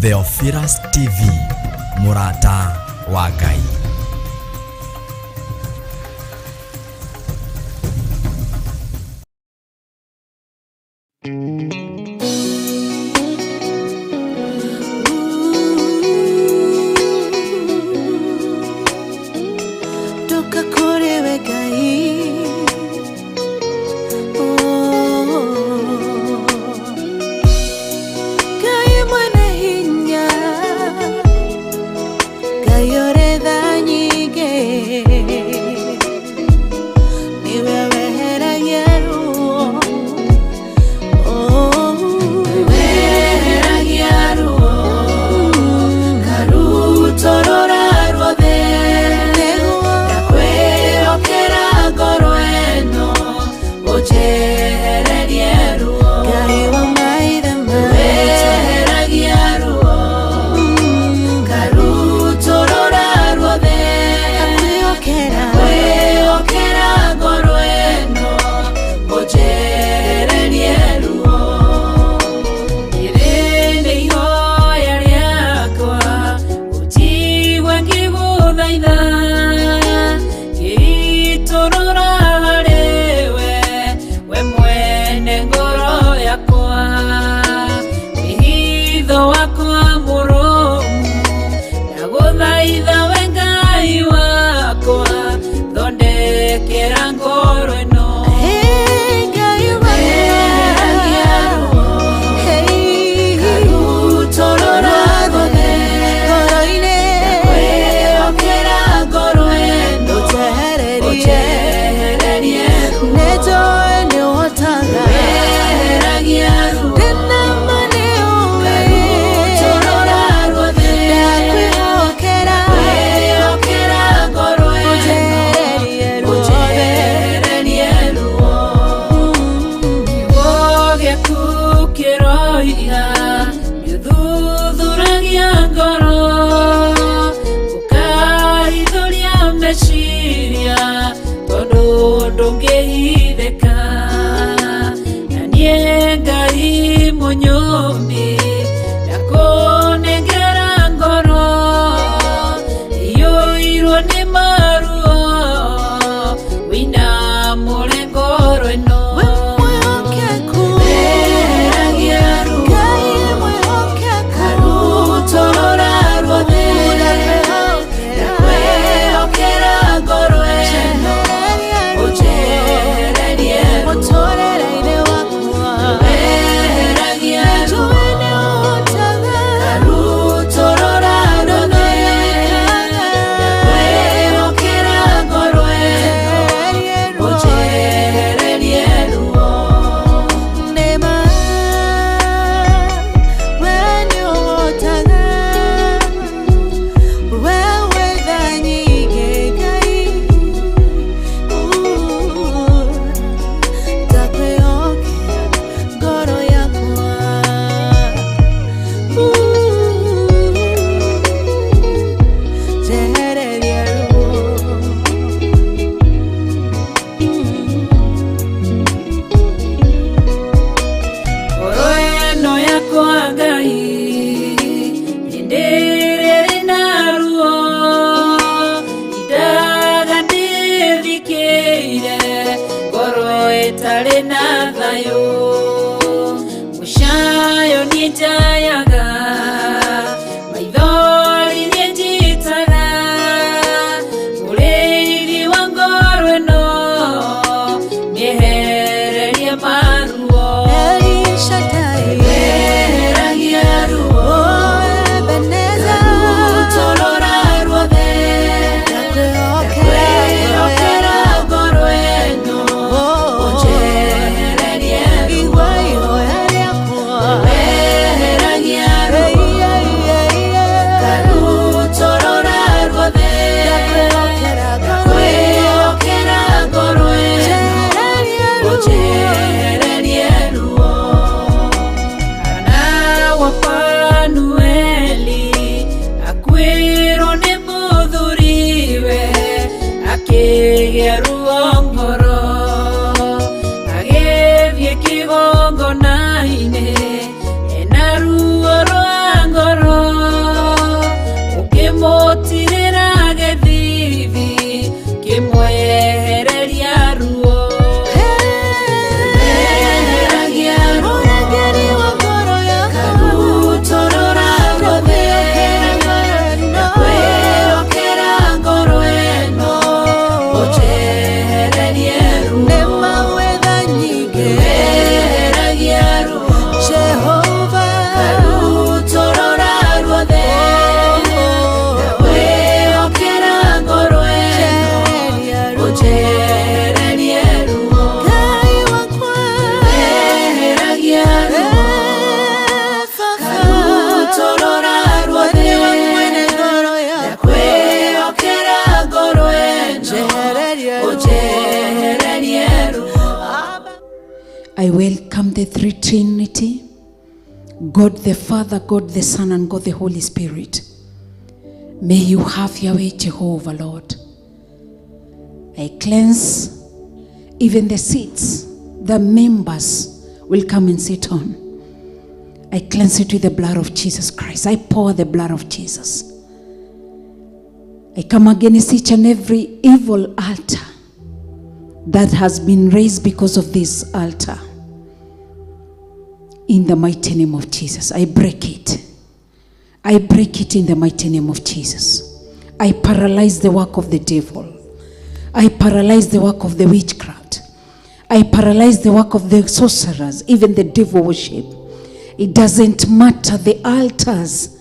Theophilus TV, mũrata wa Ngai. Toka kũrĩ we Ngai. Oh. Ngai mwene hinya, Ngai ũrĩ tha nyingĩ, nĩwe weheragia ruo. Oh. Weheragia ruo ngarutũrũra ruothe, ndakwĩhokera ngoro ĩno ũnjehererie ruo. Ngai wa maithe maitũ. Weheragia ruo ngarutũrũra ruothe, Ndakwĩhokera. Kwĩhokera ngoro ĩno ũnjehererie ruo. Rĩrĩ nĩ ihoya rĩakwa, ũnjigue ngĩgũthaitha, ngĩitũrũra harĩwe, we mwene ngoro yakwa, wĩhitho wakwa mũrũmu, ndagũthaitha we Ngai wakwa, thondekera ngoro ĩno. Hey, Ngai wa Weheragia ruo Hey, ngarutũrũra ruothe, ngoro-inĩ. Kwĩhokera ngoro ĩno Ũnjehererie. ũnjehererie ruo. Nĩnjũĩ nĩũhotaga. Weheragia ruo Ndĩna ma nĩũĩ. ngarutũrũra ruothe, Ndakwĩhokera. Kwĩhokera ngoro ĩno Ũnjehererie ruothe. ũnjehererie ruo. Kiugo gĩaku kĩroiga nĩũthuthuragia ngoro, ũkarithũria meciria, tondũ ndũngĩhithĩka, na niĩ Ngai mũnyũmbi ndakũnengera ngoro iyũirwo nĩ maruo, wĩinamũre ngoro ĩno. We mwĩhokeku. Weheragia ruo Ngai mwĩhokeku. ngarutũrũra ruothe, Ndakwĩhokera. Kwĩhokera ngoro ĩno Njehereria ruo. ũnjehererie ruo. Mũtũũrĩre-inĩ wakwa. Weheragia ruo Nĩnjũĩ nĩũhotaga. ngarutũrũra ruothe, Kwĩhokera ngoro ĩno Njehererie ruo. ũnjehererie ruo. Nĩma, we nĩũhotaga. We wĩ tha nyingĩ, Ngai. Ndakwĩhokera ngoro yakwa. Njehereria ruo. Ngoro ĩno yakwa Ngai hĩndĩ ĩrĩa ĩrĩ na ruo, indaga ndĩthikĩire, ngoro ĩtarĩ na thayũ, mũcayo niĩ njayaga, maithori niĩ njitaga, mũrĩithi wa ngoro ĩno mĩehererie maruo. El Shaddai. Weheragia ruo Oh, Ebenezer. ngarutũrũra ruothe, Ndakwĩhokera. Kwĩhokera ngoro ĩno Oh, ũnjehererie ruo. Igua ihoya rĩakwa. Weheragia Hey, ruo hey, hey, hey. ngarutũrũra ruothe, Ndakwĩhokera ngoro ĩno. Kwĩhokera ngoro ĩno Njehereria ruo. I welcome the three Trinity, God the Father, God the Son, and God the Holy Spirit. May you have your way, Jehovah, Lord. I cleanse even the seats the members will come and sit on. I cleanse it with the blood of Jesus Christ. I pour the blood of Jesus. I come against each and every evil altar that has been raised because of this altar. In the mighty name of Jesus, I break it. I break it in the mighty name of Jesus. I paralyze the work of the devil. I paralyze the work of the witchcraft. I paralyze the work of the sorcerers, even the devil worship. It doesn't matter the altars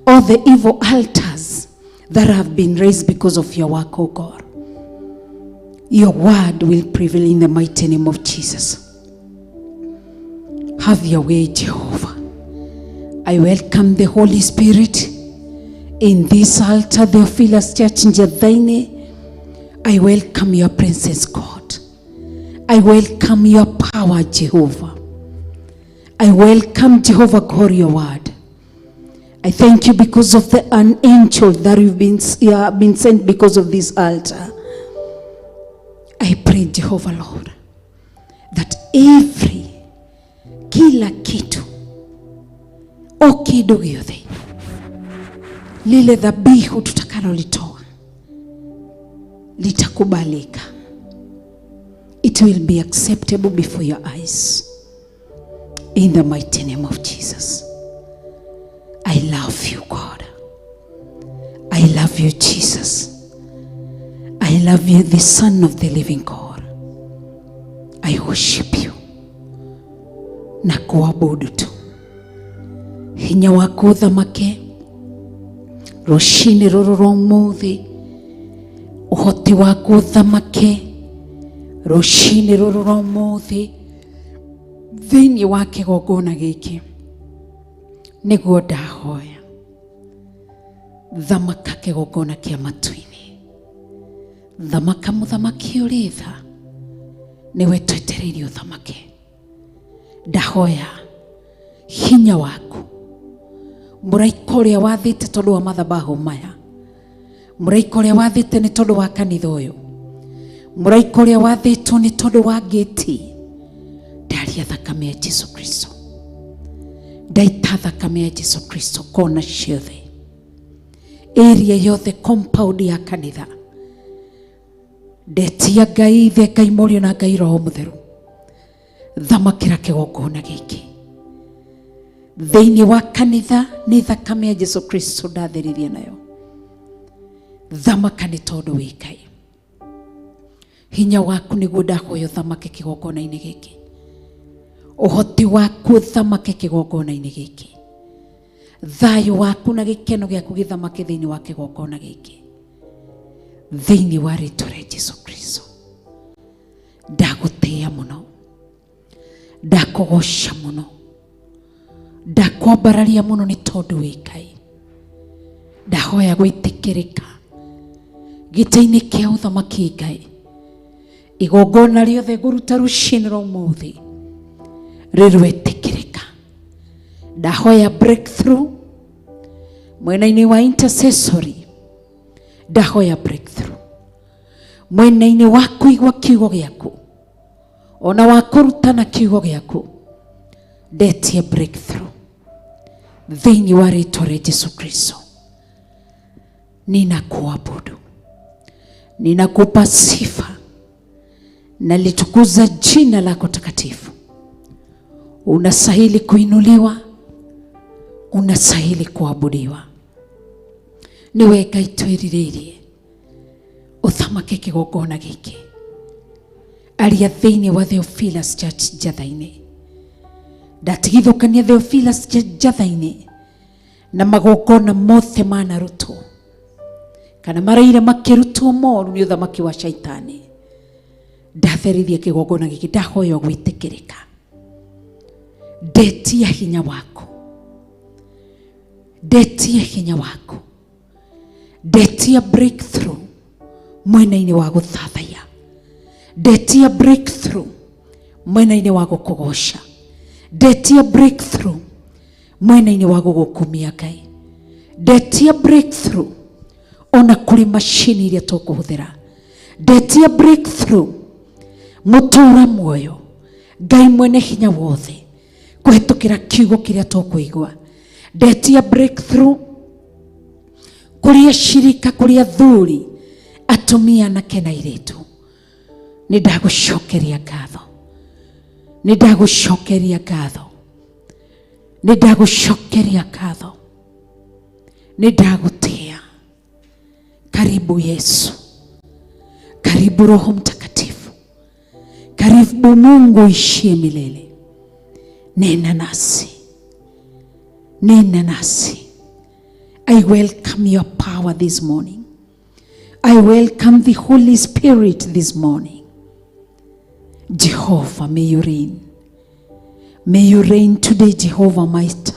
or the evil altars that have been raised because of your work, oh God. Your word will prevail in the mighty name of Jesus. Have your way, Jehovah. I welcome the Holy Spirit in this altar, Theophilus Church in Njathaini. I welcome your presence, God. I welcome your power, Jehovah. I welcome, Jehovah God, your word. I thank you because of the an angel that you have been sent because of this altar. I pray, Jehovah Lord, that every kila kitu o kĩndũ gĩothe lile dhabihu tutakalolitoa litakubalika. It will be acceptable before your eyes. In the mighty name of Jesus. I love you, God. I love you, Jesus. I love you, the Son of the living God. I worship you. Na kuabudu tu. Hinya waku ũthamake rũcinĩ rũrũ rwa ũmũthĩ, ũhoti waku ũthamake rũcinĩ rũrũ rwa ũmũthĩ thĩinĩ wa kĩgongona gĩkĩ, nĩguo ndahoya. Thamaka kĩgongona kĩa matu-inĩ, thamaka mũthamaki ũrĩ tha, nĩwe twetereire ũthamake. Ndahoya hinya waku, mũraika ũrĩa wathĩte tondũ wa mathabahu maya, mũraika ũrĩa wathĩte nĩ tondũ wa kanitha ũyũ, mũraika ũrĩa wathĩtwo nĩ tondũ wa ngĩti, ndaria thakame ya Jesu Kristo, ndaita thakame ya Jesu Kristo kona ciothe, area yothe, compound ya kanitha. Ndetia Ngai Ithe, Ngai Mũriũ na Ngai Roho Mũtheru, thamakĩra kĩgongona gĩkĩ thĩinĩ wa kanitha. Nĩ thakame ya Jesu Kristo ndatheririe nayo. Thamaka nĩ tondũ wĩ Ngai. Hinya waku nĩguo ndahoya ũthamake kĩgongona-inĩ gĩkĩ, ũhoti waku ũthamake kĩgongona-inĩ gĩkĩ, thayũ waku na gĩkeno gĩaku gĩthamake thĩinĩ wa kĩgongona gĩkĩ, thĩinĩ wa rĩtwa rĩa Jesu Kristo. Ndagũtĩĩa mũno, ndakũgoca mũno, ndakwambararia mũno nĩ tondũ wĩ Ngai. Ndahoya gwĩtĩkĩrĩka gĩtĩ-inĩ kĩa ũthamaki. Ngai, igongona rĩothe ngũruta rũcinĩ rwa ũmũthĩ rĩrwĩtĩkĩrĩka. Ndahoya breakthrough mwena-inĩ wa intercessory, ndahoya breakthrough mwena-inĩ wa kũigua kiugo gĩaku ona wa kũrutana kiugo gĩaku. Ndetie breakthrough thĩinĩ wa rĩtwa rĩa Jesu Kristo. Ninakuabudu, ninakupa sifa, nalitukuza jina lako takatifu. Unastahili kuinuliwa, unastahili kuabudiwa. Nĩwe Ngai twĩrirĩirie ũthamake kĩgongona gĩkĩ. Aria thĩinĩ wa Theophilus Church Njatha-inĩ. Ndatigithũkania Theophilus Church Njatha-inĩ na magongona mothe manarutwo kana maraire makĩrutwo moru nĩ ũthamaki wa Shaitani. Ndatherithia kĩgongona gĩkĩ, ndahoya gwĩtĩkĩrĩka. Ndetia hinya waku, ndetia hinya waku, ndetia breakthrough mwena-inĩ wa gũthathaiya, ndetia breakthrough Mwena-inĩ wa gũkũgoca. Ndetia breakthrough mwena-inĩ wa gũgũkumia Ngai. Ndetia breakthrough ona kũrĩ macini iria tũkũhũthĩra. Ndetia breakthrough mũtũra muoyo Ngai mwene hinya wothe kũhĩtũkĩra kiugo kĩrĩa tũkũigua. Ndetia breakthrough kũrĩ acirika, kũrĩ athuri, atumia, anake na airĩtu. Nĩ ndagũcokeria ngatho, nĩ ndagũcokeria ngatho, nĩ ndagũcokeria ngatho, nĩ ndagũtĩa. Karibu Yesu, karibu Roho Mtakatifu, karibu Mungu ishie milele. Nena nasi, nena nasi. I welcome your power this morning. I welcome the Holy Spirit this morning. Jehovah, may you reign. May you reign today, Jehovah Master.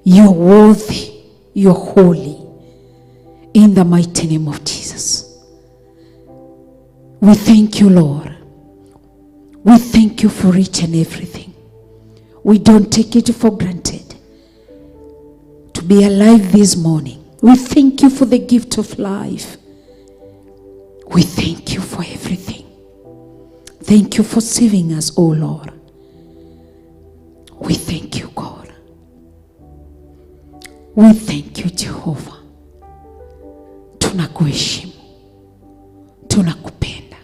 You're worthy, you're holy. In the mighty name of Jesus. We thank you, Lord. We thank you for each and everything. We don't take it for granted to be alive this morning. We thank you for the gift of life. We thank you for everything. Thank you for saving us, O Lord. We thank you, God. We thank you, Jehovah. Tunakuheshimu, tunakupenda.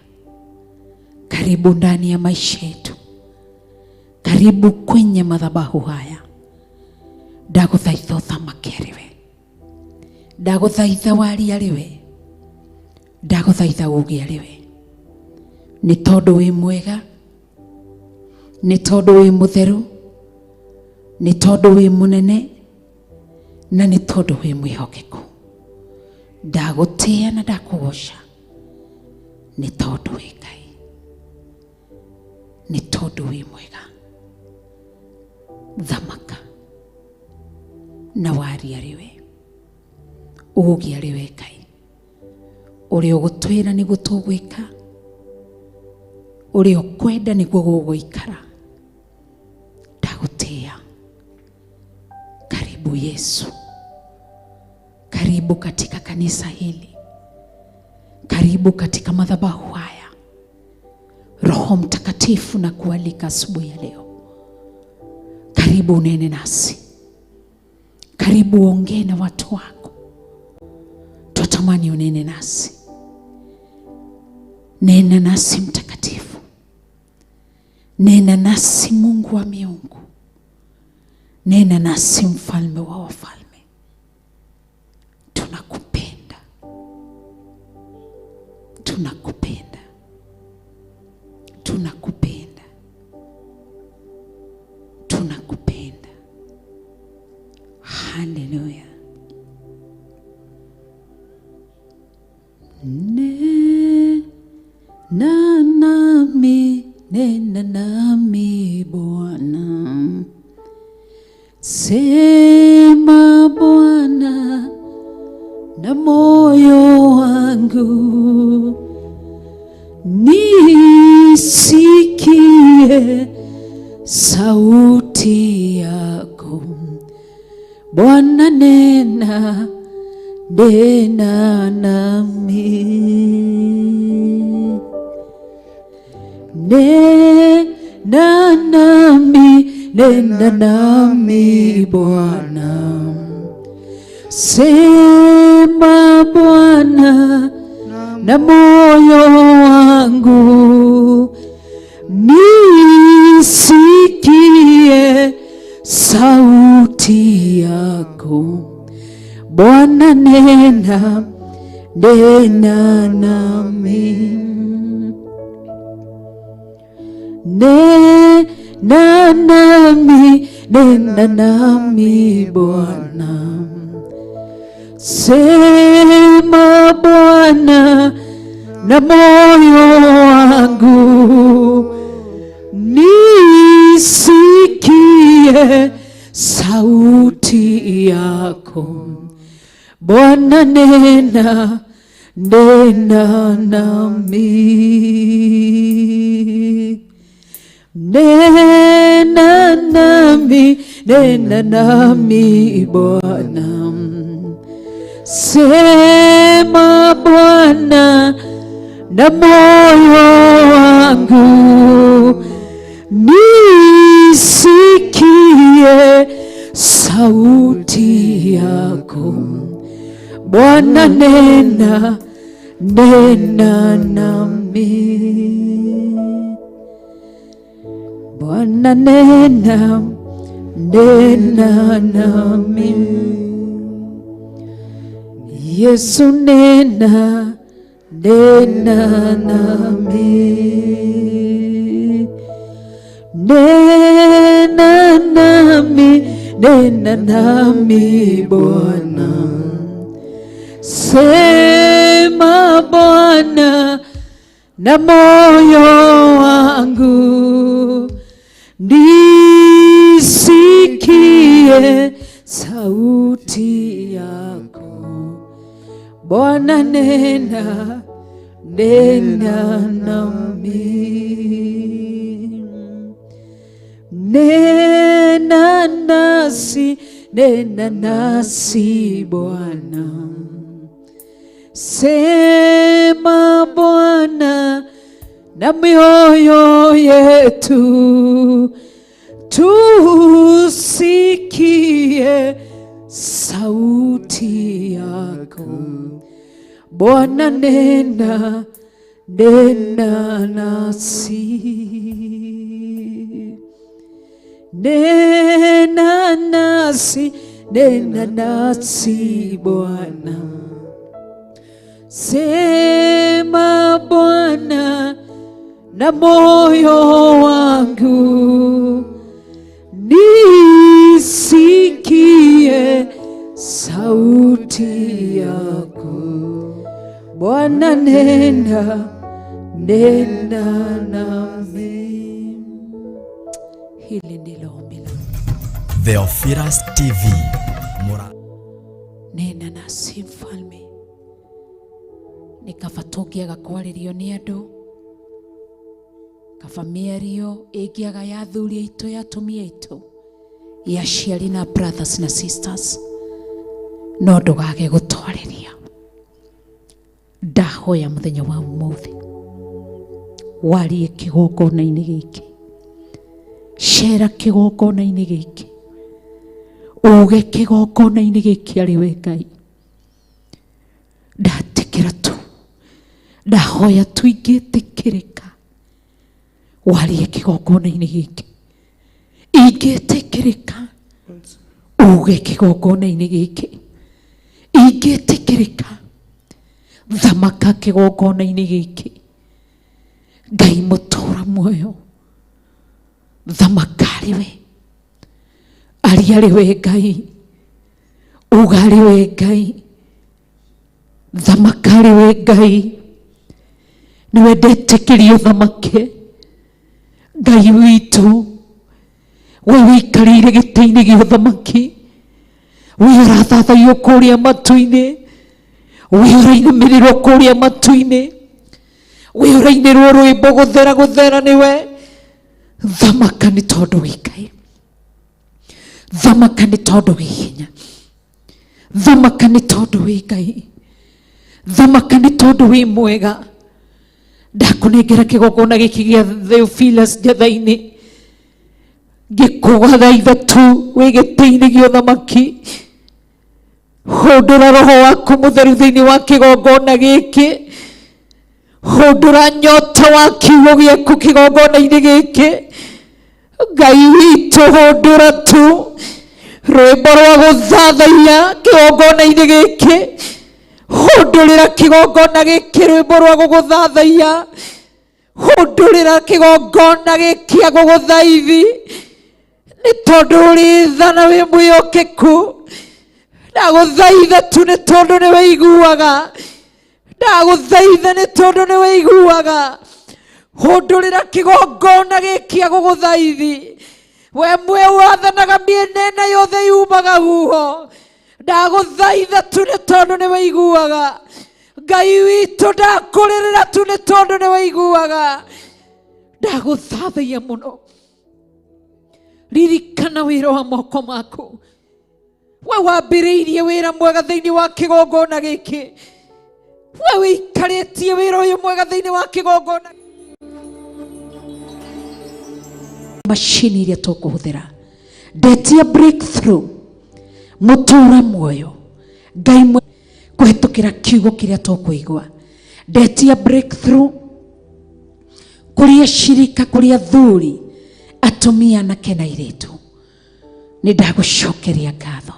Karibu ndani ya maisha yetu, karibu kwenye madhabahu haya. Ndagũthaitha ũthamake arĩ we, ndagũthaitha warie arĩ we, ndagũthaitha uge arĩ we, nĩ tondũ wĩ mwega, nĩ tondũ wĩ mũtheru, nĩ tondũ wĩ mũnene, na nĩ tondũ wĩ mwĩhokeku. Ndagũtĩĩa na ndakũgoca nĩ tondũ wĩ Ngai, nĩ tondũ wĩ mwega. Thamaka na warie arĩ we, uge arĩ we Ngai. Ũrĩa ũgũtwĩra nĩguo tũgwĩka, ũrĩa ũkwenda nĩguo gũgũikara. Ndagũtĩĩa. Karibu Yesu, karibu katika kanisa hili, karibu katika madhabahu haya. Roho Mtakatifu na kualika asubuhi ya leo, karibu unene nasi, karibu uongee na watu wako. Twatamani unene nasi. Nena nasi Mtakatifu, nena nasi Mungu wa miungu, nena nasi Mfalme wa wafalme. Tunakupenda, tunakupenda, tunakupenda, tunakupenda. Haleluya. Nena nami, nena nami Bwana, sema Bwana na moyo wangu, nisikie sauti yako Bwana, nena, nena nami. Nena nami, nena nami Bwana, sema Bwana na moyo wangu, nisikie sauti yako Bwana, nena, nena nami. Nena nami, nena nami Bwana, sema Bwana na moyo wangu, nisikie sauti yako Bwana, nena, nena nami. Nena nami, nena nami Bwana. Sema Bwana na moyo wangu, nisikie sauti yako. Bwana nena, nena nami. Bwana nena, nena nami. Yesu nena, nena nami. Nena nami, nena nami Bwana. Sema Bwana na moyo wangu, nisikie sauti yako. Bwana nena, nena nami. Nena nasi, nena nasi Bwana. Sema Bwana na mioyo yetu, tusikie sauti yako. Bwana nena, nena nasi. Nena nasi, nena nasi Bwana. Sema Bwana na moyo wangu, nisikie sauti yako. Bwana nena, nena nami. Hili ndilo ombi langu. Theophilus TV. Mura Nena nasi mfalme. Nĩ kaba tũngĩaga kwarĩrio nĩ andũ, kaba mĩario ĩngĩaga ya athuri aitũ, ya atumia aitũ, ya aciari na brothers na sisters, no ndũgage gũtwarĩria. Ndahoya mũthenya wa ũmũthĩ warie kĩgongona-inĩ gĩkĩ, cera kĩgongona-inĩ gĩkĩ, uge kĩgongona-inĩ gĩkĩ arĩ we Ngai. Ndatikĩra tu, ndahoya tu ingĩtĩkĩrĩka warie kĩgongona-inĩ gĩkĩ, ingĩtĩkĩrĩka uge kĩgongona-inĩ gĩkĩ, ingĩtĩkĩrĩka thamaka kĩgongona-inĩ gĩkĩ. Ngai mũtũra muoyo, thamaka arĩ we, aria arĩ we Ngai, uga arĩ we Ngai, thamaka arĩ we Ngai. Nĩwe ndetĩkĩrio thamake Ngai witũ, we wĩikarĩire gĩtĩ-inĩ gĩa ũthamaki, we ũrathathaiyo kũrĩa matu-inĩ, we ũrainamĩrĩrwo kũrĩa matu-inĩ, we ũrainĩrwo rwĩmbo gũthera gũthera nĩwe. Thamaka nĩ tondũ wĩ Ngai, thamaka nĩ tondũ wĩ hinya, thamaka nĩ tondũ wĩ Ngai, thamaka nĩ tondũ wĩ mwega. Ndakũnengera kĩgongona gĩkĩ gĩa Theophilus Njatha-inĩ, ngĩkũgathaitha tu wĩ gĩtĩ-inĩ gĩa ũthamaki. Hũndũra roho waku mũtheru thĩinĩ wa kĩgongona gĩkĩ, hũndũra nyota wa kiugo gĩaku kĩgongona-inĩ gĩkĩ. Ngai witũ, hũndũra tu rwĩmbo rwa gũthathaiya kĩgongona-inĩ gĩkĩ, hũndũrĩra kĩgongona gĩkĩ rwĩmbo rwa gũgũthathaiya, hũndũrĩra kĩgongona gĩkĩ gĩa gũgũthaithi, nĩ tondũ ũrĩ tha na wĩ mwĩhokeku. Ndagũthaitha tu nĩ tondũ nĩ wĩiguaga, ndagũthaitha nĩ tondũ nĩ wĩiguaga. Hũndũrĩra kĩgongona gĩkĩ gĩa gũgũthaithi, we mwe wathanaga mĩena ĩna yothe yumaga huho. Ndagũthaitha tu nĩ tondũ nĩ wĩiguaga. Ngai witũ, ndakũrĩrĩra tu nĩ tondũ nĩ wĩiguaga. Ndagũthathaiya mũno. Ririkana wĩra wa moko maku. We wambĩrĩirie wĩra mwega thĩinĩ wa kĩgongona gĩkĩ. We wĩikarĩtie wĩra ũyũ mwega thĩinĩ wa kĩgongona. Macini iria tũkũhũthĩra, ndetia breakthrough mũtũra muoyo Ngai kũhĩtũkĩra kiugo kĩrĩa tũkũigua. Ndetia breakthrough kũrĩ acirika, kũrĩ athuri, atumia, anake na airĩtu. Nĩ ndagũcokeria ngatho,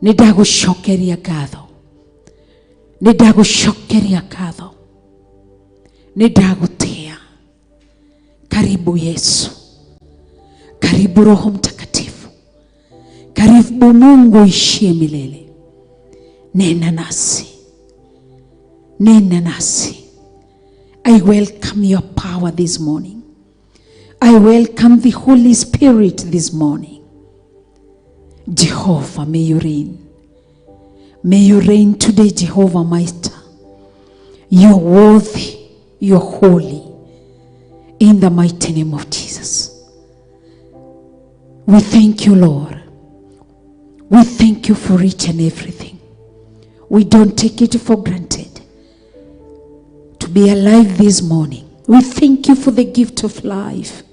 nĩ ndagũcokeria ngatho, nĩ ndagũcokeria ngatho, nĩ ndagũtĩa. Karibu Yesu, karibu Roho Mtakatifu, karibu Mungu ishie milele. Nena nasi, nena nasi. I welcome your power this morning. I welcome the Holy Spirit this morning. Jehovah, may you reign. May you reign today, Jehovah Master. You're worthy, you're holy. In the mighty name of Jesus. We thank you, Lord. We thank you for each and everything. We don't take it for granted to be alive this morning. We thank you for the gift of life.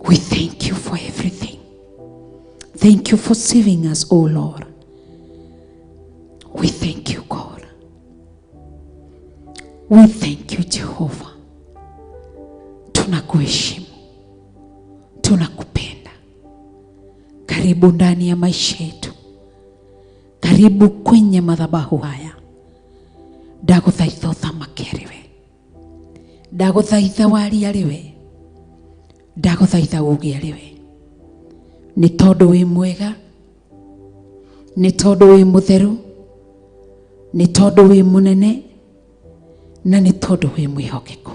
We thank you for everything. Thank you for saving us, O Lord. We thank you, God. We thank you, Jehovah. Tunakuheshimu, tunakupenda. Karibu ndani ya maisha yetu, karibu kwenye madhabahu haya. Ndagũthaitha ũthamake arĩ we, ndagũthaitha warie arĩ we, ndagũthaitha uge arĩ we, nĩ tondũ wĩ mwega, nĩ tondũ wĩ mũtheru, nĩ tondũ wĩ mũnene, na nĩ tondũ wĩ mwĩhokeku.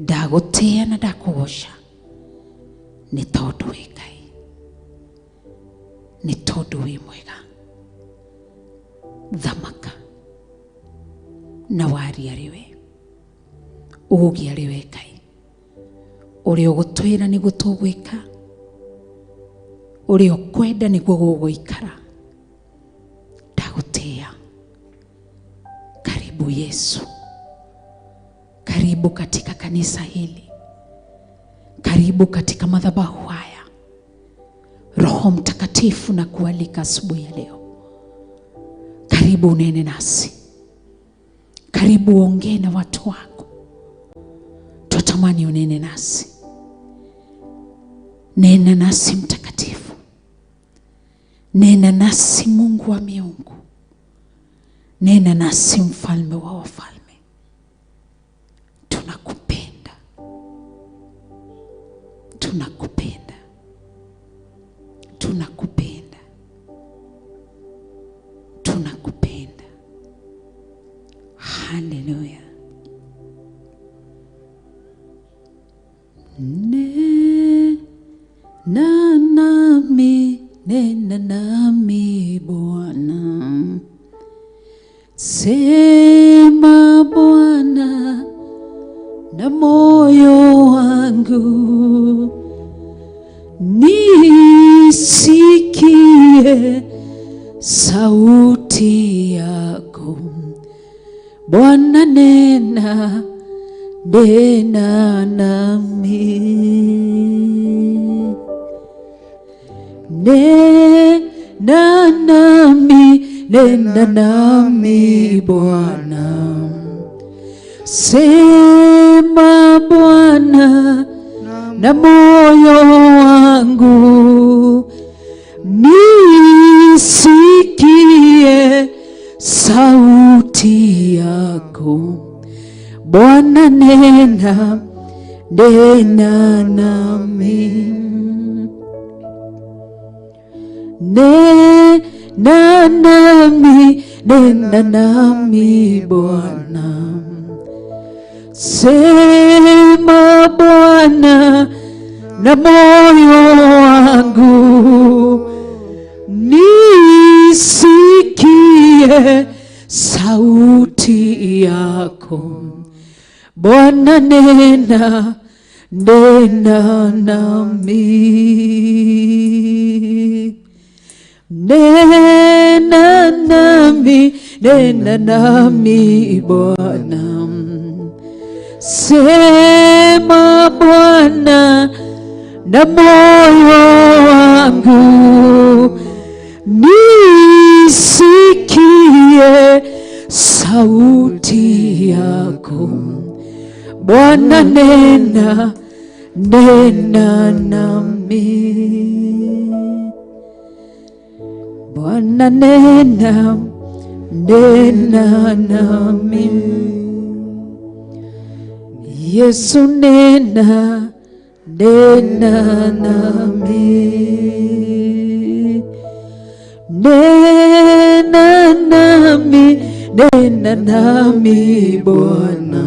Ndagũtĩĩa na ndakũgoca nĩ tondũ wĩ Ngai, nĩ tondũ wĩ mwega. Thamaka na warie arĩ we, uge arĩ we Ngai. Ũrĩa ũgũtwĩra nĩguo tũgwĩka, ũrĩa ũkwenda nĩguo gũgũikara. Ndagũtĩĩa. Karibu Yesu, karibu katika kanisa hili, karibu katika madhabahu haya. Roho Mtakatifu na kualika asubuhi ya leo, karibu unene nasi, karibu uongee na watu wako. Twatamani unene nasi. Nena nasi Mtakatifu, nena nasi Mungu wa miungu, nena nasi Mfalme wa wafalme. Tunakupenda, tunakupenda, tunakupenda, tunakupenda. Haleluya. Nena nami, nena nami Bwana. Sema Bwana na moyo wangu, nisikie sauti yako. Bwana nena, nena nami. Nena nami, nena nami Bwana. Sema Bwana na moyo wangu, nisikie sauti yako. Bwana nena, nena nami. Nena nami, nena nami Bwana. Sema Bwana na moyo wangu, nisikie sauti yako. Bwana nena, nena nami. Nena nami, nena nami Bwana. Sema Bwana na moyo wangu, nisikie sauti yako. Bwana nena, nena nami. Bwana nena, nena nami. Yesu nena, nena nami. Nena nami, nena nami Bwana.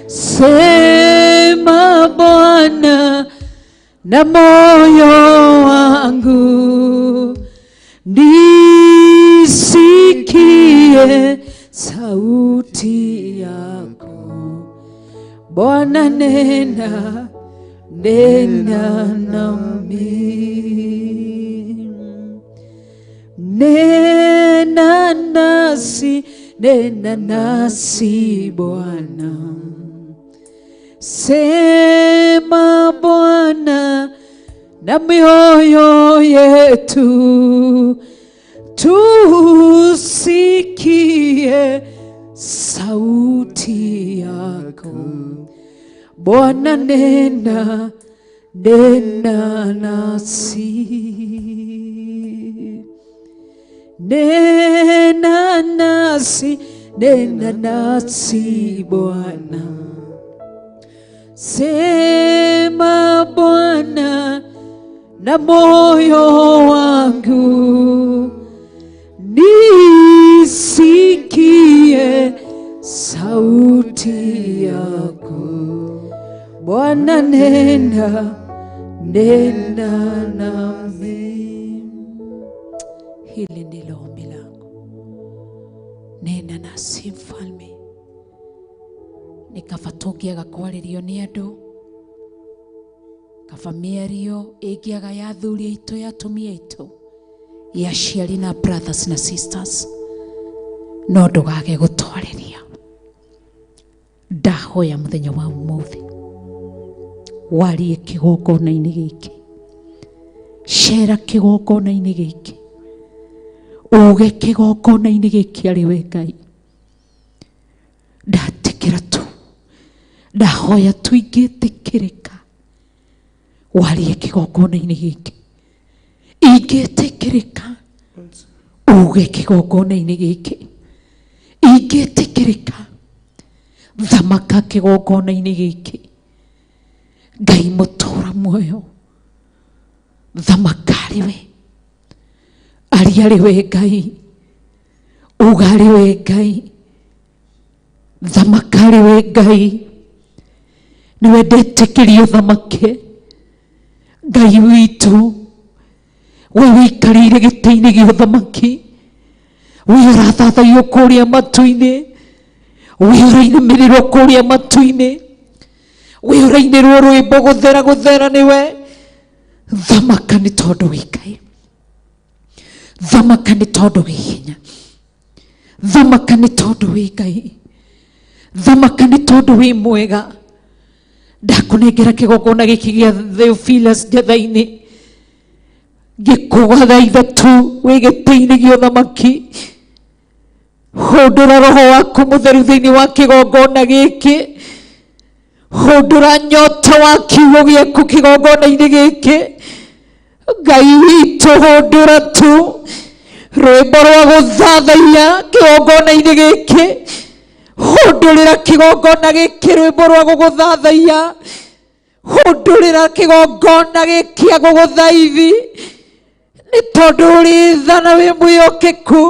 Sema Bwana na moyo wangu, nisikie sauti yako. Bwana nena, nena nami. Nena nasi, nena nasi Bwana. Sema Bwana na mioyo yetu, tusikie sauti yako. Bwana nena, nena nasi. Nena nasi, nena nasi Bwana. Sema Bwana na moyo wangu, nisikie sauti yako. Bwana nena, nena nami. Hili ndilo ombi langu. Nena nasi Mfalme. Nĩ kaba tũngĩaga kwarĩrio nĩ andũ, kaba mĩario ĩngĩaga ya athuri aitũ, ya atumia aitũ, ya aciari na brothers na sisters, no ndũgage gũtwarĩria. Ndahoya mũthenya wa ũmũthĩ warie kĩgongona-inĩ gĩkĩ, cera kĩgongona-inĩ gĩkĩ, uge kĩgongona-inĩ gĩkĩ arĩ we Ngai. Ndatikĩra tu, ndahoya tu ingĩtĩkĩrĩka warie kĩgongona-inĩ gĩkĩ, ingĩtĩkĩrĩka uge kĩgongona-inĩ gĩkĩ, ingĩtĩkĩrĩka thamaka kĩgongona-inĩ gĩkĩ. Ngai mũtũra muoyo, thamaka arĩ we, aria arĩ we Ngai, uga arĩ we Ngai, thamaka arĩ we Ngai. Nĩwe ndetĩkĩrio thamake Ngai witũ, we wĩikarĩire gĩtĩ-inĩ gĩa ũthamaki, we ũrathathaiyo kũrĩa matu-inĩ, we ũrainamĩrĩrwo kũrĩa matu-inĩ, we ũrainĩrwo rwĩmbo gũthera gũthera nĩwe. Thamaka nĩ tondũ wĩ Ngai, thamaka nĩ tondũ wĩ hinya, thamaka nĩ tondũ wĩ Ngai, thamaka nĩ tondũ wĩ mwega. Ndakũnengera kĩgongona gĩkĩ gĩa Theophilus Njetha-inĩ, ngĩkũgathaitha tu wĩ gĩtĩ-inĩ gĩa ũthamaki. Hũndũra roho waku mũtheru thĩinĩ wa kĩgongona gĩkĩ, hũndũra nyota wa kiugo gĩaku kĩgongona-inĩ gĩkĩ. Ngai witũ, hũndũra tu rwĩmbo rwa gũthathaiya kĩgongona-inĩ gĩkĩ, hũndũrĩra kĩgongona gĩkĩ rwĩmbo rwa gũgũthathaiya, hũndũrĩra kĩgongona gĩkĩ a gũgũthaithi, nĩ tondũ ũrĩ tha na wĩ mwĩhokeku.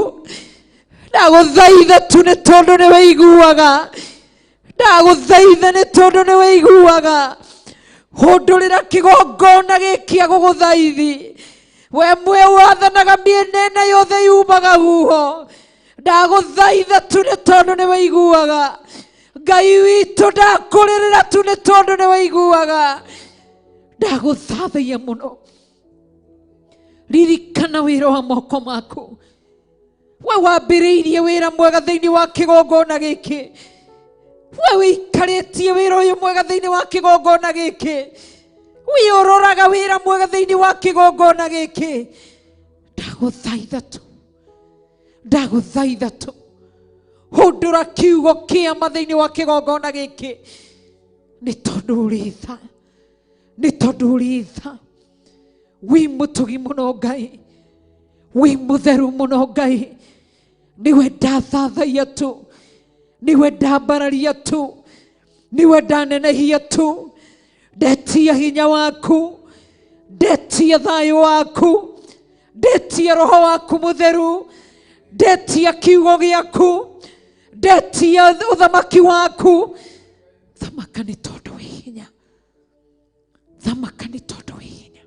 Ndagũthaitha tu nĩ tondũ nĩ wĩiguaga, ndagũthaitha nĩ tondũ nĩ wĩiguaga. Hũndũrĩra kĩgongona gĩkĩ a gũgũthaithi, we mwe wathanaga mĩena ĩna yothe yumaga huho. Ndagũthaitha tu nĩ tondũ nĩ wĩiguaga. Ngai witũ ndakũrĩrĩra tu nĩ tondũ nĩ waiguaga. Ndagũthathaia mũno. Ririkana wĩra wa moko maku. We wambĩrĩirie wĩra mwega thĩinĩ wa kĩgongona gĩkĩ. We wĩikarĩtie wĩra ũyũ mwega thĩinĩ wa kĩgongona gĩkĩ. We ũroraga wĩra mwega thĩinĩ wa kĩgongona gĩkĩ. Ndagũthaitha tu. Ndagũthaitha tu. Hũndũra kiugo kĩama thĩinĩ wa kĩgongona gĩkĩ. Nĩ tondũ ũrĩ tha. Nĩ tondũ ũrĩ tha. Wĩ mũtugi mũno Ngai. Wĩ mũtheru mũno Ngai. Nĩwe ndathathaia tu. Nĩwe ndambararia tu. Nĩwe ndanenehia tu. Ndetia hinya waku. Ndetia thayũ waku. Ndetia roho waku mũtheru. Ndetia kiugo gĩaku. Ndetia ũthamaki waku. Thamaka nĩ tondũ wĩ hinya. Thamaka nĩ tondũ wĩ hinya.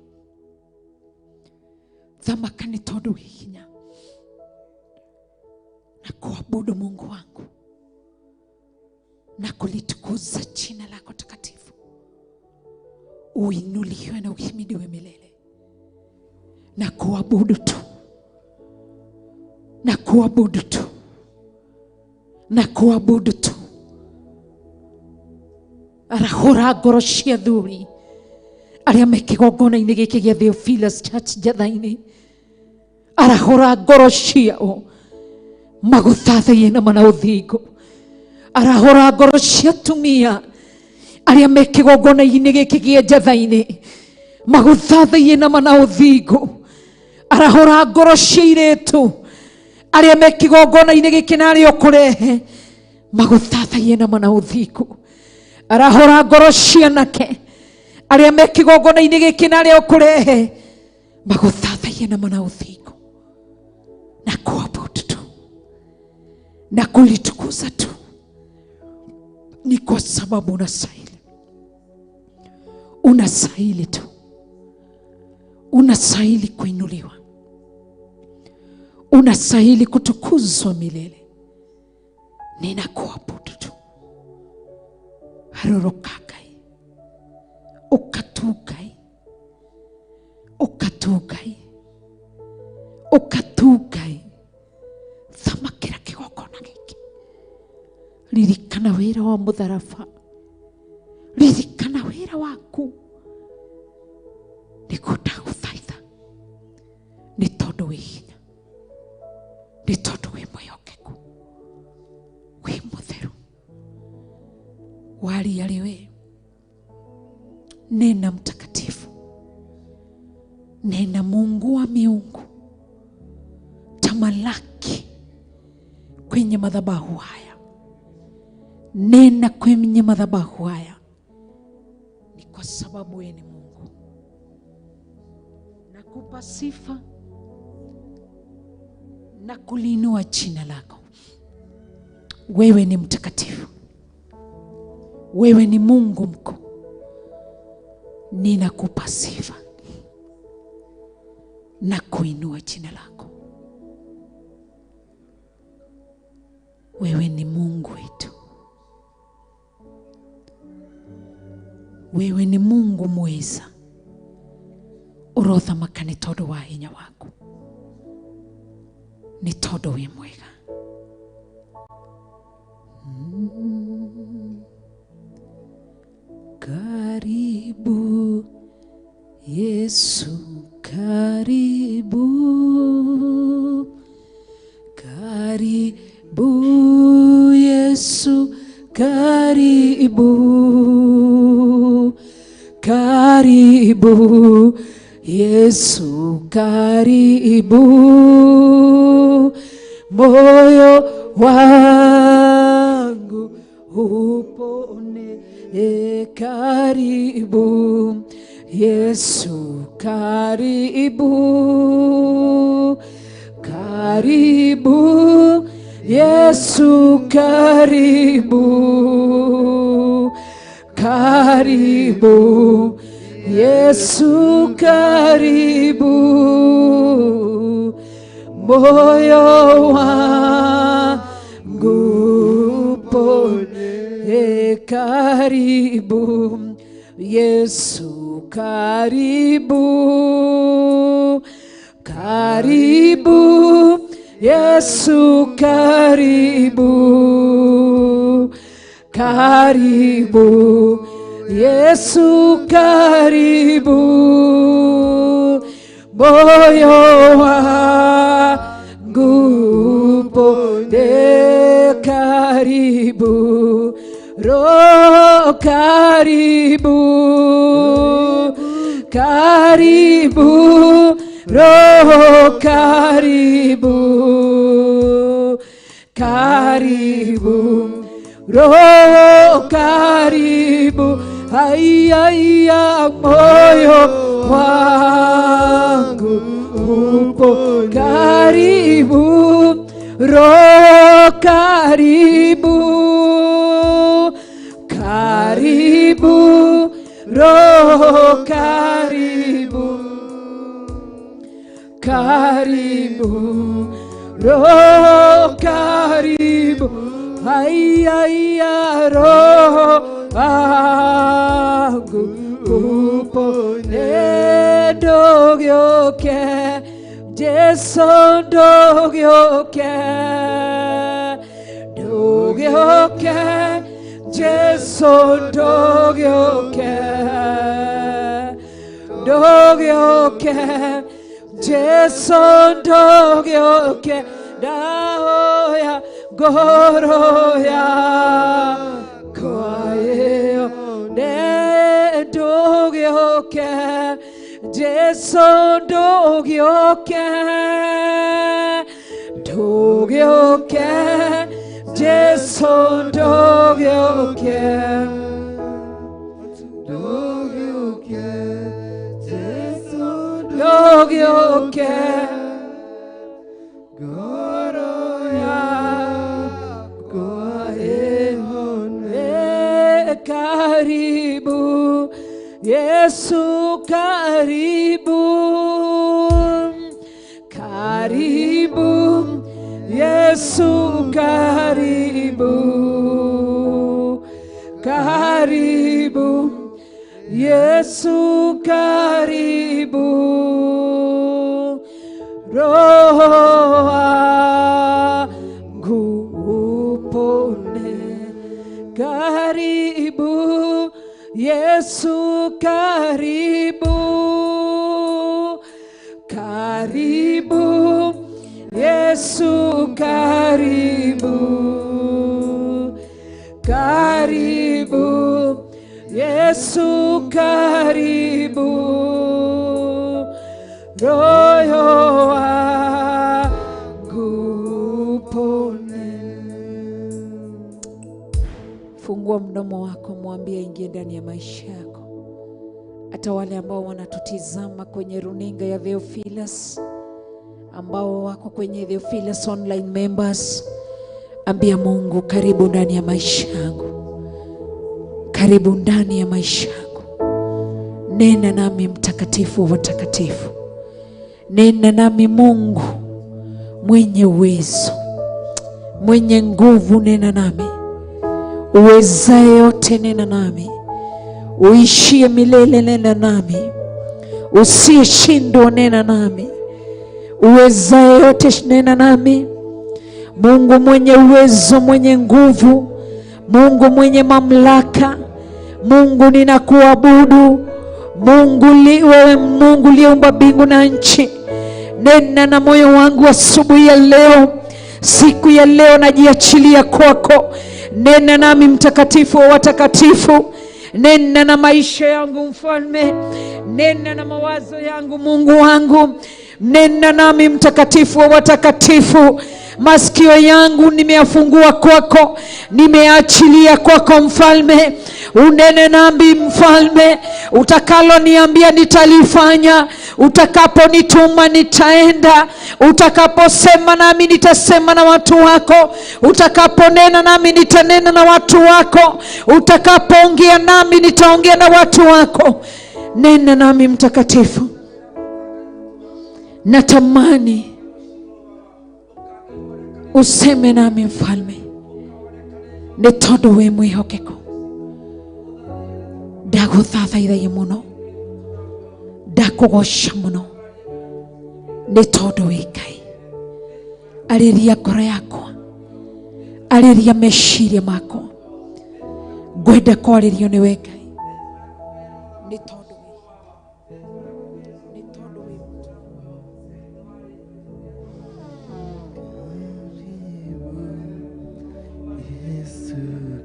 Thamaka nĩ tondũ wĩ hinya. Na kuabudu Mungu wangu na kulitukuza jina lako takatifu, uinuliwe na uhimidiwe milele. Na kuabudu tu, na kuabudu tu, na kuabudu tu. Arahũra ngoro cia athuri arĩa me kĩgongona-inĩ gĩkĩ gĩa Theophilus Church Njatha-inĩ. Arahũra ngoro ciao magũthathaiye na mana ũthingu. Arahũra ngoro cia atumia arĩa me kĩgongona-inĩ gĩkĩ gĩa Njatha-inĩ magũthathaiye na mana ũthingu. Arahũra ngoro cia airĩtu arĩa me kĩgongona-inĩ gĩkĩ na arĩa ũkũrehe magũthathaiye na mana ũthingu. Arahũra ngoro cia anake arĩa me kĩgongona-inĩ gĩkĩ na arĩa ũkũrehe magũthathaiye na mana ũthingu. Na kuabudu tu na kulitukuza tu, ni kwa sababu unastahili. Unastahili tu. Unastahili kuinuliwa. Unastahili kutukuzwa milele. Ninakuabudu tu. Harorokakai. Ukatukai. Ukatukai. Ukatukai. Thamakĩra kĩgongona gĩkĩ. Ririkana wĩra wa mũtharaba. Ririkana wĩra waku. Nĩguo ndagũthaitha. Nĩ tondũ wĩ hinya. Nĩ tondũ wĩ mwĩhokeku. Wĩ mũtheru. Waria rĩ we. Nena mtakatifu. Nena Mungu wa miungu. Tamalaki kwenye madhabahu haya. Nena kwenye madhabahu haya. Ni kwa sababu wewe ni Mungu. Nakupa sifa na kuliinua jina lako. Wewe ni mtakatifu. Wewe ni Mungu mkuu. Ninakupa sifa na kuinua jina lako. Wewe ni Mungu wetu. Wewe ni Mungu mweza. Ũrothamaka nĩ tondũ wa hinya waku. Nĩ tondũ wĩ mwega. Karibu Yesu, karibu. Karibu Yesu, karibu. Karibu Yesu, karibu. Moyo wangu upone. Karibu Yesu, karibu. Karibu Yesu, karibu. Karibu Yesu, karibu. Moyo wangu upone. Karibu Yesu, karibu, karibu Yesu, karibu, karibu Yesu, karibu, moyo wangu upone, karibu Roho, karibu, karibu Roho, karibu, karibu Roho, karibu, ai ai moyo wangu upo karibu, Roho, karibu, karibu Roho, karibu, karibu Roho, karibu, ai ai Roho wangu upone, ndũgĩũke Jesu, ndũgĩũke, ndũgĩũke Jesu, ndũgĩũke, ndũgĩũke Jesu, ndũgĩũke, ndahoya ngoro yakwa ĩyo, ndũgĩũke Jesu, ndũgĩũke, ndũgĩũke Jesu, ndũgĩũke, Ndũgĩũke Jesu, ndũgĩũke ngoro yakwa ĩhone. Karibu Yesu, karibu, karibu Yesu, karibu, karibu Yesu, karibu, Roho wangu upone, karibu Yesu, karibu, karibu Yesu, karibu, karibu Yesu, karibu, Roho wangu upone. Fungua mdomo wako, mwambie aingie ndani ya maisha yako. Hata wale ambao wanatutizama kwenye runinga ya Theophilus, ambao wako kwenye Theophilus online members, ambia Mungu, karibu ndani ya maisha yangu, karibu ndani ya maisha yangu. Nena nami mtakatifu wa watakatifu, nena nami Mungu mwenye uwezo, mwenye nguvu, nena nami uwezaye yote, nena nami uishie milele, nena nami usiyeshindwa, nena nami uwezaye yote, nena nami Mungu mwenye uwezo, mwenye nguvu, Mungu mwenye mamlaka, Mungu ninakuabudu, Mungu wewe Mungu uliyeumba mbingu na nchi, nena na moyo wangu asubuhi ya leo, siku ya leo najiachilia kwako. Nena nami mtakatifu wa watakatifu, nena na maisha yangu mfalme, nena na mawazo yangu Mungu wangu, nena nami mtakatifu wa watakatifu. Masikio yangu nimeyafungua kwako, nimeachilia kwako mfalme. Unene nami mfalme, utakaloniambia nitalifanya, utakaponituma nitaenda, utakaposema nami nitasema na watu wako, utakaponena nami nitanena na watu wako, utakapoongea nami nitaongea na watu wako. Nena nami mtakatifu, natamani useme nami mfalme, nĩ tondũ wĩ mwĩhokeku. Ndagũthathaithagia mũno, ndakũgoca mũno, nĩ tondũ wĩ Ngai. Arĩria ngoro yakwa, arĩria meciria makwa, ngwenda kwarĩrio nĩwe Ngai, nĩ tondũ wĩ Yesu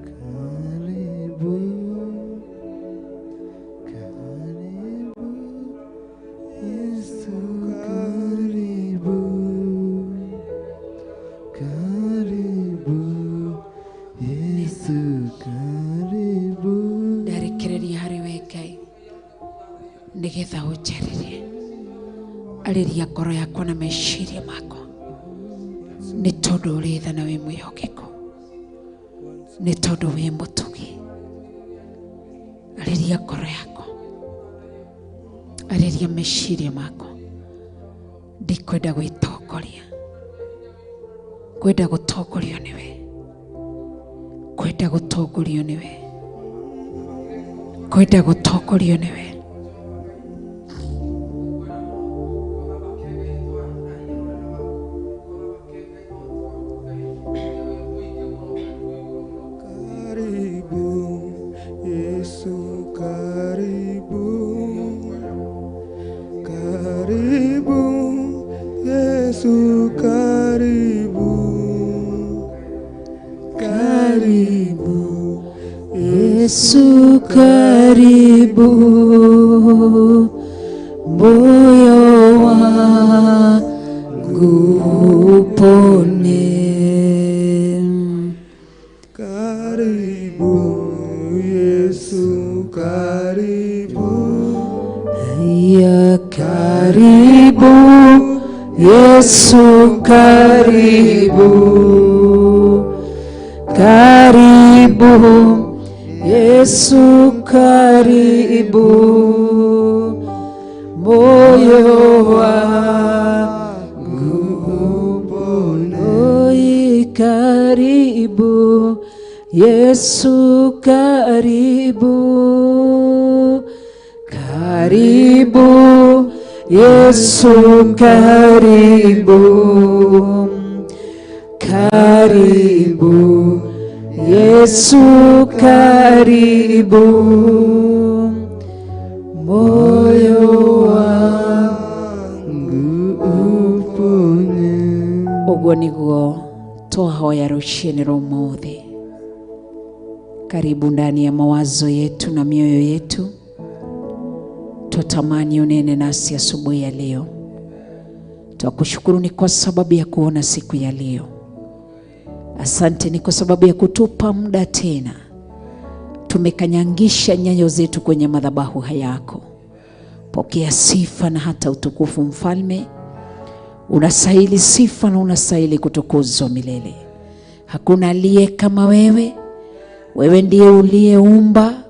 karibu, karibu, Yesu karibu, karibu, Yesu karibu. Ndarekereria harĩ we Ngai, nĩgetha ũnjarĩrie. Arĩria ngoro yakwa na meciria makwa, nĩ tondũ ũrĩ tha na wĩ mwĩhokeku, nĩ tondũ wĩ mũtugi. Arĩria ngoro yakwa, arĩria meciria makwa. Ndikwenda gwĩtongoria, ngwenda gũtongorio nĩwe, ngwenda gũtongorio nĩwe, ngwenda gũtongorio nĩwe. Karibu, Yesu karibu, karibu, Yesu karibu, karibu, Yesu karibu, moyo wangu upone. Karibu, Yesu karibu, Ya karibu, Yesu karibu, karibu, Yesu karibu, moyo wangu upone. Oi, karibu, Yesu karibu, karibu, Yesu karibu, karibu, Yesu karibu, moyo wangu upone. Ũguo nĩguo twahoya rũciinĩ rwa ũmũthĩ. Karibu ndani ya mawazo yetu na mioyo yetu, twatamani unene nasi asubuhi ya leo. Twakushukuru ni kwa sababu ya kuona siku ya leo. Asante ni kwa sababu ya kutupa muda tena. Tumekanyangisha nyayo zetu kwenye madhabahu yako. Pokea sifa na hata utukufu, Mfalme. Unastahili sifa na unastahili kutukuzwa milele. Hakuna aliye kama wewe. Wewe ndiye uliyeumba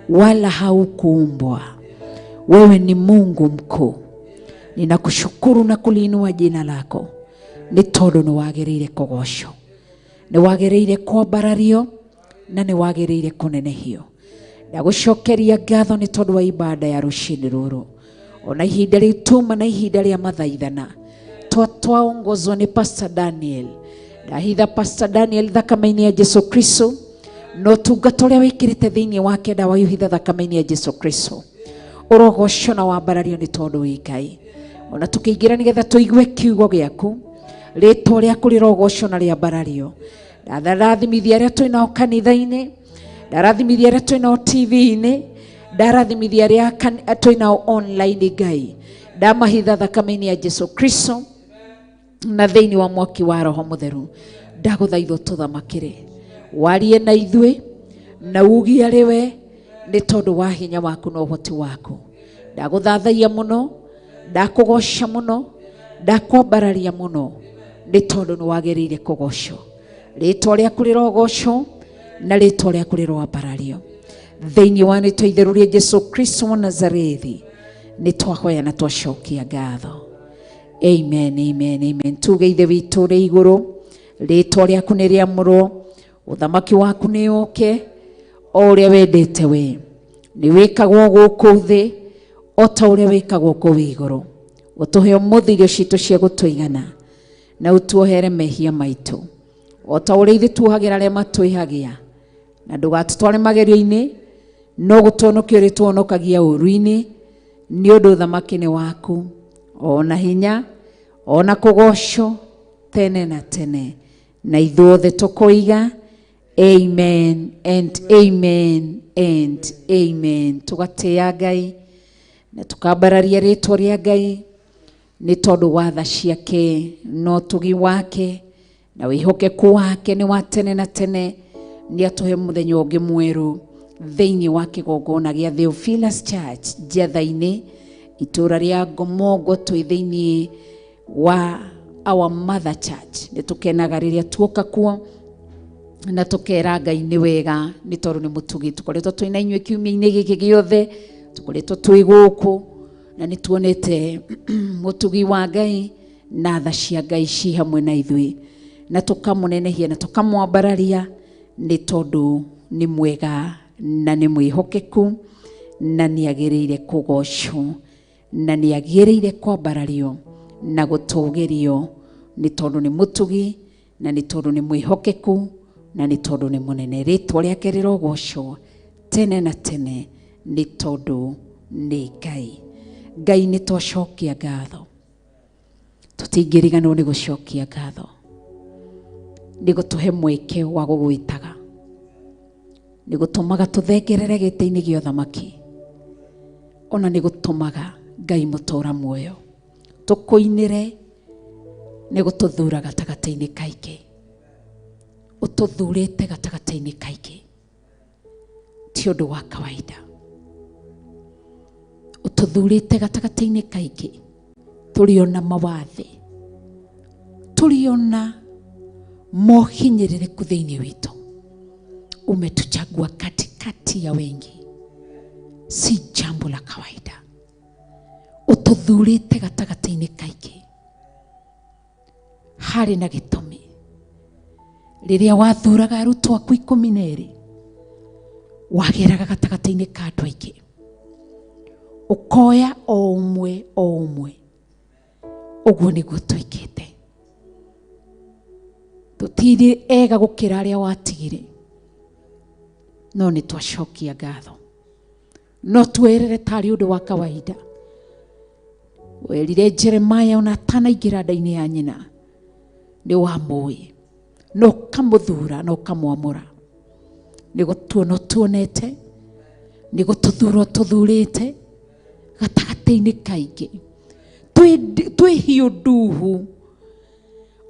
wala haukuumbwa. Wewe ni Mungu mkuu. Ninakushukuru na kuliinua jina lako, nĩ tondũ nĩ wagĩrĩire kũgocwo, nĩ wagĩrĩire kwambarario, na nĩ wagĩrĩire kũnenehio. Ndagũcokeria ngatho nĩ tondũ wa ibada ya rũcinĩ rũrũ, ona ihinda rĩu tuma na ihinda rĩa mathaithana twaongozwo nĩ Pastor Daniel. Ndahitha Pastor Daniel thakame-inĩ ya Jesu Kristo, na ũtungata ũrĩa wĩkĩrĩte thĩinĩ wake ndawaiuhitha thakame-inĩ ya Jesu Kristo. Ũrogocwo na wambarario nĩ tondũ wĩ Ngai. Ona tũkĩingĩra nĩgetha tũigue kiugo gĩaku, rĩtwa rĩaku rĩrogocwo na rĩambarario. Ndarathimithia arĩa twĩ nao kanitha-inĩ, ndarathimithia arĩa twĩ nao TV-inĩ, ndarathimithia arĩa twĩ nao online. Ngai, ndamahitha thakame-inĩ ya Jesu Kristo na thĩinĩ wa mwaki wa Roho Mũtheru. Ndagũthaithwo tũthamakĩre, warie na ithuĩ na ugie arĩ we, nĩ tondũ wa hinya waku na ũhoti waku. Ndagũthathaia mũno, ndakũgoca mũno, ndakwambararia mũno, nĩ tondũ nĩ wagĩrĩire kũgocwo. Rĩtwa rĩaku rĩrogocwo na rĩtwa rĩaku rĩroambarario thĩinĩ wa rĩtwa itheru rĩa Jesu Kristo wa Nazarethi. Nĩ twahoya na twacokia ngatho. Amen, amen, amen. Tuge Ithe witũ ũrĩ igũrũ, rĩtwa rĩaku nĩ rĩamũrwo, ũthamaki waku nĩ ũke, o ũrĩa wendete we, Nĩ wĩkagwo gũkũ thĩ o ta ũrĩa wĩkagwo kũu igũrũ. Ũtũhe ũmũthĩ irio citũ cia gũtũigana, na ũtuohere mehia maitũ o ta ũrĩa ithuĩ tuohagĩra arĩa matwĩhagia, na ndũgatũtware magerio-inĩ, no gũtũhonokia ũrĩtũhonokagia ũũru-inĩ, nĩ ũndũ ũthamaki nĩ waku, ona hinya, ona kũgocwo tene na tene. Na ithuothe tũkoiga amen and amen and amen. Tũgatĩĩa Ngai na tũkambararia rĩtwa rĩa Ngai nĩ tondũ wa tha ciake na ũtugi wake na wĩhokeku wake nĩ wa tene na tene. Nĩ atũhe mũthenya ũngĩ mwerũ thĩinĩ wa kĩgongona gĩa Theophilus Church Njetha-inĩ, itũũra rĩa Ngomongo, twĩ thĩinĩ wa our mother church. Nĩ tũkenaga rĩrĩa tuoka kuo na tũkera Ngai nĩ wega nĩ tondũ nĩ mũtugi. Tũkoretwo twĩ na inyuĩ kiumia-inĩ gĩkĩ gĩothe, tũkoretwo twĩ gũkũ na nĩ tuonete mũtugi wa Ngai na tha cia Ngai ci hamwe na ithuĩ, na tũkamũnenehia na tũkamwambararia nĩ tondũ nĩ mwega na nĩ mwĩhokeku na nĩ agĩrĩire kũgocwo na nĩ agĩrĩire kwambarario na gũtũgĩrio nĩ tondũ nĩ mũtugi na nĩ tondũ nĩ mwĩhokeku na nĩ tondũ nĩ mũnene. Rĩtwa rĩake rĩrogocwo tene na tene nĩ tondũ nĩ Ngai. Ngai nĩ twacokia ngatho, tũtingĩriganĩrwo nĩ gũcokia ngatho nĩ gũtũhe mweke wa gũgwĩtaga, nĩ gũtũmaga tũthengerere gĩtĩ-inĩ gĩa ũthamaki, ona nĩ gũtũmaga Ngai mũtũra muoyo tũkũinĩre, nĩ gũtũthura gatagatĩ-inĩ kaingĩ, ũtũthurĩte gatagatĩ-inĩ kaingĩ, ti ũndũ wa kawaida. Ũtũthurĩte gatagatĩ-inĩ kaingĩ tũrĩ ona mawathe, tũrĩ ona mohinyĩrĩrĩku thĩinĩ witũ. Umetuchagua katikati ya wengi, si jambo la kawaida. Ũtũthurĩte gatagatĩ-inĩ kaingĩ harĩ na gĩtũmi. Rĩrĩa wathuraga arutwo aku 12, wageraga gatagatĩ-inĩ ka andũ aingĩ, ũkoya o ũmwe o ũmwe. Ũguo nĩguo twĩkĩte. Tũtirĩ ega gũkĩra arĩa watigire, no nĩ twacokia ngatho. No tuerere tarĩ ũndũ wa kawaida. Werire Jeremiah ona atanaingĩra nda-inĩ ya nyina nĩ wamũĩ, na ũkamũthura na ũkamwamũra. Nĩ gũtuona ũtuonete, nĩ gũtũthura ũtũthurĩte gatagatĩ-inĩ kaingĩ twĩ hiũ nduhu,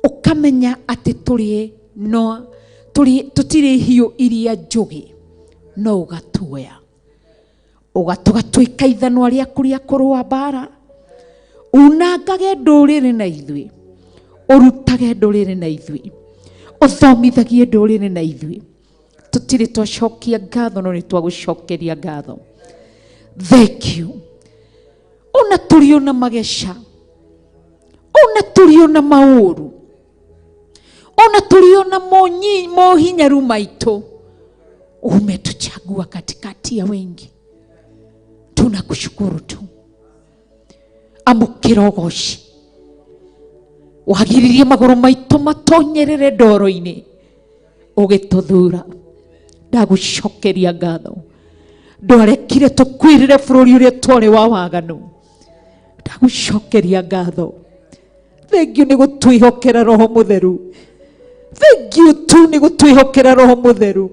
ũkamenya atĩ tũrĩ no tũrĩ tũtirĩ hiũ iria njũgĩ, no ũgatuoya ũgatũgatuĩka ithanwa rĩaku rĩa kũrũa mbara. Unangage ndũrĩrĩ na ithuĩ, ũrutage ndũrĩrĩ na ithuĩ, ũthomithagie ndũrĩrĩ na ithuĩ. Tũtirĩ twacokia ngatho, no nĩ twagũcokeria ngatho. Thank you. Ona tũrĩ ona mageca, ona tũrĩ ona maũru, ona tũrĩ ona mohinyaru maitũ, umetuchagua katikati ya wengi. Tunakushukuru tu. Amũkĩra ũgoci. Wagiririe magũrũ maitũ matonyerere ndoro-inĩ, ũgĩtũthura. Ndagũcokeria ngatho. Ndwarekire tũkuĩrĩre bũrũri ũrĩa twarĩ wa waganu. Ndagũcokeria ngatho. Thank you nĩ gũtwĩhokera Roho Mũtheru. Thank you tu nĩ gũtwĩhokera Roho Mũtheru.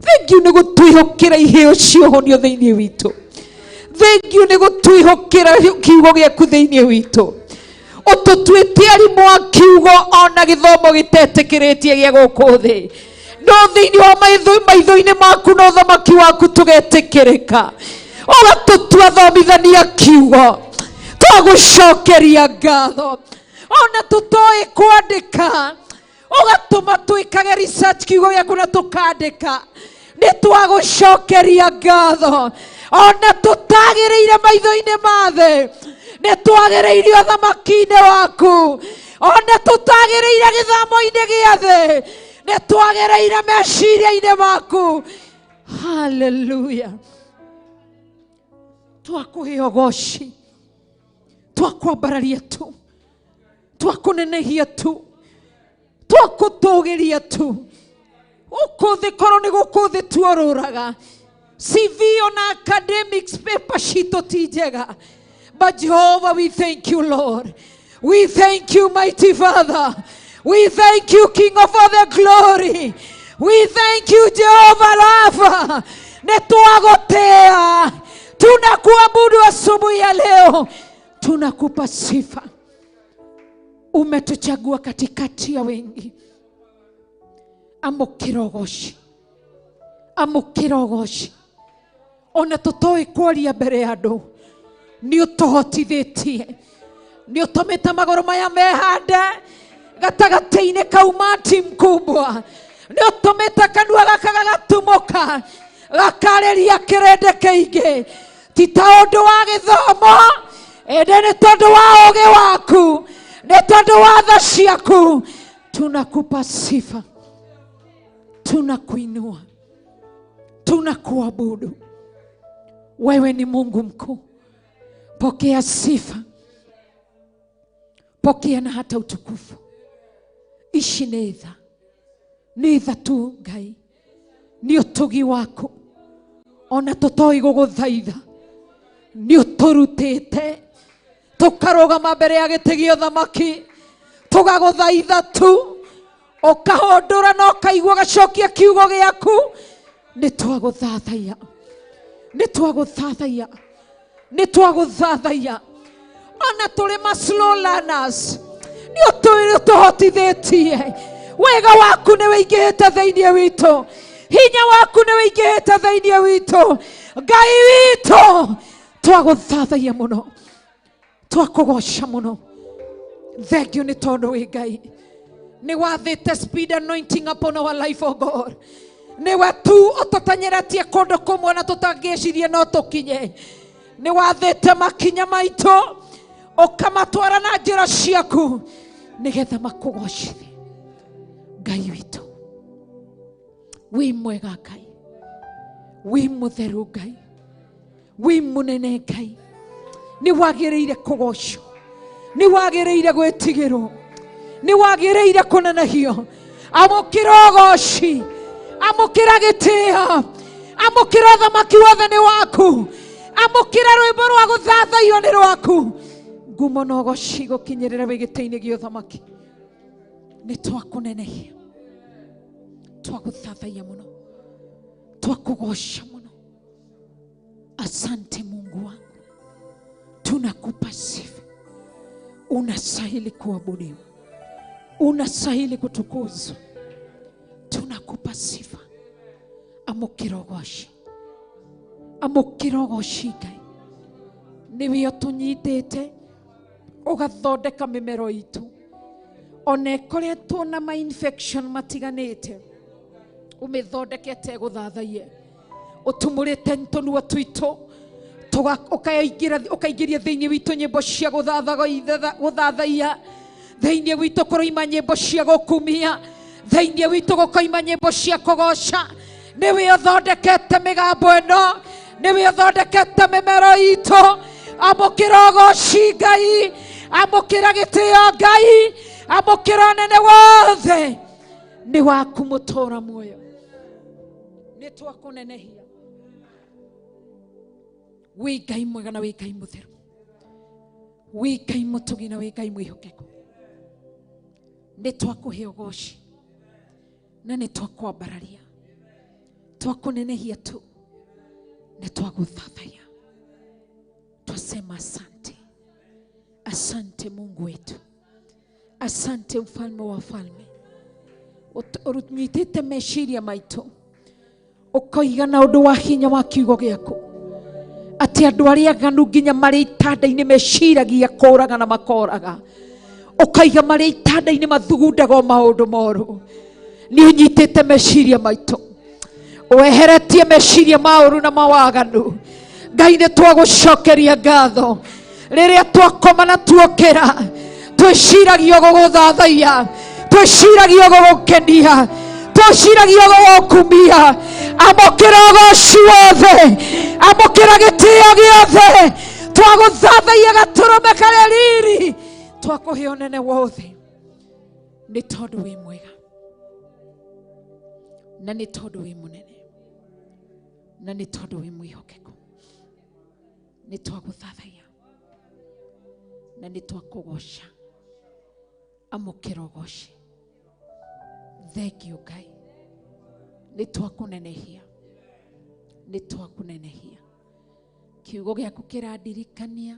Thank you nĩ gũtwĩhokera iheo cia ũhonio thĩinĩ witũ. Thank you nĩ gũtwĩhokera kiugo gĩaku thĩinĩ witũ. Ũtũtuĩte arimũ a kiugo ona gĩthomo gĩtetĩkĩrĩtie gĩa gũkũ thĩ, no thĩinĩ wa maitho-inĩ maku na ũthamaki waku tũgetĩkĩrĩka. Ũgatũtua thomithania kiugo. Twagũcokeria ngatho. Ona tũtoĩ kwandĩka, ũgatũma twĩkage research kiugo gĩaku na tũkandĩka. Nĩ twagũcokeria ngatho. Ona tũtagĩrĩire maitho-inĩ ma thĩ, nĩ twagĩrĩire ũthamaki-inĩ waku. Ona tũtagĩrĩire gĩthamo-inĩ gĩa thĩ, nĩ twagĩrĩire meciria-inĩ maku. Hallelujah. Twakũhe ũgoci, twakwambararia tu, twakũnenehia tu, twakũtũgĩria tu. Gũkũ thĩ korwo nĩ gũkũ thĩ tuorũraga, CV ona academics paper citũ ti njega. But Jehovah, we thank you, Lord. We thank you, mighty Father. We thank you, King of all the glory. We thank you, Jehovah Rapha. Nĩ twagũtĩa, tunakuabudu asubuhi ya leo, tunakupa sifa. Umetuchagua katikati ya wengi. Amũkĩra ũgoci, amũkĩra ũgoci. Ona tũtoĩ kwaria mbere ya andũ, nĩ ũtũhotithĩtie, nĩ ũtũmĩte magũrũ maya mehande gatagatĩ-inĩ ka umati mkubwa, nĩ ũtũmĩte kanua gaka gagatumũka gakarĩria kĩrĩndĩ kĩingĩ, ti ta ũndũ wa gĩthomo, ĩndĩ nĩ tondũ wa ũũgĩ waku, nĩ tondũ wa tha ciaku. Tunakupa sifa, tunakuinua, tunakuabudu. Wewe ni Mungu mkuu. Pokea sifa, pokea na hata utukufu. Ici nĩ tha, nĩ tha tu Ngai, nĩ ũtugi waku, ona tũtoĩ gũgũthaitha, nĩ ũtũrutĩte tũkarũgama mbere ya gĩtĩ gĩa ũthamaki, tũgagũthaitha tu, ũkahũndũra na ũkaigua ũgacokia kiugo gĩaku. Nĩ twagũthathaiya, nĩ twagũthathaiya, nĩ twagũthathaiya. Ona tũrĩ ma slow learners, nĩ ũtũhotithĩtie. Wega waku nĩ wĩingĩhĩte thĩinĩ witũ, hinya waku nĩ wĩingĩhĩte thĩinĩ witũ. Ngai witũ, twagũthathaiya mũno, twakũgoca mũno. Thank you nĩ tondũ wĩ Ngai, nĩ wathĩte speed anointing upon our life, oh God. Nĩwe tu ũtũteng'eretie kũndũ kũmwe na tũtangĩcirie no tũkinye. Nĩ wathĩte makinya maitũ, ũkamatwara na njĩra ciaku nĩgetha makũgocithie. Ngai witũ, wĩ mwega Ngai, wĩ mũtheru Ngai, wĩ mũnene Ngai, nĩ wagĩrĩire kũgocwo, nĩ wagĩrĩire gwĩtigĩrwo, nĩ wagĩrĩire kũnenehio. Amũkĩra ũgoci, amũkĩra gĩtĩo, amũkĩra ũthamaki wothe nĩ waku, amũkĩra rwĩmbo rwa gũthathaiyo nĩ rwaku. Ngumo na ũgoci gũkinyĩrĩra wĩ gĩtĩ-inĩ gĩa ũthamaki. Nĩ twakũnenehia, twagũthathaiya mũno, twakũgoca mũno. Asante Mungu wangu, tunakupa sifa. Unastahili kuabudiwa, unastahili kutukuzwa. Tunakupa sifa. Amũkĩra ũgoci, amũkĩra ũgoci Ngai. Nĩwe ũtũnyitĩte ũgathondeka mĩmero itũ, ona ĩkoretwo na ma infection matiganĩte, ũmĩthondekete gũthathaiye, ũtumũrĩte tũnua twitũ, ũkaingĩria thĩinĩ witũ nyĩmbo cia gũthathaiya, thĩinĩ witũ kũroima nyĩmbo cia gũkumia, thĩinĩ witũ gũkoima nyĩmbo cia kũgoca. Nĩwe ũthondekete mĩgambo ĩno, nĩwe ũthondekete mĩmero itũ. Amũkĩra ũgoci Ngai, amũkĩra gĩtĩo Ngai, amũkĩra ũnene wothe nĩ waku mũtũra muoyo. Nĩ twakũnenehia, wĩ Ngai mwega na wĩ Ngai mũtheru, wĩ Ngai mũtugi na wĩ Ngai mwĩhokeku. Nĩ twakũhe ũgoci na nĩ twakwambararia, twakũnenehia tu, nĩ twagũthathaiya. Twasema asante, asante Mungu wetu, asante mfalme wa falme. Ũnyitĩte meciria maitũ, ũkoiga na ũndũ wa hinya wa kiugo gĩaku atĩ andũ arĩa aganu nginya marĩ itanda-inĩ meciragia kũraga na makoraga, ũkaiga marĩ itanda-inĩ mathugundaga o maũndũ moru. Nĩ ũnyitĩte meciria maitũ, weheretie meciria ma ũru na mawaganu. Ngai, nĩ twagũcokeria ngatho. Rĩrĩa twakoma na tuokĩra, twĩciragia gũgũthathaiya, twĩciragia gũgũkenia. Tũciragia gũgũkumia. Amũkĩra ũgoci wothe, amũkĩra gĩtĩo gĩothe. Twagũthathaia gatũrũme karĩa riri, twakũhe ũnene wothe, nĩ tondũ wĩ mwega na nĩ tondũ wĩ mũnene na nĩ tondũ wĩ mwĩhokeku. Nĩ twagũthathaia na nĩ twakũgoca. Amũkĩra ũgoci. Thank you Ngai, nĩ twakũnenehia, nĩ twakũnenehia. Kiugo gĩaku kĩrandirikania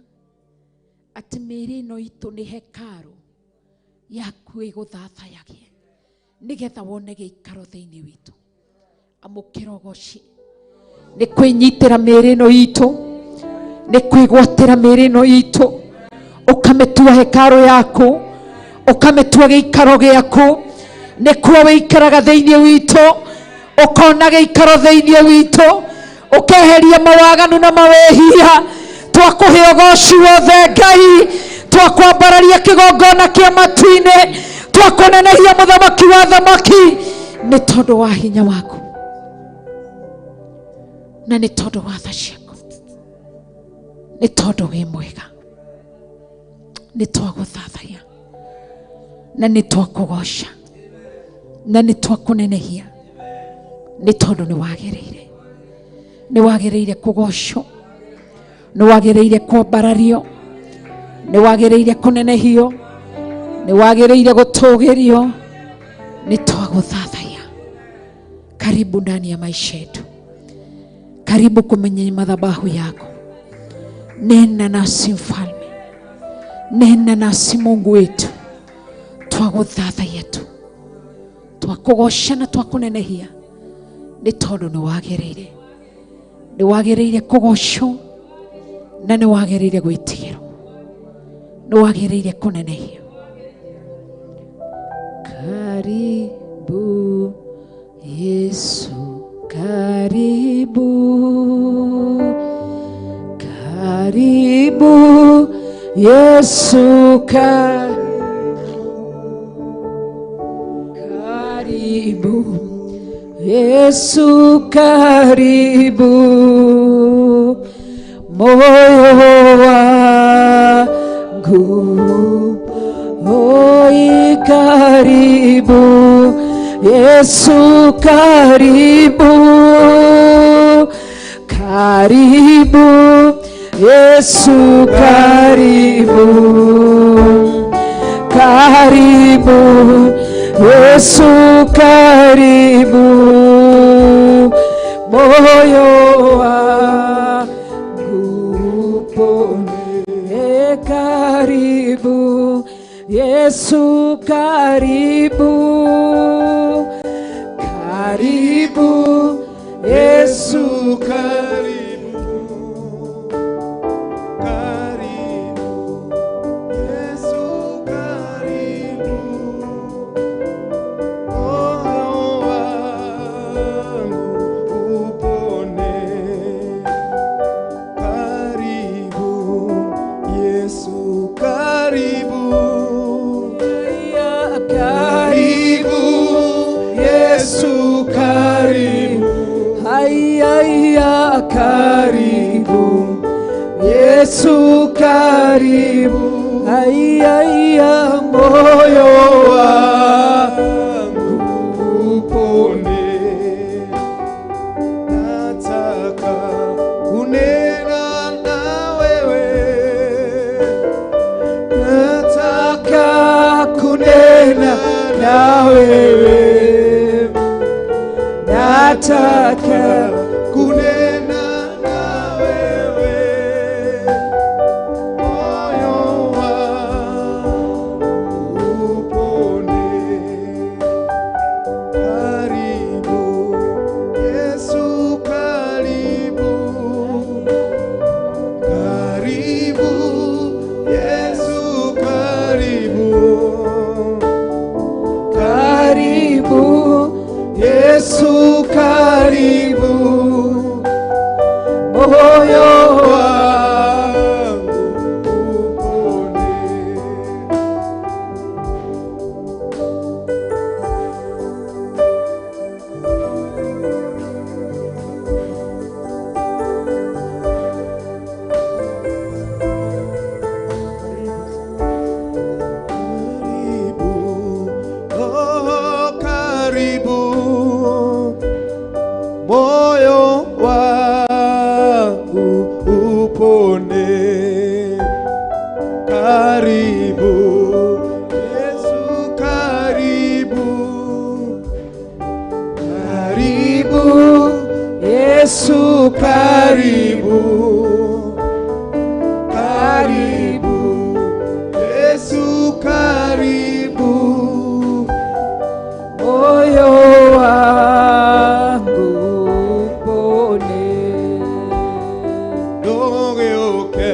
atĩ mĩĩrĩ ĩno itũ nĩ hekarũ yaku ĩgũthathayagie, nĩgetha wone gĩikaro thĩinĩ witũ. Amũkĩra ũgoci. Nĩ kwĩnyitĩra mĩĩrĩ ĩno itũ, nĩ kwĩgwatĩra mĩĩrĩ ĩno itũ, ũkamĩtua hekarũ yaku, ũkamĩtua gĩikaro gĩaku. Nĩkuo wĩikaraga thĩinĩ witũ, ũkona gĩikaro thĩinĩ witũ, ũkeheria mawaganu na mawĩhia. Twakũhe ũgoci wothe Ngai, twakwambararia kĩgongona kĩa matu-inĩ, twakũnenehia mũthamaki wa thamaki, nĩ tondũ wa hinya waku na nĩ tondũ wa tha ciaku, nĩ tondũ wĩ mwega. Nĩ twagũthathaia na nĩ twakũgoca na nĩ twakũnenehia, nĩ tondũ nĩ wagĩrĩire, nĩ wagĩrĩire kũgocwo, nĩ wagĩrĩire kwambarario, nĩ wagĩrĩire kũnenehio, nĩ wagĩrĩire gũtũgĩrio. Nĩ twagũthathaia. Karibu ndani ya maisha yetu, karibu kwenye madhabahu yako. Nena nasi Mfalme, nena nasi Mungu wetu. Twagũthathaia tu, twakũgoca na twakũnenehia, nĩ tondũ nĩ wagĩrĩire, nĩ wagĩrĩire kũgocwo na nĩ wagĩrĩire gwĩtigĩrwo, nĩ wagĩrĩire kũnenehio. Karibu Yesu, karibu, karibu Yesu, karibu Yesu, karibu moyo wangu, oi karibu Yesu, karibu, karibu Yesu, karibu, karibu Yesu, karibu moyo wangu upone, karibu Yesu, karibu, karibu Yesu, karibu, karibu Yesu, karibu moyo wangu upone, karibu Yesu, karibu, karibu Yesu, karibu, haya, karibu Yesu, karibu, haya, moyo wangu upone, nataka kunena na wewe, nataka kunena na wewe, nataka kunena na wewe, moyo wangu upone, karibu Yesu, karibu, karibu Yesu, karibu, karibu Yesu, karibu. upone. Karibu Yesu, karibu. Karibu Yesu, karibu. Karibu Yesu, karibu. Moyo wangu upone. Ndũgĩũke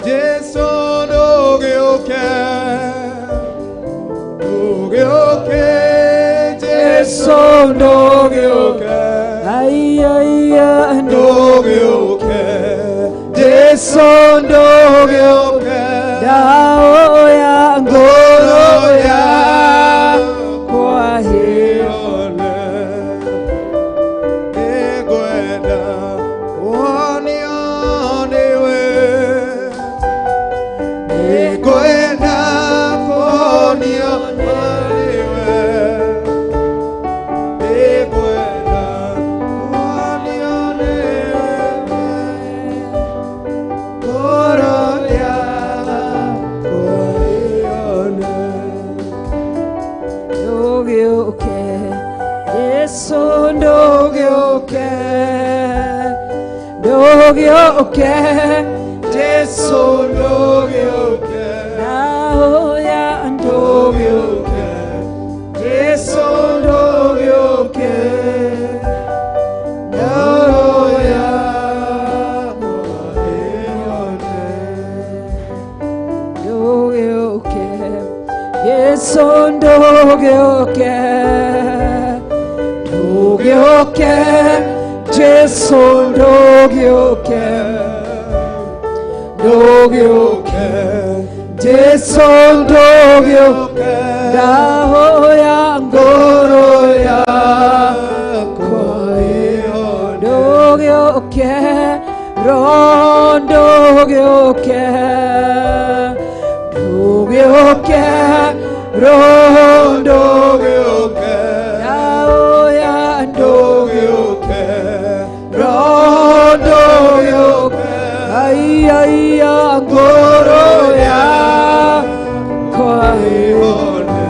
Jesu, ndũgĩũke. Ndũgĩũke Jesu, ndũgĩũke. Ai ai ai, Ndũgĩũke Jesu, ndũgĩũke. Ndaoya Ngoro ngoro yakwa yakwa ĩone. Nĩngwenda wonio nĩwe. Nĩngwenda kuonio nĩwe. Nĩngwenda kuonio nĩwe. Ngoro yakwa ĩone. Ndũgĩũke Yesu, ndũgĩũke. Ndũgĩũke Jesu, ndũgĩũke. Ndaoya Ndũgĩũke Jesu, ndũgĩũke. Ngoro yakwa ĩone. Ndũgĩũke Yesu, ndũgĩũke. Ndũgĩũke Jesu, ndũgĩũke. Ndũgĩũke Jesu, ndũgĩũke. Ndahoya ngoro yakwa ĩone. Ndũgĩũke Roho, ndũgĩũke. Ndũgĩũke Roho, Ndũgĩũke. Ndahoya Ndũgĩũke Roho, ndũgĩũke. Ai ai ngoro yakwa ĩone.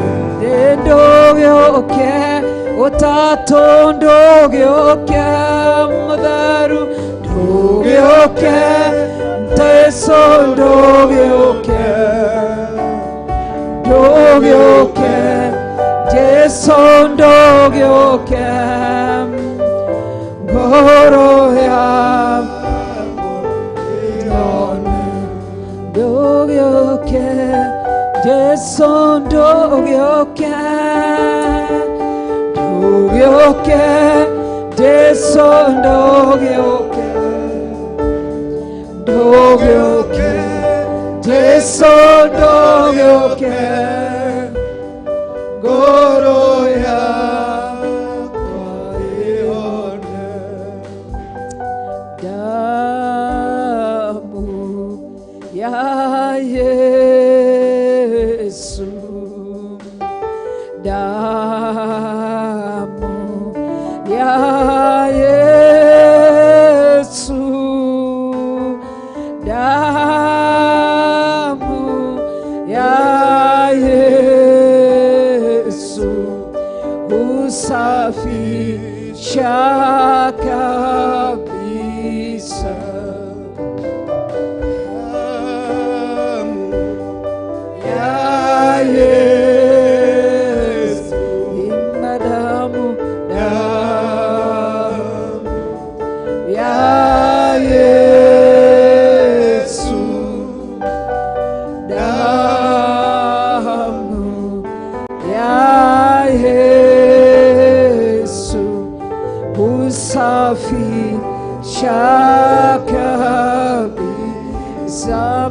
Ndũgĩũke ũtatũ, ndũgĩũke mũtheru, ndũgĩũke Jesu, ndũgĩũke. Ndũgĩũke Jesu, ndũgĩũke. Ngoro yakwa ĩone. Ndũgĩũke Jesu, ndũgĩũke. Ndũgĩũke Jesu, ndũgĩũke. Ndũgĩũke Jesu, ndũgĩũke. Ngoro yakwa ĩone. Damu ya Yesu, damu ya Yesu, damu ya Yesu husafisha kabisa. Damu ya Yesu, Imba damu, damu damu ya Yesu, damu ya Yesu husafisha kabisa.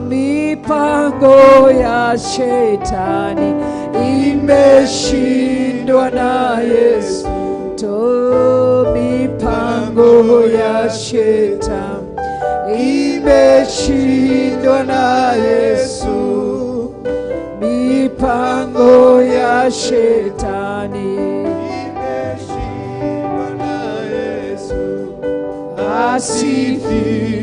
Mipango ya shetani imeshindwa na Yesu. To mipango ya shetani imeshindwa na Yesu. Mipango ya shetani imeshindwa na Yesu. asifiwe.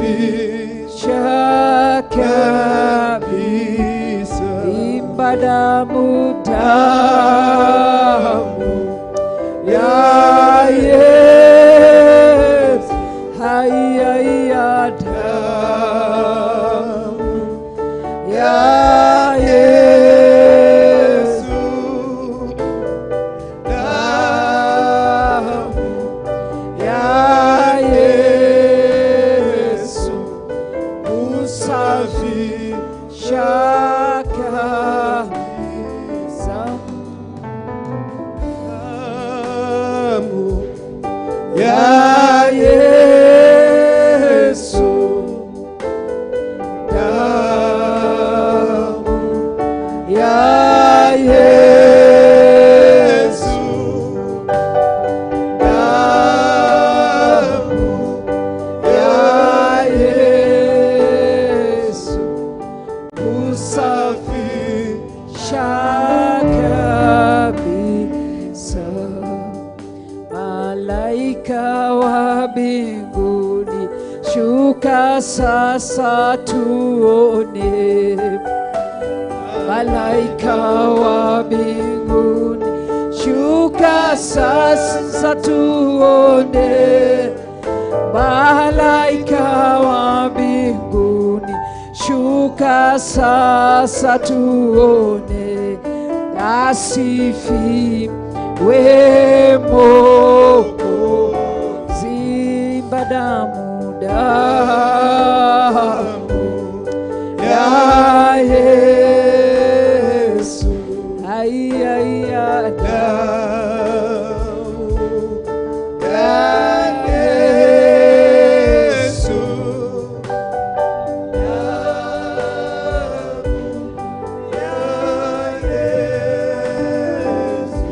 Usafisha kabisa. Imba damu, damu ya Yesu, haya ya damu ya Yesu, Damu ya Yesu, usafisha kabisa. Damu ya Yesu, damu ya Yesu, Yesu, damu ya Yesu, usafisha kabisa. Malaika wa mbinguni, shuka sasa tuone. Malaika wa mbinguni, shuka sasa tuone. Malaika wa mbinguni, shuka sasa tuone. Asifiwe Mwokozi, imba damu, damu ya Yesu, ai ai ai, Damu ya Yesu, damu ya Yesu,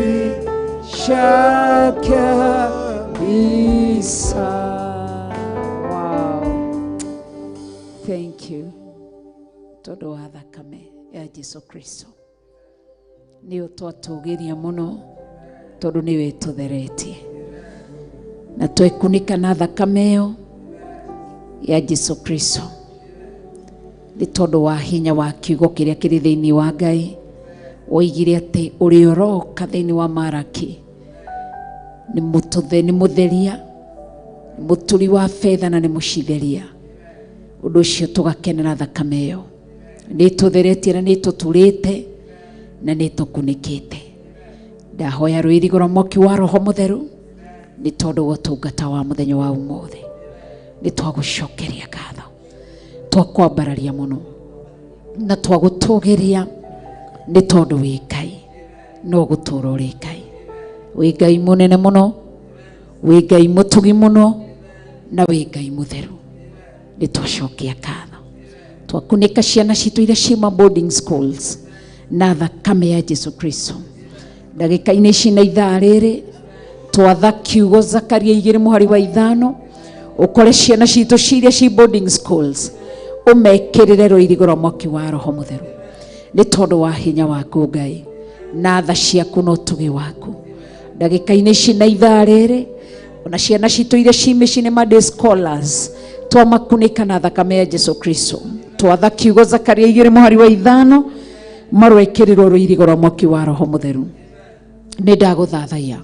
usafisha kabisa. Wow. Thank you tondå wa thakame ya Jesu Kristo nä å twatågä må no tondå nä we tå theretie na twekunä na thakame ä yo ya Jesu Kristo nä tondå wa hinya wa kiugo kä rä a kä rä thä inä wa Ngai woigire atä å rä a ũroka thä inä wa Maraki nä må theria nä må turi wa betha na nä må citheria å ndå å cio tå gakenera thakame ä yo nä tå theretie na nä tå turä te na nä tå kunä kä te ndahoya rå irigo rwa mwaki wa roho må theru nä tondå wa ũtungata wa mũthenya wa ũmũthĩ nĩ twagũcokeria ngatho twakwambararia mũno na twagũtũgĩria nĩ tondũ wĩ Ngai no gũtũra ũrĩ Ngai wĩ Ngai mũnene mũno wĩ Ngai mũtugi mũno na wĩ Ngai mũtheru nĩ twacokia ngatho twakunĩka ciana citũ iria ciĩ ma boarding schools na thakame ya Jesu Kristo ndagĩka-inĩ ici na ithaa rĩrĩ twatha kiugo Zakaria 2 mũhari wa 5 ũkore ciana citũ ciria ci boarding schools ũmekĩrĩre rũirigo rwa mwaki wa roho mũtheru nĩ tondũ wa hinya waku Ngai na tha ciaku na ũtugi waku ndagĩka-inĩ ici na ithaa rĩrĩ ona ciana citũ iria ci mĩciĩ nĩ ma day scholars twamakunĩka na thakame ya Jesu Kristo twatha kiugo Zakaria 2 mũhari wa 5 marwekĩrĩrwo rũirigo rwa mwaki wa roho mũtheru nĩ ndagũthathaiya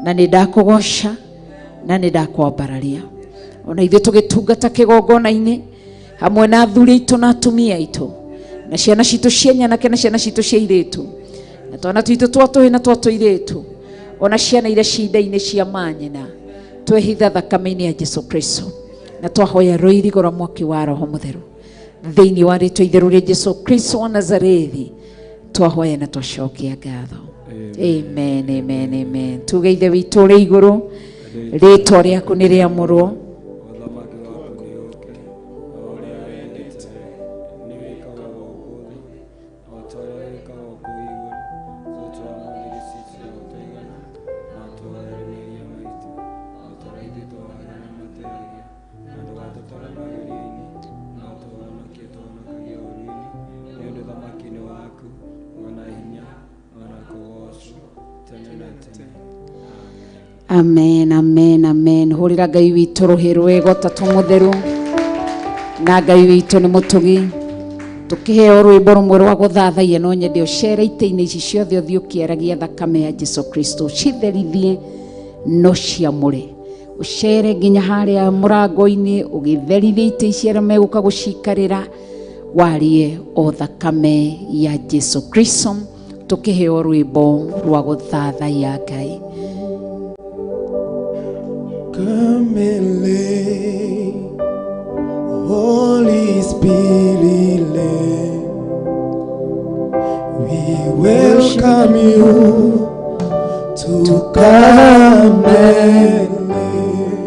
na nĩ ndakũgoca na nĩ ndakwambararia ona ithuĩ tũgĩtungata kĩgongona-inĩ hamwe na athuri aitũ na atumia aitũ na ciana citũ cia nyanake na ciana citũ cia airĩtu na twana twitũ twa tũhĩ na twa tũirĩtu ona ciana iria ci nda-inĩ cia manyina twehitha thakame-inĩ ya Jesu Kristo na twahoya rũirigo rwa mwaki wa roho mũtheru thĩinĩ wa rĩtwa itheru rĩa Jesu Kristo wa Nazarethi twahoya na twacokia ngatho. Amen, amen, amen. Tuge ithe witũ ũrĩ igũrũ rĩtwa rĩaku nĩ rĩamũrwo Ũthamaki waku nĩ ũũke, o ũrĩa wendete nĩ wĩkagwo gũkũ thĩ o ta ũrĩa wĩkagwo kũu igũrũ. Tũtũũra mũthĩ citũ cia gũtũigana, na ũtũohere mehia maitũ o ta ũrĩa ithuĩ twohagĩra arĩa matwĩhagia, na ndũgatũtware magerio-inĩ, no ũtũhonokie tũhonokagie ũũru-inĩ. Nĩ ũndũ ũthamaki nĩ waku, ona hinya, ona kũgoocwo tene na tene. Amen, amen, amen. Holy Tũkĩhũrĩra Ngai witũ rũhĩ rwega ũtatũ mũtheru, na Ngai witũ nĩ mũtugi. Tũkĩheo rwĩmbo rũmwe rwa gũthathaiya, no nyende ũcere itĩ-inĩ ici ciothe ũthiĩ ũkĩaragia thakame ya Jesu Kristo, citherithie no ciamũre. Ũcere nginya harĩa mũrango-inĩ ũgĩtherithia itĩ ici arĩa megũka gũcikarĩra, warie o thakame ya Jesu Kristo. Tũkĩheo rwĩmbo rwa gũthathaiya Ngai. Come and lay, Holy Spirit, lay. We welcome you to come and lay.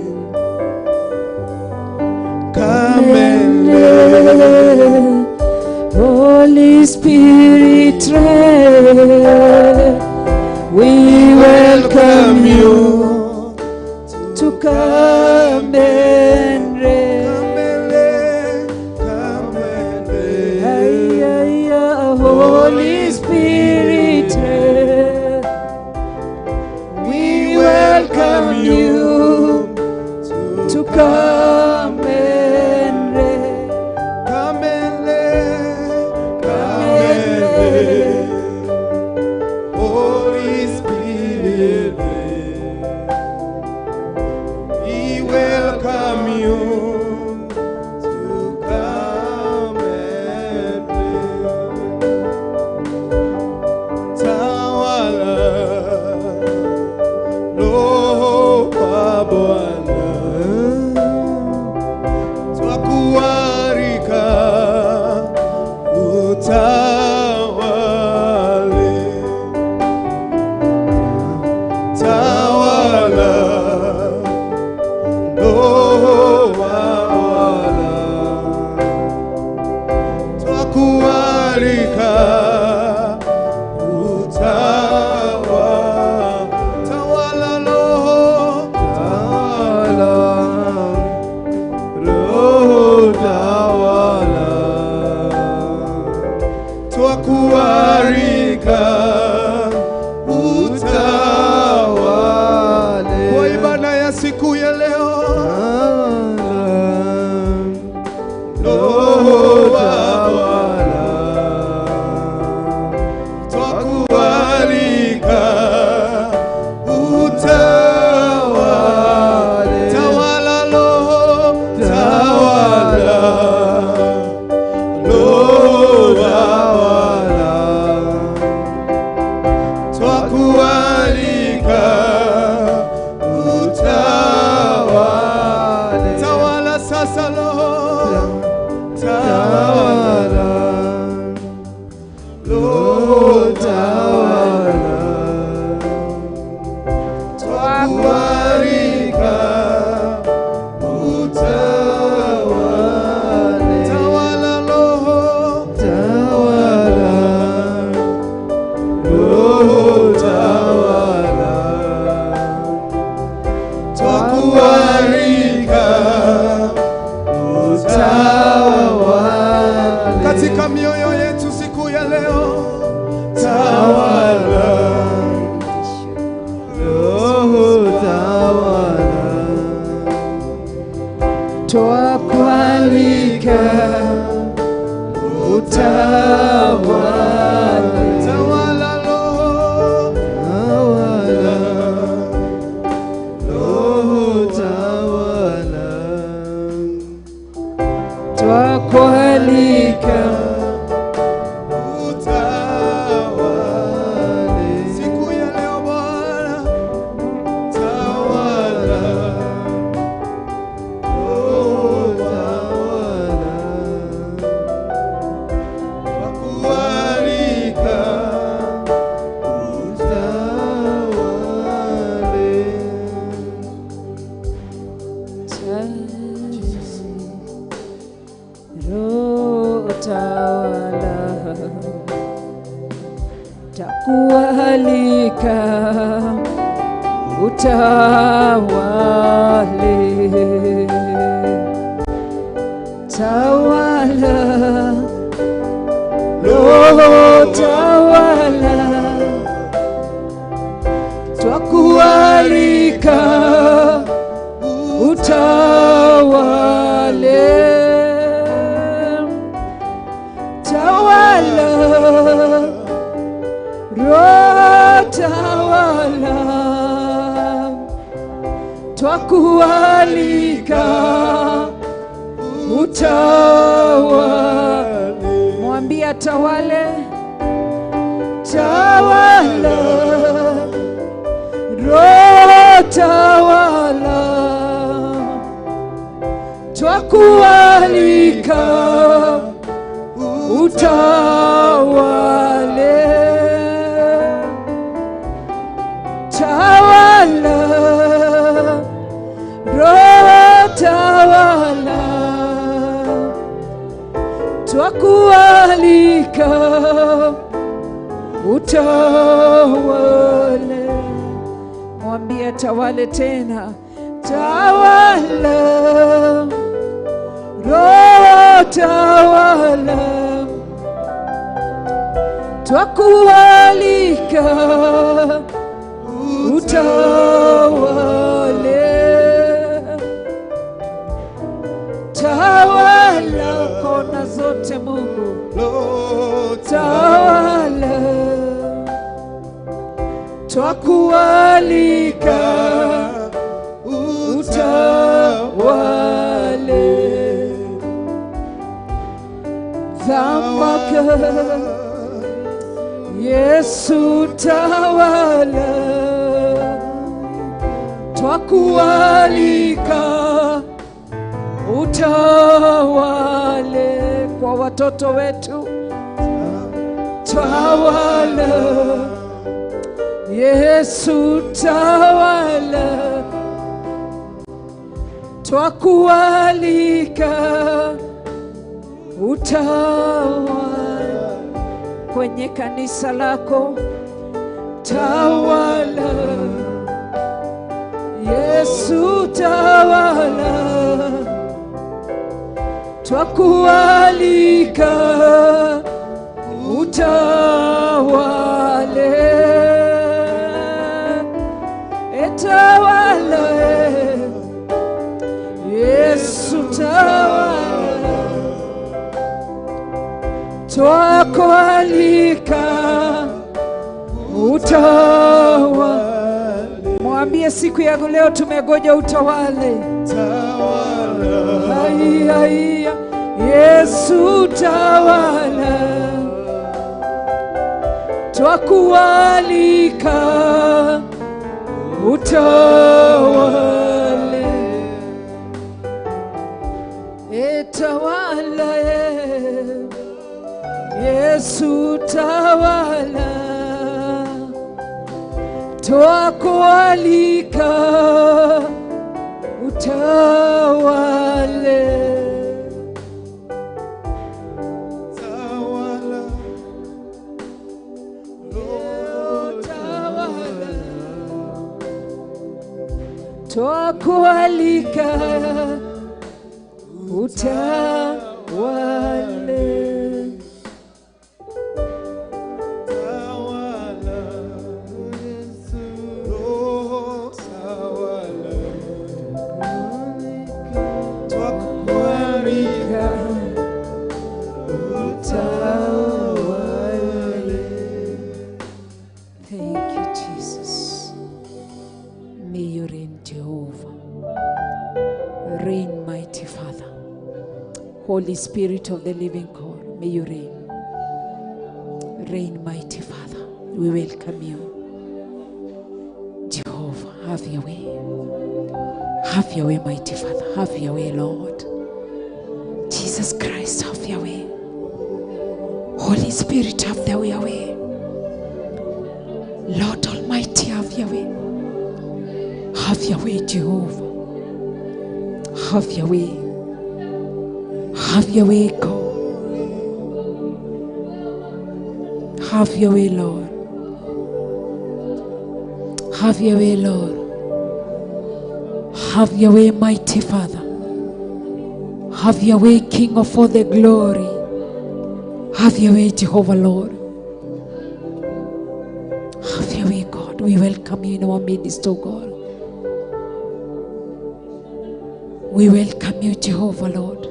Come and lay, Holy Spirit, reign. We welcome you to come and reign. Come and lay, come and lay. Ay, ay, ay, Holy Spirit, reign. We welcome you to come and reign. Come and lay, come and lay. Holy Spirit, we welcome you to come and lay. Tawala, Roho wa Bwana, twakualika utawale. Tawala, Roho wa Bwana, twakualika utawala. Tawala, Roho, tawala, Roho tawala, twakualika utawale. Kwa ibada ya siku ya leo, Roho wa Bwana, twakualika utawale. Tawala, Roho, tawala, Roho tawala, twakualika utawale. Tawala sasa, Roho, tawala, Roho tawala, twakualika utawale. Tawala, Roho, tawala, Roho tawala, twakualika utawale katika mioyo yetu siku ya leo. Tawala, Roho tawala, Twakualika utawale. Tawala, Roho, tawala, Roho tawala, Twakualika utawale siku ya leo Bwana, tawala, Roho tawala, twakualika utawale. Roho tawala, takualika utawale. Tawala, Roho tawala, twakualika Tawale, tawala, Roho tawala, twakualika utawale. Mwambie tawale, tawala, Roho tawala, twakualika utawale, tawala, Roho tawala, twakualika utawale. Mwambie tawale tena, tawala, Roho tawala, twakualika utawale, tawala kona zote Mungu, tawala, twakualika utawale, dhamaka Yesu tawala, twakualika utawale kwa watoto wetu, tawala, Yesu tawala, twakualika utawala kwenye kanisa lako, tawala, Yesu tawala, twakualika utawale, etawala, Yesu tawala, twakualika utawale. Mwambie siku ya leo tumegoja utawale. Ai, ai, Yesu tawala, twakualika utawale, etawala, Yesu tawala, twakualika utawale, Tawala, utawala, twakualika utawale. Tawala, Yesu, Roho tawala, twakualika utawale. Thank you, Jesus. May you reign, Jehovah. Reign, mighty Father. Holy Spirit of the living God, may you reign. Reign, mighty Father. We welcome you. Jehovah, have your way. Have your way, mighty Father. Have your way, Lord. Jesus Christ, have your way. Holy Spirit, have their way away. Lord Almighty, have your way. Have your way, Jehovah. Have your way. Have your way, God. Have your way, Lord. Have your way, Lord. Have your way, mighty Father. Have your way, King of all the glory. Have your way, Jehovah, Lord. Have your way, God. We welcome you in our midst, O God. We welcome you Jehovah Lord.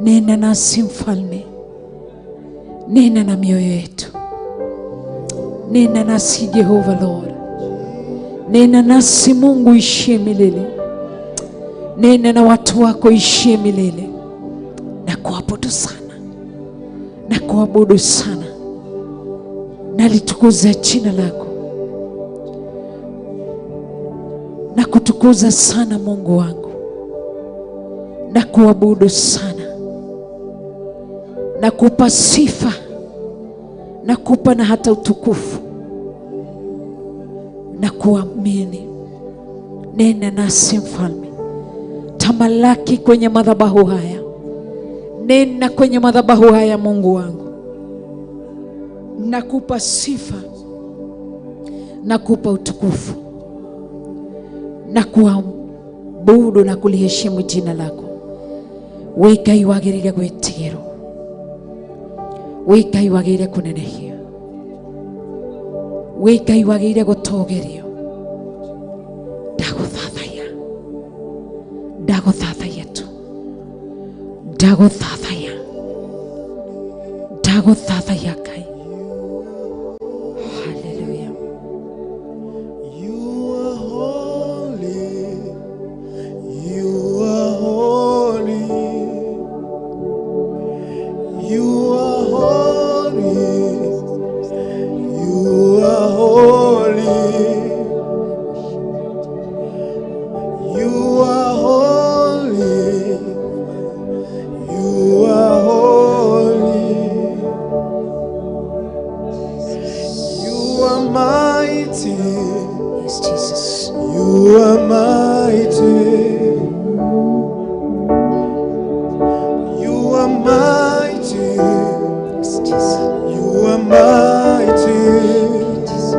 Nena nasi mfalme, nena na mioyo yetu, nena nasi Jehovah Lord, nena nasi Mungu ishie milele, nena na watu wako ishie milele. Na kuabudu sana, na kuabudu sana, nalitukuza jina lako, na kutukuza sana Mungu wangu, na kuabudu sana, na kupa sifa, na kupa na hata utukufu, na kuamini. Nena nasi mfalme, tamalaki kwenye madhabahu haya, nena kwenye madhabahu haya Mungu wangu. Nakupa sifa, nakupa utukufu, na kuabudu na kuliheshimu jina lako. Wĩ Ngai wagĩrĩire gwĩtigĩrwo, wĩ Ngai wagĩrĩire kũnenehio, wĩ Ngai wagĩrĩire gũtũgĩrio. Ndagũthathaiya, ndagũthathaiya tu, ndagũthathaiya, ndagũthathaiya Ngai. Hallelujah. You are holy. You are holy. You are holy. You are holy. You are holy. You are holy. You are mighty. Yes, Jesus. You are mighty. You are mighty. Yes, Jesus. You are mighty. Jesus.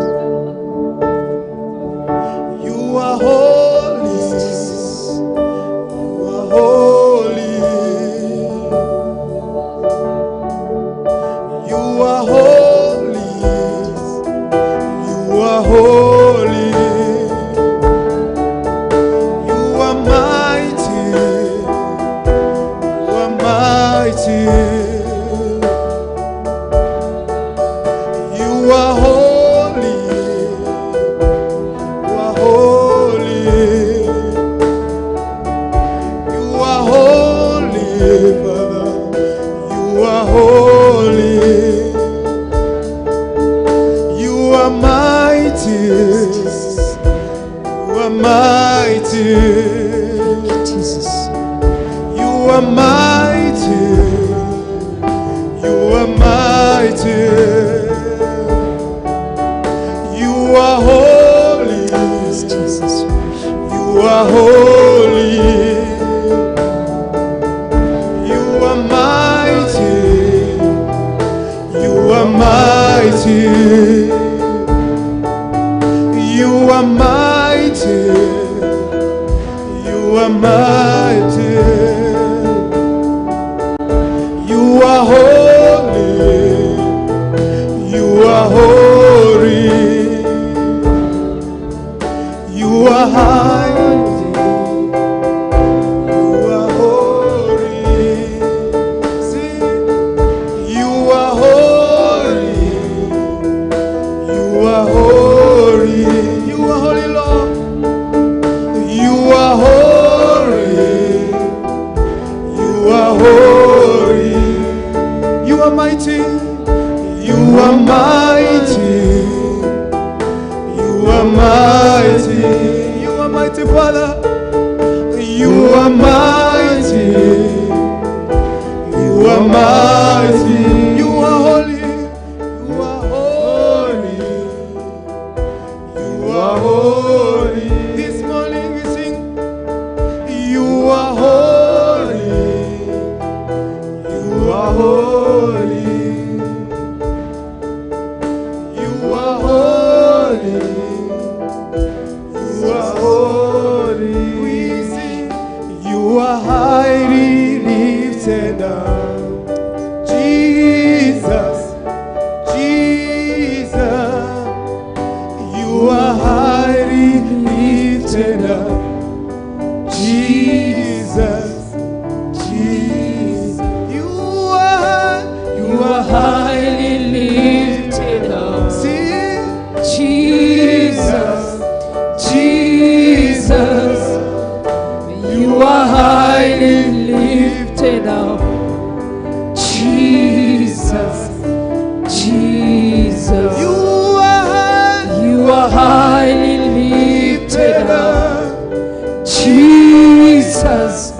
You are holy. You are holy. You are holy. You are holy. You are mighty. You are mighty. You are holy. You are holy. You are holy, Father. You are holy. You are mighty. You are mighty. Jesus. You are mighty. You are mighty. You are holy. Yes, Jesus. You are holy. You are mighty. You are mighty. You are mighty. You are mighty. You are holy. You are holy. You are high. You are holy. See, you are holy. You are holy. You are holy, Lord. You are holy. You are holy. You are mighty. You are mighty. You are mighty. You are mighty, Father. You are mighty. You are mighty. You are holy. You are holy. You are holy. This morning we sing. You are holy. You are holy. You are holy. You are holy. We sing. You are highly lifted up. Jesus, Jesus. You are highly lifted up. Jesus. You are highly lifted up. Jesus, Jesus. You are high You are highly lifted up. Jesus,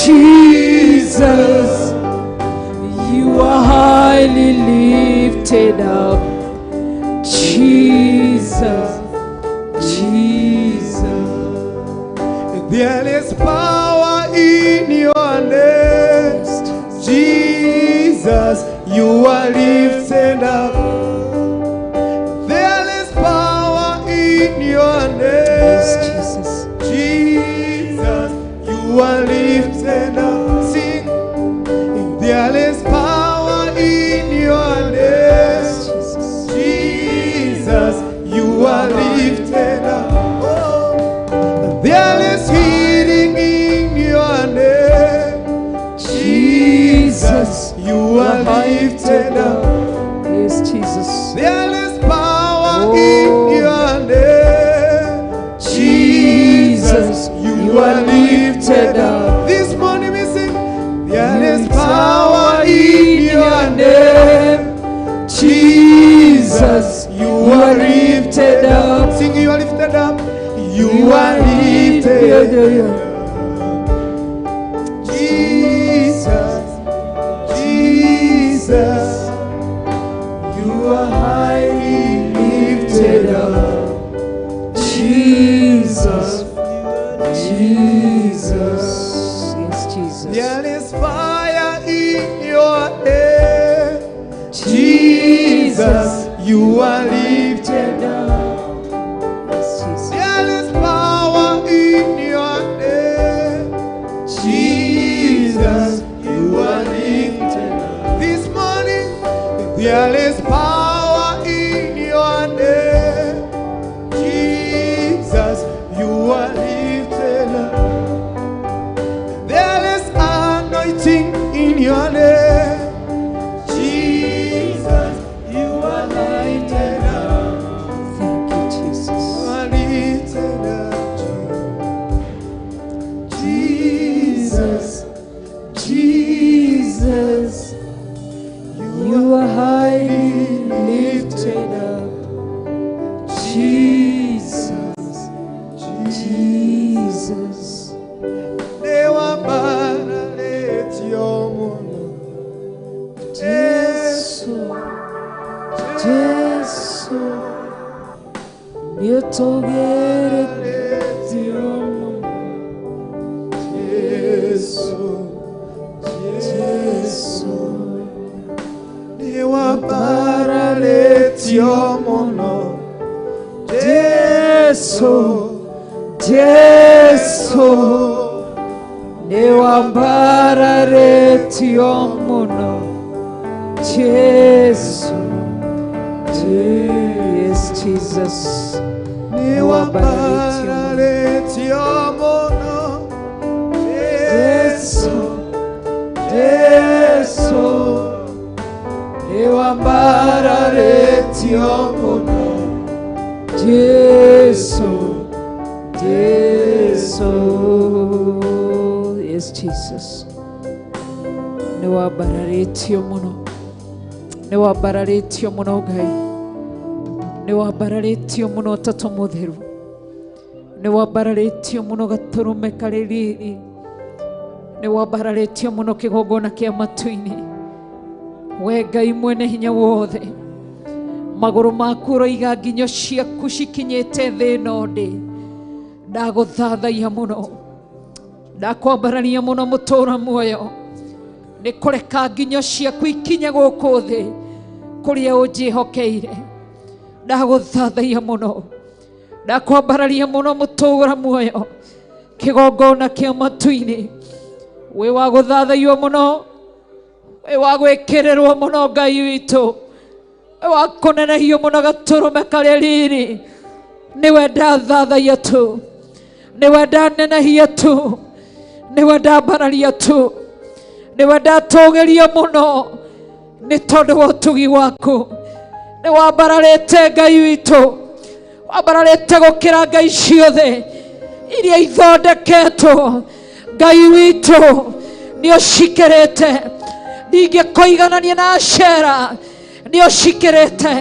Jesus. You are highly lifted up. Jesus, Jesus. There is power in your name. Jesus, you are lifted up. There is power in your Yes, name. Jesus. Jesus, you are lifted up. Sing. There is power in your name. Jesus. Jesus, you are lifted up. Oh, there is healing in your name. Jesus, you are lifted up. Yes, Jesus. There is power in your name. Jesus, you are lifted up. This morning we sing, there is power in your name. Jesus, you are lifted up. Sing, you are lifted up. You are lifted up. Jesus, Jesus, you are highly lifted up. Jesus, Jesus. Yes, Jesus. There is fire in your head. Jesus, you are lifted up. Yes, Jesus. There is power in your name. Jesus, you are lifted up. This morning, there is power in your name. Jesus, you are lifted up. There is anointing in your name. Jesus, you are lifted up. Thank you, Jesus. You are lifted up. Jesus, Jesus, you are highly lifted up. Jesus, Jesus. Nĩwambararĩtio mũno. Jesu, Jesu, nĩũtũgĩrĩtio mũno. Jesu, Jesu, nĩwambararĩtio mũno. Jesu, Jesu, nĩwambararĩtio mũno. Jesu, yes, Jesus. Nĩwambararĩtio mũno. Jesu, Jesu, nĩwambararĩtio mũno. Jesu, Jesu. Yes, Jesus. Nĩwambararĩtio mũno. Nĩwambararĩtio mũno Ngai. Nĩwambararĩtio mũno Ũtatũ Mũtheru. Nĩwambararĩtio mũno Gatũrũme karĩ riri. Nĩwambararĩtio mũno kĩgongona kĩa matu-inĩ. We Ngai mwene hinya wothe, magũrũ maku ũroiga nginyo ciaku cikinyĩte thĩ ĩno ndĩ. Ndagũthathaiya mũno, ndakwambararia mũno mũtũra muoyo, nĩ kũreka nginyo ciaku ikinye gũkũ thĩ kũrĩa ũnjĩhokeire. Ndagũthathaiya mũno, ndakwambararia mũno mũtũra muoyo, kĩgongona kĩa matu-inĩ. Wĩ wa gũthathaiyo mũno, wĩ wa gwĩkĩrĩrwo mũno Ngai witũ, wĩ wa kũnenehio mũno Gatũrũme karĩ riri. Nĩwe ndathathaiya tu, nĩwe ndanenehia tu, nĩwe ndambararia tu, nĩwe ndatũgĩria mũno nĩ tondũ wa ũtugi waku. Nĩ wambararĩte Ngai witũ, wambararĩte gũkĩra ngai ciothe iria ithondeketwo. Ngai witũ nĩ ũcikĩrĩte, ndingĩkũiganania na Ashera, nĩ ũcikĩrĩte,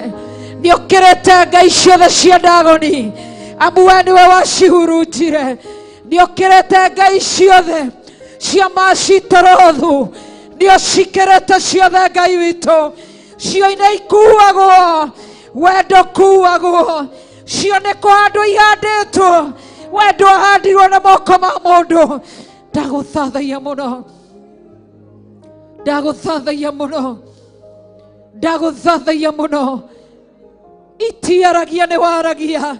nĩ ũkĩrĩte ngai ciothe cia Dagoni, amu we nĩwe wacihurunjire. Nĩ ũkĩrĩte ngai ciothe cia Macitorothu, nĩ ũcikĩrĩte ciothe Ngai witũ. Cio nĩ ikuagwo, we ndũkuagwo, cio nĩ kũhandwo ihandĩtwo, we ndwahandirwo na moko ma mũndũ. Ndagũthathaiya mũno, ndagũthathaiya mũno, ndagũthathaiya mũno. Itiaragia nĩ waragia,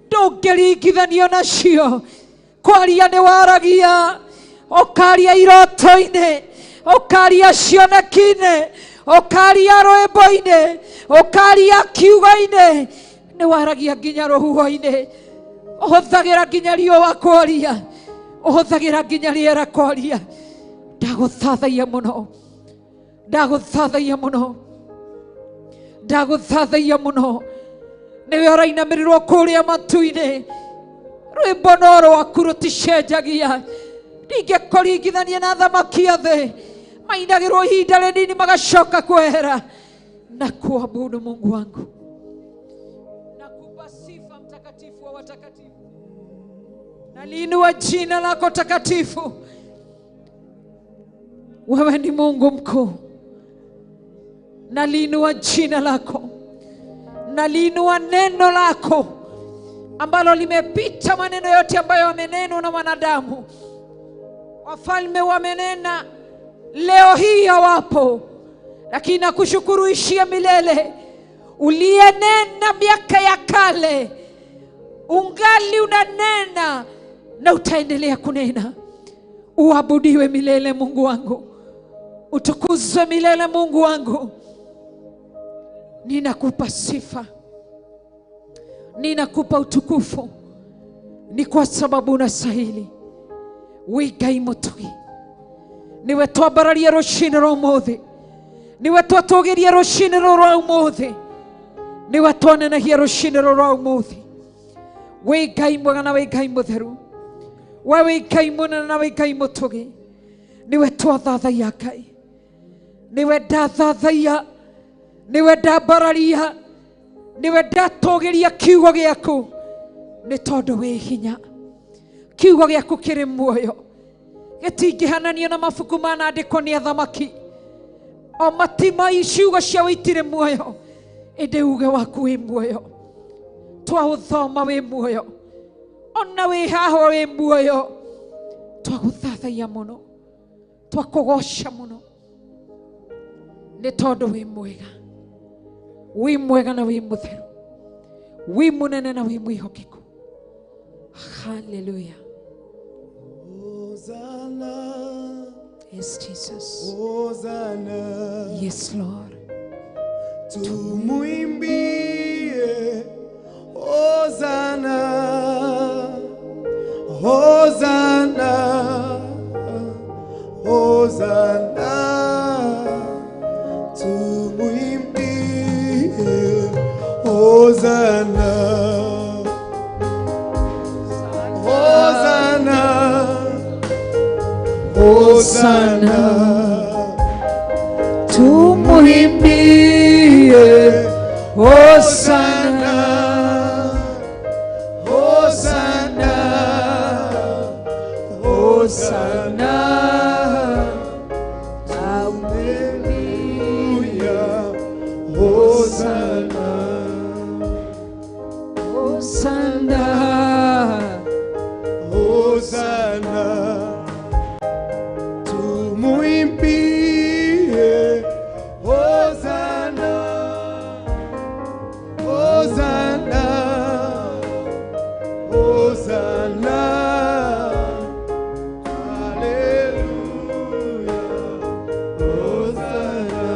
ndũngĩringithanio nacio. Kwaria nĩ waragia, ũkaria iroto-inĩ, ũkaria cioneki-inĩ, ũkaria rwĩmbo-inĩ, ũkaria kiugo-inĩ, nĩ waragia nginya rũhuho-inĩ. Ũhũthagĩra nginya riũa kwaria, ũhũthagĩra nginya rĩera kwaria. Ndagũthathaiya mũno, ndagũthathaiya mũno, ndagũthathaiya mũno. Nĩwe ũrainamĩrĩrwo kũrĩa matu-inĩ, rwĩmbo no rwaku rũticenjagia. Ndingĩkũringithania na athamaki a thĩ, mainagĩrwo ihinda rĩnini magacoka kwehera. Na kuabudu Mungu wangu, nakupa sifa mtakatifu wa watakatifu, naliinua jina lako takatifu. Wewe ni Mungu mkuu, naliinua jina lako, naliinua neno lako ambalo limepita maneno yote ambayo yamenenwa na wanadamu. Wafalme wamenena, leo hii hawapo, lakini nakushukuru ishia milele. Uliyenena miaka ya kale, ungali unanena na utaendelea kunena. Uabudiwe milele Mungu wangu, utukuzwe milele Mungu wangu. Ninakupa sifa, ninakupa utukufu, ni kwa sababu unastahili. Wĩ Ngai mũtugi, nĩwe twambararia rũcinĩ rwa ũmũthĩ, nĩwe twatũgĩria rũcinĩ rũrũ rwa ũmũthĩ, nĩwe twanenehia rũcinĩ rũrũ rwa ũmũthĩ. Wĩ Ngai mwega na wĩ Ngai mũtheru, we wĩ Ngai mũnene na wĩ Ngai mũtugi, nĩwe twathathaiya Ngai, nĩwe ndathathaiya, nĩwe ndambararia, nĩwe ndatũgĩria kiugo gĩaku, nĩ tondũ wĩ hinya. Kiugo gĩaku kĩrĩ muoyo, gĩtingĩhananio na mabuku manandĩkwo nĩ athamaki. O matima ciugo ciao itirĩ muoyo, ĩndĩ uge waku wĩ muoyo. Twaũthoma wĩ muoyo, ona wĩ haha wĩ muoyo. Twagũthathaiya mũno, twakũgoca mũno, nĩ tondũ wĩ mwega, wĩ mwega na wĩ mũtheru, wĩ mũnene na wĩ mwĩhokeku. Hallelujah. Hosanna, Yes, Jesus. Hosanna. Yes, Lord. Tumuimbie Hosanna, Hosanna, Hosanna. Tumuimbie Hosanna, Hosanna, Hosanna. Tumuimbie Hosanna, Hosanna, Hosanna, Hallelujah, Hosanna, Hosanna, Hosanna, tumuimbie Hosanna, Hosanna, Hosanna, Hallelujah, Hosanna.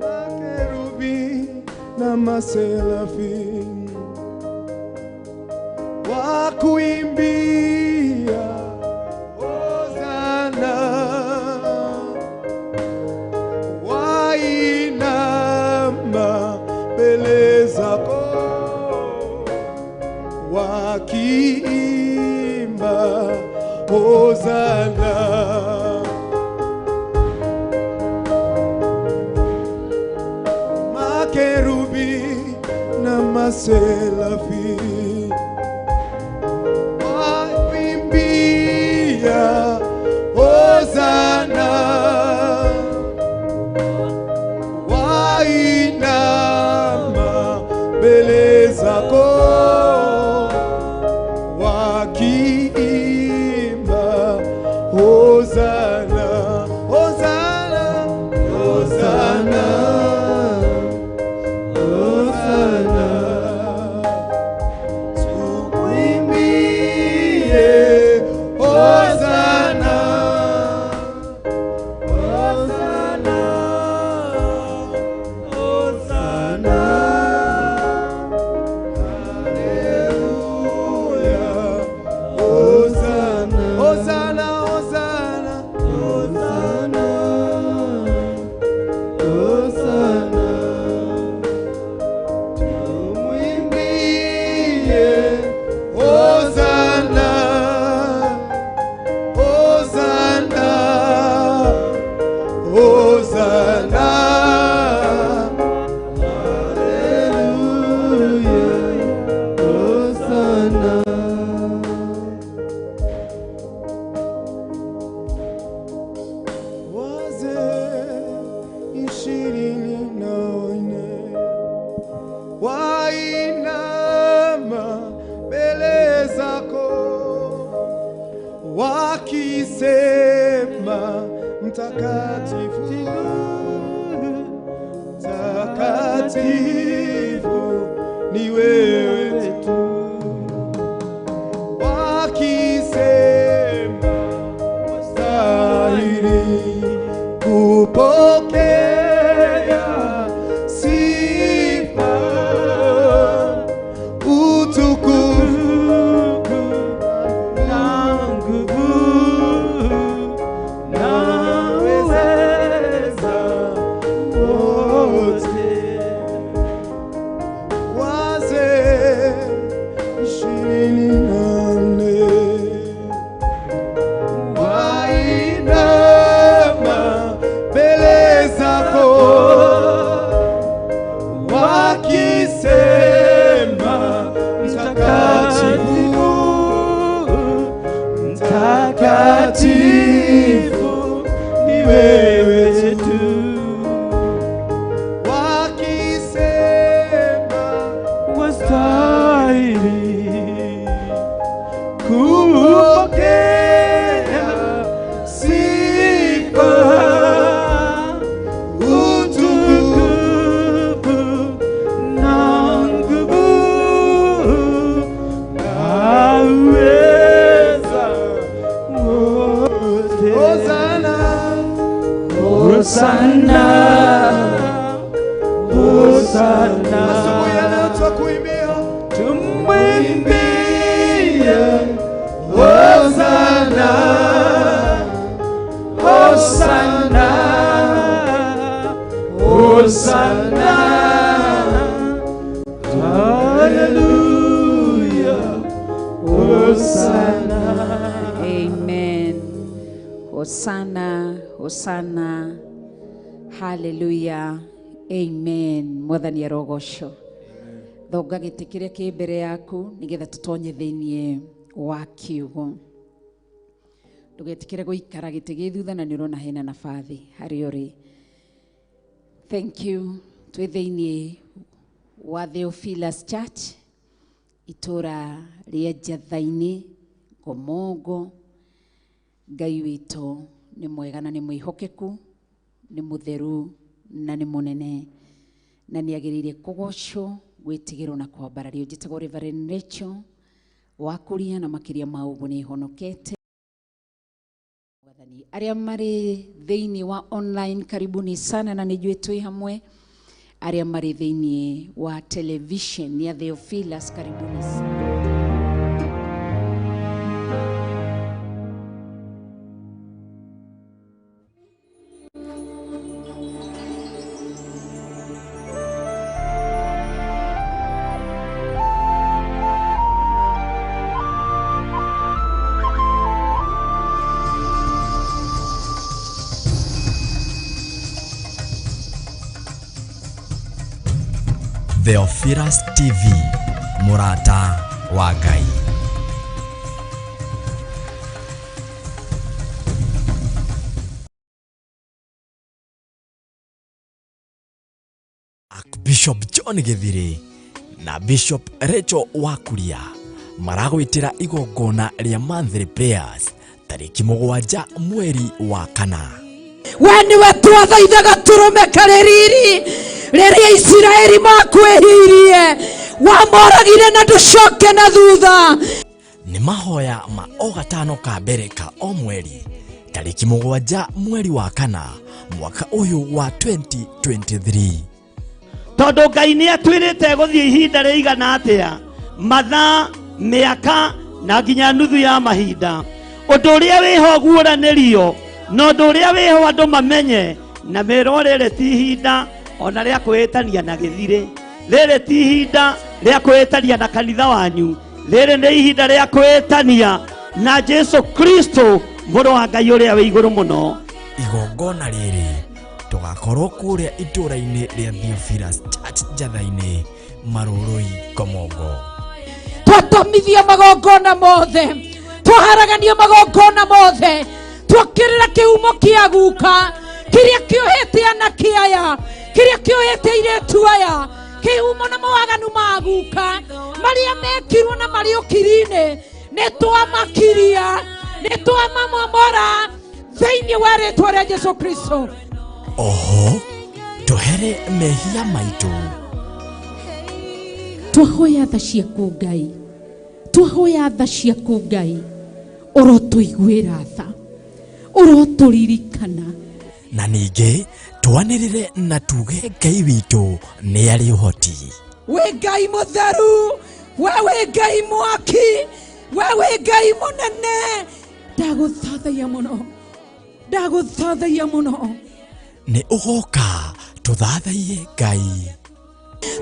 Makerubi na maserafi wakuimbia Hosanna, wainama mbele zako wakiimba Serafi waimbia Hosana, wainama mbele zako wakiimba Hosana, Hosana, Hosana, Hosana, tukuimbie Hosana, Hosana, Hosana, haleluya, Hosana, Hosana, Hosana, Hosana, Hosana, tumwimbie Hosana, Hosana, Hosana, haleluya, Hosana. Wazee 24 wainama mbele zako wakisema mtakatifu, mtakatifu ni wewe tu, wakisema wastahili kupokea sifa, utukufu na nguvu na uweza wote. Wazee 24 wainama mbele zako wakisema mtakatifu, mtakatifu ni wewe tu, wakisema wastahili kupokea sifa, utukufu na nguvu na uweza wote. Hosana, Hosana, Hosana. Asubuhi ya leo twakuimbia, tumwimbie Hosana, Hosana, Hosana, haleluya, Hosana. Amen. Hosana, Hosana, haleluya, amen. Mwathani arogocwo. Thonga gĩtĩ kĩrĩa kĩ mbere yaku nĩgetha tũtonye thĩiniĩ wa kiugo. Ndũgetĩkĩre gũikara gĩtĩ gĩ thutha na nĩ ũrona hena nabathi harĩa ũrĩ. Thank you. Twĩ thĩiniĩ wa Theophilus Church, itũra rĩa Njatha-inĩ, Ngomongo. Ngai witũ nĩ mwega na nĩ mwĩhokeku, nĩ mũtheru na nĩ mũnene, na nĩ agĩrĩire kũgocwo, gwĩtigĩrwo na kwambarario. Njĩtagwo Reverend Rachel Wakuria, na makĩria ma ũguo nĩ honokete. Mwathani, arĩa marĩ thĩinĩ wa online, karibuni sana na nĩ njũĩ twĩ hamwe. Arĩa marĩ thĩinĩ wa television ya Theophilus, karibuni sana. Theophilus TV, mũrata wa Ngai. Archbishop John Githiri na Bishop Rachel Wakuria maragwĩtĩra igongona rĩa monthly prayers tarĩki 7 mweri wa 4. We nĩwe twathaithaga tũrũme karĩ riri rĩrĩa Isiraeli makwĩhirie, wamoragire na ndũcoke na thutha. Nĩ mahoya ma o gatano ka mbere ka o mweri tarĩki 7 mweri wa 4 mwaka ũyũ wa 2023. Tondũ Ngai nĩ atwĩrĩte gũthiĩ ihinda rĩigana atĩa, mathaa, mĩaka na nginya nuthu ya mahinda. Ũndũ ũrĩa wĩho guũranĩrio na ũndũ ũrĩa wĩho andũ mamenye na merwo rĩrĩ ti ihinda ona rĩa kwĩĩtania na gĩthirĩ, rĩrĩ ti ihinda rĩa kwĩĩtania na kanitha wanyu, rĩrĩ nĩ ihinda rĩa kwĩĩtania na Jesu Kristo mũrũ wa Ngai ũrĩa wĩ igũrũ mũno. Igongona rĩrĩ tũgakorwo kũrĩa itũũra-inĩ rĩa Theophilus Church Njatha-inĩ, Marũrũi, Ngomongo. Twatomithia magongona mothe, twaharagania magongona mothe, twokĩrĩra kĩhumo kĩa guka kĩrĩa kĩohete anake aya, kĩrĩa kĩohete airĩtu aya, kĩhumo na mawaganu ma guka marĩa mekirwo na marĩ ũkiri-inĩ, nĩ twamakiria, nĩ twamamomora thĩinĩ wa rĩtwa rĩa Jesu Kristo. Oho tũhere mehia maitũ. Twahoya tha ciaku Ngai, twahoya tha ciaku Ngai, ũrotũiguĩra tha, ũrotũririkana. Na ningĩ twanĩrĩre na tuge Ngai witũ nĩ arĩ ũhoti. Wĩ Ngai mũtheru, we wĩ Ngai mwaki, we wĩ Ngai mũnene. Ndagũthathaiya mũno, ndagũthathaiya mũno. Nĩ ũgoka tũthathaiye Ngai.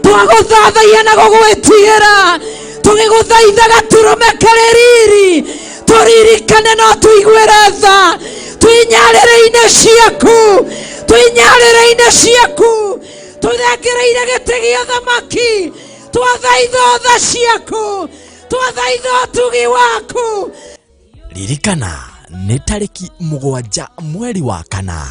Twagũthathaiya na gũgwĩtigĩra, tũgĩgũthaithaga tũrũme karĩ riri, tũririkane no tũiguĩre tha, twĩnyarĩrĩ-inĩ ciaku, twĩnyarĩrĩ-inĩ ciaku, tũthengereire gĩtĩ gĩa ũthamaki, twathaitha tha ciaku, twathaitha ũtugi waku. Ririkana nĩ tarĩki 7 mweri wa 4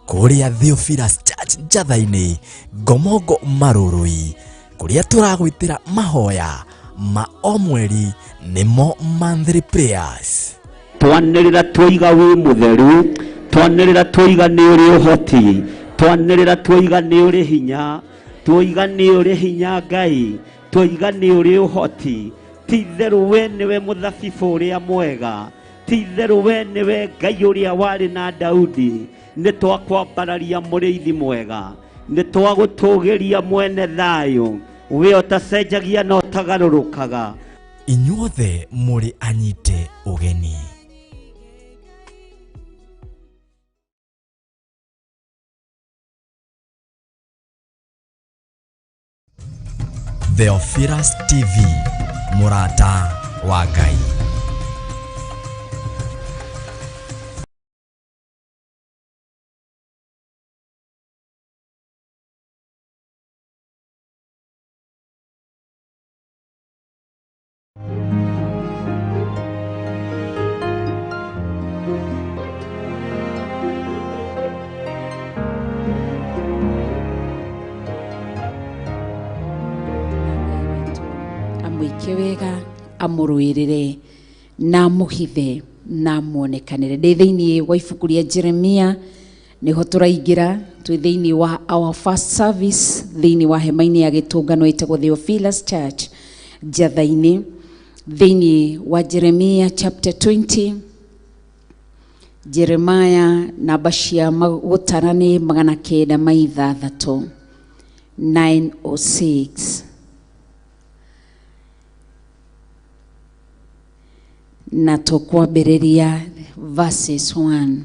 kũrĩa Theophilus Church Njatha-inĩ, Ngomongo, Marũrũi, kũrĩa tũragwĩtĩra mahoya ma o mweri nĩmo monthly prayers. Twanĩrĩra twoiga wĩ mũtheru, twanĩrĩra twoiga nĩ ũrĩ ũhoti, twanĩrĩra twoiga nĩ ũrĩ hinya, twoiga nĩ ũrĩ hinya Ngai, twoiga nĩ ũrĩ ũhoti. Ti itherũ we nĩwe mũthabibũ ũrĩa mwega, ti itherũ we nĩwe Ngai ũrĩa warĩ na Daudi. Nĩ twakwambararia mũrĩithi mwega, nĩ twagũtũgĩria mwene thayũ, we ũtacenjagia na ũtagarũrũkaga. Inyuothe mũrĩ anyite ũgeni. Theophilus TV, mũrata wa Ngai. Amwĩke wega, amũrũĩrĩre na amũhithe na amuonekanĩre. Ndĩ thĩinĩ wa ibuku rĩa Jeremia nĩho tũraingĩra, twĩ thĩinĩ wa our first service thĩinĩ wa hema-inĩ ya gĩtũngano ĩtagwo Theophilus Church Njatha-inĩ, thĩinĩ wa Jeremia chapter 20. Jeremiah namba cia gũtara nĩ 906, 906. Na tũkwambĩrĩria verses 1.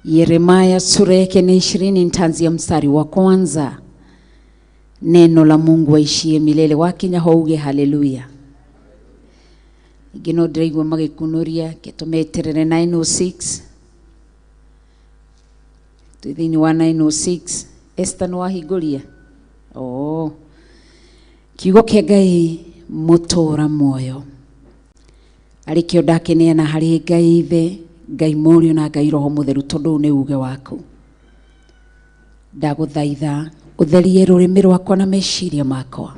Yeremia sura yake ni 20, nitaanzia mstari wa kwanza. Neno la Mungu aishie milele. Wakinya houge haleluya. Ingĩ no ndĩraigua magĩkunuria, kĩtũmeterere 906. Twĩ thĩinĩ wa 906. Esther nĩ wahingũria? Oh. Kiugo kĩa Ngai mũtũũra muoyo arĩ kĩo ndakĩneana harĩ Ngai Ithe, Ngai Mũriũ na Ngai Roho Mũtheru tondũ ũyũ nĩ uge waku. Ndagũthaitha ũtherie rũrĩmĩ rwakwa na meciria makwa,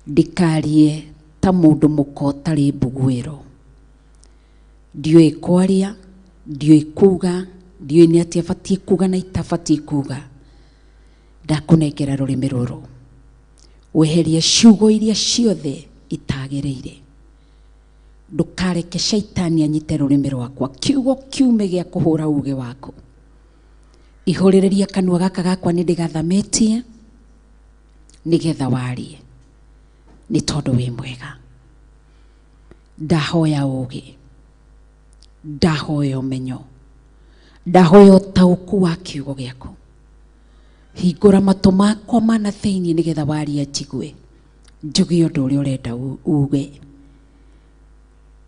ndikarie ta mũndũ mũka ũtarĩ mbuguĩro. Ndiũĩ kwaria, ndiũĩ kuga, ndiũĩ nĩ atĩa batiĩ kuga na itabatiĩ kuga. Ndakũnengera rũrĩmĩ rũrũ, weherie ciugo iria ciothe itagĩrĩire. Ndũkareke shaitani anyite rũrĩmĩ rwakwa, kiugo kiume gĩa kũhũra uge waku. Ihũrĩrĩria kanua gaka gakwa nĩ ndĩgathamĩtie nĩgetha warie, nĩ tondũ wĩ mwega. Ndahoya ũgĩ, ndahoya ũmenyo, ndahoya ũtaũku wa kiugo gĩaku. Hingũra matũ makwa ma na thĩinĩ nĩgetha warie njigue, njuge ũndũ ũrĩa ũrenda uge,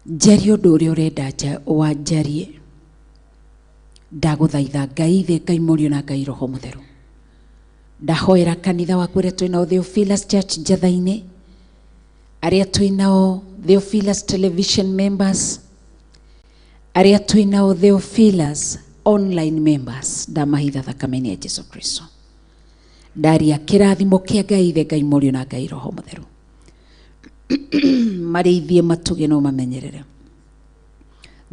njarie ũndũ ũrĩa ũrenda wanjarie. Ndagũthaitha Ngai Ithe, Ngai Mũriũ na Ngai Roho Mũtheru. Ndahoera kanitha waku ũrĩa twĩnao Theophilus Church Njatha-inĩ, arĩa twĩnao Theophilus Television members, arĩa twĩnao Theophilus online members, ndamahitha thakame-inĩ ya Jesu Kristo. Ndaria kĩrathimo kĩa Ngai Ithe, Ngai Mũriũ na Ngai Roho Mũtheru. Marĩithie matuge no mamenyerere.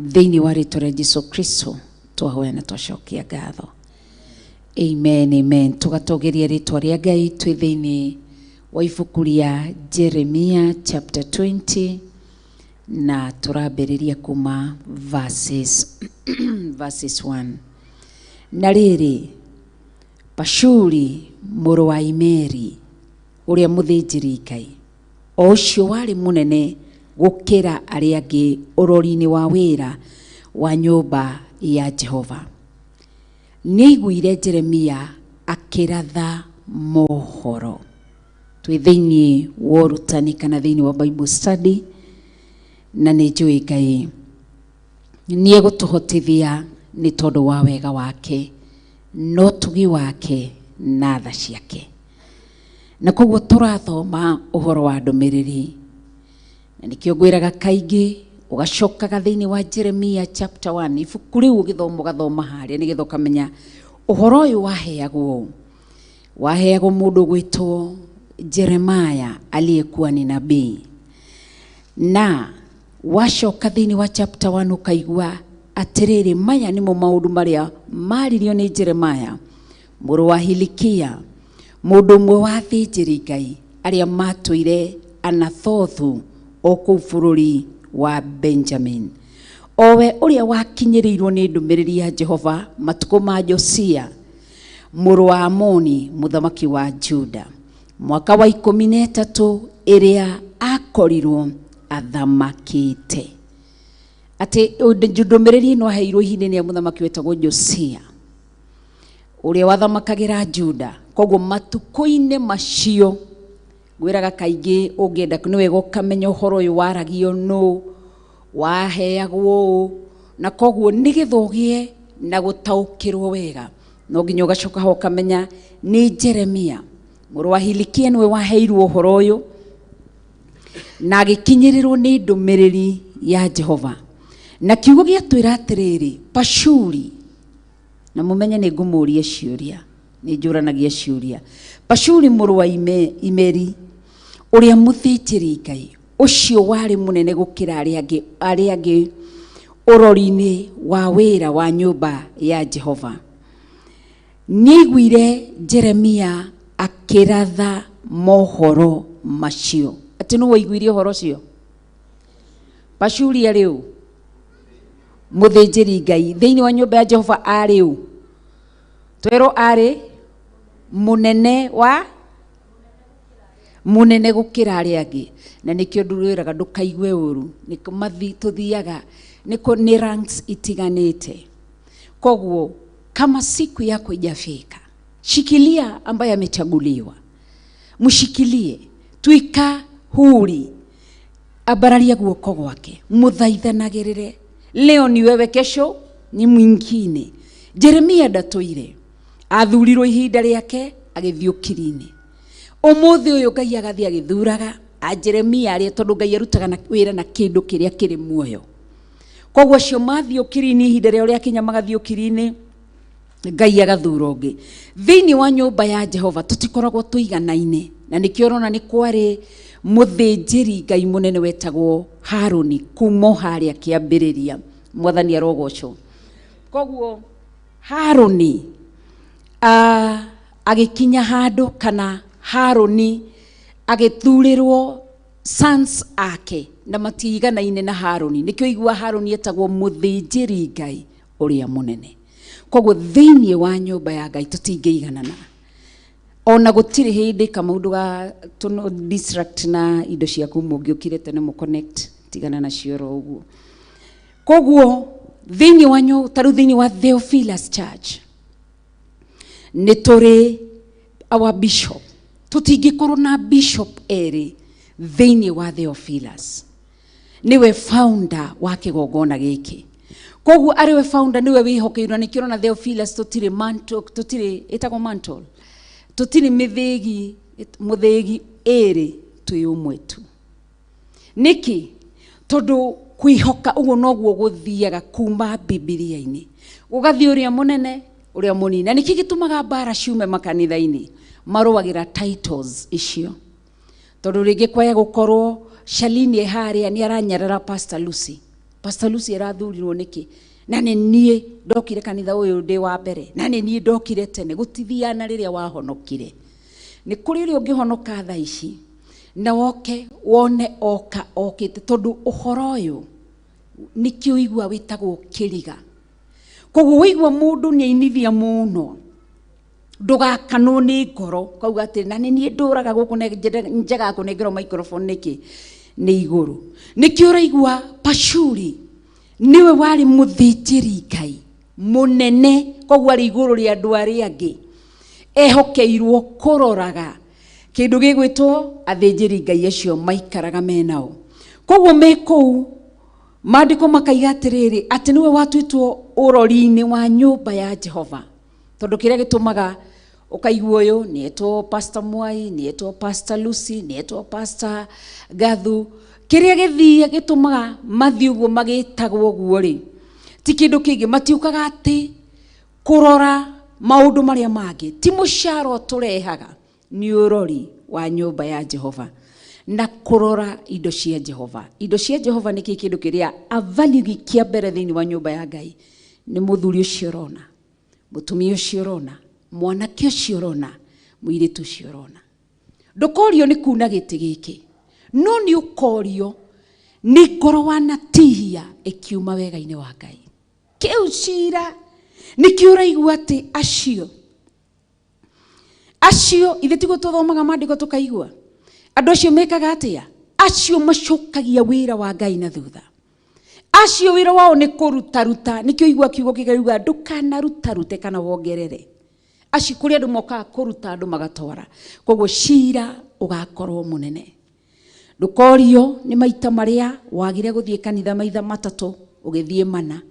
Thĩinĩ wa rĩtwa rĩa Jesu Kristo twahoya na twacokia ngatho. Amen, amen. Tũgatũgĩria rĩtwa rĩa Ngai twĩ thĩinĩ wa ibuku rĩa Jeremia chapter 20 na tũrambĩrĩria kuma verses verses 1. Na rĩrĩ, Pashuri mũrũ wa Imeri ũrĩa mũthĩnjĩri Ngai, o ũcio warĩ mũnene gũkĩra arĩa angĩ ũrori-inĩ wa wĩra wa nyũmba ya Jehova, nĩaiguire Jeremia akĩratha mohoro. Twĩ thĩinĩ wa ũrutani kana thĩinĩ wa Bible study, na nĩ njũĩ Ngai nĩegũtũhotithia nĩ tondũ wa wega wake na ũtugi wake na tha ciake. Na koguo tũrathoma ũhoro wa ndũmĩrĩri, na nĩkĩo ngwĩraga kaingĩ ũgacokaga thĩinĩ wa Jeremia chapter 1, ibuku rĩu ũgĩthoma ũgathoma harĩa nĩgetha ũkamenya ũhoro ũyũ waheagwo waheagwo mũndũ ũgwĩtwo Jeremiah aliyekuwa ni nabii. Na wacoka thĩinĩ wa chapter 1 ũkaigua atĩrĩrĩ, maya nĩmo maũndũ marĩa maririo nĩ Jeremiah mũrũ wa Hilikia, mũndũ ũmwe wa athĩnjĩri Ngai arĩa matũire Anathothu o kũu bũrũri wa Benjamin, owe ũrĩa wakinyĩrĩirwo nĩ ndũmĩrĩri ya Jehova matukũ ma Josia mũrũ wa Amoni mũthamaki wa Juda, mwaka wa 13 ĩrĩa akorirwo athamakĩte. Atĩ ndũmĩrĩri ĩno aheirwo ihinda-inĩ rĩa mũthamaki wetagwo Josia ũrĩa wathamakagĩra Juda. Koguo matukũ-inĩ macio ngwĩraga kaingĩ ũngĩenda nĩ wega ũkamenya ũhoro ũyũ waragio nũ, waheagwo ũũ, na koguo nĩgetha ũgĩe na gũtaũkĩrwo wega no nginya ũgacoka ho ũkamenya nĩ Jeremia mũrũ wa Hilikia nĩwe waheirwo ũhoro ũyũ na agĩkinyĩrĩrwo nĩ ndũmĩrĩri ya Jehova. Na kiugo gĩatwĩra atĩrĩrĩ, Pashuri, na mũmenye nĩ ngũmũria ciũria, nĩ njũranagia ciũria. Pashuri mũrũ wa Imeri ũrĩa mũthĩnjĩri Ngai ũcio warĩ mũnene gũkĩra arĩa angĩ ũrori-inĩ wa wĩra wa nyũmba ya Jehova, nĩaiguire Jeremia akĩratha mohoro macio. Atĩ nũ waiguire ũhoro ũcio? Pashuri arĩ ũ? Mũthĩnjĩri Ngai thĩinĩ wa nyũmba ya Jehova arĩ ũ? Twerwo arĩ mũnene wa mũnene gũkĩra arĩa angĩ. Na nĩkĩo ndwĩraga ndũkaigue ũru, nĩ tũthiaga nĩ ranks itiganĩte. Koguo kama siku yako ijafika, shikilia ambaye amechaguliwa, mshikilie, tuika huri, ambararia guoko gwake, muthaithanagĩrĩre. Leo ni wewe, kesho ni mwingine. Jeremia ndatũire Athurirwo ihinda rĩake agĩthiĩ ũkiri-inĩ. Ũmũthĩ ũyũ Ngai agathiĩ agĩthuraga a Jeremia arĩa, tondũ Ngai arutaga na wĩra na kĩndũ kĩrĩa kĩrĩ muoyo. Koguo acio mathiĩ ũkiri-inĩ, ihinda rĩao rĩakinya magathiĩ ũkiri-inĩ, Ngai agathura ũngĩ. Thĩinĩ wa nyũmba ya Jehova tũtikoragwo tũiganaine, na nĩkĩo ũrona nĩ kwarĩ mũthĩnjĩri Ngai mũnene wetagwo Harũni kuma o harĩa kĩambĩrĩria. Mwathani arogocwo. Koguo Harũni agĩkinya handũ, kana Harũni agĩthurĩrwo sons ake na matiiganaine na Harũni. Nĩkĩo igua Harũni etagwo mũthĩnjĩri Ngai ũrĩa mũnene. Koguo thĩinĩ wa nyũmba ya Ngai tũtingĩiganana. Ona gũtirĩ hĩndĩ kamaũndũ ga tũno distract na indo ciaku mũngĩũkire tene mũ connect, tigana nacio oro ũguo. Koguo thĩinĩ wa ta rĩu thĩinĩ wa Theophilus Church nĩ tũrĩ our bishop. Tũtingĩkorwo na bishop erĩ thĩinĩ wa Theophilus. Nĩwe founder wa kĩgongona gĩkĩ. Koguo arĩ we founder, nĩwe wĩhokeirwo. Nĩkĩo ũrona Theophilus tũtirĩ mantle, tũtirĩ ĩtagwo mantle, tũtirĩ mĩthĩgi, mũthĩgi ĩrĩ, twĩ ũmwe tu. Nĩkĩ? Tondũ kwĩhoka ũguo noguo gũthiaga kuma Bibilia-inĩ, gũgathiĩ ũrĩa mũnene ũrĩa mũnini. Na nĩkĩ gĩtũmaga mbara ciume makanitha-inĩ? Marũagĩra titles icio. Tondũ rĩngĩ kwaya gũkorwo Shalini e harĩa nĩ aranyarara Pastor Lucy. Pastor Lucy arathurirwo nĩkĩ? Na nĩ niĩ ndokire kanitha ũyũ ndĩ wa mbere, na nĩ niĩ ndokire tene. Gũtithiana rĩrĩa wahonokire. Nĩ kũrĩ ũrĩa ũngĩhonoka thaa ici na woke wone oka okĩte, tondũ ũhoro ũyũ nĩkĩo ũigua wĩtagwo kĩriga. Koguo waigua mũndũ nĩ ainithia mũno, ndũgakanwo nĩ ngoro kauga atĩ na nĩ niĩ ndũraga gũkũ njagaga kũnengerwo microphone nĩkĩ? Nĩ igũrũ. Nĩkĩo ũraigua Pashuri nĩwe warĩ mũthĩnjĩri Ngai mũnene, koguo arĩ igũrũ rĩa andũ arĩa angĩ, ehokeirwo kũroraga kĩndũ gĩgwĩtwo athĩnjĩri Ngai acio maikaraga menao. Koguo me kũu maandĩko makaiga atĩrĩrĩ, atĩ nĩwe watuĩtwo ũrori-inĩ wa nyũmba ya Jehova. Tondũ kĩrĩa gĩtũmaga ũkaigua ũyũ nĩ etwo Pastor Mwai, nĩ etwo Pastor Lucy, nĩ etwo Pastor Gathu, kĩrĩa gĩthiĩ gĩtũmaga mathiĩ ũguo magĩtagwo ũguo rĩ, ti kĩndũ kĩngĩ. Matiũkaga atĩ kũrora maũndũ marĩa mangĩ, ti mũcara ũtũrehaga, nĩ ũrori wa nyũmba ya Jehova na kũrora indo cia Jehova. Indo cia Jehova nĩ kĩ kĩndũ kĩrĩa a value kĩa mbere thĩinĩ wa nyũmba ya Ngai? Nĩ mũthuri ũcio ũrona, mũtumia ũcio ũrona, mwanake ũcio ũrona, mũirĩtu ũcio ũrona. Ndũkorio nĩ kuna gĩtĩ gĩkĩ, no nĩ ũkorio nĩ ngoro wanatihia ĩkiuma wega-inĩ wa Ngai. Kĩu cira nĩkĩo ũraigua atĩ acio acio ithuĩ tiguo tũthomaga maandĩko tũkaigua andũ acio mekaga atĩa? Acio macokagia wĩra wa Ngai na thutha. Acio wĩra wao nĩ kũrutaruta. Nĩkĩo igua kiugo kĩkauga ndũkanarutarute kana wongerere. Acio kũrĩ andũ mokaga kũruta andũ magatwara. Koguo cira ũgakorwo mũnene. Ndũkorio nĩ maita marĩa wagire gũthiĩ kanitha maitha matatũ ũgĩthiĩ mana.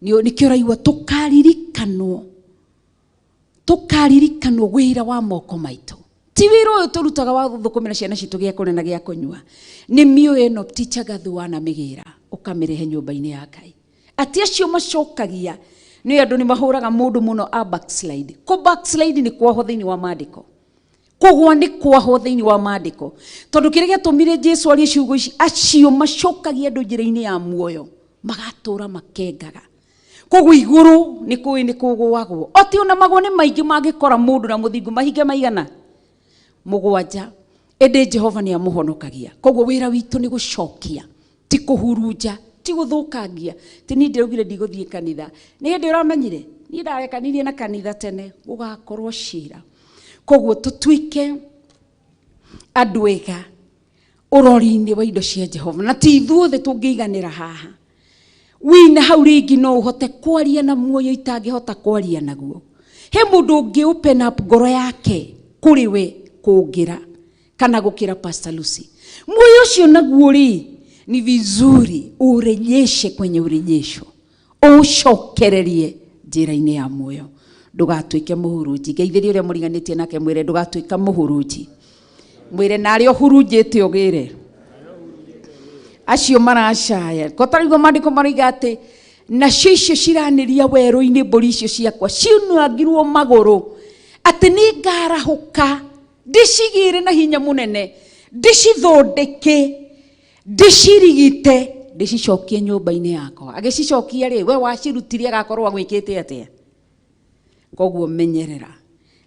Nĩkĩo ũraigua tũkaririkanwo, tũkaririkanwo wĩra wa moko maitũ. Ti wĩra ũyũ tũrutaga wa gũthũkũmĩra ciana citũ gĩa kũrĩa na gĩa kũnyua. Nĩ mĩoyo ĩno teacher Gathu wanamĩgĩra ũkamĩrehe nyũmba-inĩ ya Ngai. Atĩ acio macokagia nĩ andũ nĩ mahũraga mũndũ mũno a backslide. Kũ backslide nĩ kwahwo thĩinĩ wa maandĩko. Kũgwa nĩ kwahwo thĩinĩ wa maandĩko. Tondũ kĩrĩa gĩatũmire Jesu arie ciugo ici, acio macokagia andũ njĩra-inĩ ya muoyo magatũra makengaga. Koguo igũrũ nĩ kũĩ nĩ kũgũagwo. Oti ona magwo nĩ maingĩ mangĩkora mũndũ na mũthingu mahinga maigana mũgwanja, ĩndĩ Jehova nĩ amũhonokagia. Koguo wĩra witũ nĩ gũcokia, ti kũhurunja, ti gũthũkangia. Ti niĩ ndĩraugire ndigũthiĩ kanitha. Nĩ hĩndĩ ũramenyire niĩ ndarekanirie na kanitha tene, gũgakorwo cira. Koguo tũtuĩke andũ ega ũrori-inĩ wa indo cia Jehova, na ti ithuothe tũngĩiganĩra haha. Wĩna hau rĩngĩ no ũhote kwaria na muoyo itangĩhota kwaria naguo. He mũndũ ũngĩ open up ngoro yake kũrĩ we kũngĩra kana gũkĩra Pastor Lucy. Muoyo ũcio naguo rĩ, ni vizuri urejeshe kwenye urejesho, ũcokererie njĩra-inĩ ya muoyo. Ndũgatuĩke mũhurunji. Ngeithĩrie ũrĩa mũriganĩtie nake mwĩre ndũgatuĩka mũhurunji. Mwĩre na arĩa ũhurunjĩte ũgĩre. Acio maracaya. Ko tarĩguo maandĩko maroiga atĩ nacio icio ciranĩria werũ-inĩ mbũri icio ciakwa ciunangirwo magũrũ atĩ nĩngarahũka ndĩcigĩre na hinya mũnene ndĩcithondeke ndĩcirigite ndĩcicokie nyũmba-inĩ yakwa. Agĩcicokia rĩ, we wacirutire agakorwo agwĩkĩte atĩa? Koguo menyerera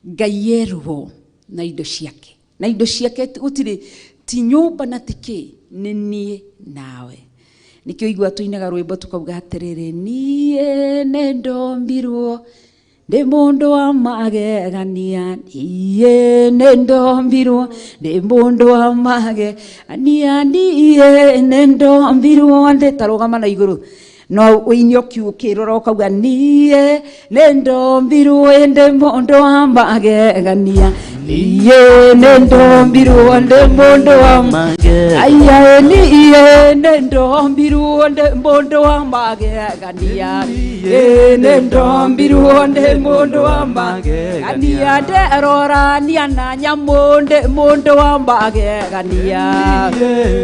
Ngai eruo na indo ciake, na indo ciake gũtirĩ ti nyũmba na ti kĩ, nĩ niĩ nawe. Nĩkĩo igua tũinaga rwĩmbo tukauga atĩrĩrĩ, niĩ nĩ ndombirwo ndĩ mũndũ wa magegania, niĩ nĩ ndombirwo ndĩ mũndũ wa magegania, niĩ nĩ ndombirwo ndĩ tarũgama na igũrũ no ũine ũkĩrora ũkauga niĩ nĩ ndombirwo ndĩ mũndũ wa magegania, niĩ nĩ ndombirwo ndĩ mũndũ wa magegania, niĩ nĩ ndombirwo ndĩ mũndũ wa magegania, niĩ nĩ ndombirwo ndĩ mũndũ wa magegania, nderorania na nyamũ ndĩ mũndũ wa magegania,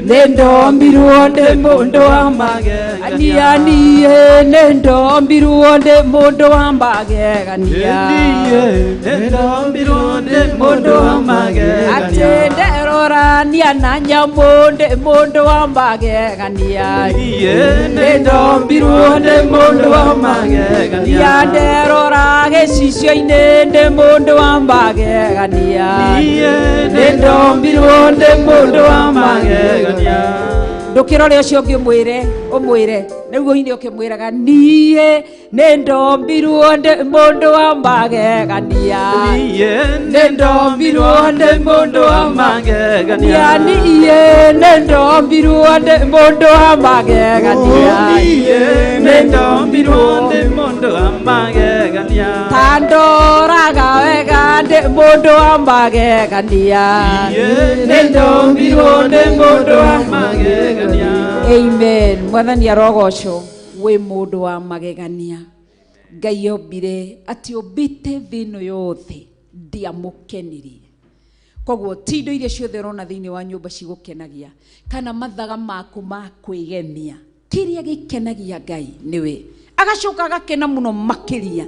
nĩ ndombirwo ndĩ mũndũ wa magegania, niĩ nĩ ndombirwo ndĩ mũndũ wa magegania, Niĩ nĩ ndombirwo ndĩ mũndũ wa magegania, atĩ nderorania na nyamũ ndĩ mũndũ wa magegania, Niĩ nĩ ndombirwo ndĩ mũndũ wa magegania, nderora gĩcicio-inĩ ndĩ mũndũ wa magegania, Niĩ nĩ ndombirwo ndĩ mũndũ wa magegania. Ndũkĩrore ũcio ũngĩ ũmwĩre, ũmwĩre nĩguo ine ũkĩmwĩraga niĩ nĩ ndombirwo ndĩ mũndũ wa magegania, Niĩ nĩ ndombirwo ndĩ mũndũ wa magegania, niĩ nĩ ndombirwo ndĩ mũndũ wa magegania, Niĩ nĩ ndombirwo ndĩ mũndũ wa magegania, ta ndoraga wega ndĩ mũndũ wa magegania, Niĩ nĩ ndombirwo ndĩ mũndũ wa magegania. Amen. Mwathani arogocwo. Wĩ mũndũ wa magegania. Ngai ombire atĩ ombĩte thĩ ĩno yothe ndiamũkenirie. Koguo ti indo iria ciothe ũrona thĩinĩ wa nyũmba cigũkenagia kana mathaga maku ma kwĩgemia. Kĩrĩa gĩkenagia Ngai nĩwe. Agacoka agakena mũno makĩria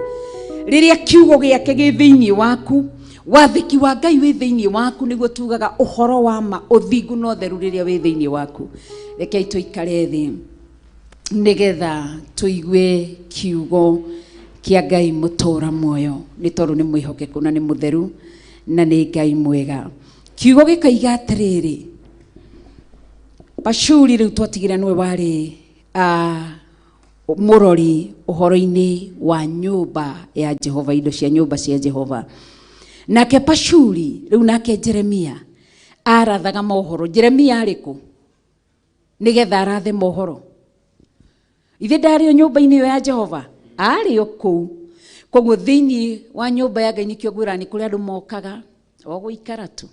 rĩrĩa kiugo gĩake gĩ thĩinĩ waku, wathĩki wa Ngai wĩ thĩinĩ waku, nĩguo tugaga ũhoro wa ma, ũthingu na ũtheru rĩrĩa wĩ thĩinĩ waku. Rekei tũikare thĩ nĩgetha tũigue kiugo kĩa Ngai mũtũũra muoyo, nĩ tondũ nĩ mwĩhokeku na nĩ mũtheru na nĩ Ngai mwega. Kiugo gĩkoiga atĩrĩrĩ, Pashuri rĩu twatigĩra nĩwe warĩ mũrori ũhoro-inĩ wa nyũmba ya Jehova, indo cia nyũmba cia Jehova. Nake Pashuri rĩu nake Jeremia arathaga mohoro. Jeremia arĩ kũ nĩgetha arathe mohoro? Ithe ndarĩ o nyũmba-inĩ ĩyo ya Jehova, arĩ o kũu. Koguo thĩinĩ wa nyũmba ya Ngai nĩkĩo ngwĩra nĩ kũrĩ andũ mokaga o gũikara tu,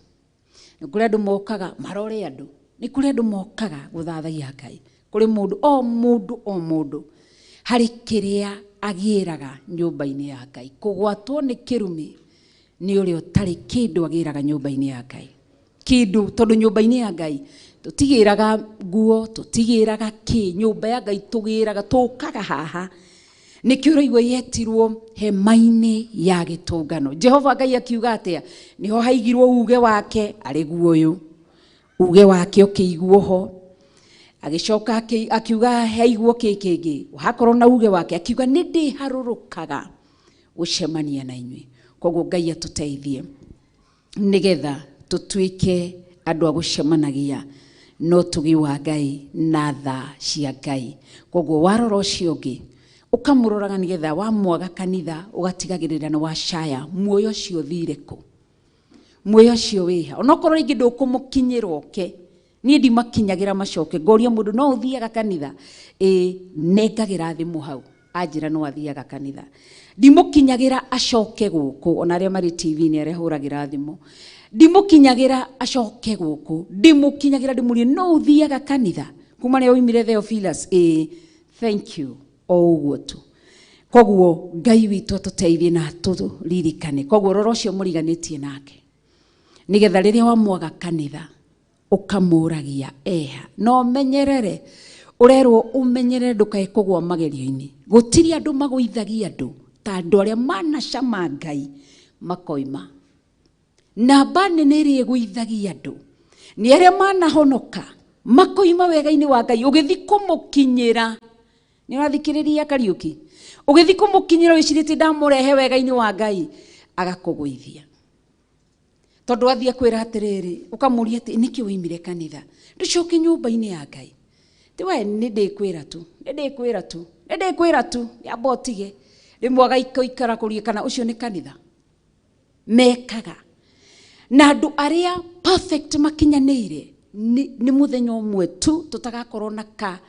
nĩ kũrĩ andũ mokaga marore andũ, nĩ kũrĩ andũ mokaga gũthathaiya Ngai. Kũrĩ mũndũ o mũndũ o mũndũ harĩ kĩrĩa agĩraga nyũmba-inĩ ya Ngai. Kũgwatwo nĩ kĩrumi nĩ ũrĩa ũtarĩ kĩndũ agĩraga nyũmba-inĩ ya Ngai. Kĩndũ, tondũ nyũmba-inĩ ya Ngai tũtigĩraga nguo, tũtigĩraga kĩ, nyũmba ya Ngai tũgĩraga, tũkaga haha. Nĩkĩo ũraigua yetirwo hema-inĩ ya gĩtũngano. Jehova Ngai akiuga atĩa? Nĩho haigirwo uge wake, arĩ guo ũyũ. Uge wake ũkĩigwo ho. Agĩcoka akiuga haigwo kĩ kĩngĩ, hakorwo na uge wake, akiuga nĩ ndĩharũrũkaga gũcemania na inyuĩ. Koguo Ngai atũteithie nĩgetha tũtuĩke andũ a gũcemanagia na ũtugi wa Ngai na tha cia Ngai. Koguo warora ũcio ũngĩ ũkamũroraga nĩgetha wamwaga kanitha ũgatigagĩrĩra nĩ wacaya muoyo ũcio ũthire kũ, muoyo ũcio wĩha, onokorwo rĩngĩ ndũkũmũkinyĩra ũke. Niĩ ndimakinyagĩra macoke, ngoria mũndũ no ũthiaga kanitha? Ĩĩ, nengagĩra thimũ hau, anjĩra no athiaga kanitha. Ndimũkinyagĩra acoke gũkũ, ona arĩa marĩ TV-inĩ arĩa hũragĩra thimũ, ndimũkinyagĩra acoke gũkũ, ndimũkinyagĩra ndĩmũrie no ũthiaga kanitha kuma rĩrĩa oimire Theophilus? Ĩĩ, thank you, o ũguo tu. Koguo Ngai witũ atũteithie na atũririkane. Koguo rora ũcio mũriganĩtie nake, nĩgetha rĩrĩa wamwaga kanitha ũkamũragia eha. Na ũmenyerere, ũrerwo ũmenyerere ndũkae kũgũa magerio-inĩ. Gũtirĩ andũ magũithagia andũ ta andũ arĩa manacama Ngai makoima. Namba nene ĩrĩa ĩgũithagia andũ nĩ arĩa manahonoka makoima wega-inĩ wa Ngai. Ũgĩthiĩ kũmũkinyĩra, nĩ ũrathikĩrĩria Kariũki, ũgĩthiĩ kũmũkinyĩra wĩcirĩtie ndamũrehe wega-inĩ wa Ngai, agakũgũithia. Tondũ athiĩ akwĩra atĩrĩrĩ, ũkamũria atĩ nĩkĩ woimire kanitha, ndũcoke nyũmba-inĩ ya Ngai. Ti we, nĩ ndĩkwĩra tu, nĩ ndĩkwĩra tu, nĩ ndĩkwĩra tu, yamba ũtige. Rĩmwe agaikara kũria kana ũcio nĩ kanitha. Mekaga. Na andũ arĩa perfect makinyanĩire nĩ mũthenya ũmwe tu tũtagakorwo na ka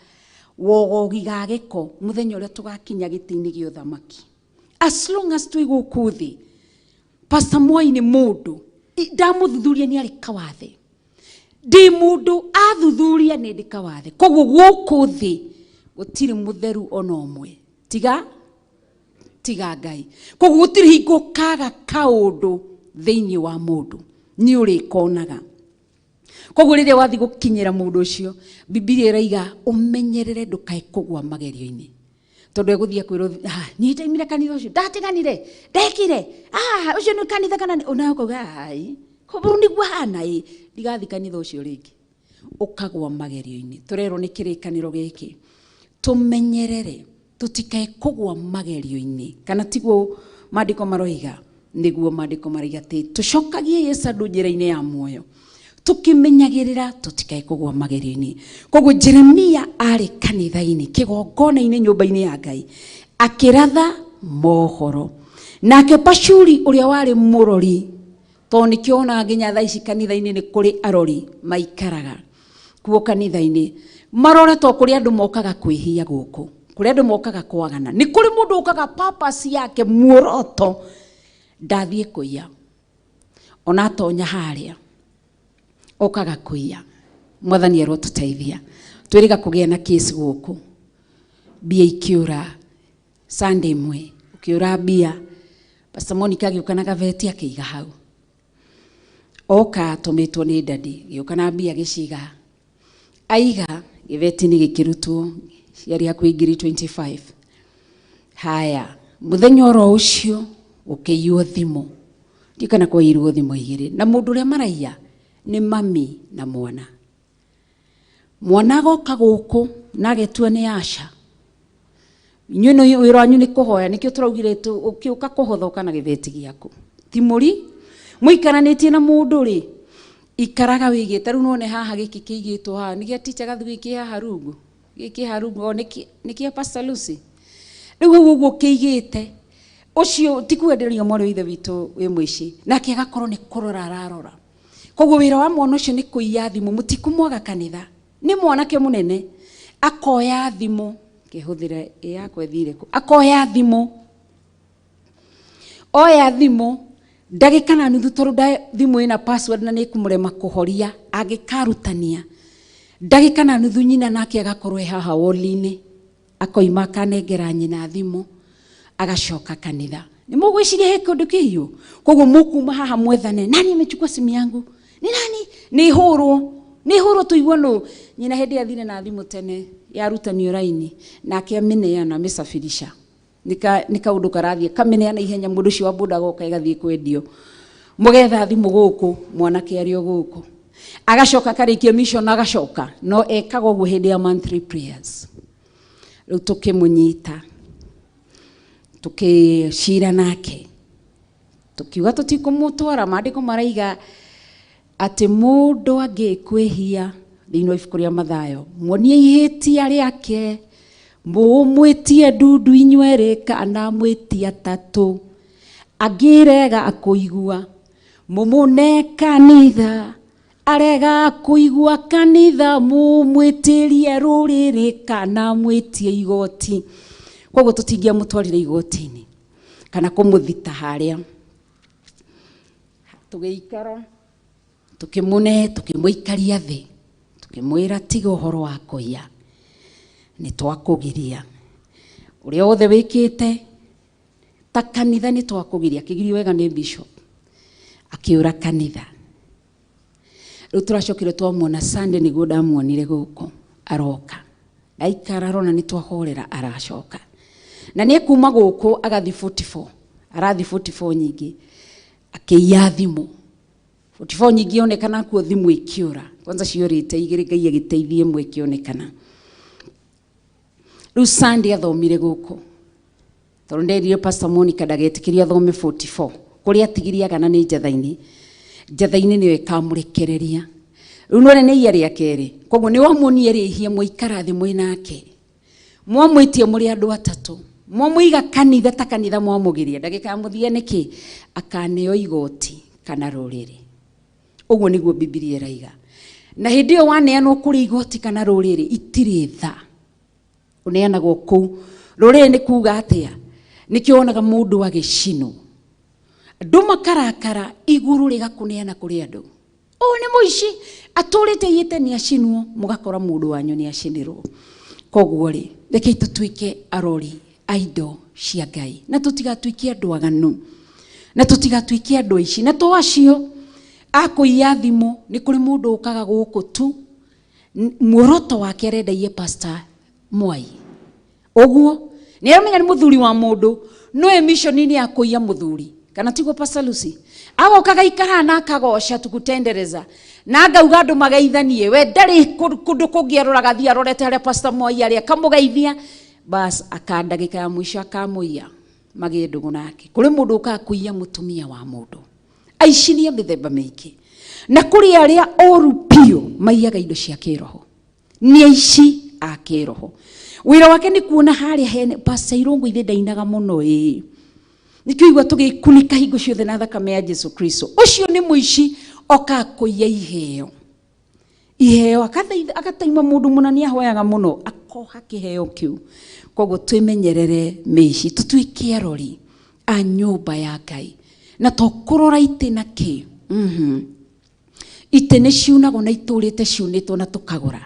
wogogi ga gĩko, mũthenya ũrĩa tũgakinya gĩtĩ-inĩ gĩa ũthamaki. As long as twĩ gũkũ thĩ, Pastor Mwai nĩ mũndũ ndamũthuthuria nĩ arĩ kawathe, ndĩ mũndũ athuthuria nĩ ndĩ kawathe. Koguo gũkũ thĩ gũtirĩ mũtheru ona ũmwe tiga Ngai. Koguo gũtirĩ hingo kaga kaũndũ thĩinĩ wa mũndũ, nĩ ũrĩkonaga. Koguo rĩrĩa wathiĩ gũkinyĩra mũndũ ũcio, Bibilia ĩraiga ũmenyerere ndũkae kũgũa magerio-inĩ. Tondũ egũthiĩ akwĩrwo, niĩ ndaimire kanitha ũcio, ndatiganire, ndekire, ũcio nĩ kanitha kana nĩ-" Nawe ũkauga, ai, koguo nĩguo hana ĩ, ndigathiĩ kanitha ũcio rĩngĩ. Ũkagũa magerio-inĩ. Tũrerwo nĩ kĩrĩkanĩro gĩkĩ, tũmenyerere tũtikae kũgũa magerio-inĩ. Kana tiguo maandĩko maroiga? Nĩguo maandĩko maroiga atĩ tũcokagie Yesu andũ njĩra-inĩ ya muoyo, tũkĩmenyagĩrĩra tũtikae kũgũa magerio-inĩ. Koguo Jeremia arĩ kanitha-inĩ, kĩgongona-inĩ, nyũmba-inĩ ya Ngai, akĩratha mohoro. Nake Pashuri ũrĩa warĩ mũrori, tondũ nĩkĩo wonaga nginya thaa ici kanitha-inĩ nĩ kũrĩ arori maikaraga kuo kanitha-inĩ, marore to kũrĩ andũ mokaga kwĩhia gũkũ, kũrĩ andũ mokaga kwagana. Nĩ kũrĩ mũndũ ũkaga purpose yake, muoroto, ndathiĩ kũiya. Ona atonya harĩa okaga kũiya. Mwathani arotũteithia. Twĩrĩga kũgĩa na case gũkũ, mbia ikĩũra Sunday ĩmwe, ũkĩũra mbia, Pastor Monica agĩũka na gabeti akĩiga hau. Oka atũmĩtwo nĩ dadi, gĩũka na mbia gĩciga. Aiga gĩbeti-inĩ gĩkĩrutwo, ciarĩ hakuhĩ ngiri 25. Haya, mũthenya oro ũcio gũkĩiywo thimũ. Ndiũĩ kana kwaiyirwo thimũ igĩrĩ. Na mũndũ ũrĩa maraiya nĩ mami na mwana. Mwana agoka gũkũ na agetua nĩ Asha. Inyuĩ nĩ wĩra wanyu nĩ kũhoya, nĩkĩo tũraugire ũkĩũka kũhothoka na gĩbeti gĩaku. Ti mũri, mũikaranĩtie na mũndũ rĩ, ikaraga wĩigĩte. Rĩu nĩwone haha gĩkĩ kĩigĩtwo haha, nĩ gĩa teacher Gathu gĩkĩ haha rungu. Gĩkĩ haha rungu, o nĩ kĩa Pastor Lucy. Rĩu hau ũguo kĩigĩte, ũcio ti kwenderio mwarĩ wa ithe witũ wĩ mũici, nake agakorwo nĩ kũrora ararora. Koguo wĩra wa mwana ũcio nĩ kũiya thimũ, mũtikũmwaga kanitha. Nĩ mwanake mũnene, akoya thimũ, kĩhũthĩra ĩ yakwa ĩthire kũ, akoya thimũ. Oya thimũ, ndagĩka na nuthu, tondũ thimũ ĩna password na nĩ ĩkũmũrema kũhoria, angĩkarutania. Ndagĩka na nuthu nyina nake agakorwo e haha wall-inĩ, akoima akanengera nyina thimũ, agacoka kanitha. Nĩ mũgwĩciria he kĩndũ kĩiyũ? Koguo mũkuma haha mwethane, nani amechukua simu yangu? Ni nani? Nĩ hũrwo, nĩ hũrwo tũigue nũ. Nyina hĩndĩ athire na thimũ tene, yarutanio raini, nake amĩneana, amĩsafirisha. Nĩ kaũndũ karathiĩ, kamĩneana ihenya, mũndũ ũcio wa boda agoka ĩgathiĩ kwendio. Mũgetha thimũ gũkũ, mwanake arĩ o gũkũ. Agacoka akarĩkia mission agacoka, no ekaga ũguo hĩndĩ ya monthly prayers. Rĩu tũkĩmũnyita, tũkĩcira nake, tũkiuga tũtikũmũtwara. Maandĩko maraiga atĩ mũndũ angĩkwĩhia thĩinĩ wa ibuku rĩa Mathayo, muonie ihĩtia rĩake, mũmwĩtie ndundu inyuerĩ kana mwĩtie atatũ, angĩrega kũigua mũmũne kanitha, arega kũigua kanitha mũmwĩtĩrie rũrĩrĩ kana mwĩtie igoti. Koguo tũtingĩamũtwarire igoti-inĩ kana kũmũthita harĩa. Tũgĩikara tũkĩmũne, tũkĩmũikaria thĩ, tũkĩmwĩra tiga ũhoro wa kũiya, nĩ twakũgiria. Ũrĩa wothe wĩkĩte Ta kanitha nĩ twakũgiria, akĩgirio wega nĩ bishop, akĩũra kanitha. Rĩu tũracokire twamuona Sunday, nĩguo ndamuonire gũkũ aroka, aikara arona nĩ twahorera, aracoka na nĩ ekuma gũkũ agathiĩ 44, arathiĩ 44 nyingĩ akĩiya thimũ. 44 nyingĩ yonekana kuo thimũ ĩkĩũra, kwanza ciũrĩte igĩrĩ, Ngai agĩteithie ĩmwe ĩkĩonekana. Rĩu Sunday athomire gũkũ tondũ nderire Pastor Monica ndagetĩkĩrie athome 44, kũrĩa atigirie agana nĩ njatha-inĩ, njatha-inĩ nĩyo ĩkamũrekereria. Rĩu nĩwone nĩ iya rĩa kerĩ, koguo nĩ wamuonie rĩhia, mwaikara thĩ mwĩ nake, mwamwĩtie mũrĩ andũ atatũ, mwamũiga kanitha ta kanitha, mwamũgiria ndagĩka ya mũthia nĩkĩ akaneo igoti kana rũrĩrĩ. Ũguo nĩguo Bibilia ĩraiga. Na hĩndĩ ĩyo waneanwo kũrĩ igoti kana rũrĩrĩ, itirĩ tha, ũneanagwo kũu. Rũrĩrĩ nĩ kuga atĩa? Nĩkĩo wonaga mũndũ agĩcinwo, andũ makarakara, igũrũ rĩgakũneana kũrĩ andũ, ũyũ nĩ mũici atũrĩte iyĩte nĩ acinwo, mũgakora mũndũ wanyu nĩ acinirwo. Koguo rĩ, rekei tũtuĩke arori a indo cia Ngai, na tũtigatuĩke andũ aganu, na tũtigatuĩke andũ aici. Na to acio akũiya thimũ, nĩ kũrĩ mũndũ ũkaga gũkũ tu, muoroto wake arenda iye Pastor Mwai. Ũguo nĩ aramenya nĩ mũthuri wa mũndũ, no ĩ mission-inĩ ya kũiya mũthuri, kana tiguo Pastor Lucy? Agoka gaikara na akagoca tukutendereza, na ngauga andũ mageithanie, we ndarĩ kũndũ kũngĩ aroraga, athiĩ arorete harĩa Pastor Mwai arĩ akamũgeithia, bas akandagĩka ya mũico akamũiya, magĩe ndũgũ nake. Kũrĩ mũndũ ũkaga kũiya mũtumia wa mũndũ. Aici nĩ a mĩthemba mĩingĩ, na kũrĩ arĩa oru biũ maiyaga indo cia kĩroho, nĩ aici a kĩroho. Wĩra wake nĩ kuona harĩa hene Pastor Irũngũ ithe ndainaga mũno, ĩĩ nĩkĩo igua tũgĩkunĩka hingo ciothe na thakame ya Jesu Kristo. Ũcio nĩ mũici okaga kũiya iheo, iheo agataima mũndũ mũna nĩ ahoyaga mũno, akoha kĩheo kĩu. Koguo twĩmenyerere mĩici, tũtuĩke arori a nyũmba ya Ngai, na to kũrora itĩ na kĩ. Itĩ nĩ ciunagwo na itũrĩte ciunĩtwo na tũkagũra,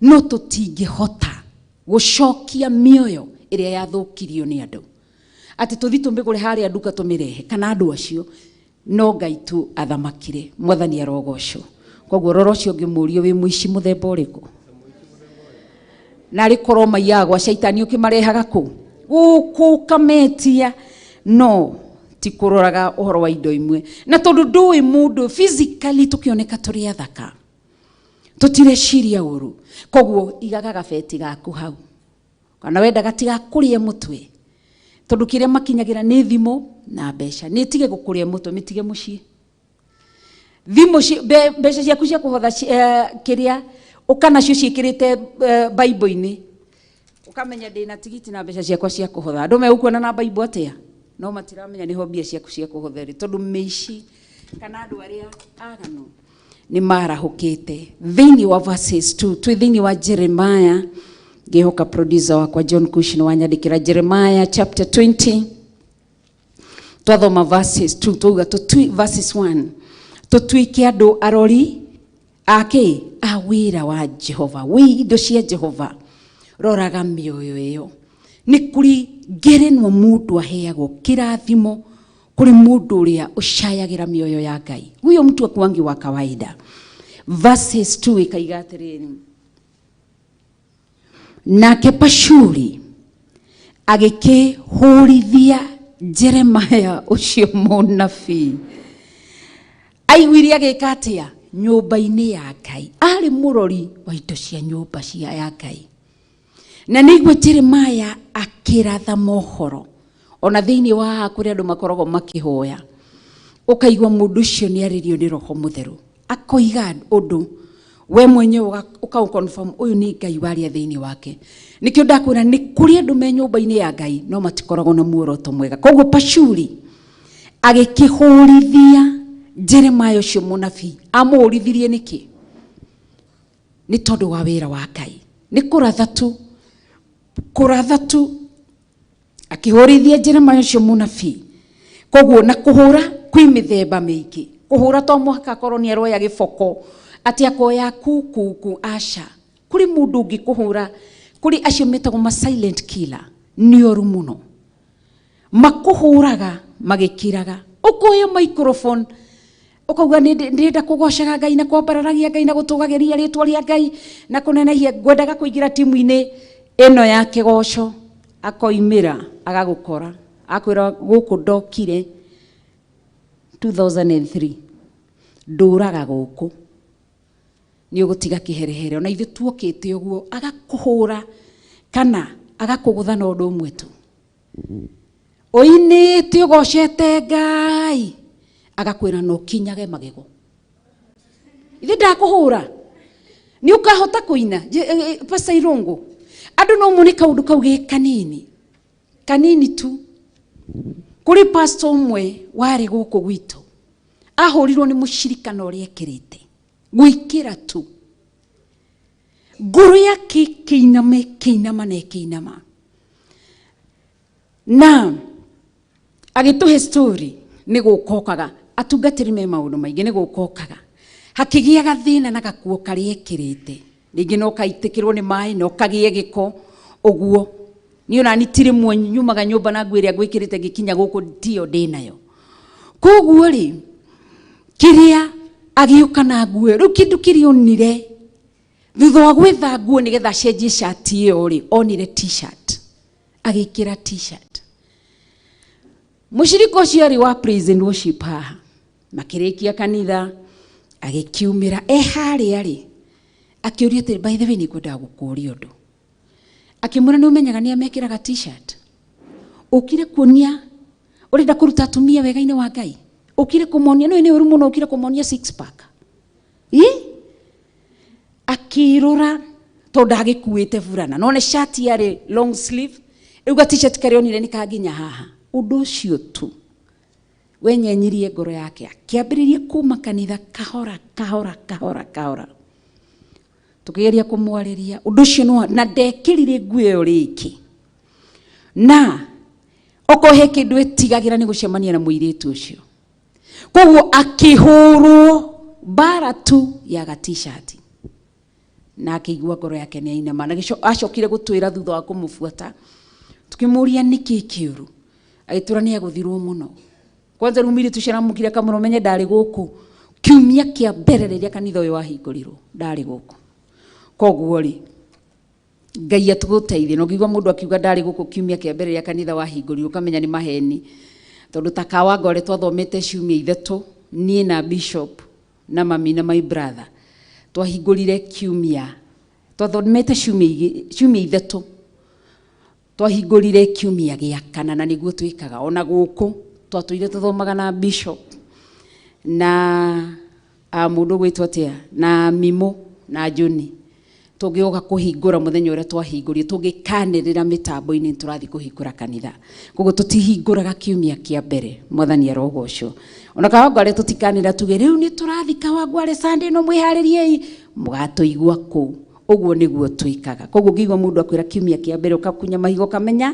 no tũtingĩhota gũcokia mĩoyo ĩrĩa yathũkirio nĩ andũ, atĩ tũthi tũmĩgũre harĩa nduka tũmĩrehe, kana andũ acio, no Ngai tu athamakire. Mwathani arogocwo. Koguo rora ũcio ũngĩ mũrio, wĩ mũici mũthemba ũrĩkũ? Na arĩ korwo maiyaga gwa caitani ũkĩmarehaga kũ gũkũ ũkametia, no ti kũroraga ũhoro wa indo imwe. Na tondũ ndũĩ mũndũ physically, tũkĩoneka tũrĩ athaka, tũtireciria ũru, koguo igaga gabeti gaku hau, kana wenda gatigakũrĩe mũtwe, tondũ kĩrĩa makinyagĩra nĩ thimũ na mbeca. Nĩ tige gũkũrĩa mũtwe, mĩtige mũciĩ thimũ, mbeca ciaku cia kũhotha, kĩrĩa ũka nacio ciĩkĩrĩte Bible-inĩ, ũkamenya ndĩna tigiti na mbeca ciakwa cia kũhotha. Andũ megũkuona na Bible atĩa? No matiramenya nĩho mbia ciaku cia kũhotha rĩ, tondũ mĩici kana andũ arĩa aganu nĩ marahũkĩte. Thĩinĩ wa verses 2, twĩ thĩinĩ wa Jeremiah, ngĩhoka producer wakwa John Kush nĩ wanyandĩkĩra Jeremiah chapter 20. Twathoma verses 2, twauga tũtui verses 1, tũtuĩke andũ arori ake a wĩra wa Jehova, wĩ indo cia Jehova. Roraga mĩoyo ĩyo. Nĩ kũrĩ ngerenwa mũndũ aheagwo, kĩrathimo kũrĩ mũndũ ũrĩa ũcayagĩra mĩoyo ya Ngai. Huyo mtu akuangi wa kawaida. Verses 2 ĩkaiga atĩrĩrĩ, nake Pashuri agĩkĩhũrithia Jeremaya ũcio mũnabii, aiguire agĩka atĩa nyũmba-inĩ ya Ngai. Arĩ mũrori wa indo cia nyũmba cia ya Ngai, na nĩguo Jeremaya akĩratha mohoro. Ona thĩinĩ wa haha kũrĩ andũ makoragwo makĩhoya, ũkaigua mũndũ ũcio nĩ arĩrio nĩ Roho Mũtheru, akoiga ũndũ we mwenyewe ũkaũ confirm ũyũ nĩ Ngai waria thĩinĩ wake. Nĩkĩo ndakwĩra nĩ kũrĩ andũ me nyũmba-inĩ ya Ngai no matikoragwo na muoroto mwega. Koguo Pashuri agĩkĩhũrithia Jeremaya ũcio mũnabii. Amũhũrithirie nĩkĩ? Nĩ tondũ wa wĩra wa Ngai, nĩ kũratha tu, kũratha tu. Akĩhũrithia Jeremaya ũcio mũnabii. Koguo na kũhũra kwĩ mĩthemba mĩingĩ. Kũhũra to mũhaka akorwo nĩ aroya gĩboko, atĩ akoya kukuku, aca. Kũrĩ mũndũ ũngĩ kũhũra, kũrĩ acio metagwo ma silent killer, nĩ oru mũno. Makũhũraga magĩkiraga. Ũkoya microphone ũkauga ndĩrenda kũgocaga Ngai na kwambararagia Ngai na gũtũgagĩria rĩtwa rĩa Ngai na kũnenehia, ngwendaga kũingĩra timu-inĩ ĩno ya kĩgoco. Akoimĩra agagũkora akwĩra gũkũ ndokire 2003 ndũraga gũkũ nĩ ũgũtiga kĩherehere. Ona ithuĩ tuokĩte ũguo, agakũhũra kana agakũgũtha na ũndũ ũmwe tu. Ũinĩte ũgocete Ngai, agakwĩra no kinyage magego. Ithe ndakũhũra nĩ ũkahota kũina. Pastor Irungu, andũ no mone kaũndũ kau gĩ kanini kanini tu. Kũrĩ pastor ũmwe warĩ gũkũ gwitũ ahũrirwo nĩ mũcirika na ũrĩa ekĩrĩte gwĩkĩra tu ngoro yake ĩkĩinama ĩkĩinama na ĩkĩinama, na agĩtũhe story nĩ gũkokaga atungatĩri me maũndũ maingĩ, nĩ gũkokaga hakĩgĩa gathĩna na gakuo karĩa ekĩrĩte, rĩngĩ no kaitĩkĩrwo nĩ maĩ no kagĩe gĩko ũguo. Niĩ ona ni ti rĩmwe nyumaga nyũmba na nguo ĩrĩa ngwĩkĩrĩte ngĩkinya gũkũ tiyo ndĩnayo. Koguo rĩ, kĩrĩa agĩũka na nguo ĩyo, rĩu kĩndũ kĩrĩa onire thutha wa gwetha nguo nĩgetha acenjie cati ĩyo rĩ, onire t-shirt, agĩkĩra t-shirt. Mũcirika ũcio arĩ wa praise and worship haha, makĩrĩkia kanitha agĩkiumĩra e harĩa rĩ, akĩũria atĩrĩ, by the way, nĩngwendaga gũkũũria ũndũ. Akĩmwĩra nĩ ũmenyaga nĩ amekĩraga t-shirt, ũkire kuonia ũrenda kũruta atumia wega-inĩ wa Ngai, ũkire kũmonia nĩ nĩ ũru mũno, ũkire kũmonia six pack. Ĩ akĩrora tondũ agĩkuĩte burana no nĩ shati yarĩ long sleeve, rĩu ga t-shirt karĩa onire nĩ kanginya haha. Ũndũ ũcio tu wenyenyirie ngoro yake, akĩambĩrĩria kuma kanitha kahora kahora kahora kahora. Tũkĩgeria kũmwarĩria ũndũ ũcio no na ndekĩrire nguo ĩyo rĩngĩ, na okorwo he kĩndũ ĩtigagĩra nĩ gũcemania na mũirĩtu ũcio. Koguo akĩhũrwo mbara tu ya ga t-shirt na akĩigua ngoro yake nĩ yainama. Na acokire gũtwĩra thutha wa kũmũbuata, tũkĩmũria nĩkĩ kĩũru, agĩtwĩra nĩ agũthirwo mũno. Kwanza rĩu mũirĩtu ũcio aramũkire akamwĩra ũmenye ndarĩ gũkũ kiumia kĩa mbere rĩrĩa kanitha ũyũ wahingũrirwo, ndarĩ gũkũ. Koguo rĩ, Ngai atũgũteithie. Na ũngĩigua mũndũ akiuga ndarĩ gũkũ kiumia kĩa mbere rĩrĩa kanitha wahingũrirwo, ũkamenya nĩ maheni. Tondũ ta Kawangware twathomete ciumia ithatũ, niĩ na bishop na mami na my brother twahingũrire kiumia, twathomete ciumia ithatũ, twahingũrire kiumia gĩa kana, na nĩguo twĩkaga ona gũkũ. Twatũire tũthomaga na bishop na mũndũ ũgwĩtwo atĩa na Mimo na Johnny. Tũngĩũka kũhingũra mũthenya ũrĩa twahingũrire, tũngĩkanĩrĩra mĩtambo-inĩ tũrathiĩ kũhingũra kanitha. Koguo tũtihingũraga kiumia kĩa mbere, mwathani arogocwo. Ona Kawangware tũtikanĩrĩra tuge rĩu nĩ tũrathiĩ Kawangware Sunday ĩno mwĩharĩriei, mũgatũigua kũu. Ũguo nĩguo twĩkaga. Koguo ũngĩigua mũndũ akwĩra kiumia kĩa mbere, ũkakunya mahiga ũkamenya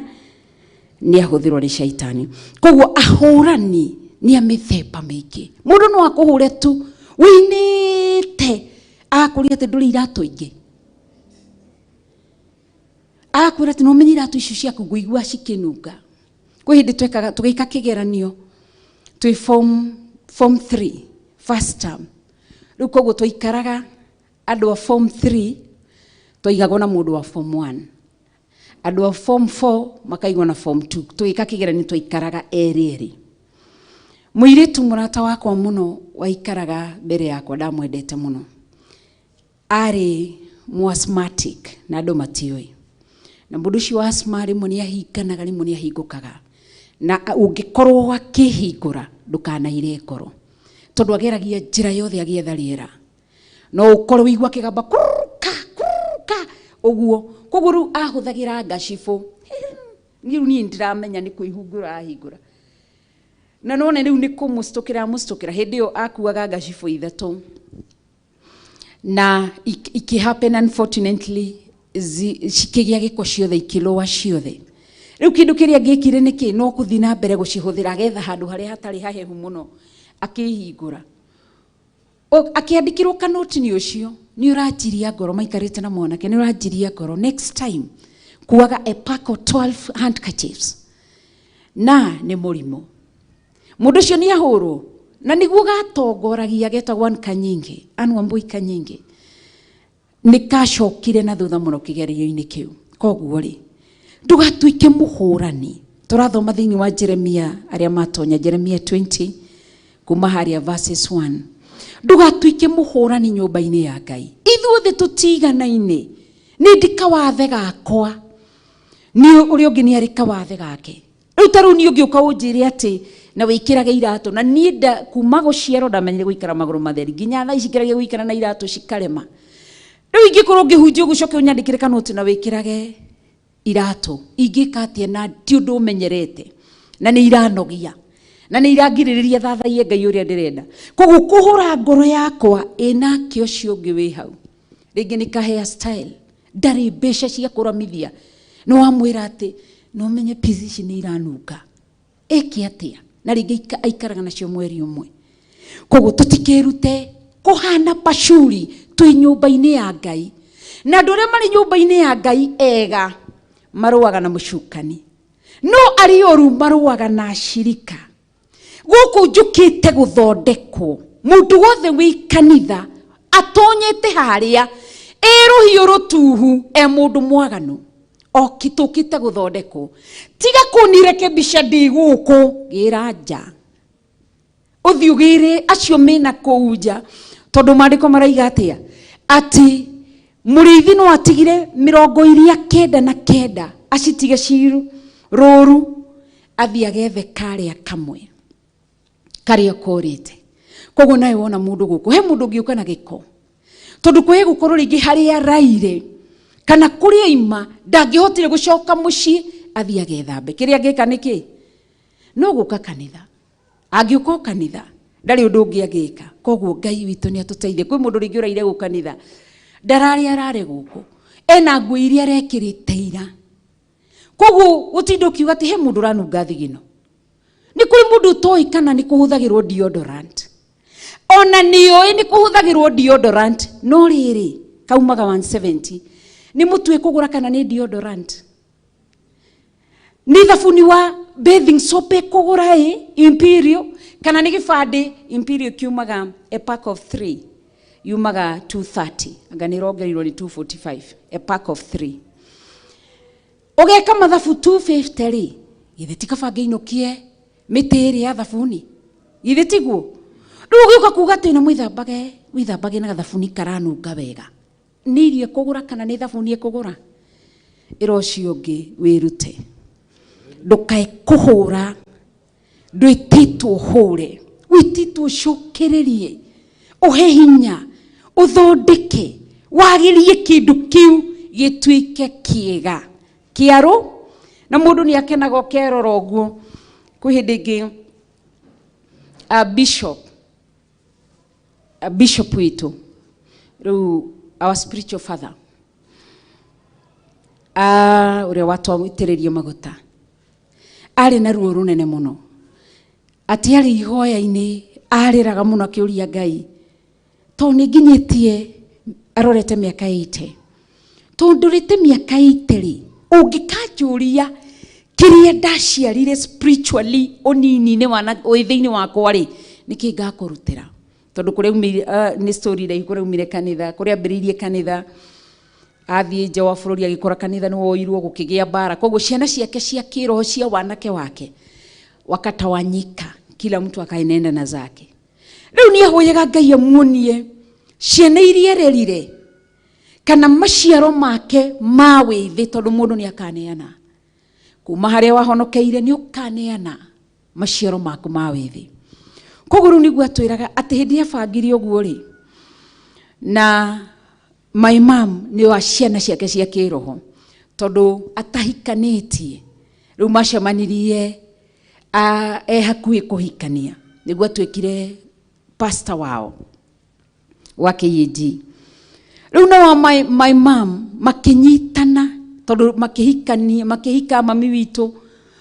nĩ ahũthĩrwo nĩ caitani. Koguo ahũrani nĩ a mĩthemba mĩingĩ. Mũndũ no akũhũre tu wĩinĩte agakũria atĩ ndũrĩ iratũ ingĩ, agakwĩra atĩ no ũmenye iratũ icio ciaku ngũigua cikĩnunga. Kwĩ hĩndĩ twekaga tũgĩka kĩgeranio twĩ form 3 first term. Rĩu koguo twaikaraga andũ a form 3 twaigagwo na mũndũ wa form 1, andũ a form 4 makaigwo na form 2. Tũgĩka kĩgeranio twaikaraga erĩ erĩ. Mũirĩtu mũrata wakwa mũno waikaraga mbere yakwa ndamwendete mũno, arĩ mu asthmatic na andũ matiũĩ. Na mũndũ ũcio wa asthma rĩmwe nĩ ahinganaga, rĩmwe nĩ ahingũkaga, na ũngĩkorwo akĩhingũra ndũkanaire ngoro, tondũ ageragia njĩra yothe agĩetha rĩera. No ũkorwo wĩigua akĩgamba kuruka kuruka ũguo. Koguo rĩu ahũthagĩra ngacibũ. Rĩu niĩ ndiramenya nĩ kwĩhingũra ahingũra, na none rĩu nĩ kũmũcitũkĩra amũcitũkĩra. Hĩndĩ ĩyo akuaga ngacibũ ithatũ, na ikĩ happen unfortunately cikĩgĩa gĩko ciothe, ikĩlũa ciothe. Rĩu kĩndũ kĩrĩa angĩkire nĩ kĩ no kũthiĩ na mbere gũcihũthĩra, agetha handũ harĩa hatarĩ hahehu mũno akĩhingũra. Akĩandĩkĩrwo kanoti nĩ ũcio nĩ ũranjiria ngoro, maikarĩte na mwanake, nĩ ũranjiria ngoro, next time kuaga a pack of 12 handkerchiefs. Na nĩ mũrimũ. Mũndũ ũcio nĩ ahũrwo na nĩguo gatongoragia getagwo Ann Kanyingi, Ann Wambui Kanyingi. Nĩ kacokire na thutha mũno kĩgerio-inĩ kĩu. Koguo rĩ, ndũgatuĩke mũhũrani. Tũrathoma thĩinĩ wa Jeremia, arĩa matonya Jeremia 20 kuma harĩa verses 1. Ndũgatuĩke mũhũrani nyũmba-inĩ ya Ngai. Ithuothe tũtiganaine. Nĩ ndĩ kawathe gakwa. Nĩ ũrĩa ũngĩ nĩ arĩ kawathe gake. Rĩu ta rĩu niĩ ũngĩũka ũnjĩre atĩ na wĩkĩrage iratũ, na niĩ kuma gũciarwo ndamenyire gũikara magũrũ matheri, nginya thaa ici ngeragia gũikara na iratũ cikarema. Rĩu ingĩkorwo ngĩhunjia ũguo ũcoke ũnyandĩkĩre kanoti na wĩkĩrage iratũ, ingĩka atĩa na ti ũndũ ũmenyerete, na nĩ iranogia, na nĩ irangirĩrĩria thathaiye Ngai ũrĩa ndĩrenda. Koguo kũhũra ngoro yakwa ĩnake ũcio ũngĩ wĩ hau, rĩngĩ nĩ ka hair style, ndarĩ mbeca cia kũramithia, nĩ wamwĩra atĩ no menye piece ici nĩ iranunga, eke atĩa, na rĩngĩ aikaraga nacio mweri ũmwe. Koguo tũtikĩrute kũhana pacuri twĩ nyũmba-inĩ ya Ngai. Na andũ arĩa marĩ nyũmba-inĩ ya Ngai ega marũaga na mũcukani, no arĩa oru marũaga na acirika. Gũkũ njũkĩte gũthondekwo, mũndũ wothe wĩ kanitha atonyete harĩa ĩ rũhiũ rũtuhu e mũndũ mwaganu, oki tũkĩte gũthondekwo. Tiga kũnirekebisha ndĩ gũkũ, gĩra nja ũthiĩ ũgĩre acio mena kũu nja, tondũ maandĩko maraiga atĩa? Atĩ mũrĩithi no atigire mĩrongo iria kenda na kenda acitige ciru rũru, athiĩ agethe karĩa kamwe karĩa korĩte. Koguo nawe wona mũndũ gũkũ, he mũndũ ũngĩũka na gĩko, tondũ kwĩ gũkorwo rĩngĩ harĩa araire kana kũrĩa aima ndangĩhotire gũcoka mũciĩ athiĩ agethambe. Kĩrĩa angĩka nĩ kĩ? No gũka kanitha. Angĩũka o kanitha ndarĩ ũndũ ũngĩ angĩka. Koguo Ngai witũ nĩ atũteithie. Kwĩ mũndũ rĩngĩ ũraire gũka kanitha, ndararĩ arare gũkũ, ena nguo iria arekĩrĩte ira. Koguo gũtinda ũkiuga atĩ he mũndũ ũranunga thigino. Nĩ kũrĩ mũndũ ũtoĩ kana nĩ kũhũthagĩrwo deodorant. Ona nĩoĩ nĩ kũhũthagĩrwo deodorant, no rĩrĩ kaumaga 170. Nĩ mũtu ĩkũgũra kana nĩ deodorant? Nĩ thabuni wa bathing soap ĩkũgũra ĩ Imperial kana nĩ gĩbandĩ? Imperial kiumaga a pack of 3 yumaga 230, anga nĩ ĩrongereirwo nĩ 245 a pack of 3. Ũgeka mathabu 250 rĩ, githĩ ti kaba ngĩinũkie mĩtĩ ĩrĩ ya thabuni? Githĩ tiguo? Rĩu ũgĩũka kuga atĩ na mwĩthambage, wĩthambage na gathabuni karanunga wega. Nĩ irio ĩkũgũra kana nĩ thabuni ĩkũgũra? Ĩra ũcio ũngĩ wĩrute. Ndũkae kũhũra, ndwĩtĩtwo ũhũre, wĩtĩtwo ũcokererie, ũhe hinya, ũthondeke, wagĩrie kĩndũ kĩu gĩtuĩke kĩega. Kĩarũ, na mũndũ nĩ akenaga ũkerora ũguo. Kwĩ hĩndĩ ĩngĩ, bishop witũ, rĩu our spiritual father, ũrĩa watwitĩrĩrio maguta, arĩ na ruo rũnene mũno, atĩ arĩ ihoya-inĩ arĩraga mũno akĩũria Ngai, tondũ nĩ nginyĩtie arorete mĩaka 80, tondũ ndũrĩte mĩaka 80 rĩ, ũngĩkanjũria kĩrĩa ndaciarire spiritually ũnini-inĩ wa na wĩthĩ-inĩ wakwa rĩ, nĩkĩ ngakũrutĩra? Tondũ kũrĩa aumire, nĩ story raihu, kũrĩa aumire kanitha, kũrĩa ambĩrĩirie kanitha, athiĩ nja wa bũrũri agĩkora kanitha nĩ woirwo, gũkĩgĩa mbara. Koguo ciana ciake cia kĩroho cia wanake wake wakatawanyika, kila mtu akaenenda na zake. Rĩu nĩ ahoyaga Ngai amuonie ciana iria ererire kana maciaro make ma wĩthĩ, tondũ mũndũ nĩ akaneana kuma harĩa wahonokeire, nĩ ũkaneana maciaro maku ma wĩthĩ. Koguo rĩu nĩguo atwĩraga atĩ hĩndĩ ĩrĩa abangire ũguo rĩ, na my mom nĩ wa ciana ciake cia kĩroho, tondũ atahikanĩtie, rĩu macemanirie e hakuhĩ kũhikania, nĩguo atuĩkire pastor wao wa KAG. Rĩu na wa my mom makĩnyitana, tondũ makĩhikania, makĩhika mami witũ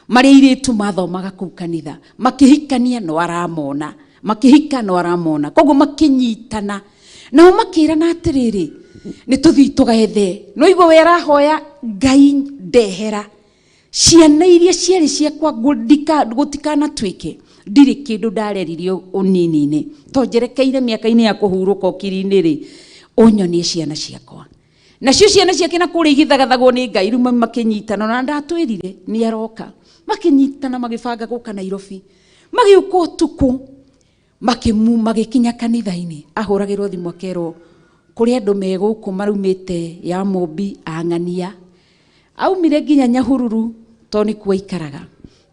marĩ airĩtu mathomaga kũu kanitha, makĩhikania no aramona, makĩhika no aramona, koguo makĩnyitana nao makĩrana atĩrĩrĩ, nĩ tũthiĩ tũgethe. No igua we arahoya Ngai ndehera Ciana iria ciarĩ ciakwa gũtikanatuĩke ndirĩ kĩndũ ndareririe ũnini-inĩ to njerekeire mĩaka-inĩ ya kũhurũka ũkiri-inĩ rĩ ũnyonie ciana ciakwa. Nacio ciana ciake na kũrĩa igĩthagathagwo nĩ Ngai rĩu makĩnyitana na ndatwĩrire nĩ aroka makĩnyitana magĩbanga gũka Nairobi magĩũka ũtukũ magĩkinya kanitha-inĩ ahũragĩrwo thimũ akerwo kũrĩ andũ me gũkũ marumĩte ya Mũmbi ang'ania aumire nginya Nyahururu to nĩkuo aikaraga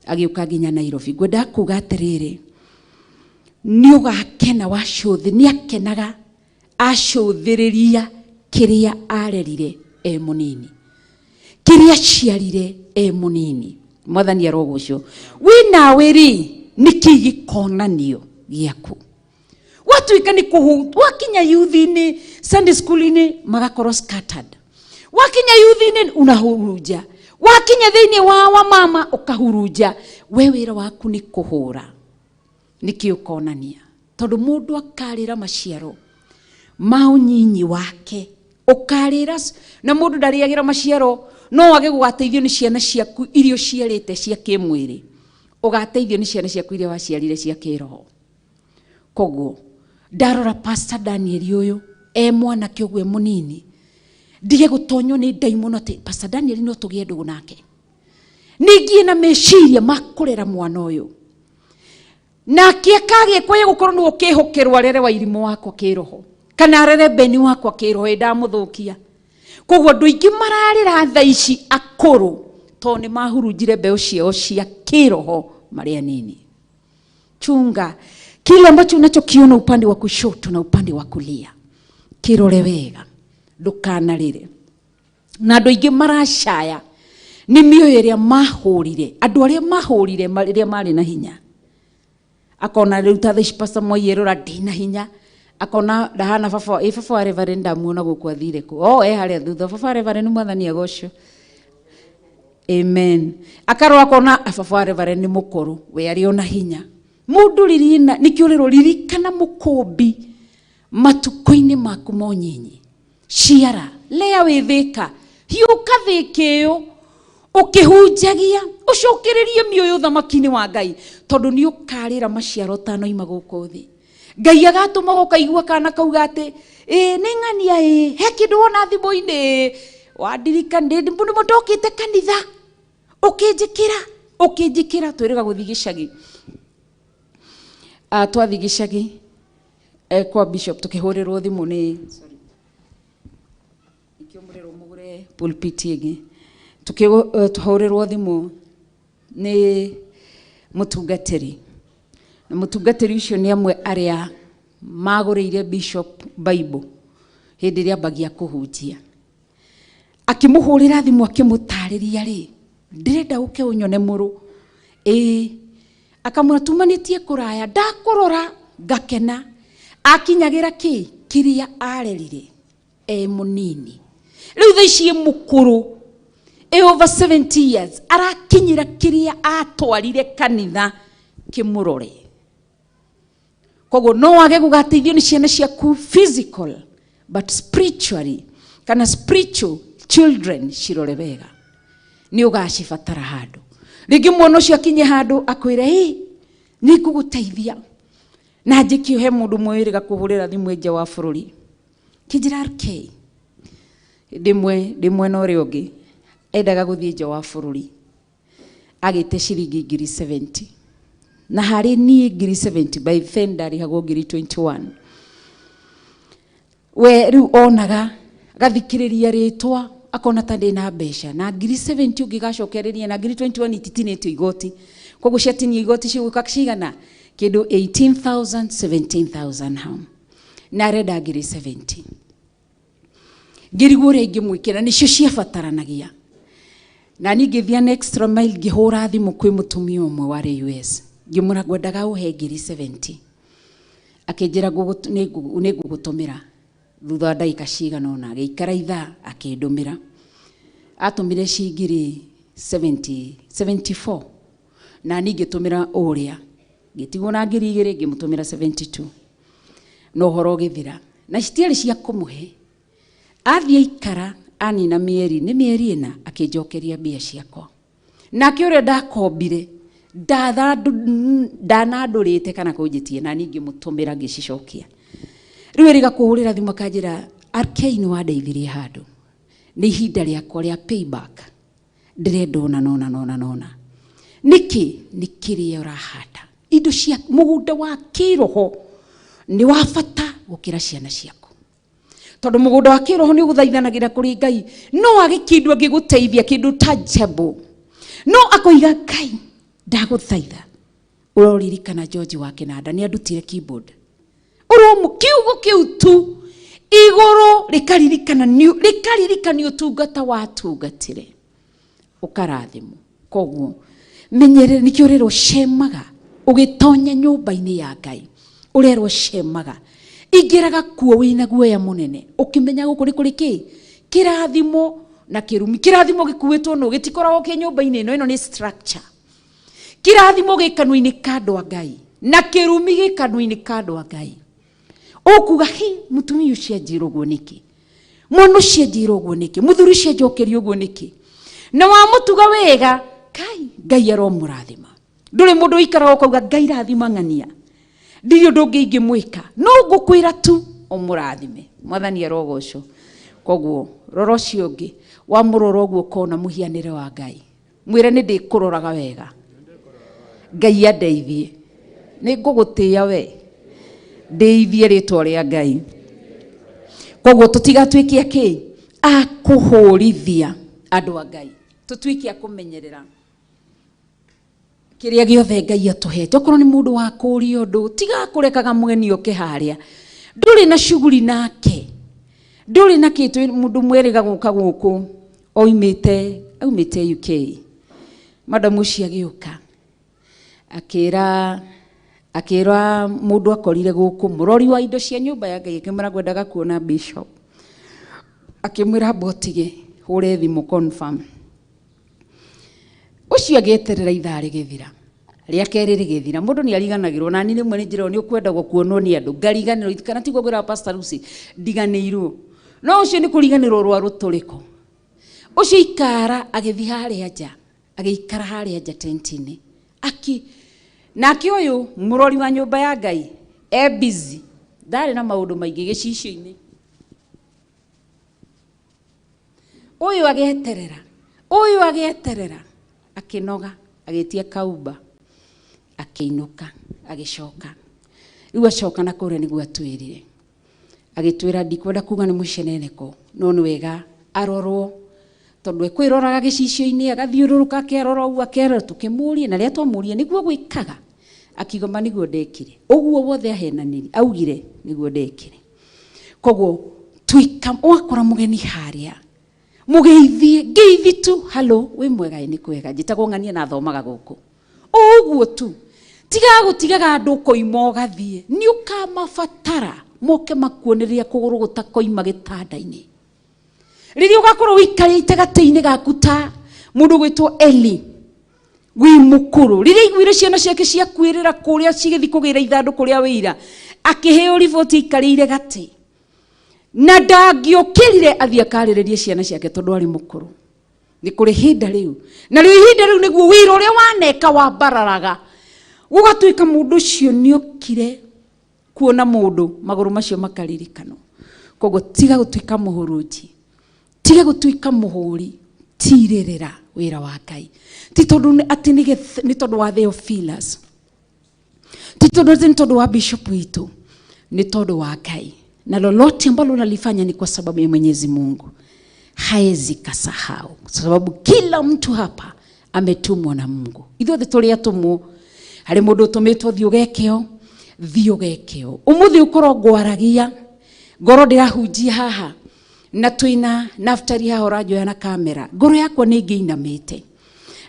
agĩũka nginya Nairobi. Ngwendaga kuga atĩrĩrĩ nĩ ũgakena wacũthĩ nĩ akenaga acũthĩrĩria kĩrĩa arerire e mũnini kĩrĩa aciarire e mũnini. Mwathani arogocwo. Wĩ nawe rĩ nĩkĩ gĩkonanio gĩaku watuĩka nĩ kũhu wakinya youth-inĩ Sunday school-inĩ magakorwo scattered wakinya youth-inĩ unahurunja wakinya thĩinĩ wa wamama ũkahurunja we wĩra waku nĩ kũhũra nĩkĩ ũkonania tondũ mũndũ akarĩra maciaro ma ũnyinyi wake ũkarĩra na mũndũ ndarĩagĩra maciaro no wage gũgateithio nĩ ciana ciaku iria ũciarĩte cia kĩmwĩrĩ ũgateithio nĩ ciana ciaku iria waciarire cia kĩroho. Koguo ndarora Pastor Daniel ũyũ e mwanake ũguo e mũnini ndige gũtonywo nĩ ndaimono atĩ Pastor Daniel no tũgĩe ndũgũ nake ningĩ na meciria ma kũrera mwana ũyũ nake akagĩa kwaya gũkorwo nĩwe ũkĩhokerwo arere wa irimũ wakwa kĩroho kana arere Beni wakwa kĩroho ĩ ndamũthũkia. Koguo andũ aingĩ mararĩra thaa ici akũrũ tondũ nĩ mahurunjire mbeũ ciao cia kĩroho marĩ anini. Chunga kile ambacho unachokiona upande wa kushoto na upande wa kulia kirore wega ndukanarĩre. Na andũ aingĩ maracaya nĩ mĩoyo ĩrĩa mahũrire andũ arĩa mahũrire rĩrĩa marĩ na hinya akona rĩu ta thaa ici Pastor Moi erora ndĩna hinya akona ndahana baba ĩ baba wa Reverend ndamuona gũkũ athire kũ o e harĩa thutha baba wa Reverend mwathani agocwo amen akarora akona baba wa Reverend nĩ mũkũrũ we arĩ ona hinya mũndũ ririna nĩkĩo ũrerwo ririkana mũkũmbi matukũ-inĩ maku ma ũnyinyi ciara lea wĩthĩka hiũka thĩka ĩyo ũkĩhunjagia ũcokererie mĩoyo ũthamaki-inĩ wa Ngai tondũ nĩ ũkarĩra maciaro ũtanoima gũkũ thĩ. Ngai agatũma ũkaigua kana kauga atĩ ĩ nĩ ng'ania ĩ he kĩndũ wona thimũ-inĩ wandirikana nĩmo ndokĩte kanitha ũkĩnjĩkĩra ũkĩnjĩkĩra twĩrĩga gũthiĩ gĩcagi. Twathiĩ gĩcagi kwa bishop tũkĩhũrĩrwo thimũ nĩ ikĩo mũrerwo mũgũre pulpit ĩngĩ tũkĩhũrĩrwo thimũ nĩ mũtungatĩri na mũtungatĩri ũcio nĩ amwe arĩa magũrĩire bishop Bible hĩndĩ ĩrĩa ambagia kũhunjia akĩmũhũrĩra thimũ akĩmũtarĩria rĩ ndĩrenda ũke ũnyone mũrũ ĩĩ akamwĩra tumanĩtie kũraya ndakũrora ngakena akinyagĩra kĩ kĩrĩa arerire e mũnini rĩu thaa ici e mũkũrũ e over 70 years arakinyĩra kĩrĩa atwarire kanitha kĩmũrore. Koguo no wage gũgateithio nĩ ciana ciaku physical but spiritually kana spiritual children cirore wega nĩ ũgacibatara handũ rĩngĩ mwana ũcio akinye handũ akwĩre ĩ nĩ ngũgũteithia na njĩkĩ he mũndũ mwĩrĩga kũhũrĩra thimũ nja wa bũrũri kĩnjĩra RK ndĩ mwena ũrĩa ũngĩ endaga gũthiĩ nja wa bũrũri agĩte ciringi ngiri 70 na harĩ niĩ ngiri 70 by then ndarĩhagwo ngiri 21 we rĩu onaga agathikĩrĩria rĩtwa akona ta ndĩna mbeca na ngiri 70 ũngĩgacokereria na ngiri 21 ititinĩtio igoti koguo ciatinio igoti cigũka cigana kĩndũ 18,000 17,000 hau na arenda ngiri 70 ngĩrigwo ũrĩa ingĩmwĩkĩra nĩcio ciabataranagia na niĩ ngĩthiĩ an extra mile ngĩhũra thimũ kwĩ mũtumia ũmwe warĩ US ngĩmwĩra ngwendaga ũhe ngiri 70 akĩnjĩra nĩ ngũgũtũmĩra thutha wa ndagĩka cigana ũna agĩikara ithaa akĩndũmĩra atũmire ci ngiri 70 74 na niĩ ngĩtũmĩra ũrĩa ngĩtigwo na ngiri igĩrĩ ngĩmũtũmĩra 72 na ũhoro ũgĩthira na citiarĩ cia kũmũhe athiĩ aikara anina mĩeri nĩ mĩeri ĩna akĩnjokeria mbia ciakwa Nake ũrĩa ndakombire ndanandũrĩte kana kũnjĩtie na niĩ ngĩmũtũmĩra ngĩcicokia. Rĩu erĩga kũhũrĩra thimũ akanjĩra RK nĩ wandeithirie handũ, nĩ ihinda rĩakwa rĩa payback, ndĩrenda ũna nona nona nona. Nĩkĩ? Nĩ kĩrĩa ũrahanda. Indo cia mũgũnda wa kĩroho nĩ wa bata gũkĩra ciana ciaku, tondũ mũgũnda wa kĩroho nĩ ũgũthaithanagĩra kũrĩ Ngai. No age kĩndũ angĩgũteithia, kĩndũ tangible, no akoiga Ngai ndagũthaitha ũroririkana George wa Kĩnanda nĩ andutire keyboard. Ũromu kiugo kĩu tu igũrũ rĩkaririkana rĩkaririkana ũtungata watungatire ũkarathimwo. Koguo menyerere, nĩkĩo ũrerwo cemaga ũgĩtonya nyũmba-inĩ ya Ngai, ũrerwo cemaga ingĩraga kuo wĩna guoya mũnene, ũkĩmenya gũkũ nĩ kũrĩ kĩ kĩrathimo na kĩrumi. Kĩrathimo gĩkuĩtwo nũ? Gĩtikoragwo kĩ nyũmba-inĩ ĩno, ĩno nĩ structure. Kĩrathimo gĩ kanua-inĩ ka andũ a Ngai na kĩrumi gĩ kanua-inĩ ka andũ a Ngai. Ũkuga hi mũtumia ũcio anjĩra ũguo nĩkĩ, mwana ũcio anjĩra ũguo nĩkĩ, mũthuri ũcio anjokeria ũguo nĩkĩ? Na wamũtuga wega, Ngai Ngai aromũrathima. Ndũrĩ mũndũ ũikaraga ũkauga Ngai rathima ng'ania, ndirĩ ũndũ ũngĩ ingĩmwĩka, no ngũkwĩra tu ũmũrathime. Mwathani arogocwo. Koguo rora ũcio ũngĩ, wamũrora ũguo ũkona mũhianĩre wa Ngai. Mwĩre nĩ ndĩkũroraga wega, Ngai andeithie, nĩ ngũgũtĩĩa we, ndĩithie rĩtwa rĩa Ngai. Koguo tũtigatuĩke akĩ a kũhũrithia andũ a Ngai, tũtuĩke a kũmenyerera kĩrĩa gĩothe Ngai atũhete. Okorwo nĩ mũndũ wa kũũria ũndũ, tiga kũrekaga mũgeni oke harĩa ndũrĩ na shughuli nake, ndũrĩ na kĩtũ. Mũndũ mwerĩga gũka gũkũ oimĩte aumĩte UK, madam ũcio agĩũka akĩra akĩra mũndũ akorire gũkũ mũrori wa indo cia nyũmba ya Ngai, akĩmwĩra ngwendaga kuona bishop, akĩmwĩra amba ũtige hũre thimũ confirm. Ũcio agĩeterera ithaa rĩgĩthira, rĩa kerĩ rĩgĩthira. Mũndũ nĩ ariganagĩrwo, na niĩ rĩmwe nĩ njĩragwo nĩ ũkwenda gũkuonwo nĩ andũ ngariganĩrwo, kana tiguo ngwĩraga Pastor Lucy ndiganĩirwo, no ũcio nĩ kũriganĩrwo rwa rũtũrĩko. Ũcio ikara agĩthiĩ harĩa nja, agĩikara harĩa nja tent-inĩ aki nake ũyũ mũrori wa nyũmba ya Ngai e busy, ndarĩ na maũndũ maingĩ gĩcicio-inĩ. Ũyũ agĩeterera, ũyũ agĩeterera, akĩnoga, agĩtia kaumba, akĩinũka, agĩcoka. Rĩu acoka na kũrĩa nĩguo atwĩrire, agĩtwĩra ndikwenda kuga nĩ mũceneneko, no nĩ wega arorwo, tondũ ekwĩroraga gĩcicio-inĩ agathiũrũrũka akerora ũguo akerora. Tũkĩmũria, na rĩrĩa twamũria nĩguo gwĩkaga, akiuga ma nĩguo ndekire ũguo wothe ahenanĩri augire nĩguo ndekire. Koguo tuĩka wakora mũgeni harĩa mũgeithie ngeithi tu, hello wĩ mwega, ĩ nĩ kwega, njĩtagwo ng'ania na thomaga gũkũ, ũguo tu. Tiga gũtigaga andũ ũkoima ũgathiĩ, nĩ ũkamabatara moke makuone rĩrĩa kũgũrũ gũtakoima gĩtanda-inĩ, rĩrĩa ũgakorwo ũikarĩte gatĩ-inĩ gaku ta mũndũ gwĩtwo Eli wĩ mũkũrũ, rĩrĩa aiguire ciana ciake ciakuĩrĩra kũrĩa cigĩthiĩ kũgĩra ithandũkũ rĩa wĩira, akĩheo riboti aikarĩire gatĩ na ndangĩũkĩrire athiĩ akarĩrĩrie ciana ciake tondũ arĩ mũkũrũ. Nĩ kũrĩ ihinda rĩu, na rĩu ihinda rĩu nĩguo wĩra ũrĩa waneka wambararaga, gũgatuĩka mũndũ ũcio nĩokire kuona mũndũ, magũrũ macio makaririkanwo. Koguo tiga gũtuĩka mũhurunji, tiga gũtuĩka mũhũri, tirĩrĩra wĩra wa Ngai. Ti tondũ atĩ nĩ tondũ wa Theophilus, ti tondũ atĩ nĩ tondũ wa bishop witũ, nĩ tondũ wa Ngai. Na lolote ambalo unalifanya ni kwa sababu ya Mwenyezi Mungu, haezi kasahau, kwa sababu kila mtu hapa ametumwa na Mungu. Ithuothe tũrĩ atũmwo. Harĩ mũndũ ũtũmĩtwo thiĩ ũgeke ũũ, thiĩ ũgeke ũũ. Ũmũthĩ ũkorwo ngwaragia ngorwo ndĩrahunjia haha na twĩna Naftali haha ũranjoya na kamera, ngoro yakwa nĩ ĩngĩinamĩte.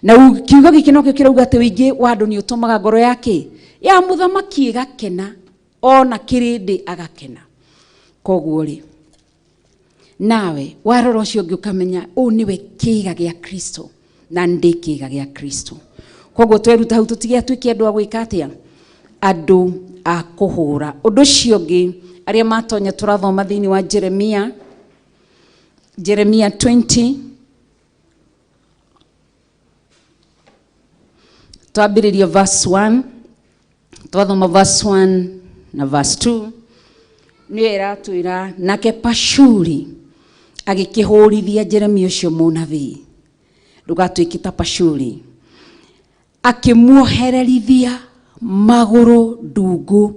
Na kiugo gĩkĩ nokĩo kĩrauga atĩ ũingĩ wa andũ nĩ ũtũmaga ngoro yake ya mũthamaki ĩgakena, ona kĩrĩndĩ agakena. Koguo rĩ, nawe warora ũcio ũngĩ ũkamenya ũũ nĩwe kĩĩga gĩa Kristo na ndĩ kĩĩga gĩa Kristo. Koguo tweruta hau tũtigatuĩke andũ a gwĩka atĩa, andũ a kũhũra. Ũndũ ũcio ũngĩ arĩa matonya tũrathoma thĩinĩ wa Jeremia, Jeremia 20. Twambĩrĩria verse 1, twathoma verse 1 na verse 2, nĩyo ĩratwĩra nake Pashuri agĩkĩhũrithia Jeremia ũcio mũnabii, ndũgatuĩke ta Pashuri, akĩmuohererithia magũrũ ndungu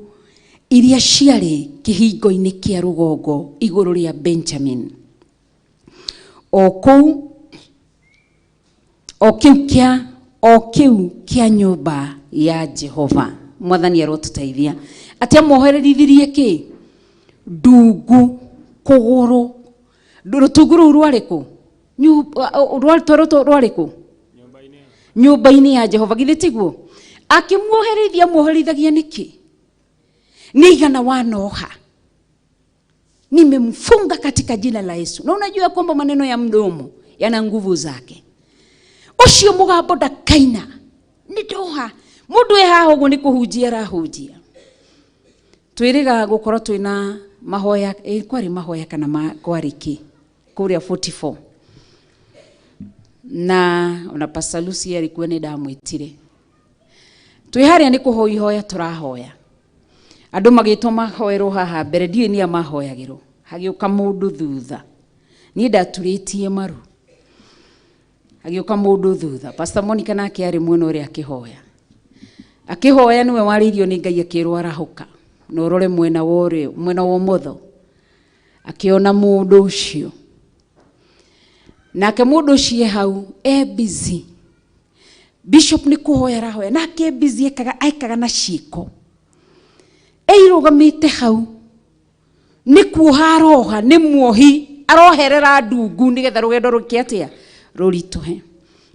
iria ciarĩ kĩhingo-inĩ kĩa rũgongo igũrũ rĩa Benjamin, o kũu o kĩu kĩa o kĩu kĩa nyũmba ya Jehova. Mwathani arotũteithia. Atĩ amuohererithirie kĩ? Ndungu kũgũrũ. Rũtungu rũu rwarĩ kũ? Rwarĩ kũ? Nyũmba-inĩ ya Jehova. Githĩ tiguo? Akĩmuoherithia, amuoherithagia nĩkĩ? Nĩ igana wanoha, nimemfunga katika jina la Yesu. Na unajua kwamba maneno ya mdomo yana nguvu zake. Ucio mugambo ndakaina nĩ ndoha mũndũ e haha ũguo nĩ kũhunjia arahunjia. Twĩrĩga gũkorwo twĩna mahoya, kwarĩ mahoya kana kwarĩ kĩ kũrĩa 44, na ona Pastor Lucy arĩ kuo, nĩ ndamwĩtire. Twĩ harĩa nĩ kũhoihoya tũrahoya, andũ magĩtwo mahoerwo haha mbere, ndiũĩ nĩa mahoyagĩrwo, hagĩũka mũndũ thutha, niĩ ndaturĩtie maru, hagĩũka mũndũ thutha. Pastor Monica nake arĩ mwena ũrĩa akĩhoya, akĩhoya nĩwe warĩirio nĩ Ngai, akĩrwo arahũka na ũrore mwena wa ũrĩo, mwena wa ũmotho, akĩona mũndũ ũcio. Nake mũndũ ũcio e hau e busy, bishop nĩ kũhoya arahoya, nake e busy ekaga ekaga na ciĩko, eirũgamĩte hau nĩ kuoha aroha, nĩ muohi aroherera ndungu nĩgetha rũgendo rũke atĩa rũritũhe.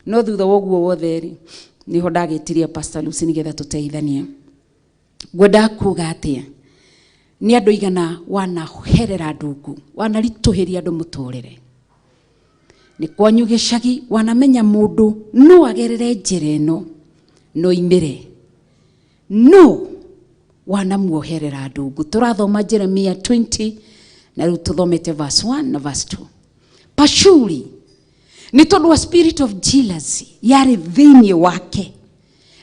No thutha wa ũguo wothe rĩ, nĩho ndagĩtirie Pastor Lucy nĩgetha tũteithanie. Ngwendaga kuga atĩa? Nĩ andũ igana wanaherera ndungu, wanaritũhĩria andũ mũtũrĩre, nĩ kwanyu gĩcagi wanamenya mũndũ no agerere njĩra ĩno no imĩre, no wanamuoherera ndungu. Tũrathoma Jeremia 20 na rĩu tũthomete verse 1 na verse 2. Pashuri nĩ tondũ wa spirit of jealousy yarĩ thĩinĩ wake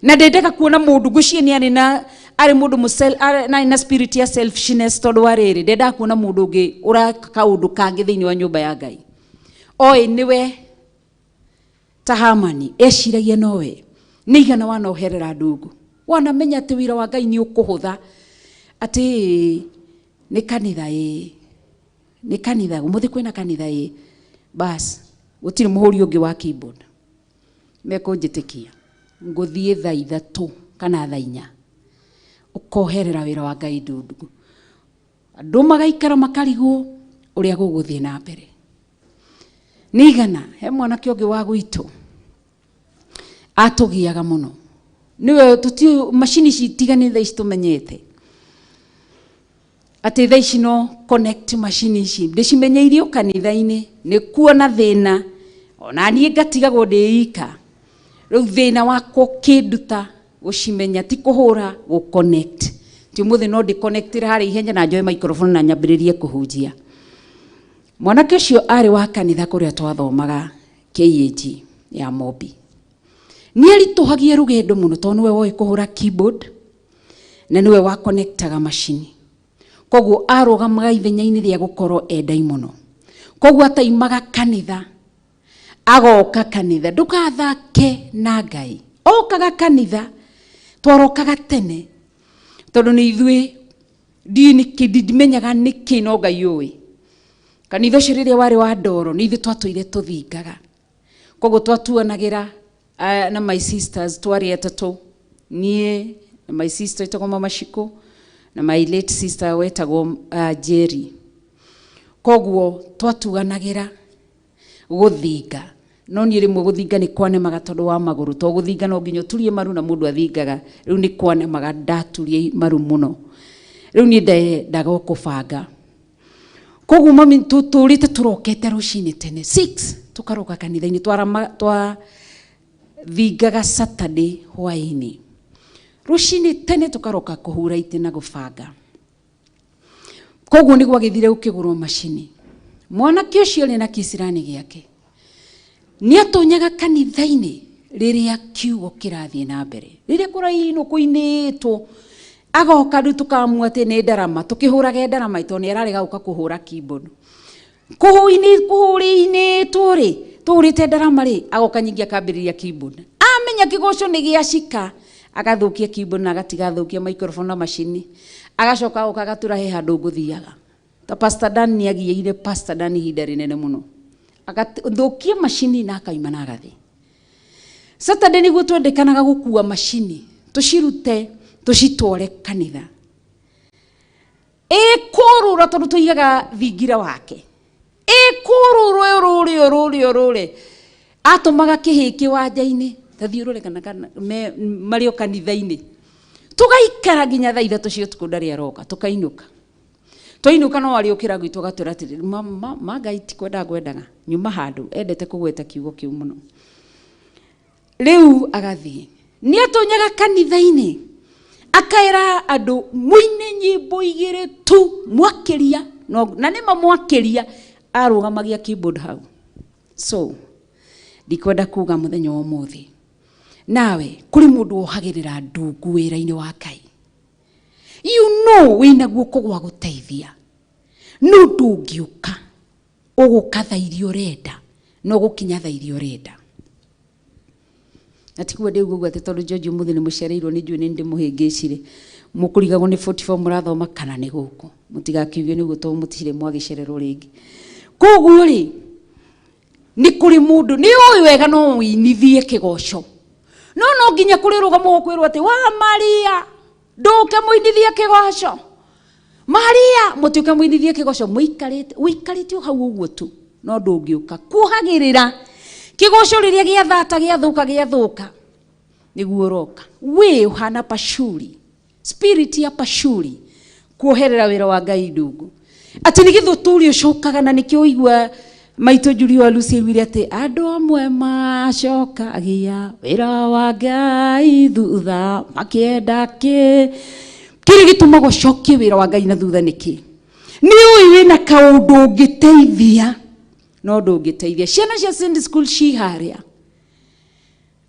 na ndendaga kuona mũndũ, ngwĩciria nĩ arĩ na arĩ mũndũ arĩ na spirit ya selfishness, tondũ wa rĩrĩ ndendaga kuona mũndũ ũngĩ ũraka kaũndũ kangĩ thĩinĩ wa nyũmba ya Ngai. Oĩ nĩwe ta Hamani eciragia nowe. Nĩ igana wanoherera ndungu, wanamenya atĩ wĩra wa Ngai nĩ ũkũhũtha, atĩ nĩ kanitha, ĩ nĩ kanitha ũmũthĩ kwĩna kanitha, ĩ bas gũtirĩ mũhũri ũngĩ wa keyboard mekũnjĩtĩkia, ngũthiĩ thaa 3 kana thaa 4, ũkoherera wĩra wa Ngai ndundu, andũ magaikara makarigwo ũrĩa gũgũthiĩ na mbere. Nĩ igana he mwanake ũngĩ wa gwitũ atũgiaga mũno, nĩwe tũtiũĩ macini ici itiganĩte thaa ici, tũmenyete atĩ thaa ici no connect macini ici ndĩcimenyeirio kanitha-inĩ, nĩ kuona thĩna ona niĩ ngatigagwo ndĩ ika. Rĩu thĩna wakwa ũkĩnduta gũcimenya ti kũhũra, gũ connect. Ti ũmũthĩ no ndĩ-connectĩre harĩa ihenya na njoe microphone na nyambĩrĩrie kũhunjia. Mwanake ũcio arĩ wa kanitha kũrĩa twathomaga KAG ya Mobi, nĩ aritũhagia rũgendo mũno tondũ nĩwe woĩ kũhũra keyboard na nĩwe wa connectaga macini, koguo arũgamaga ithenya-inĩ rĩa gũkorwo endai mũno, koguo ataimaga kanitha agoka kanitha. Ndũgathake na Ngai. Okaga kanitha, twarokaga tene tondũ nĩ ithuĩ ndiĩ nĩkĩ, ndimenyaga nĩkĩ, no Ngai ũĩ. Kanitha ũcio rĩrĩa warĩ wa ndoro, nĩ ithuĩ twatũire tũthingaga, koguo twatuanagĩra na my sisters, twarĩ atatũ, niĩ na my sister wetagwo Mama Shiko na my late sister wetagwo Jerry, koguo twatuanagĩra gũthinga. No niĩ rĩmwe gũthinga nĩ kwanemaga tondũ wa magũrũ, to gũthinga no nginya ũturie maru na mũndũ athingaga, rĩu nĩ kwanemaga ndaturie maru mũno, rĩu niĩ ndendaga o kũbanga. Koguo mami tũtũrĩte tũrokete rũcinĩ tene 6, tũkaroka kanitha-inĩ, twarama twathingaga Saturday hwaĩ-inĩ, rũcinĩ tene tũkaroka kũhura itĩ na gũbanga. Koguo nĩ gwagĩthire gũkĩgũrwo macini. Mwanake ũcio arĩ na kĩcirani gĩake nĩ atonyaga kanitha-inĩ. Rĩrĩa kiugo kĩrathiĩ na mbere, rĩrĩa kũrainwo kũinĩtwo, agoka rĩu tũkamua atĩ nĩ ndarama, tũkĩhũrage ndarama tondũ nĩ ararega gũka kũhũra keyboard. Kũhũrĩinĩtwo rĩ, tũhũrĩte ndarama rĩ, agoka nyingĩ akambĩrĩria keyboard. Amenya kĩgoco nĩ gĩacika, agathũkia keyboard na agatigathũkia microphone na macini. Agacoka agoka agatũra he handũ ngũthiaga. Ta Pastor Dan nĩ agiĩire Pastor Dan ihinda rĩnene mũno. Agathũkia macini na akauma na agathiĩ. Saturday nĩguo twendekanaga gũkua macini, tũcirute, tũcitware kanitha. Ĩkũrũra tondũ tũigaga thingira wake. Ĩkũrũra ĩrũre ĩrũre ĩrũre. Atũmaga kĩhĩ kĩwanja-inĩ, tathiĩ ũrore kana marĩ o kanitha-inĩ. Tũgaikara nginya thaa 3 cia ũtukũ ndarĩ aroka, tũkainũka. Twainũka no arĩũkĩra gwitũ agatwĩra atĩrĩrĩ, ma Ngai ti kwenda ngwendaga, nyuma handũ, endete kũgweta kiugo kĩu mũno. Rĩu agathiĩ. Nĩ atonyaga kanitha-inĩ, akaĩra andũ mũine nyĩmbo 2 tu, mwakĩria, na nĩma mwakĩria, arũgamagia keyboard hau. So, ndikwenda kuga mũthenya wa ũmũthĩ. Nawe, kũrĩ mũndũ wohagĩrĩra ndungu wĩra-inĩ wa Ngai. You know wĩna guoko gwa gũteithia. No ndũngĩũka, ũgũka thaa iria ũrenda, no ũgũkinya thaa iria ũrenda. Na tiguo ndĩuga ũguo atĩ tondũ George ũmũthĩ nĩ mũcereirwo nĩ njũĩ nĩ ndĩmũhĩngĩcire. Mũkũrigagwo nĩ 44 mũrathoma kana nĩ gũkũ. Mũtigakiuge nĩ ũguo tondũ mũtirĩ mwagĩcererwo rĩngĩ. Koguo rĩ, nĩ kũrĩ mũndũ, nĩ ũĩ wega no ũinithie kĩgoco. No no nginya kũrĩ rũgamo ũkwĩrwo atĩ wa Maria, ndũke mũinithie kĩgoco. Maria, mũtuĩke mũinithie kĩgoco, mũikarĩte, ũikarĩte o hau ũguo tu, no ndũngĩũka. Kuohagĩrĩra kĩgoco rĩrĩa gĩathata, gĩathũka, gĩathũka, nĩguo ũroka. We ũhana Pashuri, spirit ya Pashuri, kuoherera wĩra wa Ngai ndungu. Atĩ nĩ gĩthũtũri ũcokaga na nĩkĩo ũigua maitũ Julia wa Lucy aiguire atĩ andũ amwe macokagia wĩra wa Ngai thutha makĩenda kĩ. Kĩrĩa gĩtũmaga ũcokie wĩra wa Ngai na thutha nĩkĩ? Nĩ ũĩ wĩna kaũndũ ũngĩteithia, no ndũngĩteithia. Ciana cia Sunday school ci harĩa.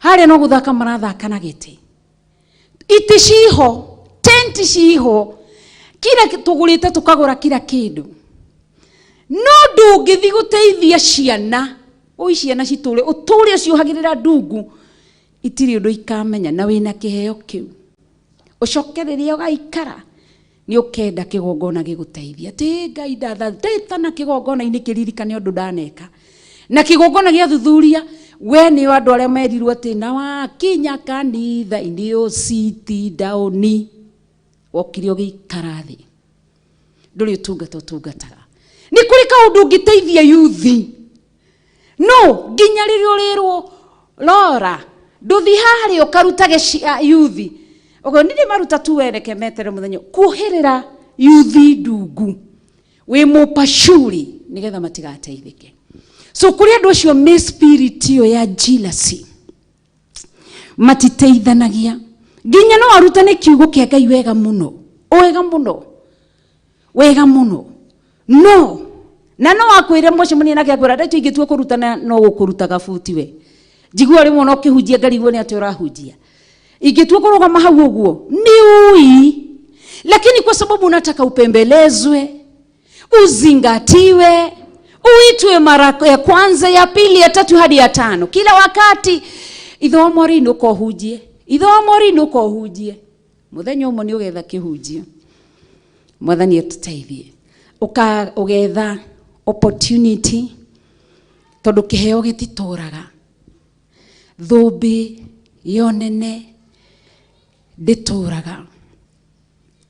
Harĩa no gũthaka marathaka na gĩtĩ. Itĩ ciho, tenti ciho, kila tũgũrĩte tũkagũra kila kĩndũ. No ndũngĩthiĩ gũteithia ciana, oi ciana citũre, ũtũre ũciohagĩrĩra ndungu, itirĩ ũndũ ikamenya na wĩna kĩheo kĩu. Ũcoke rĩrĩa ũgaikara, nĩ ũkenda kĩgongona gĩgũteithia. Atĩ Ngai ndatha, na kĩgongona-inĩ kĩririkane ũndũ ndaneka. Na kĩgongona gĩathuthuria, we nĩ andũ arĩa merirwo atĩ na wakinya kanitha-inĩ ũciti ndaũni, wokire ũgĩikara thĩ. Ndũrĩ ũtungata ũtungataga. Nĩ kũrĩ kaũndũ ũngĩteithia yuthi. No, nginya rĩrĩa ũrĩrwo, Lora, ndũthi harĩa ũkarutage yuthi. Ũguo nĩ maruta tu wereke metere mũthenya. Kuoherera yuthi ndungu. Wĩ mũpacuri nĩgetha matigateithĩke. So kũrĩ andũ acio me spirit ĩyo ya jealousy. Matiteithanagia. Nginya no arutane kiugo kĩa Ngai wega mũno. Wega mũno. Wega mũno. No, na no akwĩre mũcemania nake akwĩra ndeto ingĩtua kũrutana no gũkũruta gabuti we. Njigua rĩmwe no kĩhunjia ngarigwo nĩ atĩ ũrahunjia. Ingĩtua kũrũgama hau ũguo, ni ui. Lakini kwa sababu unataka upembelezwe, uzingatiwe, uitwe mara ya kwanza, ya pili, ya tatu hadi ya tano. Kila wakati ithomo rĩ nũkohunjie, ithomo rĩ nũkohunjie. Mũthenya ũmwe nĩ ũgetha kĩhunjio. Mwathani atũteithie. Ũgetha opportunity tondũ kĩheo gĩtitũraga. Thũmbĩ yonene ndĩtũraga.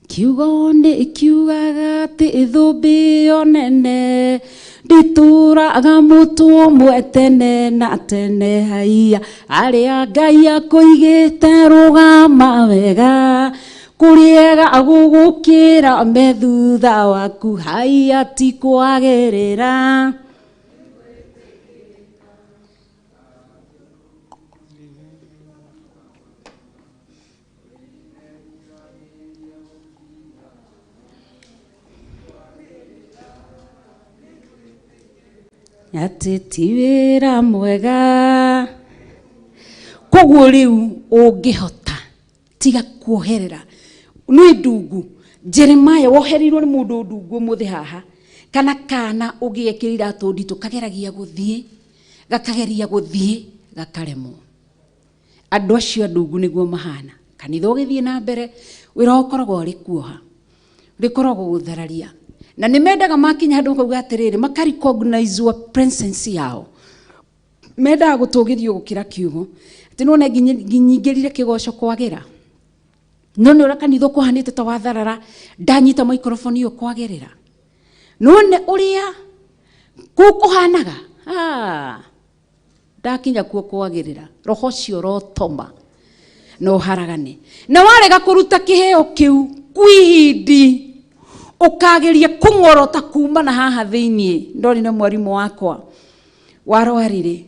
Kiugo nĩ kiugaga atĩ thũmbĩ yonene ndĩtũraga mũtwe ũmwe tene na tene. Haiya, arĩa Ngai akũigĩte rũgama wega, kũrĩega gũgũkĩra me thutha waku, haiya ti kwagĩrĩra. Atĩ ti wĩra mwega Koguo rĩu ũngĩhota tiga kuoherera nĩ ndungu. Jeremiah wohereirwo nĩ mũndũ ndungu ũmũthĩ haha, kana kana ũgĩekĩra iratũ nditũ kageragia gũthiĩ, gakageria gũthiĩ gakaremwo. Andũ acio a ndungu nĩguo mahana. Kanitha ũgĩthiĩ na mbere wĩra ũkoragwo ũrĩ kuoha, rĩkoragwo gũthararia, na nĩ mendaga makinya handũ makauga atĩrĩrĩ, maka recognize presence yao, mendaga gũtũgĩrio gũkĩra kiugo. Atĩ nĩwona nginyingĩrire kĩgoco kwagĩra, no nĩ ũrĩa kanitha ũkũhanĩte ta watharara, ndanyita microphone ĩyo kwagĩrĩra, nĩwone ũrĩa kũu kũhanaga. Ndakinya kuo kwagĩrĩra, roho ũcio ũrotoma na ũharagane, na warega kũruta kĩheo kĩu kwihindi ũkageria kũng'orota kuma na haha thĩiniĩ. Ndorire mwarimũ wakwa warwarire,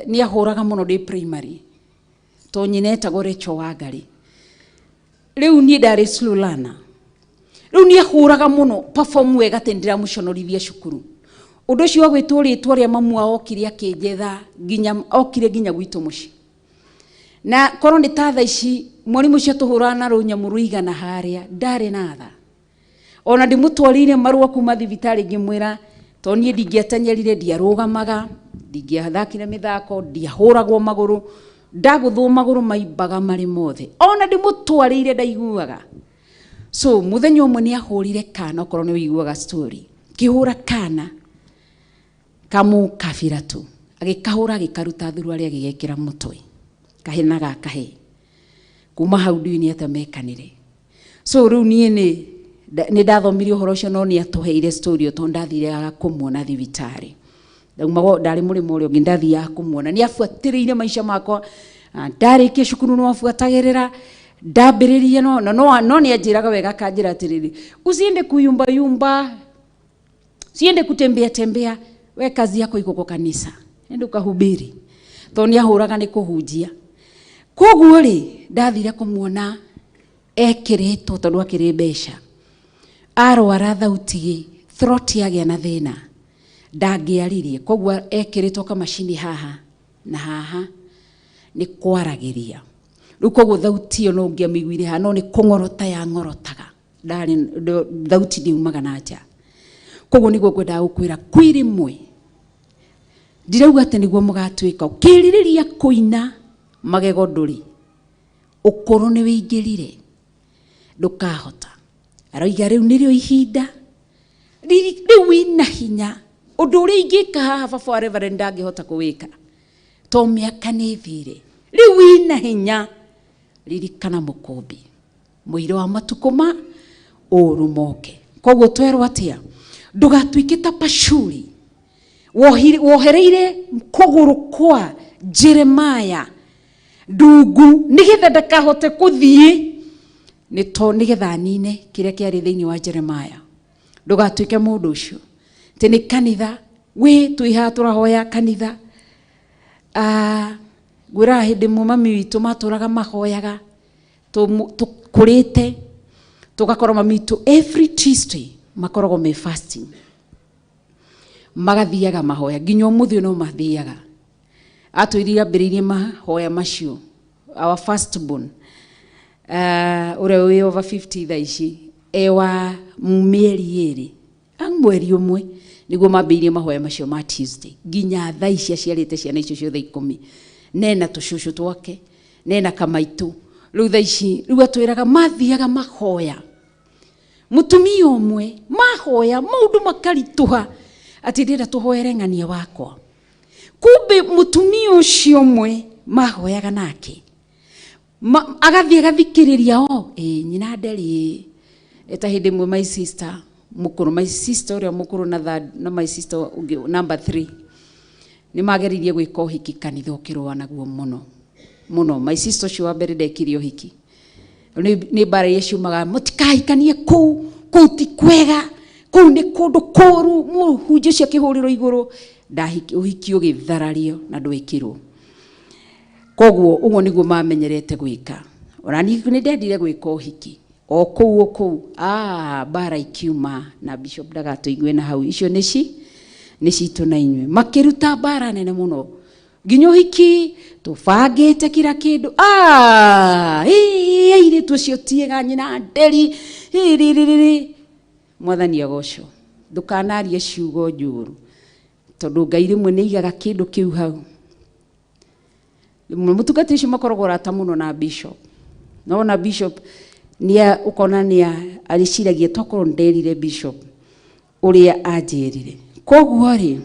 nĩ ahũraga mũno ndĩ primary, to nyina etagwo Rachel Wangari. Rĩu niĩ ndarĩ slow learner, rĩu nĩ ahũraga mũno perform wega atĩ ndĩramũconorithia cukuru. Ũndũ ũcio wa gwĩtwo rĩtwa rĩa mamu wao okire akĩnjetha, nginya okire nginya gwitũ mũciĩ. Na korwo nĩ ta thaa ici mwarimũ ũcio atũhũraga na rũnyamũ rũigana harĩa, ndarĩ na tha. Ona ndĩmũtwarĩire marũa kuma thibitarĩ ngĩmwĩra to niĩ ndingĩatenyerire, ndiarũgamaga, ndingĩathakire mĩthako, ndiahũragwo magũrũ, ndagũthwo magũrũ maimbaga marĩ mothe. Ona ndĩmũtwarĩire ndaiguaga. So mũthenya ũmwe nĩ ahũrire kana, okorwo nĩ ũiguaga story, kĩhũra kana kamũkabira tu, agĩkahũra agĩkaruta thuruarĩ agĩgekĩra mũtwe, kahĩ na gakahĩ. Kuma hau ndiũĩ nĩ atĩa mekanire. So rĩu niĩ nĩ ndathomire ũhoro ũcio, no nĩ atũheire story ĩyo tondũ ndathiaga kũmuona thibitarĩ. Ndaumagwo ndarĩ mũrĩmo ũrĩa ũngĩ, ndathiaga kũmuona. Nĩ abuatĩrĩire maica makwa, ndarĩkia cukuru no abuatagĩrĩra, ndambĩrĩria no, no, no, no nĩ anjĩraga wega akanjĩra atĩrĩrĩ, usiende kuyumba yumba, usiende kutembea tembea, we kazi yako iko kwa kanisa, enda ukahubiri. Tondũ nĩ ahũraga nĩ kũhunjia. Koguo rĩ, ndathire kũmuona ekĩrĩtwo tondũ akĩrĩ mbeca. Arwara thauti, throat yagĩa na thĩna, ndangĩaririe. Koguo ekĩrĩtwo kamacini haha na haha nĩ kwaragĩria. Rĩu koguo thauti ĩyo no ũngĩamĩiguire haha, no nĩ kũng'orota yang'orotaga. Ndarĩ, thauti ndiumaga na nja. Koguo nĩguo ngwendaga gũkwĩra kwĩ rĩmwe ndirauga atĩ nĩguo mũgatuĩka. Ũkĩrirĩria kũina magego ndũrĩ, ũkũrũ nĩ wĩingĩrire, ndũkahota. Aroiga rĩu nĩrĩo ihinda rĩu wĩna hinya. Ũndũ ũrĩa ingĩka haha baba wa Reverend ndangĩhota kũwĩka to mĩaka nĩ ĩthire. Rĩu wĩna hinya, ririkana mũkũmbi mũira wa matukũ ma ũru moke. Koguo twerwo atĩa? Ndũgatuĩke ta Pashuri wohereire kũgũrũ kwa Jeremiah ndungu nĩgetha ndakahote kũthiĩ, nĩ to nĩgetha anine kĩrĩa kĩarĩ thĩinĩ wa Jeremiah. Ndũgatuĩke mũndũ ũcio atĩ nĩ kanitha wĩ twĩ haha tũrahoya kanitha. Ngwĩraga hĩndĩ ĩmwe mami witũ matũraga mahoyaga tũkũrĩte, tũgakorwo mami witũ every Tuesday makoragwo me fasting, magathiaga mahoya nginya ũmũthĩ no mathiaga. Atwĩrire ambĩrĩirie mahoya macio our first born, ũrĩa wĩ over 50 thaa ici, e wa mĩeri ĩrĩ mweri ũmwe nĩguo mambĩrĩirie mahoya macio ma Tuesday nginya thaa ici aciarĩte ciana icio ciothe 10, nena tũcũcũ twake nena kamaitũ. Rĩu thaa ici rĩu atwĩraga mathiaga mahoya mũtumia ũmwe mahoya maũndũ makaritũha atĩ ndĩrenda tũhoere ng'ania wakwa. Kumbe mũtumia ũcio ũmwe mahoyaga nake agathiĩ agathikĩrĩria o nyina nderĩ eta hĩndĩ ĩmwe my sister mũkũrũ, my sister ũrĩa mũkũrũ na third, na my sister ũngĩ number 3 nĩ mageririe gwĩka ũhiki kanitha ũkĩrũa naguo mũno mũno. My sister ũcio wa mbere ndekire ũhiki, nĩ mbara iria ciumaga mũtikahikanie kũu, kũu ti kwega, kũu nĩ kũndũ kũũru, mũhunjia ũcio akĩhũrĩrwo igũrũ, ũhiki ũgĩtharario na ndwekirwo. Koguo ũguo nĩguo mamenyerete gwĩka. Ona niĩ nĩ ndendire gwĩka ũhiki o kũu o kũu, mbara ikiuma na bishop ndagatũigue na hau, icio nĩ citũ na inyuĩ. Makĩruta mbara nene mũno. Nginya ũhiki tũbangĩte kila kĩndũ. Ah, ĩĩ, airĩtu acio tiega nyina nderi. Ĩrĩrĩrĩ. Mwathani agocwo. Ndũkanarie ciugo njũru. Tondũ Ngai rĩmwe nĩ aigaga kĩndũ kĩu hau. Mũtungati ũcio makoragwo arata mũno na bishop. Na wona bishop nĩ ũkona nĩ arĩciragia tokorwo nderire bishop ũrĩa anjĩrire. Koguo rĩ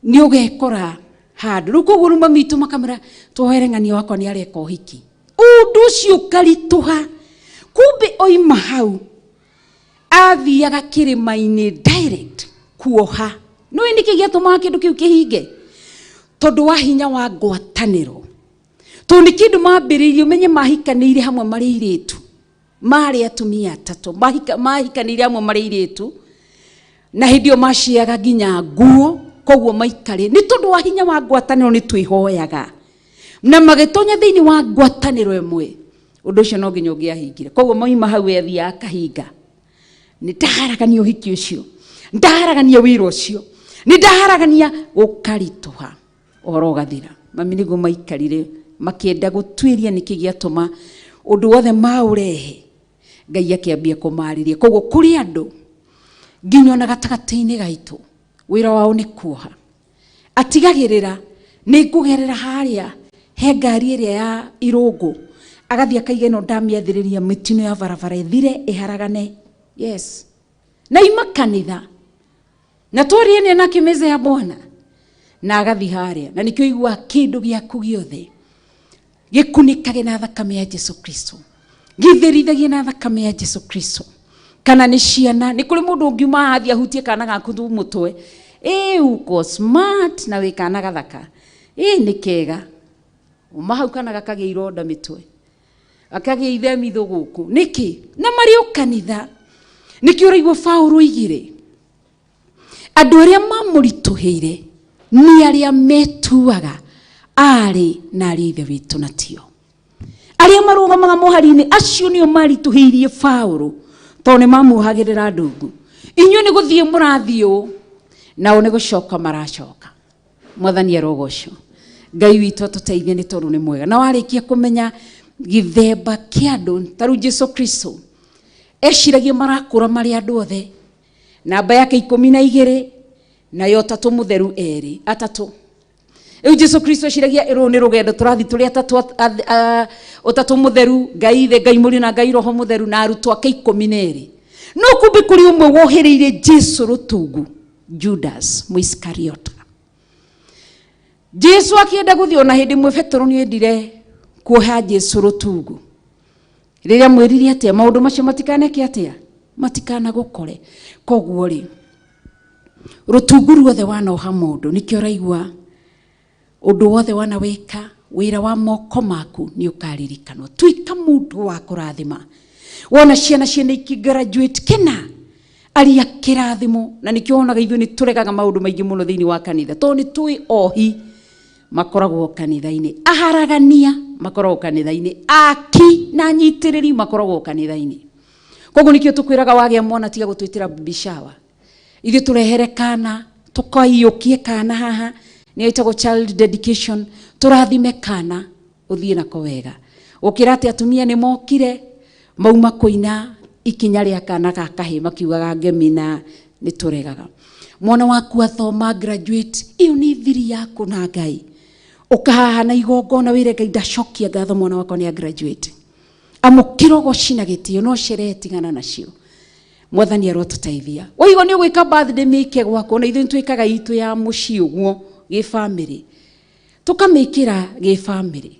nĩ ũgekora handũ. Rĩu koguo rĩu mami witũ makamwĩra twohere ng'ania wakwa nĩ areka ũhiki. Ũndũ ũcio ũkaritũha. Kumbe oima hau athiaga kĩrĩma-inĩ direct kuoha. Nĩũĩ nĩkĩ gĩatũmaga kĩndũ kĩu kĩhinge? Tondũ wa hinya wa ngwatanĩro. Tondũ nĩ kĩndũ mambĩrĩirie ũmenye mahikanĩire hamwe marĩ airĩtu. Marĩ atumia atatũ. Mahikanĩire hamwe marĩ airĩtu. Na hĩndĩ ĩyo maciaga nginya nguo, koguo maikarĩ. Nĩ tondũ wa hinya wa ngwatanĩro nĩ twĩhoyaga. Na magĩtonya thĩinĩ wa ngwatanĩro ĩmwe. Ũndũ ũcio no nginya ũngĩahingire. Koguo mauma hau we athiaga akahinga. Nĩ ndaharagania ũhiki ũcio. Ndaharagania wĩra ũcio. Nĩ ndaharagania gũkaritũha. Ũhoro ũgathira. Mami nĩguo maikarire makĩenda gũtuĩria nĩkĩ gĩatũma ũndũ wothe maũrehe. Ngai akĩambia kũmarĩria. Koguo kũrĩ andũ nginya ona gatagatĩ-inĩ gaitũ wĩra wao nĩ kuoha. Atigagĩrĩra nĩ ngũgerera harĩa he ngari ĩrĩa ya irũngũ agathiĩ akaiga ĩno ndamĩathĩrĩria mĩtino ya barabara ĩthire ĩharagane. Yes. Na ima kanitha. Na twarĩania nake meza ya Bwana. Na agathiĩ harĩa. Na nĩkĩo iguaga kĩndũ gĩaku gĩothe gĩkunĩkage na thakame ya Jesu Kristo. Gĩtherithagie na thakame ya Jesu Kristo. Kana nĩ ciana, nĩ kũrĩ mũndũ ũngiuma haha athiĩ ahutie kana gaku tu mũtwe. Ĩ uko smart na wĩ kana gathaka. Ĩ nĩ kega. Uma hau kana gakagĩa ironda mĩtwe. Gakagĩa ithemithũ gũkũ. Nĩkĩ? Na marĩ o kanitha. Nĩkĩo ũraigua Paũlũ oigire andũ arĩa mamũritũhĩire nĩ arĩa metuaga arĩ na arĩ ithe witũ na tio. Arĩa marũgamaga mũhari-inĩ acio nĩo maritũhĩirie Paũlũ tondũ nĩ mamuohagĩrĩra ndungu. Inyuĩ nĩ gũthiĩ mũrathiĩ ũũ, nao nĩ gũcoka maracoka. Mwathani arogocwo. Ngai witũ atũteithie nĩ tondũ nĩ mwega. Na warĩkia kũmenya gĩthemba kĩa andũ, ta rĩu Jesu Kristo eciragia marakũra marĩ andũ othe. Namba yake 12 nayo ũtatũ mũtheru erĩ, atatũ. Rĩu Jesu Kristo eciragia rũrũ nĩ rũgendo tũrathiĩ tũrĩ atatũ, ũtatũ mũtheru, Ngai Ithe, Ngai Mũriũ na Ngai Roho Mũtheru na arutwo ake 12. No kumbe kũrĩ ũmwe wohereire Jesu rũtungu, Judas Mũisikariota. Jesu akĩenda gũthiĩ, ona hĩndĩ ĩmwe Petero nĩ endire kuoha Jesu rũtungu. Rĩrĩa mwĩrire atĩa maũndũ macio matikaneke atĩa? Matikanagũkore. Koguo rĩ, rũtungu ruothe wanoha mũndũ, nĩkĩo ũraigua ũndũ wothe wanawĩka, wĩra wa moko maku nĩ ũkaririkanwo. Tuĩka mũndũ wa kũrathima. Wona ciana ciene ikigraduate kena, aria kĩrathimo. Na nĩkĩo wonaga ithuĩ nĩ tũregaga maũndũ maingĩ mũno thĩinĩ wa kanitha, tondũ nĩ tũĩ ohi makoragwo kanitha-inĩ, aharagania makoragwo kanitha-inĩ, aki na anyitĩrĩri makoragwo kanitha-inĩ. Koguo nĩkĩo tũkwĩraga wagĩa mwana tiga gũtwĩtĩra baby shower. Ithuĩ tũrehere kana, tũkaiyũkie kana haha, nĩyo ĩtagwo child dedication, tũrathime kana ũthiĩ nako wega. Gũkĩra atĩ atumia nĩ mokire mauma kũina ikinya rĩa kana ga kahĩĩ makiugaga ngemi na nĩ tũregaga. Mwana waku athoma graduate, ĩyo nĩ thiri yaku na Ngai. Ũkahaha na igongona wĩre Ngai ndacokia ngatho mwana wakwa nĩ a graduate. Amũkĩra ũgoci na gĩtĩo no sherehe tigana nacio. Mwathani arotũteithia. Waigua nĩ ũgwĩka birthday mĩke gwaku, ona ithuĩ nĩ twĩkaga itũ ya mũciĩ ũguo gĩbamĩrĩ. Tũkamĩkĩra gĩbamĩrĩ.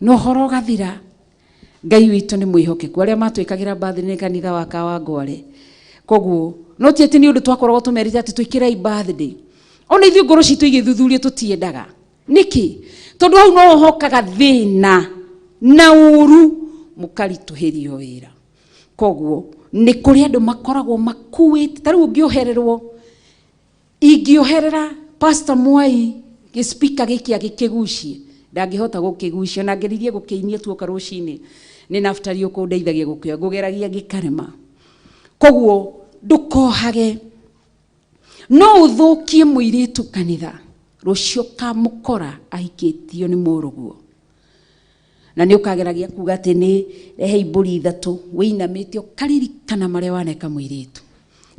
Na ũhoro ũgathira. Ngai witũ nĩ mwĩhokeku. Arĩa matwĩkagĩra birthday nĩ kanitha wa Kawangware. Koguo no ti atĩ nĩ ũndũ twakoragwo tũmerĩte atĩ twĩkĩrei birthday. Ona ithuĩ ngoro citũ igĩthuthuria tũtiendaga. Nĩkĩ? Tondũ hau no hokaga thĩna na ũru mũkaritũhĩrio wĩra. Koguo nĩ kũrĩ andũ makoragwo makuĩte. Ta rĩu ũngĩohererwo, ingĩoherera Pastor Mwai gĩspika gĩkĩ agĩkĩgucie, ndangĩhota gũkĩgucia. Na ngeririe gũkĩinia tuoka rũcinĩ, nĩ Naftali ũkũndeithagia gũkĩoya, ngũgeragia gĩkarema. Koguo ndũkohage. No ũthũkie mũirĩtu kanitha. Rũciũ kamũkora ahikĩtio nĩ mũrũguo. Na nĩ ũkageragia kuga atĩ nĩ rehe mbũri ithatũ wĩinamĩte ũkaririkana marĩa waneka mũirĩtu.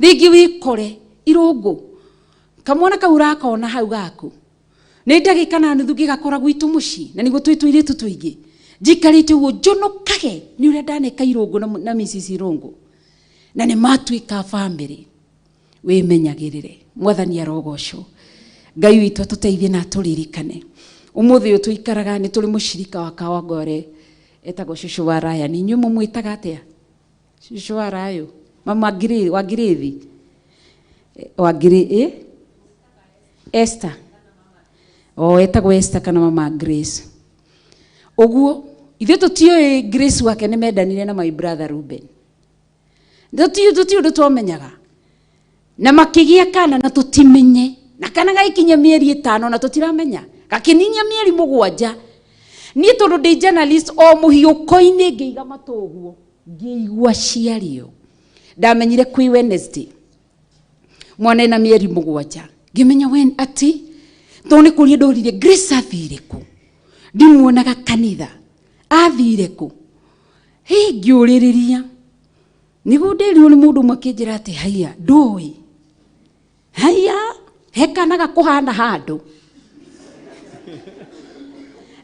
Rĩngĩ wĩkore irũngũ kamwana kau ũrakona hau gaku nĩ ndagĩka na nuthu ngĩgakora gwitũ mũciĩ na nĩguo twĩ tũirĩtu tũingĩ njikarĩte ũguo njonokage nĩ ũrĩa ndaneka irũngũ na Mrs. Irũngũ na nĩ matuĩka bamĩrĩ. Wĩmenyagĩrĩre, mwathani arogocwo. Ngai witũ atũteithie na atũririkane. Ũmũthĩ ũyũ tũikaraga nĩ tũrĩ mũcirika wa Kawangware etagwo cũcũ wa Ryan. Inyuĩ mũmwĩtaga atĩa? Cũcũ wa Rayũ? Mama wa Ngirĩthi? Wa Ngirĩ, Esther. O etagwo Esther kana mama Grace. Ũguo ithuĩ tũtiũĩ Grace wake nĩ mendanire na my brother Ruben. Tũtiũĩ ũndũ twamenyaga. Na makĩgĩa kana na tũtimenye. Na kana gagĩkinya mĩeri 5 na tũtiramenya. Gakĩninia mĩeri 7. Niĩ tondũ ndĩ journalist o mũhiũko-inĩ ngĩiga matũ ũguo. Ngĩigua ciario. Ndamenyire kwĩ Wednesday. Mwana ena mĩeri 7. Ngĩmenya wen ati tondũ nĩ kũria ndoririe Grace athire kũ? Ndimuonaga kanitha. Athire kũ? Hĩ, ngĩũrĩrĩria. Nĩguo ndĩrirwo nĩ mũndũ ũmwe akĩnjĩra atĩ haiya, ndũĩ. Haiya, he kana gakũhana handũ.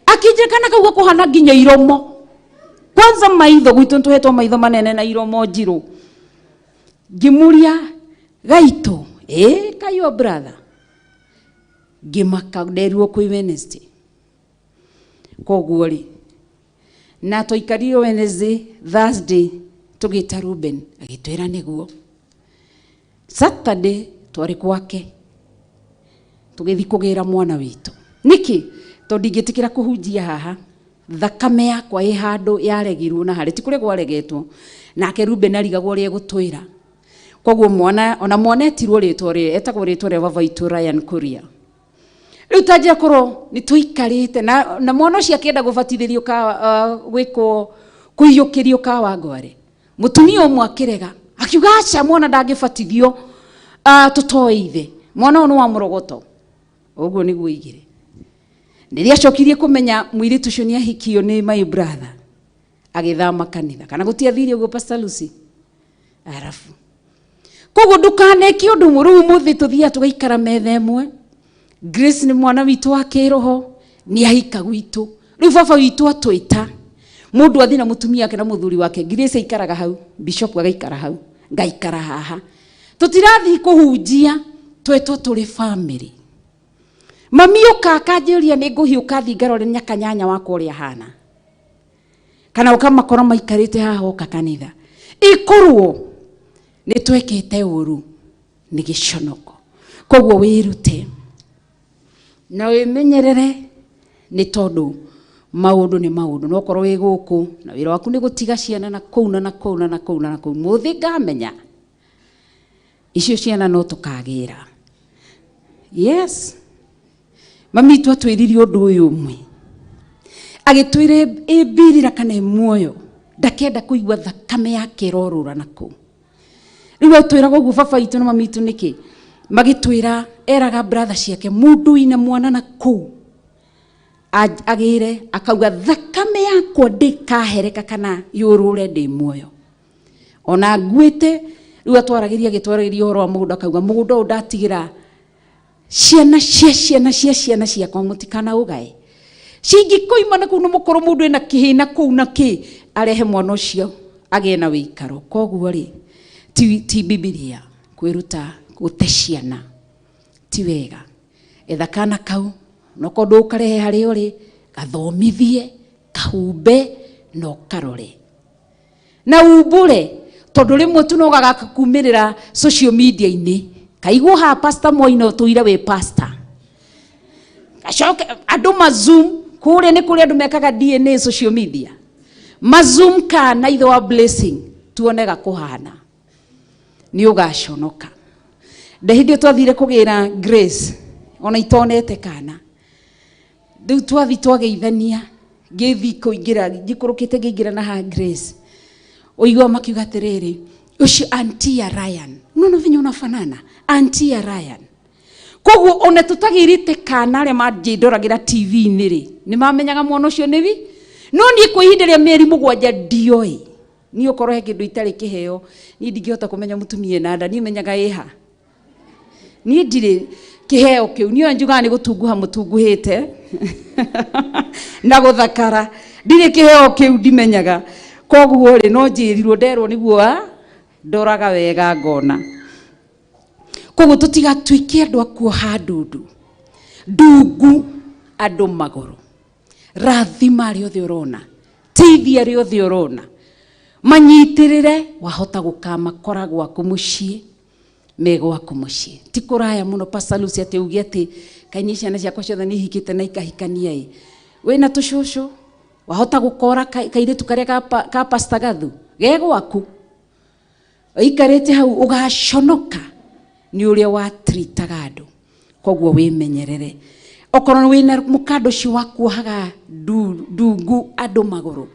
Akĩnjĩra kana kau gakũhana nginya iromo. Kwanza maitho, gwitũ nĩtũhetwo maitho manene na iromo njirũ. Ngĩmũria, gaitũ, ĩ, ka your brother. Ngĩmaka, nderirwo kwĩ Wednesday. Koguo rĩ, na twaikarire Wednesday, Thursday, tũgĩta Ruben, agĩtwĩra nĩguo. Saturday, twarĩ gwake. Tũgĩthiĩ kũgĩra mwana witũ. Nĩkĩ? Tondũ ndingĩtĩkĩra kũhunjia haha. Thakame yakwa ĩ handũ yaregirwo na harĩ, ti kũrĩa kwaregetwo. Nake Ruben arigagwo ũrĩa egũtwĩra. Koguo mwana, ona mwana etirwo rĩtwa rĩrĩa, etagwo rĩtwa rĩa baba witũ Ryan Kuria. Rĩu ta njĩra korwo nĩ tũikarĩte na mwana ũcio akĩenda gũbatithĩrio ka, gwĩkwo kũiyũkĩrio Kawangware. Mũtumia ũmwe akĩrega, akiuga aca mwana ndangĩbatithio, tũtoĩ ithe. Mwana ũyũ nĩ wa mũrogoto. Ũguo nĩguo oigire. Rĩrĩa acokirie kũmenya mũirĩtu ũcio nĩ ahikio nĩ my brother, agĩthama kanitha. Kana gũtiathire ũguo Pastor Lucy? Arabu. Koguo ndũkaneke ũndũ mũru. Rĩu ũmũthĩ tũthiaga tũgaikara metha ĩmwe. Grace nĩ mwana witũ wa kĩroho, nĩ ahika gwitũ. Rĩu baba witũ atwĩta, mũndũ athiĩ na mũtumia wake na mũthuri wake. Grace aikaraga hau, Bishop agaikara hau, ngaikara haha. Tũtirathiĩ kũhunjia, twetwo tũrĩ family. Mami ũka akanjĩũria nĩ ngũhiũka thiĩ ngarore nyakanyanya wakwa ũrĩa ahana. Kana ũkamakora maikarĩte haha oka kanitha. Ikorwo nĩ twekĩte ũru nĩ gĩconoko. Koguo wĩrute na wĩmenyerere nĩ tondũ maũndũ nĩ maũndũ. No korwo wĩ gũkũ na wĩra waku nĩ gũtiga ciana na kũu na na kũu na na kũu na na kũu. Mũthĩ ngamenya icio ciana no tũkagĩra. Yes. Mami witũ atwĩrire ũndũ ũyũ ũmwe. Agĩtwĩra ĩmbirira kana ĩ muoyo, ndakenda kũigua thakame yake ĩrorũra na kũu. Rĩu atwĩraga ũguo baba witũ na mami witũ nĩkĩ? Magĩtwĩra eraga brother ciake mũndũ wĩna mwana na kũu agĩre akauga thakame yakwa ndĩkahereka kana yũrũre ndĩ muoyo. Ona nguĩte rĩu atwaragĩria agĩtwaragĩria ũhoro wa mũgũnda akauga mũgũnda ũyũ ndatigĩra ciana cia ciana cia ciana ciakwa mũtikanaũgae. Cingĩkoima na kũu nĩ mũkorwo mũndũ ena kĩhĩna kũu na kĩ arehe mwana ũcio agĩe na wĩikaro. Koguo rĩ ti Bibilia kwĩruta gũte ciana ti wega. Etha kana kau no korwo ndũkarehe harĩa ũrĩ gathomithie kahumbe na ũkarore na umbũre tondũ rĩmwe tu no gagakumĩrĩra social media-inĩ kaigwo haha Pastor Moi no tũire wĩ pastor gacoke andũ ma zoom kũrĩa nĩ kũrĩa andũ mekaga DNA social media ma zoom kana ithe wa blessing tuone gakũhana nĩ ũgaconoka. Ndehithio twathire kũgĩra Grace ona itonete kana rĩu twathi twageithania ngĩthi kũingĩra njikũrũkĩte ngĩingĩra na ha Grace ũigua makiuga atĩrĩrĩ ũcio auntie ya Ryan unaona venye unafanana auntie ya Ryan. Koguo ona tũtagĩrĩte kana arĩa manjĩndoragira TV-inĩ rĩ, nĩ mamenyaga mwana ũcio nĩ wi. No niĩ kwa ihinda rĩa mĩeri 7 ndioĩ. Niĩ okorwo he kĩndũ itarĩ kĩheo, niĩ ndingĩhota kũmenya mũtumia ena nda, niĩ menyaga ĩha. Niĩ ndirĩ kĩheo kĩu, niĩ ona njugaga nĩ gũtunguha mũtunguhĩte na gũthakara. Ndirĩ kĩheo kĩu ndimenyaga. Koguo rĩ, no njĩrirwo nderwo nĩguo ndoraga wega ngona. Koguo tũtigatuĩke andũ a kuoha ndundu. Ndungu andũ magũrũ. Rathima arĩa othe ũrona. Teithia arĩa othe ũrona. Manyitĩrĩre, wahota gũkamakora gwaku mũciĩ, me gwaku mũciĩ. Ti kũraya mũno Pastor Lucy atĩ uge atĩ kaĩ niĩ ciana ciakwa ciothe nĩ ihikĩte na ikahikania ĩ. Wĩna tũcũcũ, wahota gũkora kairĩtu karĩa ka Pastor Gathu, ge gwaku. Ũikarĩte hau ũgaconoka nĩ ũrĩa watritaga andũ. Koguo wĩmenyerere. Okorwo wĩna mũkanda ũcio wa kuohaga ndungu andũ magũrũ,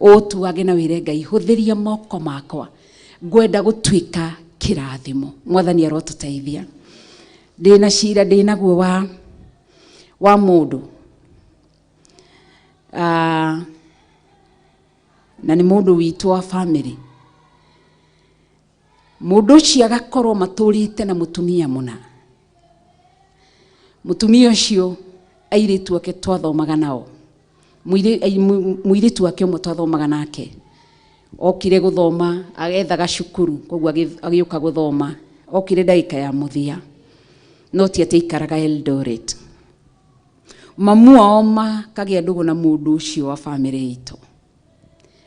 ũtuage na wĩre Ngai, hũthĩria moko makwa, ngwenda gũtuĩka kĩrathimo. Mwathani arotũteithia. Ndĩna cira ndĩnaguo wa mũndũ. Na nĩ mũndũ witũ wa family. Mũndũ ũcio agakorwo matũrĩte na mũtumia mũna. Mũtumia ũcio airĩtu ake twathomaga nao. Mũirĩtu wake ũmwe twathomaga nake. Okire gũthoma, agethaga cukuru, koguo agĩũka gũthoma. Okire ndagĩka ya mũthia. No ti atĩ aikaraga Eldoret. Mamu ao makagĩa ndũgũ na mũndũ ũcio wa family itũ.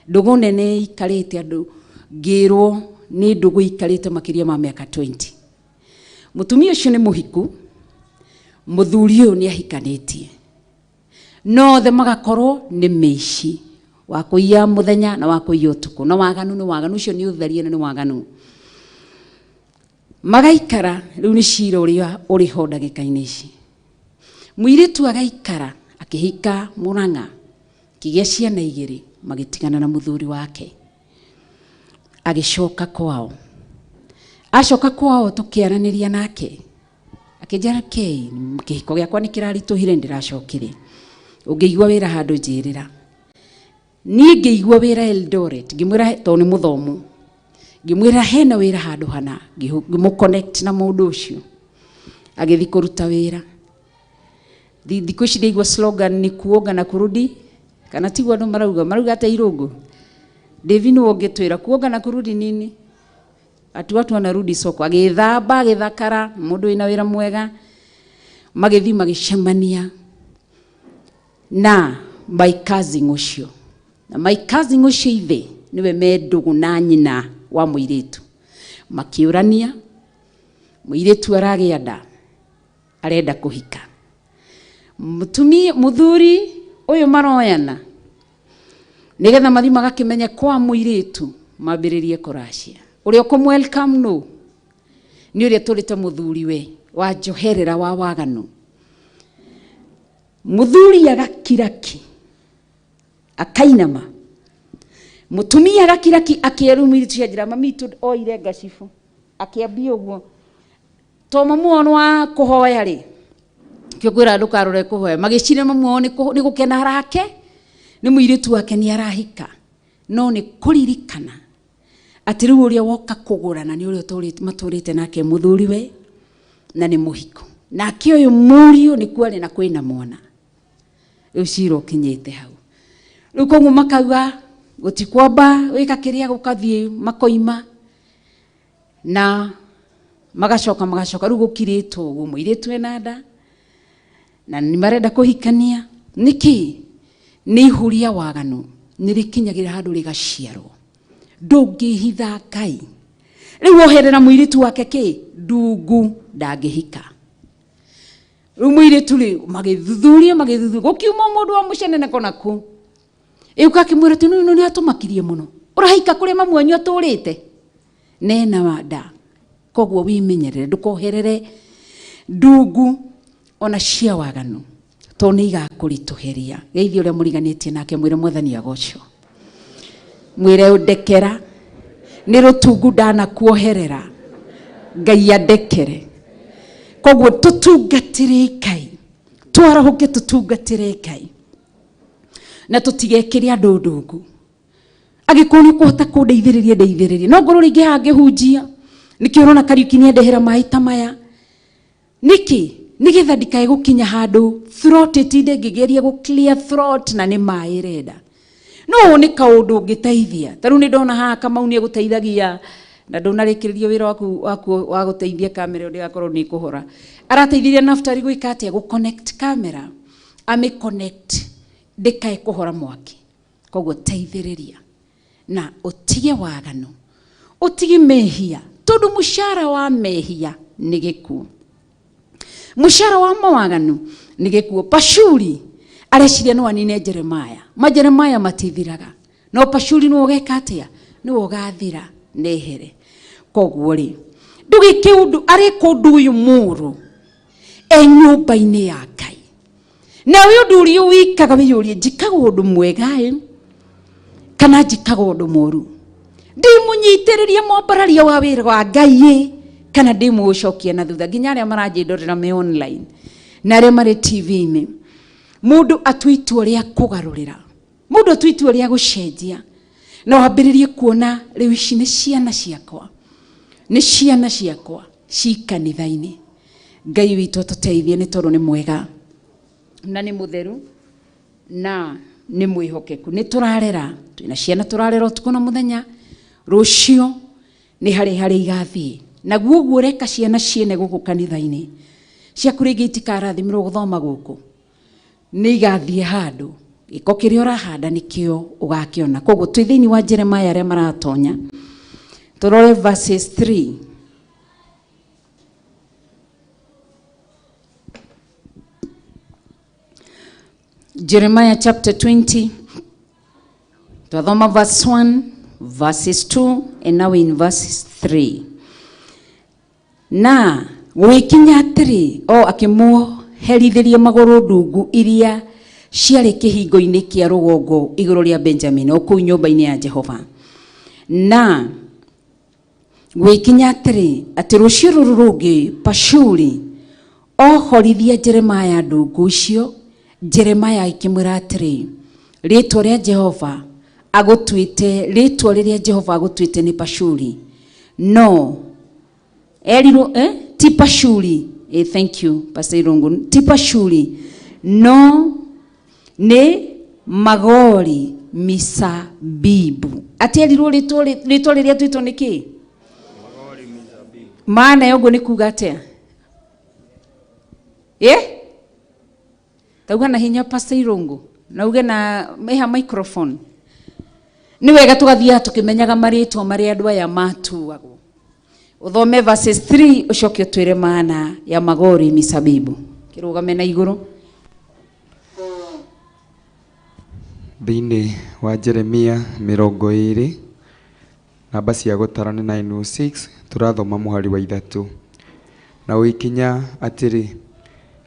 Ndũgũ nene ikarĩte andũ ngĩrwo nĩ ndũgũ ikarĩte makĩria ma mĩaka 20. Mũtumia ũcio nĩ mũhiku, mũthuri ũyũ nĩ ahikanĩtie. No othe magakorwo nĩ mĩici, wa kũiya mũthenya na wa kũiya ũtukũ. Na waganu nĩ waganu, ũcio nĩ ũtharia na nĩ waganu. Magaikara, rĩu nĩ cira ũrĩa ũrĩ ho ndagĩka-inĩ ici. Mũirĩtu agaikara, akĩhika Mũrang'a, akĩgĩa ciana igĩrĩ, magĩtigana na mũthuri wake. Agĩcoka kwao. Acoka kwao tũkĩaranĩria nake. Akĩnjĩra, Kei, kĩhiko gĩakwa nĩ kĩraritũhire, ndĩracokire. Ũngĩigua wĩra handũ njĩrĩra. Niĩ ngĩigua wĩra Eldoret, ngĩmwĩra tondũ nĩ mũthomu. Ngĩmwĩra hena wĩra handũ hana, ngĩmũ connect na mũndũ ũcio. Agĩthiĩ kũruta wĩra. Thikũ ici ndaigua slogan ni kuoga na kurudi, kana tiguo andũ marauga, marauga atĩa Irũngũ? David nĩwe ũngĩtwĩra kuoga na kurudi nini? Ati watu wanarudi soko. Agĩthamba, agĩthakara, mũndũ wĩna wĩra mwega. Magĩthiĩ magĩcemania na my cousin ũcio. Na my cousin ũcio ithe nĩwe me ndũgũ na nyina wa mũirĩtu. Makĩũrania, mũirĩtu aragĩa nda, arenda kũhika. Mũtumia, mũthuri ũyũ maroyana, nĩgetha mathiĩ magakĩmenye kwa mũirĩtu, mambĩrĩrie kũracia. Ũrĩa ũkũmwelcome nũ? Nĩ ũrĩa tũrĩte mũthuri we, wa njoherera wa waganu. Mũthuri agakiraki, akainama. Mũtumia agakiraki, akĩerwo mũirĩtu cia njĩra, mami witũ oire ngacibu, akĩambia ũguo. To mamu wao nĩ wa kũhoya rĩ, kĩo ngwĩra ndũkarore kũhoya. Magĩciria mamu wao nĩ gũkena arake, nĩ mũirĩtu wake nĩ arahika. No nĩ kũririkana atĩ rĩu ũrĩa woka kũgũrana nĩ ũrĩa matũrĩte nake mũthuri we, na nĩ mũhiko. Nake ũyũ mũriũ nĩ kuarĩ na kwĩna mwana. Rĩu cira ũkinyĩte hau. Rĩu koguo makauga gũtikwamba wĩka kĩrĩa gũkathiĩ makoima na magacoka magacoka rĩu gũkirĩtwo ũguo mũirĩtu ena nda na nĩ marenda kũhikania. Nĩkĩ? Nĩ ihuria waganu nĩ rĩkinyagĩra handũ rĩgaciarwo. Ndũngĩhitha Ngai. Rĩu oherera mũirĩtu wake kĩ? Ndungu ndangĩhika. Rĩu mũirĩtu rĩ, magĩthuthuria, magĩthuthuria, gũkiuma mũndũ wa mũcenene kona kũ. Ĩũka akĩmwĩra atĩ nĩ nĩ atũmakirie mũno. Ũrahika kũrĩa mamu wanyu atũrĩte? Nena wa nda. Koguo wĩmenyerere, ndũkoherere ndungu ona cia waganu, tondũ nĩ igakũritũhĩria. Geithia ũrĩa mũriganĩtie nake, mwĩre Mwathani agocwo. Mwĩre ndekera, nĩ rũtungu ndanakuoherera, Ngai andekere. Koguo tũtungatĩre Ngai, twarahuke tũtungatĩre Ngai na tũtigekĩre andũ ndungu. Angĩkorwo nĩ ũkũhota kũndeithĩrĩria, ndeithĩrĩria. No ngorwo rĩngĩ haha ngĩhunjia nĩkĩo ũrona Kariuki nĩendehera maĩ ta maya. Nĩkĩ? Nĩgetha ndikae gũkinya handũ throat ĩtinde ngĩgeria gũ clear throat na nĩ maĩ ĩrenda. No ũũ nĩ kaũndũ ũngĩteithia. Ta rĩu nĩ ndona haha Kamau nĩ egũteithagia na ndũnarĩkĩrĩria wĩra waku wa gũteithia kamera ĩyo ndĩgakorwo nĩ ĩkũhora. Arateithirie Naftali gwĩka atĩa? Gũ connect camera, amĩ connect ndĩkae kũhora mwaki. Koguo teithĩrĩria na ũtige waganu, ũtige mehia, tondũ mũcara wa mehia nĩ gĩkuũ. Mũcara wa mawaganu nĩ gĩkuũ. Pashuri areciria no anine Jeremiah. Ma Jeremiah matithiraga. No Pashuri nĩwe ũgeka atĩa? Nĩwe ũgathira nehere. Koguo rĩ, ndũgĩke ũndũ, arĩka ũndũ ũyũ mũũru e nyũmba-inĩ ya Ngai. Nawe ũndũ ũrĩa wĩkaga wĩyũrie, njĩkaga ũndũ mwega ĩ kana njĩkaga ũndũ mũũru? Ndĩmũnyitĩrĩrie mwambararia wa wĩra wa Ngai ĩ kana ndĩmũcokia na thutha? Nginya arĩa maranjĩndorera me online na arĩa marĩ TV-inĩ, mũndũ atue itua rĩa kũgarũrĩra, mũndũ atue itua rĩa gũcenjia, na wambĩrĩrie kuona rĩu ici nĩ ciana ciakwa, nĩ ciana ciakwa ci kanitha-inĩ. Ngai witũ atũteithie nĩ tondũ nĩ mwega na nĩ mũtheru na nĩ mwĩhokeku. Nĩ tũrarera, twĩna ciana tũrarera ũtukũ na mũthenya. Rũciũ nĩ harĩ harĩa igathiĩ. Naguo ũguo ũreka ciana ciene gũkũ kanitha-inĩ ciaku rĩngĩ itikarathimĩrwo gũthoma gũkũ, nĩ igathiĩ handũ. Gĩko kĩrĩa ũrahanda nĩkĩo ũgakĩona. Koguo twĩ thĩinĩ wa Jeremiah arĩa maratonya, tũrore verses 3. Jeremiah chapter 20, twathoma verse 1, verses 2, and now in verses 3. Na gwĩkinya atĩrĩ, o akĩmũherithĩria magũrũ ndungu iria ciarĩ kĩhingo-inĩ kĩa rũgongo igũrũ rĩa Benjamin, o kũu nyũmba-inĩ ya Jehova. Na gwĩkinya atĩrĩ, atĩ rũciũ rũrũ rũngĩ Pashuri ohorithia Jeremiah ndungu icio, Jeremiah akĩmwĩra atĩrĩ, rĩtwa rĩa Jehova agũtuĩte, rĩtwa rĩrĩa Jehova agũtuĩte nĩ Pashuri. No erirwo ti Pashuri. Thank you Pastor Irungu. Ti Pashuri, no nĩ Magori Misabibu. Atĩ erirwo rĩtwa rĩrĩa tuĩtwo nĩ kĩ? Maana ya ũguo nĩ kuga atĩa? Tauga na hinya Pastor Irungu, na uge na meha microphone. Nĩ wega tũgathiaga tũkĩmenyaga marĩtwa marĩa andũ aya matuagwo. Ũthome verses 3 ũcoke ũtwĩre maana ya Magori Misabibu. Kĩrũgame na igũrũ. Thĩinĩ wa Jeremia 20, namba cia gũtara nĩ 906, tũrathoma mũhari wa 3. Na ũgĩkinya atĩrĩ,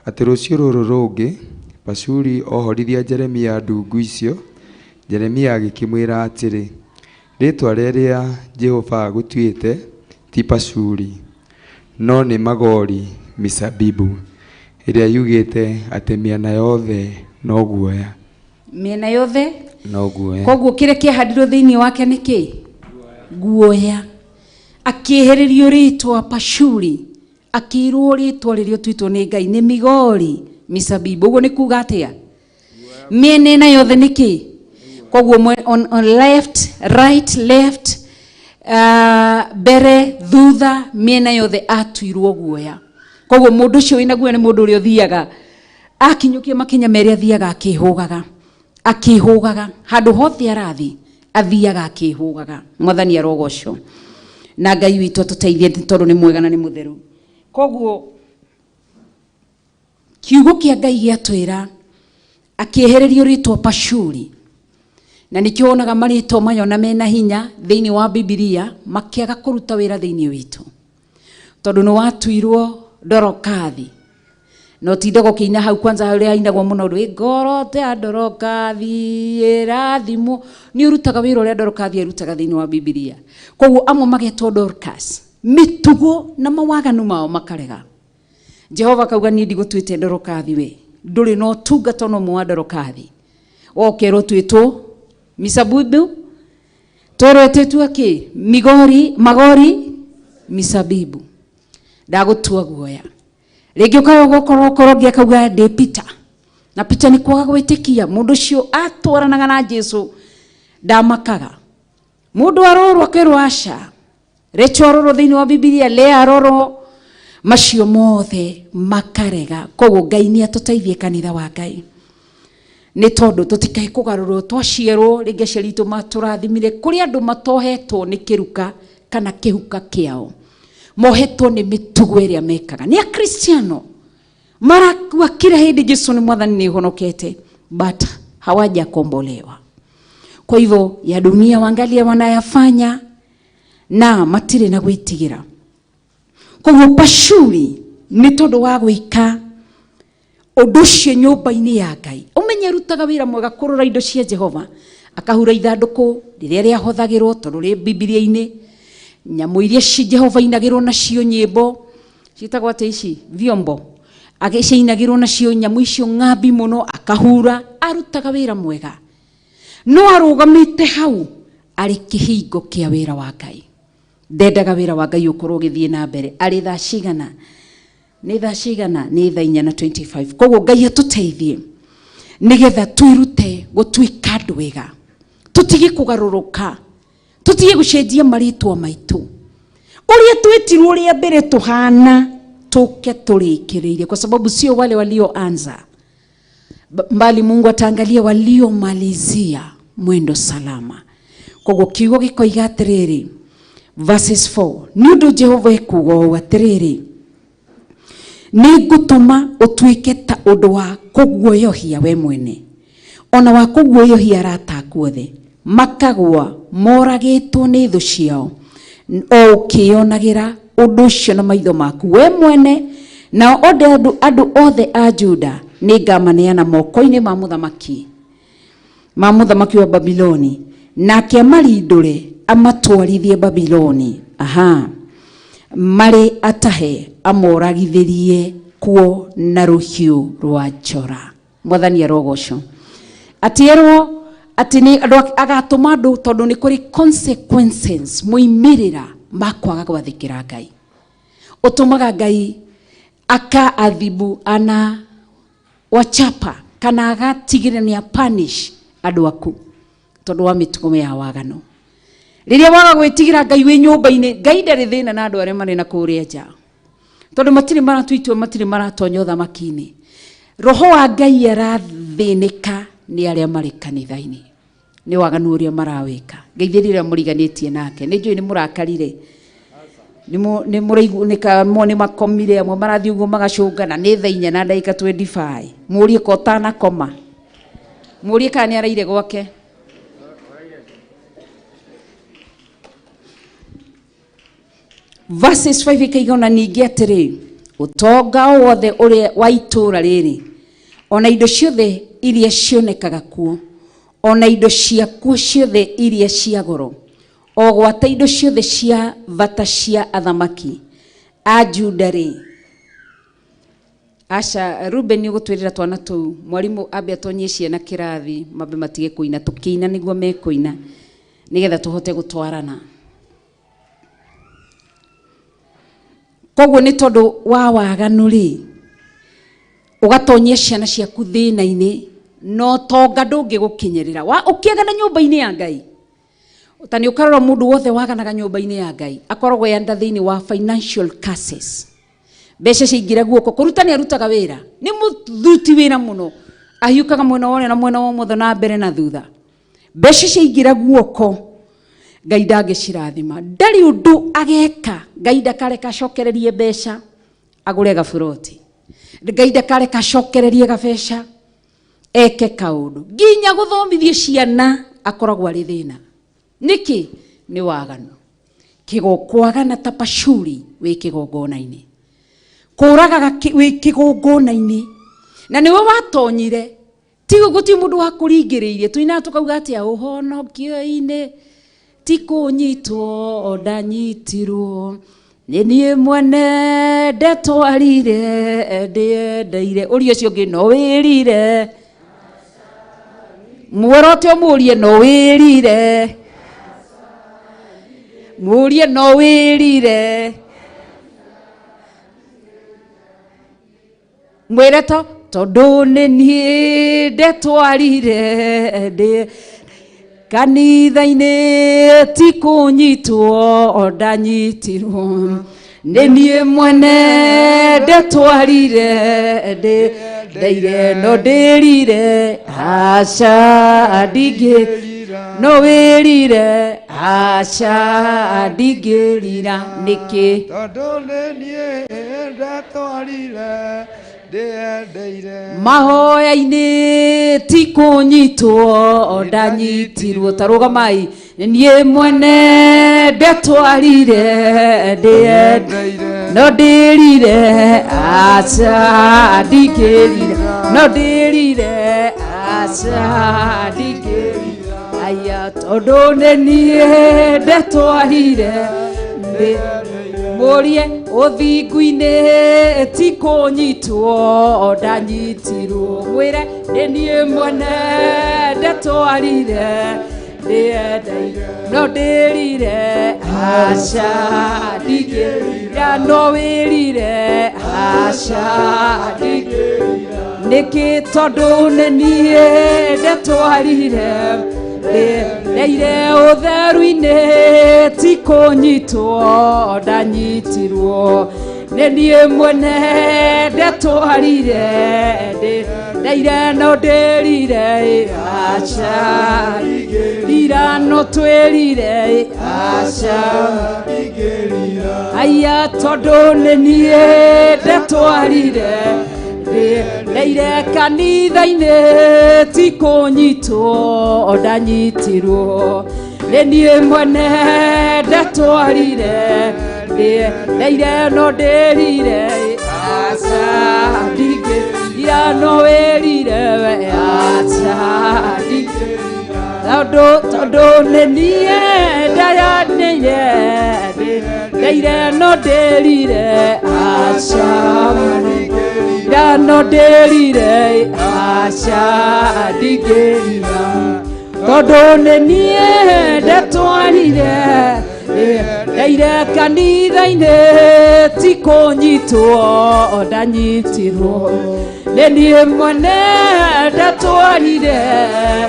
atĩ rũciũ rũrũ rũngĩ Pashuri ohorithia Jeremia ndungu icio, Jeremia agĩkĩmwĩra atĩrĩ, rĩtwa rĩrĩa Jehova agũtuĩte ti Pashuri, no nĩ Magori Misabibu, ĩrĩa yugĩte atĩ mĩena yothe no guoya. Mĩena yothe no guoya. Koguo kĩrĩa kĩahandirwo thĩinĩ wake nĩ kĩ? Guoya. Akĩehererio rĩtwa Pashuri, akĩirwo rĩtwa rĩrĩa ũtuĩtwo nĩ Ngai nĩ Migori Misabibu. Ũguo nĩ kuga atĩa? Mĩena ĩna yothe nĩ kĩ? Koguo on left, right, left, mbere, thutha, mĩena yothe atuirwo guoya. Koguo mũndũ ũcio wĩna guoya nĩ mũndũ ũrĩa ũthiaga akinyũkia makinya merĩ, athiaga akĩhũgaga, akĩhũgaga handũ hothe arathiĩ athiaga akĩhũgaga. Mwathani arogocwo na Ngai witũ atũteithie tondũ nĩ mwega na nĩ mũtheru. Koguo kiugo kĩa Ngai gĩatwĩra akĩehererio rĩtwa Pashuri, na nĩkĩo wonaga marĩtwa maya ona mena hinya thĩinĩ wa Bibilia makĩaga kũruta wĩra thĩinĩ witũ, tondũ nĩ watuirwo Dorokathi. No tindaga ũkĩina hau kwanza harĩa hainagwo mũno rwĩ ngoro ta Dorokathi ĩrathimwo, nĩ ũrutaga wĩra ũrĩa Dorokathi arutaga thĩinĩ wa Bibilia. Koguo amwe magetwo Dorcas, mĩtugo na mawaganu mao makarega. Jehova akauga niĩ ndigũtuĩte ndorokathi we ndũrĩ na ũtungata ona ũmwe wa ndorokathi wokerwo twĩtwo misabibu twerwo twĩtwo kĩ migori magori misabibu ndagũtua guoya rĩngĩ ũkaga gũkorwo korwo ũngĩ akauga ndĩ Peter na Peter nĩ kwaga gwĩtĩkia mũndũ ũcio atwaranaga na Jesu ndamakaga mũndũ arorwo akerwo aca Rachel arorwo thĩinĩ wa Bibilia Lea arorwo macio mothe makarega koguo Ngai nĩ atũteithie kanitha wa Ngai nĩ tondũ tũtikae kũgarũrwo twaciarwo rĩngĩ aciari aitũ matũrathimire kũrĩ andũ matohetwo nĩ kĩruka kana kĩhuka kĩao mohetwo nĩ mĩtugo ĩrĩa mekaga nĩ akristiano marakua kila hĩndĩ Jesu nĩ mwathani nĩ honokete but hawajakombolewa kwa hivyo ya dunia wangalia wanayafanya na matirĩ na gwĩtigĩra koguo Pashuri nĩ tondũ wa gwĩka ũndũ ũcio nyũmba-inĩ ya Ngai ũmenye arutaga wĩra mwega kũrora indo cia Jehova akahura ithandũkũ rĩrĩa rĩahothagĩrwo tondũ rĩ Bibilia-inĩ nyamũ iria ci Jehova inagĩrwo nacio nyĩmbo ciĩtagwo atĩa ici vyombo agĩciinagĩrwo nacio nyamũ icio ng'ambi mũno akahura arutaga wĩra mwega no arũgamĩte hau arĩ kĩhingo kĩa wĩra wa Ngai ndendaga wĩra wa Ngai ũkorwo ũgĩthiĩ na mbere arĩ thaa cigana nĩ thaa cigana nĩ thaa 4:25 koguo Ngai atũteithie nĩgetha twĩrute gũtuĩka andũ wega tũtige kũgarũrũka tũtige gũcenjia marĩtwa maitũ ũrĩa twĩtirwo rĩa mbere tũhana tũke tũrĩkĩrĩirie kwa sababu sio wale walioanza mbali Mungu ataangalia waliomalizia mwendo salama koguo kiugo gĩkoiga atĩrĩrĩ verses 4 nĩ ũndũ Jehova ekuuga ũũ atĩrĩrĩ nĩngũtũma ũtuĩke ta ũndũ wa kũguoyohia we mwene ona wa kũguoyohia arata aku othe makagwa moragĩtwo nĩ thũ ciao o ũkĩonagĩra ũndũ ũcio na maitho maku we mwene nao othe andũ othe a Juda nĩngamaneana moko-inĩ ma mũthamaki wa Babiloni nake amarindũre amatwarithie Babiloni aha marĩ atahe amoragithĩrie kuo na rũhiũ rwa njora mwathani arogocwo atĩerwo atĩ nĩ andũ agatũma andũ tondũ nĩ kũrĩ consequences moimĩrĩra ma kwaga gwathĩkĩra Ngai ũtũmaga Ngai akaathibu ana wachapa kana agatigĩrĩra nĩ apanish andũ aku tondũ wa mĩtugo ya wagano rĩrĩa waga gwĩtigĩra Ngai wĩ nyũmba-inĩ Ngai ndarĩ thĩna na andũ arĩa marĩ na kũrĩa nja tondũ matirĩ maratua itua matirĩ maratonya ũthamaki-inĩ roho wa Ngai arathĩnĩka nĩ arĩa marĩ kanitha-inĩ nĩ waganu ũrĩa marawĩka ngeithĩria ũrĩa mũriganĩtie nake nĩ njũĩ nĩ mũrakarire nĩ mũraigua nĩ makomire amwe marathiĩ ũguo magacũngana nĩ thaa 4 na ndagĩka 25 mũrie ko ũtanakoma mũrie kana nĩ araire gwake verses 5 ĩkaiga ona ningĩ atĩrĩ ũtonga o wothe ũrĩa wa itũũra rĩrĩ ona indo ciothe iria cionekaga kuo ona indo ciakuo ciothe iria cia goro o gwata indo ciothe cia bata cia athamaki a Juda rĩ aca Ruben nĩ ũgũtwĩrĩra twana tũu mwarimũ ambe atonyie ciana kĩrathi mambe matige kũina tũkĩina nĩguo mekũina nĩgetha tũhote gũtwarana koguo nĩ tondũ wa waganu rĩ ũgatonyia ciana ciaku thĩna-inĩ no tonga ndũngĩgũkinyĩrĩra ũkĩagana nyũmba-inĩ ya Ngai ta nĩ ũkarora mũndũ wothe waganaga nyũmba-inĩ ya Ngai akoragwo yanda thĩinĩ wa financial curses mbeca ciaingĩra guoko kũruta nĩ arutaga wĩra nĩ mũthuti wĩra mũno ahiũkaga mwena wa ũrĩo na mwena wa ũmotho na mbere na thutha mbeca ciaingĩra guoko Ngai ndangĩcirathima ndarĩ ũndũ ageka Ngai ndakareka acokererie mbeca agũre gaburoti Ngai ndakareka acokererie gabeca eke kaũndũ nginya gũthomithia ciana akoragwo arĩ thĩna nĩkĩ nĩ waganu kwagana ta Pashuri wĩ kĩgongona-inĩ kũragaga wĩ kĩgongona-inĩ na nĩwe watonyire tigo gũtirĩ mũndũ wakũringĩrĩirie tũinaga tũkauga atĩa ũhonokio-inĩ ti kũnyitwo ndanyitirwo Nĩ niĩ mwene ndetwarire ndĩendeire. Ũria ũcio ũngĩ no wĩrire. Muorote ũmũrie no wĩrire. Mũrie no wĩrire. Mwĩre to tondũ nĩ niĩ ndetwarire ndĩ kanitha-inĩ ti kũnyitwo ndanyitirwo. Nĩ niĩ mwene ndetwarire ndĩendeire no ndĩrire aca ndingĩrira no wĩrire aca ndingĩrira nĩkĩ. Tondũ nĩ niĩ ndatwarire ndĩendeire. Mahoya-inĩ ti kũnyitwo ndanyitirwo. Ta rũgamai. Nĩ niĩ mwene ndetwarire ndĩendeire no ndĩrire aca ndingĩrira no ndĩrire aca ndingĩrira. Aya tondũ nĩ niĩ ndetwarire mũrie ũthingu-inĩ ti kũnyitwo ndanyitirwo. Mwĩre nĩ niĩ mwene ndetwarire ndĩendeire no ndĩrire aca ndingĩrira no wĩrire aca ndingĩrira. Nĩkĩ tondũ nĩ niĩ ndetwarire ndeire ũtheru-inĩ ti kũnyitwo ndanyitirwo. Nĩ niĩ mwene ndetwarire ndeire no ndĩrire aca ndingĩrira no twĩrire aca ndingĩrira. Aya tondũ nĩ niĩ ndetwarire ndeire kanitha-inĩ ti kũnyitwo ndanyitirwo. Nĩ niĩ mwene ndetwarire ndeire no ndĩrire aca ndingĩrira no wĩrire we aca ndingĩrira. Tondũ nĩ niĩ ndayanĩire ndeire no ndĩrire aca ndingĩrira no ndĩrire aca ndingĩrira. Tondũ nĩ niĩ ndetwarire ndeire kanitha-inĩ ti kũnyitwo ndanyitirwo. Nĩ niĩ mwene ndetwarire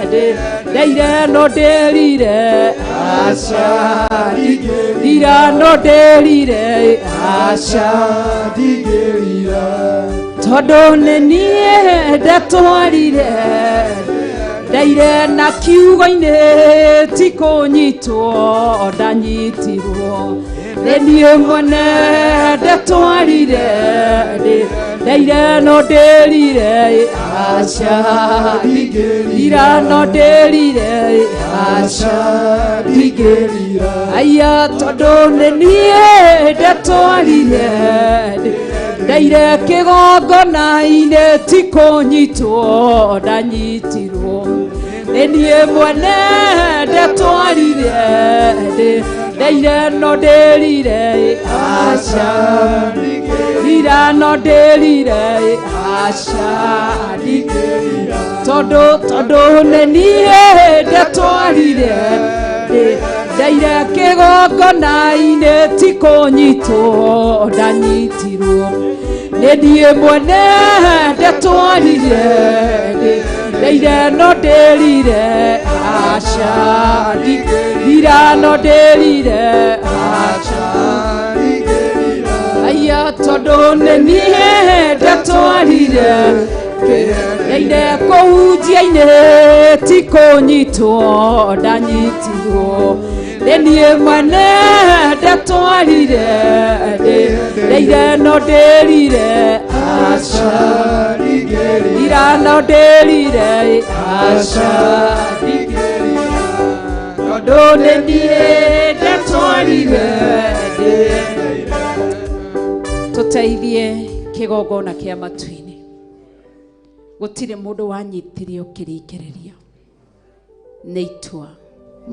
ndeire no ndĩrire aca ndingĩrira no ndĩrire aca ndingĩrira. Tondũ nĩ niĩ ndetwarire ndeire na kiugo-inĩ ti kũnyitwo ndanyitirwo. Nĩ niĩ mwene ndetwarire ndeire no ndĩrire aca ndingĩrira no ndĩrire aca ndingĩrira. Aya tondũ nĩ niĩ ndetwarire ndeire kĩgongona-inĩ ti kũnyitwo ndanyitirwo. Nĩ niĩ mwene ndetwarire ndeire no ndĩrire aca ndingĩrira no ndĩrire aca ndingĩrira. Tondũ nĩ niĩ ndetwarire ndeire kĩgongona-inĩ ti kũnyitwo ndanyitirwo. Nĩ niĩ mwene ndetwarire ndeire no ndĩrire aca ndingĩrira no ndĩrire aca ndingĩrira. Aya tondũ nĩ niĩ ndetwarire ndeire kũhunjia-inĩ ti kũnyitwo ndanyitirwo. Nĩ niĩ mwene ndetwarire ndeire no ndĩrire aca ndingĩrira no ndĩrire aca ndingĩrira. Tondũ nĩ niĩ ndetwarire tũteithie kĩgongona kĩa matu-inĩ. Gũtirĩ mũndũ wanyitirio kĩringĩrĩrio. Nĩ itua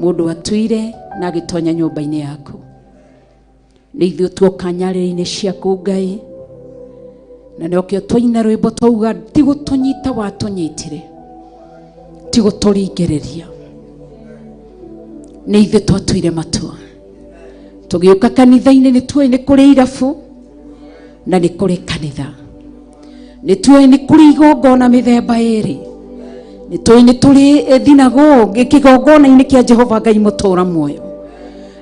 mũndũ atuire na agĩtonya nyũmba-inĩ yaku. Nĩ ithuĩ tuoka nyarĩrĩ-inĩ ciaku Ngai, na nĩkĩo twaina rwĩmbo twauga ti gũtũnyita watũnyitire, ti gũtũringĩrĩria, nĩ ithuĩ twatuire matua tũgĩũka kanitha-inĩ. Nĩ tuoĩ nĩ kũrĩ irabu na nĩ kũrĩ kanitha, nĩ tuoĩ nĩ kũrĩ igongona mĩthemba ĩrĩ, nĩ tuoĩ nĩ tũrĩ thinagogi kĩgongona-inĩ kĩa Jehova Ngai mũtũra muoyo,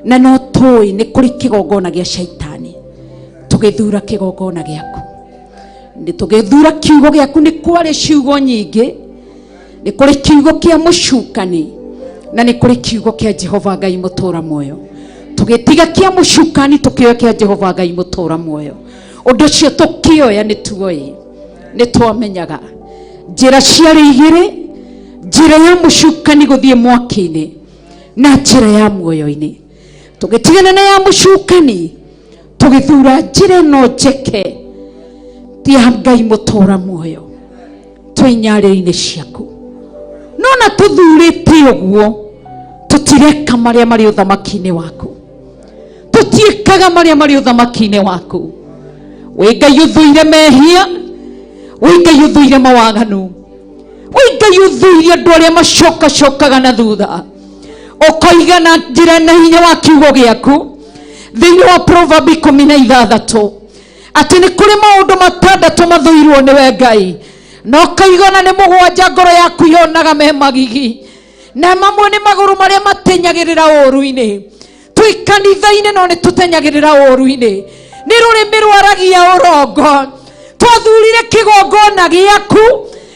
na no tũĩ nĩ kũrĩ kĩgongona gĩa shaitani. Tũgĩthura kĩgongona gĩaku, nĩ tũgĩthura kiugo gĩaku. Nĩ kwarĩ ciugo nyingĩ, nĩ kũrĩ kiugo kĩa mũcukani na nĩ kũrĩ kiugo kĩa Jehova Ngai mũtũra muoyo. Tũgĩtiga kĩa mũcukani, tũkĩoya kĩa Jehova Ngai mũtũra muoyo. Ũndũ ũcio tũkĩoya, nĩ tuoĩ, nĩ twamenyaga njĩra ciarĩ igĩrĩ, njĩra ya mũcukani gũthiĩ mwaki-inĩ na njĩra ya muoyo-inĩ. Tũgĩtigana na ya mũcukani, tũgĩthura njĩra ĩno njeke ya Ngai mũtũra muoyo. Twĩ nyarĩrĩ-inĩ ciaku, no na tũthurĩte ũguo, tũtireka marĩa marĩ ũthamaki-inĩ waku, tũtiĩkaga marĩa marĩ ũthamaki-inĩ waku. Wĩ Ngai ũthũire mehia, wĩ Ngai ũthũire mawaganu, wĩ Ngai ũthũire andũ arĩa macokacokaga na thutha. Ũkoiga na njĩra na hinya wa kiugo gĩaku thĩinĩ wa Proverb 16 atĩ nĩ kũrĩ maũndũ matandatũ mathũirwo nĩwe Ngai, na ũkaigana nĩ mũgwanja ngoro yaku yonaga me magigi, na mamwe nĩ magũrũ marĩa matenyagĩrĩra ũũru-inĩ. Twĩ kanitha-inĩ no nĩ tũtenyagĩrĩra ũũru-inĩ, nĩ rũrĩmĩ rwaragia ũrongo. Twathurire kĩgongona gĩaku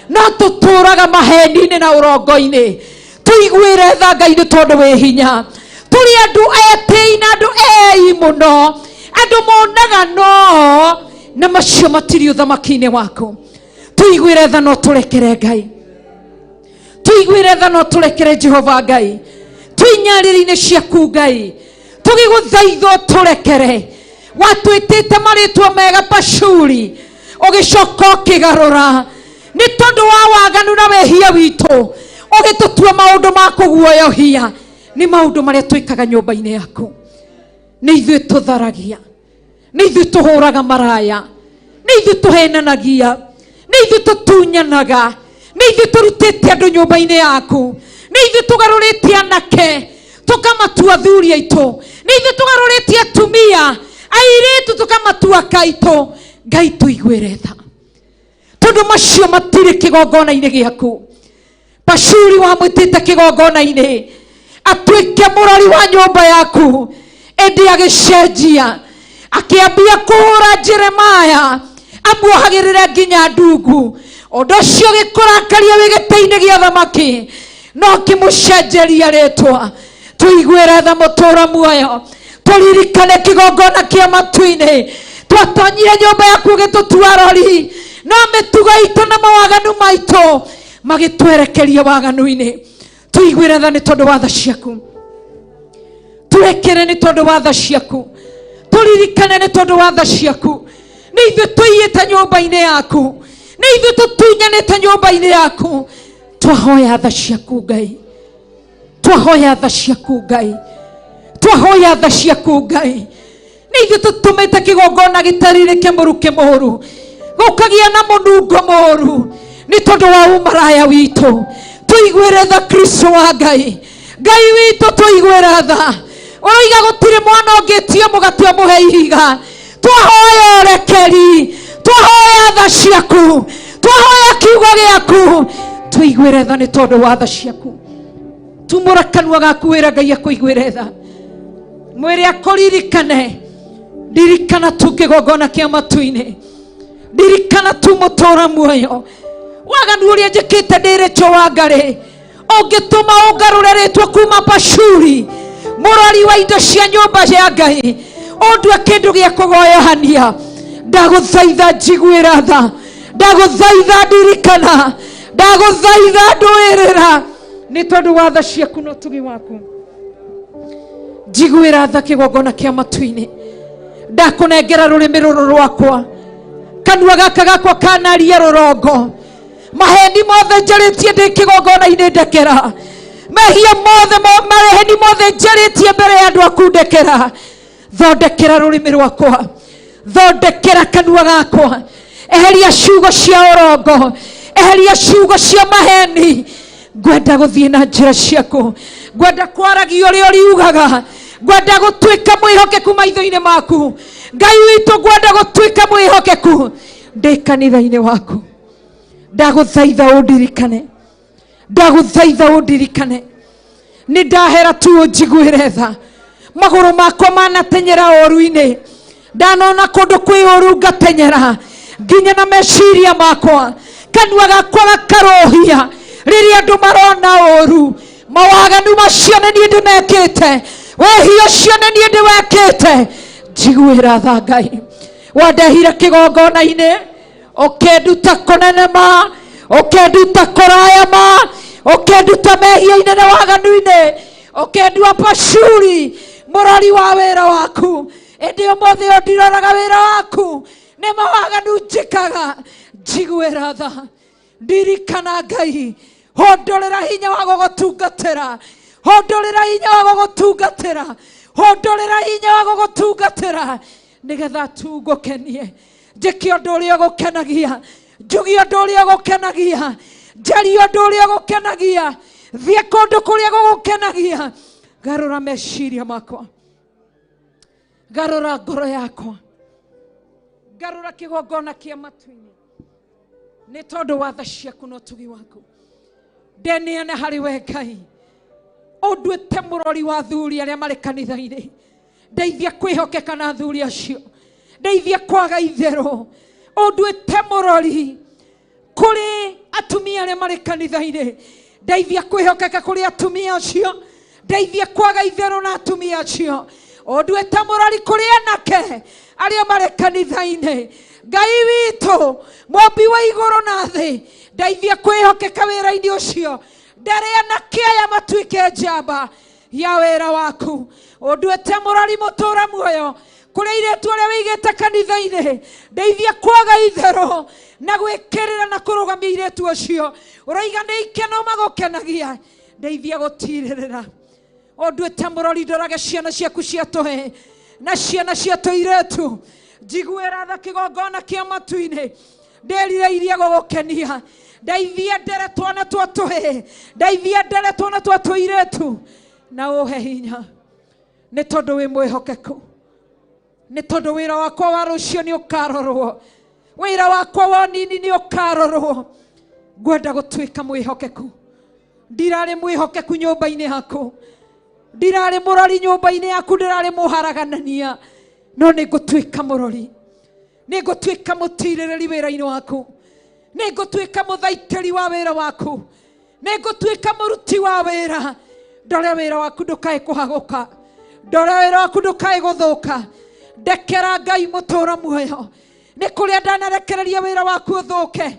no tũtũraga maheni-inĩ na ũrongo-inĩ. Tũiguĩre tha Ngai, nĩ tondũ wĩ hinya. Tũrĩ andũ etĩi na andũ ei mũno, andũ monaga no na macio matirĩ ũthamaki-inĩ waku. Tũiguĩre tha no tũrekere Ngai, tũiguĩre tha no tũrekere Jehova Ngai. Twĩ nyarĩrĩ-inĩ ciaku Ngai, tũgĩgũthaitha tũrekere. Watwĩtĩte marĩtwa mega Pashuri, ũgĩcoka ũkĩgarũra nĩ tondũ wa waganu na wĩhia witũ, ũgĩtũtua maũndũ ma kũguoyohia nĩ maũndũ marĩa twĩkaga nyũmba-inĩ yaku. Nĩ ithuĩ tũtharagia, nĩ ithuĩ tũhũraga maraya, nĩ ithuĩ tũhenanagia, nĩ ithuĩ tũtunyanaga, nĩ ithuĩ tũrutĩte andũ nyũmba-inĩ yaku, nĩ ithuĩ tũgarũrĩte anake tũkamatua athuri aitũ, nĩ ithuĩ tũgarũrĩte atumia airĩtu tũkamatua kaitũ. Ngai, tũiguĩre tha, tondũ macio matirĩ kĩgongona-inĩ gĩaku. Pashuri wamwĩtĩte kĩgongona-inĩ atuĩke mũrori wa nyũmba yaku, ĩndĩ agĩcenjia akĩambia kũhũra Jeremaya, amuohagĩrĩre nginya ndungu. Ũndũ ũcio ũgĩkũrakaria wĩ gĩtĩ-inĩ gĩa thamaki, no kĩmũcenjeria rĩtwa. Tũiguĩre tha mũtũra muoyo, tũririkane kĩgongona kĩa matu-inĩ. Twatonyire nyũmba yaku ũgĩtũtua rori, no mĩtugo itũ na mawaganu maitũ magĩtwerekeria waganu-inĩ. Tũiguĩre tha nĩ tondũ wa tha ciaku, tũrekere nĩ tondũ wa tha ciaku, tũririkane nĩ tondũ wa tha ciaku. Nĩ ithuĩ tũiyĩte nyũmba-inĩ yaku, nĩ ithuĩ tũtunyanĩte nyũmba-inĩ yaku. Twahoya tha ciaku Ngai, twahoya tha ciaku Ngai, twahoya tha ciaku Ngai. Nĩ ithuĩ tũtũmĩte kĩgongona gĩtarĩrĩke mũrukĩ mũru, gũkagĩa na mũnungo mũru nĩ tondũ wa ũmaraya witũ. Tũiguĩre tha Kristo wa Ngai, Ngai witũ, tũiguĩre tha. Ũroiga gũtirĩ mwana ũngĩtio mũgate ũmũhe ihiga. Twahoya ũrekeri, twahoya tha ciaku, twahoya kiugo gĩaku. Tũiguĩre tha nĩ tondũ wa tha ciaku. Tumũra kanua gaku wĩra Ngai akũiguĩre tha, mwĩre akũririkane. Ndirikana tu kĩgongona kĩa matu-inĩ, ndirikana tu mũtũra muoyo. Waganu ũrĩa njĩkĩte ndĩrĩtwo wa ngarĩ ũngĩtũma ũngarũre rĩtwa kuma Pashuri mũrori wa indo cia nyũmba ya Ngai ũndue kĩndũ gĩa kũgoyohania. Ndagũthaitha njiguĩra tha, ndagũthaitha ndirikana, ndagũthaitha ndũĩrĩra nĩ tondũ wa tha ciaku na ũtugi waku. Njiguĩra tha kĩgongona kĩa matu-inĩ. Ndakũnengera rũrĩmĩ rũrũ rwakwa, kanua gaka gakwa kanaria rũrongo, maheni mothe njarĩtie ndĩ kĩgongona-inĩ ndekera, mehia mothe, maheni mothe njarĩtie mbere ya andũ aku ndekera. Thondekera rũrĩmĩ rwakwa, thondekera kanua gakwa, eheria ciugo cia ũrongo, eheria ciugo cia maheni. Ngwenda gũthiĩ na njĩra ciaku, ngwenda kwaragia ũrĩa ũriugaga, ngwenda gũtuĩka mwĩhokeku maitho-inĩ maku. Ngai witũ, ngwenda gũtuĩka mwĩhokeku ndĩ kanitha-inĩ waku. Ndagũthaitha ũndirikane, ndagũthaitha ũndirikane. Nĩ ndahera tu ũnjiguĩre tha. Magũrũ makwa manatenyera ũru-inĩ, ndanona kũndũ kwĩ ũru ngatenyera, nginya na meciria makwa, kanua gakwa gakarũhia rĩrĩa andũ marona ũru. Mawaganu macio nĩ niĩ ndĩmekĩte, wĩhia ũcio nĩ niĩ ndĩwekĩte. Njiguĩra tha Ngai. Wandehire kĩgongona-inĩ, ũkĩnduta kũnene ma, ũkĩnduta kũraya ma, ũkĩnduta mehia-inĩ na waganu-inĩ, ũkĩndua Pashuri mũrori wa wĩra waku. Ĩndĩ ũmũthĩ ũyũ ndiroraga wĩra waku, nĩ mawaganu njĩkaga. Njiguĩra tha, ndirikana Ngai, hondorera hinya wa gũgũtungatĩra, hondorera hinya wa gũgũtungatĩra, hondorera hinya wa gũgũtungatĩra, nĩgetha tu ngũkenie. Njĩke ũndũ ũrĩa ũgũkenagia, njuge ũndũ ũrĩa ũgũkenagia, njarie ũndũ ũrĩa ũgũkenagia, thiĩ kũndũ kũrĩa gũgũkenagia. Garũra meciria makwa, garũra ngoro yakwa, garũra kĩgongona kĩa matu-inĩ, nĩ tondũ wa tha ciaku na ũtugi waku. Ndeneana harĩ we Ngai, ũnduĩte mũrori wa athuri arĩa marĩ kanitha-inĩ. Ndeithia kwĩhokeka na athuri acio, ndeithia kwaga itherũ. Ũnduĩte mũrori kũrĩ atumia arĩa marĩ kanitha-inĩ, ndeithia kwĩhokeka kũrĩ atumia acio, ndeithia kwaga itherũ na atumia acio. Ũnduĩte mũrori kũrĩ anake arĩa marĩ kanitha-inĩ. Ngai witũ, mũmbi wa igũrũ na thĩ, ndeithia kwĩhokeka wĩra-inĩ ũcio. Ndere anake aya matuĩke njamba ya wĩra waku. Ũnduĩte mũrori mũtũra muoyo kũrĩ airĩtu arĩa wĩigĩte kanitha-inĩ. Ndeithia kwaga itherũ na gwĩkĩrĩra na kũrũgamia airĩtu acio ũroiga nĩ ikeno magũkenagia. Ndeithia gũtirĩrĩra. Ũnduĩte mũrori ndorage ciana ciaku cia tũhĩĩ na ciana cia tũirĩtu. Njiguĩra tha kĩgongona kĩa matu-inĩ, ndĩrirĩirie gũgũkenia. Ndeithia ndere twana twa tũhĩĩ, ndeithia ndere twana twa tũirĩtu, na ũhe hinya, nĩ tondũ wĩ mwĩhokeku, nĩ tondũ wĩra wakwa wa rũciũ nĩ ũkarorwo, wĩra wakwa wa nini nĩ ũkarorwo. Ngwenda gũtuĩka mwĩhokeku. Ndirarĩ mwĩhokeku nyũmba-inĩ yaku, ndirarĩ mũrori nyũmba-inĩ yaku, ndirarĩ mũharaganania, no nĩ ngũtuĩka mũrori, nĩ ngũtuĩka mũtirĩrĩri wĩra-inĩ waku, nĩ ngũtuĩka mũthaitĩri wa wĩra waku, nĩ ngũtuĩka mũruti wa wĩra. Ndore wĩra waku ndũkae kũhagũka, ndore wĩra waku ndũkae gũthũka. Ndekera Ngai mũtũra muoyo, nĩ kũrĩa ndanarekereria wĩra waku ũthũke,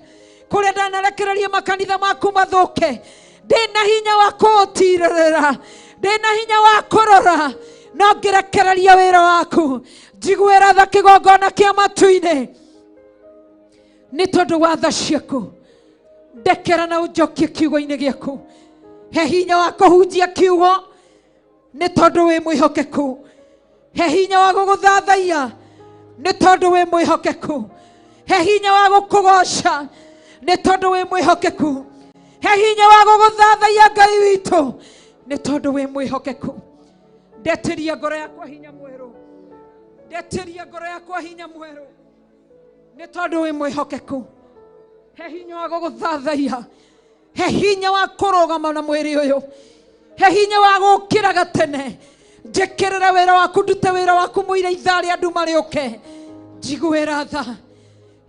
kũrĩa ndanarekereria makanitha maku mathũke. Ndĩna hinya wa kũũtirĩrĩra, ndĩna hinya wa kũrora, no ngĩrekereria wĩra waku. Njiguĩra tha kĩgongona kĩa matu-inĩ, nĩ tondũ wa tha ciaku. Ndekera na ũnjokie kiugo-inĩ gĩaku. He hinya wa kũhunjia kiugo, nĩ tondũ wĩ mwĩhokeku. He hinya wa gũgũthathaiya, nĩ tondũ wĩ mwĩhokeku. He hinya wa gũkũgoca, nĩ tondũ wĩ mwĩhokeku. He hinya wa gũgũthathaiya Ngai witũ, nĩ tondũ wĩ mwĩhokeku. Ndetĩria ngoro yakwa hinya mwerũ, ndetĩria ngoro yakwa hinya mwerũ, nĩ tondũ wĩ mwĩhokeku. He hinya wa gũgũthathaiya, he hinya wa kũrũgama na mwĩrĩ ũyũ, he hinya wa gũkĩra gatene. Njĩkĩrĩre wĩra waku, ndute wĩra waku mũira ithaa rĩa nduma rĩũke. Njiguĩra tha.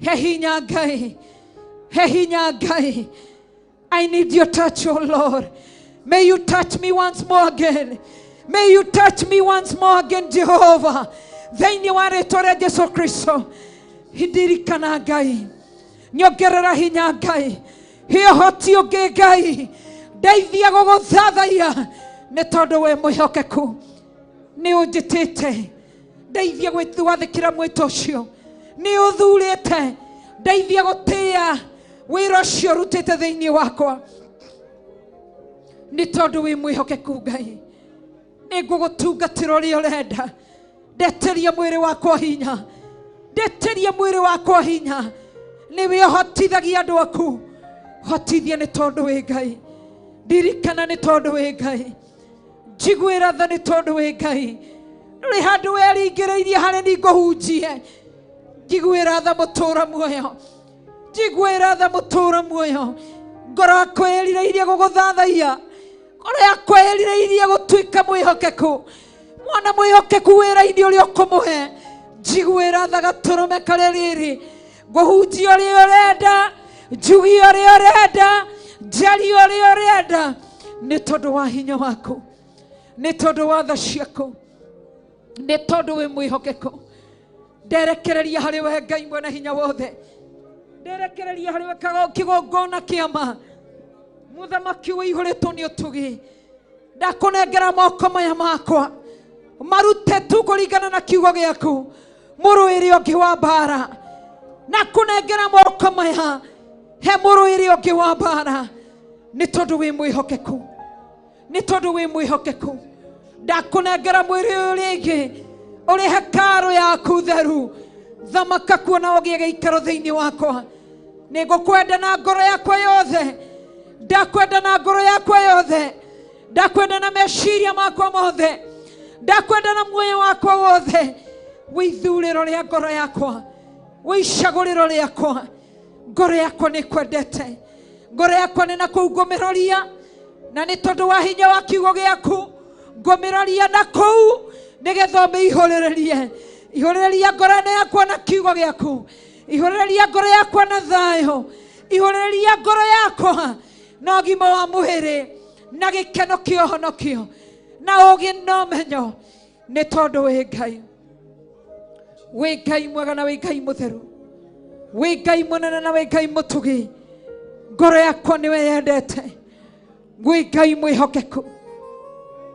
He hinya Ngai, he hinya Ngai. I need your touch, oh Lord. May you touch me once more again. May you touch me once more again, Jehovah. Thĩinĩ wa rĩtwa rĩa Jesu Kristo, ndirikana Ngai, nyongerera hinya Ngai, he ũhoti ũngĩ Ngai, ndeithia gũgũthathaiya, nĩ tondũ wĩ mwĩhokeku, nĩ ũnjĩtĩte, ndeithia gwathĩkĩra mwĩto ũcio, nĩ ũthurĩte, ndeithia gũtĩĩa wĩra ũcio ũrutĩte thĩinĩ wakwa, nĩ tondũ wĩ mwĩhokeku Ngai. Nĩ ngũgũtungatĩra ũrĩa ũrenda, Ndeteria mwĩrĩ wakwa hinya, ndeteria mwĩrĩ wakwa hinya. Nĩwe ũhotithagia andũ aku, hotithia nĩ tondũ wĩ Ngai. Ndirikana nĩ tondũ wĩ Ngai, njiguĩra tha nĩ tondũ wĩ Ngai. Ndũrĩ handũ weringĩrĩirie harĩ ni ngũhunjie. Njiguĩra tha mũtũũra muoyo, njiguĩra tha mũtũũra muoyo. Ngoro yakwa ĩrirĩirie gũgũthathaiya, ngoro yakwa ĩrirĩirie gũtuĩka mwĩhokeku, mwana mwĩhokeku wĩra-inĩ ũrĩa ũkũmũhe. Njiguĩra tha gatũrũme karĩ rĩrĩ, ngũhunjia ũrĩa ũrenda, njugie ũrĩa ũrenda, njarie ũrĩa ũrenda, nĩ tondũ wa hinya waku, nĩ tondũ wa tha ciaku, nĩ tondũ wĩ mwĩhokeku. Nderekereria harĩ we Ngai mwene hinya wothe, nderekereria harĩ we kĩgongona kĩa ma, mũthamaki ũihũrĩtwo nĩ ũtugi. Ndakũnengera moko maya makwa, marute tu kũringana na kiugo gĩaku, mũrũĩre ũngĩ wa mbara. Nakũnengera moko maya, he mũrũĩre ũngĩ wa mbara, nĩ tondũ wĩ mwĩhokeku, nĩ tondũ wĩ mwĩhokeku. Ndakũnengera mwĩrĩ ũyũ rĩngĩ ũrĩ hekarũ yaku theru, thamaka kuo na ũgĩe gĩikaro thĩinĩ wakwa. Nĩngũkwenda na ngoro yakwa yothe, ndakwenda na ngoro yakwa yothe, ndakwenda na meciria makwa mothe, ndakwenda na muoyo wakwa wothe. Wĩ ithurĩro rĩa ngoro yakwa, wĩ icagũrĩro rĩakwa. Ngoro yakwa nĩ kwendete, ngoro yakwa nĩ na kũu ngũmĩroria, na nĩ tondũ wa hinya wa kiugo gĩaku ngũmĩroria na kũu, nĩgetha ũmĩihũrĩrĩrie. Ihũrĩrĩria ngoro ĩno yakwa na kiugo gĩaku, ihũrĩrĩria ngoro yakwa na thayũ, ihũrĩrĩria ngoro yakwa na ũgima wa mwĩrĩ na gĩkeno kĩa ũhonokio na ũũgĩ na ũmenyo, nĩ tondũ wĩ Ngai, wĩ Ngai mwega na wĩ Ngai mũtheru, wĩ Ngai mũnene na wĩ Ngai mũtugi. Ngoro yakwa nĩwe yendete, wĩ Ngai mwĩhokeku,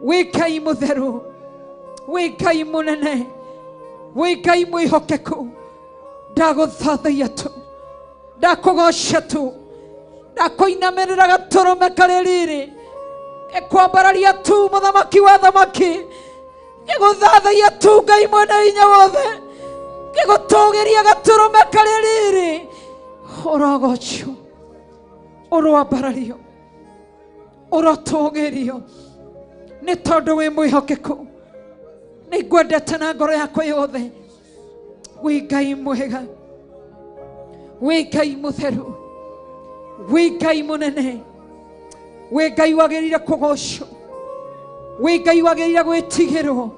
wĩ Ngai mũtheru, wĩ Ngai mũnene, wĩ Ngai mwĩhokeku. Ndagũthathaiya tu, ndakũgoca tu, ndakũinamĩrĩra gatũrũme karĩ riri, ngĩkwambararia tu mũthamaki wa thamaki, ngĩgũthathaiya tu Ngai mwene hinya wothe, ngĩgũtũgĩria gatũrũme karĩ riri. Ũrogocwo, ũroambarario, ũrotũgĩrio, nĩ tondũ wĩ mwĩhokeku. Nĩ ngwendete na ngoro yakwa yothe. Wĩ Ngai mwega, wĩ Ngai mũtheru, wĩ Ngai mũnene, wĩ Ngai wagĩrĩire kũgocwo, wĩ Ngai wagĩrĩire gwĩtigĩrwo.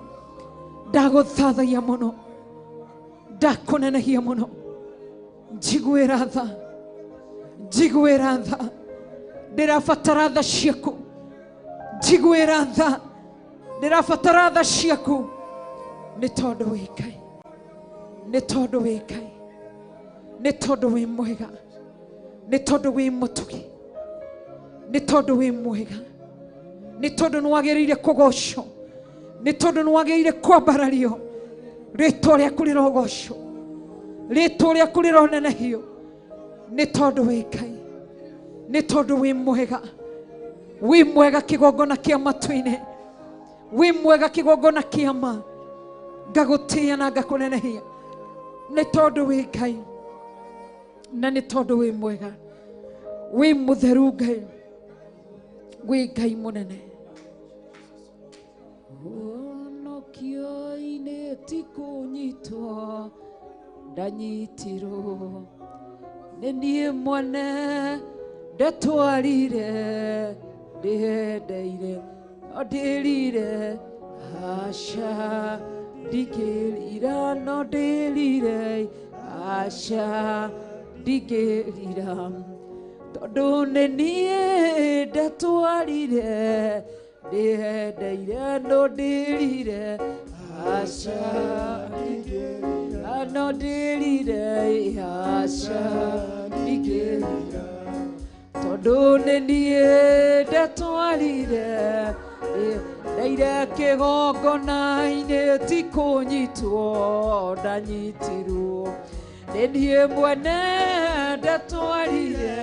Ndagũthathaiya mũno, ndakũnenehia mũno. Njiguĩra tha, njiguĩra tha, ndĩrabatara tha ciaku. Njiguĩra tha, ndĩrabatara tha ciaku, nĩ tondũ wĩ Ngai, nĩ tondũ wĩ Ngai, nĩ tondũ wĩ mwega, nĩ tondũ wĩ mũtugi, nĩ tondũ wĩ mwega, nĩ tondũ nĩ wagĩrĩire kũgocwo, nĩ tondũ nĩ wagĩrĩire kwambarario. Rĩtwa rĩaku rĩrogocwo, rĩtwa rĩaku rĩronenehio, nĩ tondũ wĩ Ngai, nĩ tondũ wĩ mwega, wĩ mwega kĩgongona kĩa matu-inĩ, wĩ mwega kĩgongona kĩa ma. Ngagũtĩĩa na ngakũnenehia, nĩ tondũ wĩ Ngai na nĩ tondũ wĩ mwega, wĩ mũtheru Ngai, wĩ Ngai mũnene. Ũhonokio-inĩ ti kũnyitwo ndanyitirwo, nĩ niĩ mwene ndetwarire, ndĩhendeire no ndĩrire, aca ndingĩrira, no ndĩrire, aca ndingĩrira, tondũ nĩ niĩ ndetwarire, ndĩhendeire no ndĩrire, aca ndingĩrira, no ndĩrire, aca ndingĩrira, tondũ nĩ niĩ ndetwarire, ndeire kĩgongona-inĩ ti kũnyitwo ndanyitirwo, nĩ niĩ mwene ndetwarire,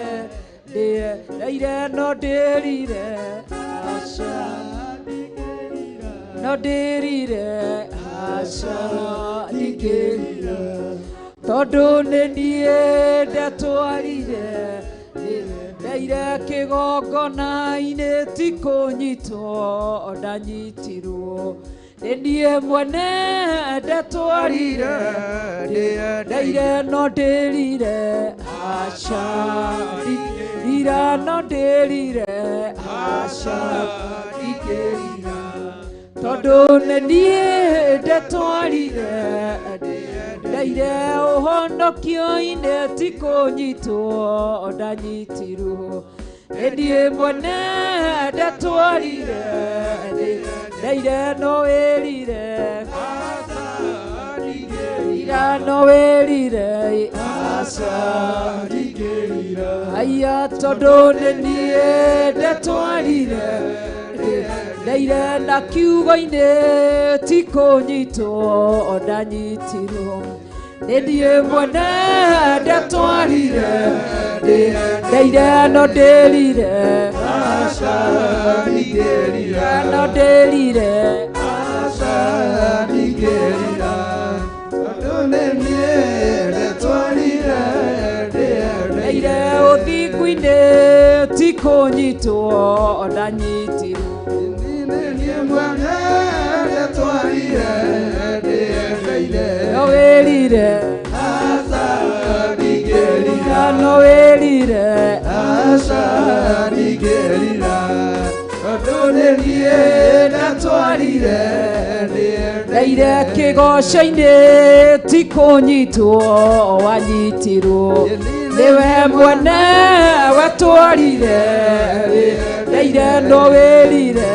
ndĩendeire no ndĩrire, aca no ndĩrire, Aca ndingĩrira tondũ nĩ niĩ ndatwarire ndeire kĩgongona-inĩ ti kũnyitwo ndanyitirwo nĩ niĩ mwene ndatwarire ndeire no ndĩrire aca ndingĩrira no ndĩrire aca ndingĩrira tondũ nĩ niĩ ndatwarire ndeire ũhonokio-inĩ ti kũnyitwo ndanyitirwo nĩ niĩ mwene ndatwarire ndeire no wĩrire ira no wĩrire aca aya tondũ nĩ niĩ ndatwarire ndeire na kiugo-inĩ ti kũnyitwo ndanyitirwo nĩ niĩ mwene ndatwarire ndeire no ndĩrire aca ndingĩrira no ndĩrire aca ndingĩrira tondũ nĩ niĩ ndatwarire ndeire ũthingu-inĩ ti kũnyitwo ndanyitirwo nĩ niĩ mwene ndatwarire ndeire no wĩrire aca ndingĩrira no wĩrire aca ndingĩrira tondũ nĩ niĩ ndatwarire ndeire kĩgoco-inĩ ti kũnyitwo wanyitirwo nĩwe mwene watwarire ndeire no wĩrire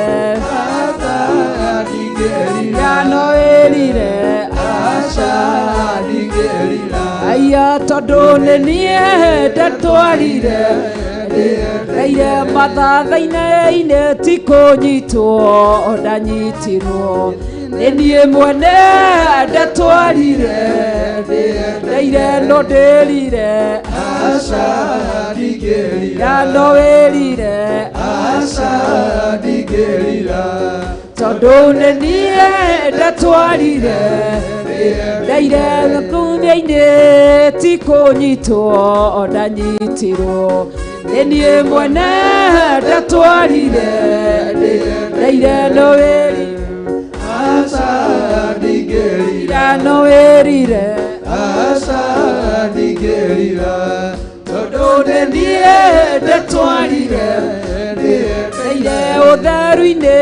aca ndingĩrira no wĩrire aca ndingĩrira aya tondũ nĩ niĩ ndatwarire ndeire mathathainĩ ti kũnyitwo ndanyitirwo nĩ niĩ mwene ndatwarire ndeire no ndĩrire aca ndingĩrira no wĩrire aca ndingĩrira tondũ nĩ niĩ ndatwarire ndeire kumia-inĩ ti kũnyitwo ndanyitirwo nĩ niĩ mwene ndatwarire ndeire no wĩrire aca ndingĩrira no wĩrire aca ndingĩrira tondũ nĩ niĩ ndatwarire ndeire ũtheru-inĩ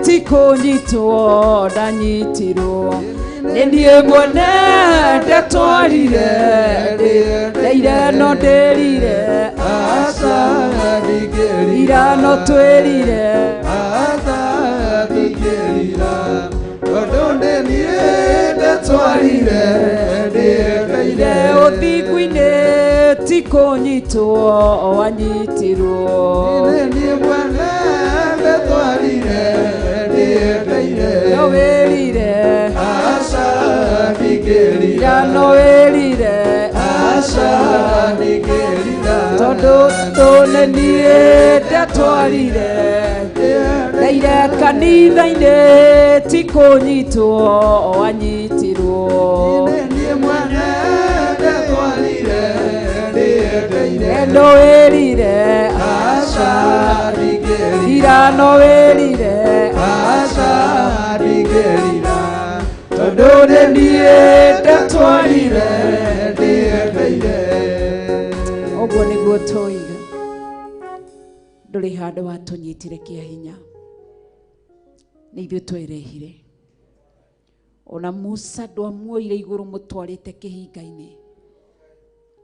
ti kũnyitwo ndanyitirwo nĩ niĩ mwene ndatwarire ndeire no ndĩrire aca ndingĩrira ira no twĩrire aca ndingĩrira tondũ nĩ niĩ ndatwarire ndeire ũthingu-inĩ ti kũnyitwo wanyitirwo nĩ niĩ mwene ndatwarire ndeire no wĩrire aca ndingĩrira ira no wĩrire aca ndingĩrira tondũ nĩ niĩ ndatwarire ndeire kanitha-inĩ ti kũnyitwo wanyitirwo nĩ niĩ mwene ndatwarire ndeire no wĩrire aca ndingĩrira ira no wĩrire aca ndingĩrira tondũ nĩ niĩ ndatwarire ndeire ũguo nĩguo twoiga ndũrĩ handũ watũnyitire kĩa hinya nĩ ithuĩ twerehire ona Musa ndwamuoire igũrũ mũtwarĩte kĩhinga-inĩ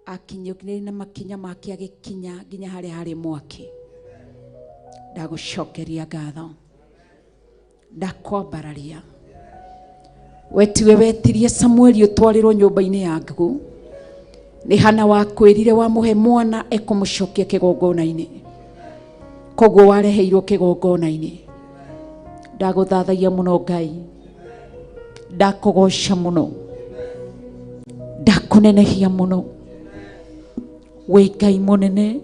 akinyũkire na makinya make agĩkinya nginya harĩa harĩ mwaki ndagũcokeria ngatho ndakwambararia we tiwe wetirie Samueli ũtwarĩrwo nyũmba-inĩ yaku nĩ Hana wakwĩrire wamũhe mwana ekũmũcokia kĩgongona-inĩ koguo wareheirwo kĩgongona-inĩ ndagũthathaia mũno Ngai ndakũgoca mũno ndakũnenehia mũno wĩ Ngai mũnene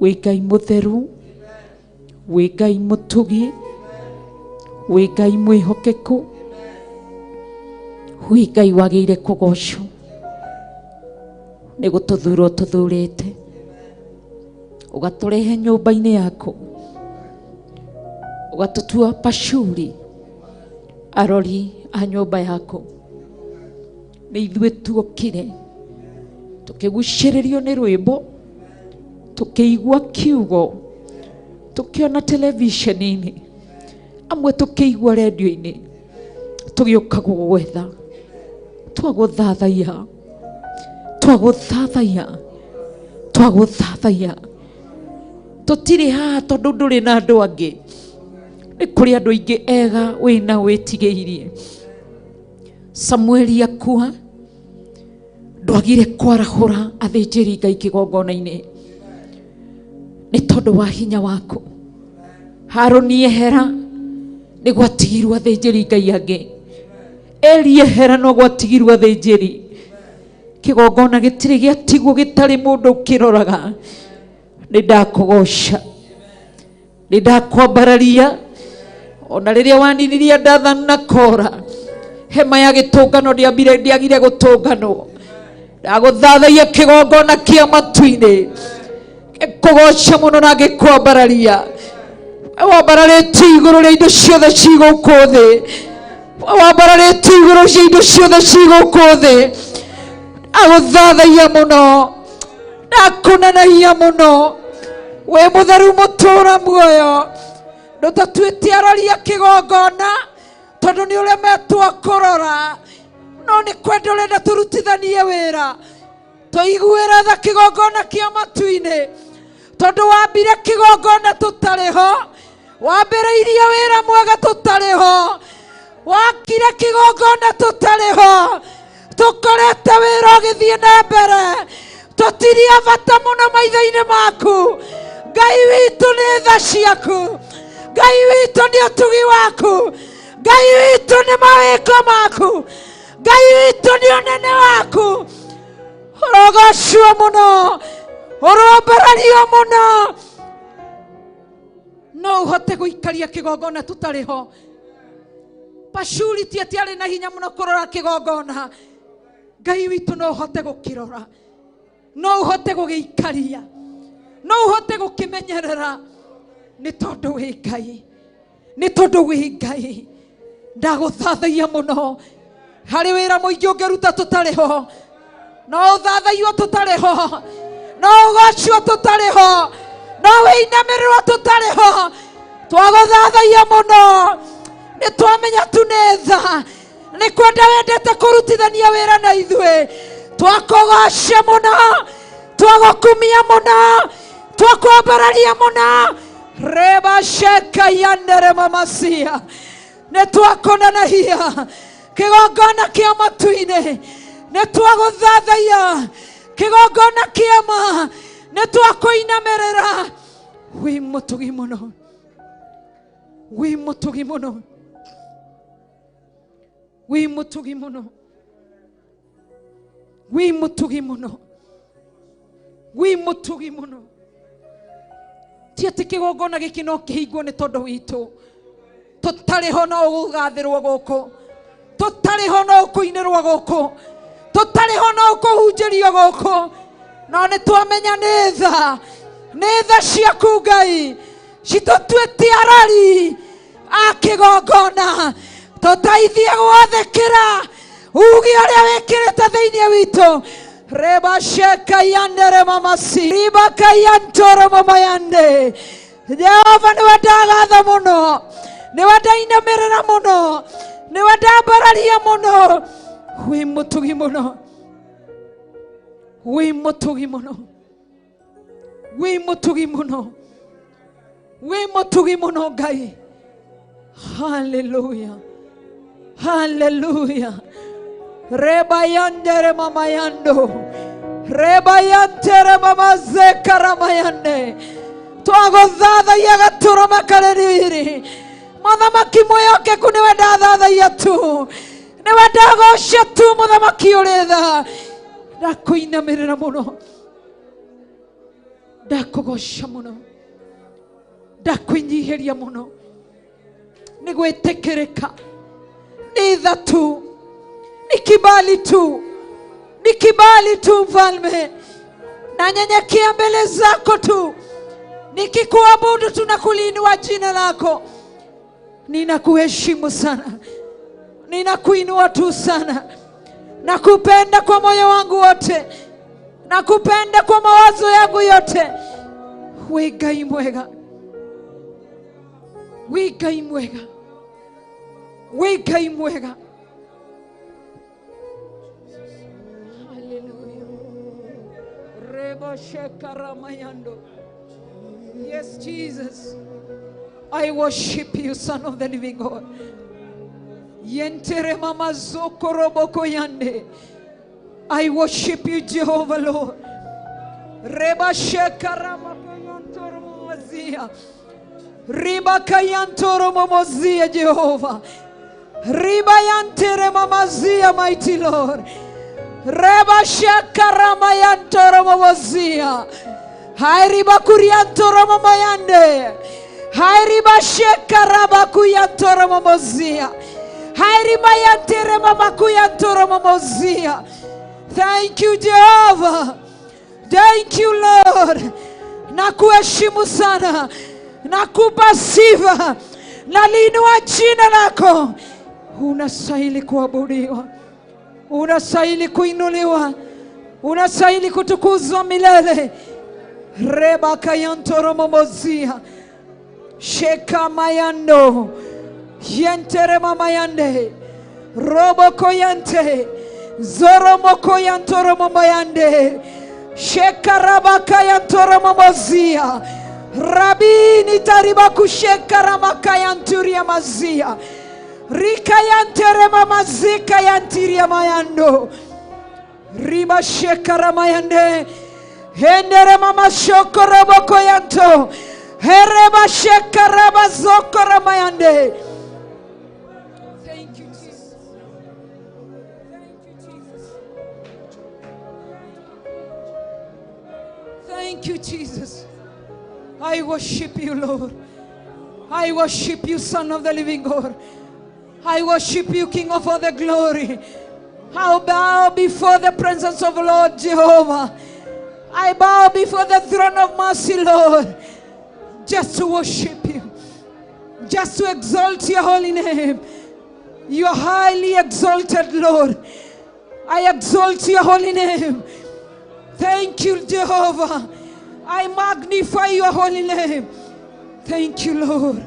wĩ Ngai mũtheru wĩ Ngai mũtugi wĩ Ngai mwĩhokeku Hui Ngai wagĩire kũgocwo nĩ gũtũthura ũtũthurĩte ũgatũrehe nyũmba-inĩ yaku ũgatũtua pashuri arori a nyũmba yaku. Nĩ ithuĩ tuokire tũkĩgucĩrĩrio nĩ rwĩmbo, tũkĩigua kiugo, tũkĩona televisheni-inĩ, amwe tũkĩigua redio-inĩ, tũgĩũka gũgwetha, twagũthathaiya, twagũthathaiya, twagũthathaiya. Tũtirĩ haha tondũ ndũrĩ na andũ angĩ, nĩ kũrĩ andũ aingĩ ega wĩna wĩtigĩirie. Samueli akua ndwagire kwarahũra athĩnjĩri Ngai kĩgongona-inĩ nĩ tondũ wa hinya waku. Harũni ehera nĩ gwatigirwo athĩnjĩri Ngai angĩ, Eli ehera no gwatigirwo athĩnjĩri. Kĩgongona gĩtirĩ gĩatigwo gĩtarĩ mũndũ ũkĩroraga. Nĩ ndakũgoca, nĩ ndakwambararia, ona rĩrĩa waninirie Dathani na Kora, hema ya gĩtũngano ndĩambire ndĩagire gũtũnganwo. Ndagũthathaia kĩgongona kĩa matu-inĩ, ngĩkũgoca mũno na ngĩkwambararia. We wambararĩtie igũrũ rĩa indo ciothe ci gũkũ thĩ, we wambararĩtie igũrũ rĩa indo ciothe ci gũkũ thĩ. Ndagũthathaia mũno, ndakũnenagia mũno, wĩ mũtheru mũtũra muoyo. Ndũtatuĩte aroria kĩgongona tondũ nĩ ũremetwo kũrora, no nĩ kwenda ũrenda tũrutithanie wĩra, tũiguĩre tha kĩgongona kĩa matu-inĩ, tondũ wambire kĩgongona tũtarĩ ho, wambĩrĩirie wĩra mwega tũtarĩ ho, wakire kĩgongona tũtarĩ ho, tũkorete wĩra ũgĩthiĩ na mbere, tũtirĩ a bata mũno maitho-inĩ maku. Ngai witũ nĩ tha ciaku, Ngai witũ nĩ ũtugi waku, Ngai witũ nĩ mawĩko maku, Ngai witũ nĩ ũnene waku. Ũrogocwo mũno, ũroambarario mũno. No ũhote gũikaria kĩgongona tũtarĩ ho. Pashuri ti atĩ arĩ na hinya mũno kũrora kĩgongona. Ngai witũ no ũhote gũkĩrora, no ũhote gũgĩikaria, no ũhote gũkĩmenyerera, nĩ tondũ wĩ Ngai, nĩ tondũ wĩ Ngai. Ndagũthathaia mũno harĩ wĩra mũingĩ ũngĩruta tũtarĩ ho, no ũthathaiyo tũtarĩ ho, no ũgocwo tũtarĩ ho, no wĩinamĩrĩrwo tũtarĩ ho. Twagũthathaia mũno, nĩ twamenya tu nĩ tha, nĩ kwenda wendete kũrutithania wĩra na ithuĩ. Twakũgoca mũno, twagũkumia mũno, twakwambararia mũno. Reba sheka yandere mamasia, nĩ twakũnenegia kĩgongona kĩa matu-inĩ, nĩ twagũthathaia kĩgongona kĩa ma, nĩ twakũinamĩrĩra. Wĩ mũtugi mũno, wĩ mũtugi mũno, wĩ mũtugi mũno, wĩ mũtugi mũno, wĩ mũtugi mũno. Ti atĩ kĩgongona gĩkĩ no kĩhingwo nĩ tondũ witũ, tũtarĩ ho no ũgũgathĩrwo gũkũ, tũtarĩ ho no ũkũinĩrwo gũkũ, tũtarĩ ho no ũkũhunjĩrio gũkũ, no nĩ twamenya nĩ tha, nĩ tha ciaku Ngai citũtuĩte arori a kĩgongona. Tũteithie gwathĩkĩra uge ũrĩa wĩkĩrĩte thĩinĩ witũ. Reba sheka yandere mamasi riba kayantoro mama yande. Jehova nĩwe ndagatha mũno, nĩwe ndainamĩrĩra mũno, nĩwe ndambararia mũno. Wĩ mũtugi mũno, wĩ mũtugi mũno, wĩ mũtugi mũno, wĩ mũtugi mũno Ngai. Haleluya, haleluya. Reba yandere mama yando, reba yantere mama zekara mayande. Twagũthathaia gatũrũme karĩ riri, mũthamaki mwĩhokeku nĩwe ndathathaia tu, nĩwe ndagoca tu, mũthamaki ũrĩ tha. Ndakũinamĩrĩra mũno, ndakũgoca mũno, ndakwĩnyihĩria mũno. Nĩ gwĩtĩkĩrĩka, nĩ tha tu, Ni kibali tu, ni kibali tu Mfalme. Nanyenyekea mbele zako tu, nikikuabudu tu na kuliinua jina lako. Ninakuheshimu sana, ninakuinua tu sana. Nakupenda kwa moyo wangu wote, nakupenda kwa mawazo yangu yote. We Ngai mwega, we Ngai mwega, we Ngai mwega. Hallelujah. Reba shekaramayando. Yes, Jesus, I worship you, Son of the living God. Yentere mama zokoroboko yande. I worship you, Jehovah Lord. Reba shekaramakayantoro momozia. Riba kayantoro momozia, Jehovah. Riba yantere mamazia, mighty Lord. Reba shekaramayantoro momozia. Hairiba kuriantoro mamayande. Hairiba shekarabakuyantoro momozia. Hairiba yantere mamakuyantoro momozia. Thank you, Jehovah. Thank you, Lord. Nakuheshimu sana, nakupa sifa, naliinua jina lako. Unastahili kuabudiwa, unastahili kuinuliwa, unastahili kutukuzwa milele. Reba kayantoro momozia. Sheka mayando. Yentere mamayande. Robo koyante. Zoro mokoyantoro mamayande. Sheka rabaka yantoro momozia. Rabini tariba kusheka ramakayanturia mazia. Rika yantere mamazika yantiria mayando. Riba sheka ramayande. Hendere mama shoko roboko yanto. Hereba sheka raba zoko ramayande. Thank you, Jesus. Thank you, Jesus. Thank you, Jesus. I worship you, Lord. I worship you, Son of the living God. I worship you, King of all the glory. I bow before the presence of Lord Jehovah. I bow before the throne of mercy, Lord, just to worship you, just to exalt your holy name. You are highly exalted, Lord. I exalt your holy name. Thank you, Jehovah. I magnify your holy name. Thank you, Lord.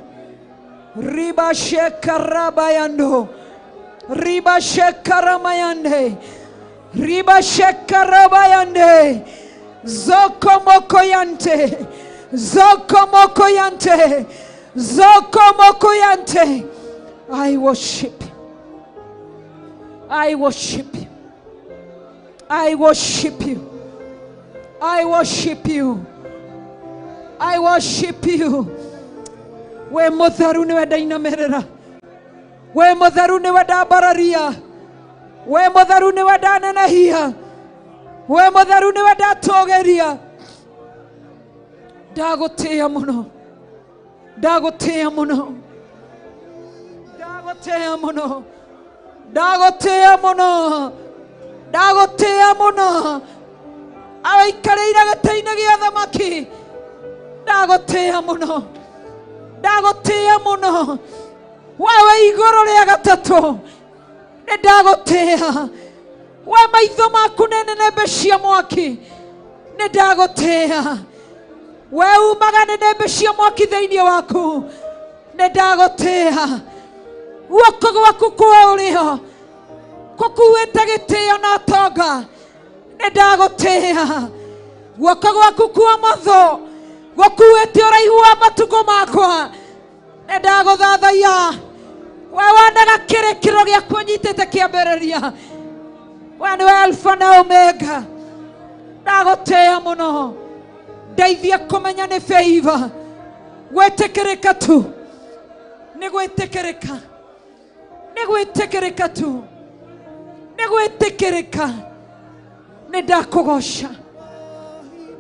Riba shekarabayando. Riba shekaramayande. Riba shekarabayande. Zoko mokoyante. Zoko mokoyante. Zoko mokoyante. I worship you. I worship you. I worship you. I worship you. I worship you. We mutharu niwe ndainamerera. We mutharu niwe ndambararia. We mutharu niwe ndanenehia. We mutharu niwe ndatogeria. Ndagutia muno. Ndagutia muno. Ndagutia muno. Ndagutia muno. Ndagutia muno. Awaikarĩire gĩtĩ-inĩ gĩa thamaki. Ndagũtĩĩa mũno. Ndagũtĩĩa mũno. Wewe igũrũ rĩa gatatũ. Nĩ ndagũtĩĩa. We maitho maku nĩ nĩnĩmbĩ cia mwaki. Nĩ ndagũtĩĩa. We umaga nĩnĩmbĩ cia mwaki thĩinĩ waku. Nĩ ndagũtĩĩa. Guoko gwaku kwa ũrĩo gũkuĩte gĩtĩo na ũtonga. Nĩ ndagũtĩĩa. Guoko gwaku kwa ũmotho gũkuĩte ũraihu wa matukũ makwa. Nĩ ndagũthathaiya. We wonaga kĩrĩkĩro gĩaku ũnyitĩte kĩambĩrĩria. We nĩwe Alpha na Omega. Ndagũtĩĩa mũno. Ndeithia kũmenya nĩ favor. Gwĩtĩkĩrĩka tu. Nĩ gwĩtĩkĩrĩka. Nĩ gwĩtĩkĩrĩka tu. Nĩ gwĩtĩkĩrĩka. Nĩ ndakũgoca.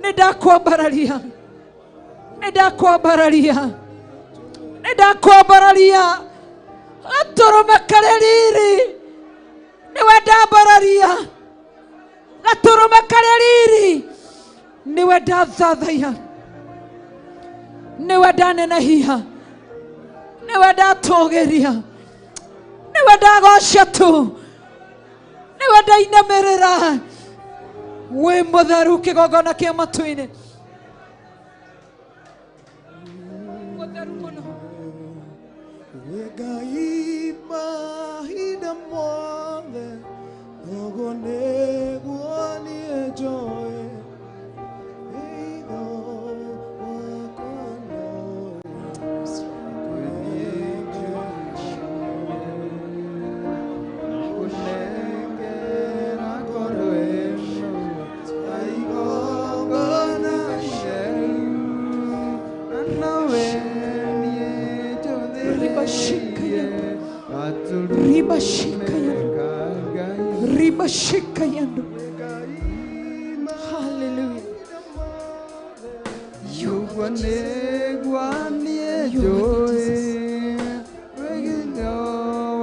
Nĩ ndakwambararia. Nĩ ndakwambararia. Nĩ ndakwambararia. Gatũrũme karĩ riri. Nĩwe ndambararia. Gatũrũme karĩa riri. Nĩwe ndathathaiya. Nĩwe ndanenehia. Nĩwe ndatũgĩria. Nĩwe ndagoca tu. Nĩwe ndainamĩrĩra. Wĩ mũtheru kĩgongona kĩa matu-inĩ. Mũtheru mũno. Ngai mahinda mothe ũguo nĩguo niĩ njũĩ Wĩtho wakwa Kũnengera ngoro ĩno ta igongona itheru, na nowe niĩ njũthĩrĩirie gatũrũme ka Ngai. Ribashikayando. Hallelujah. Ũguo nĩguo niĩ njũĩ wĩgitho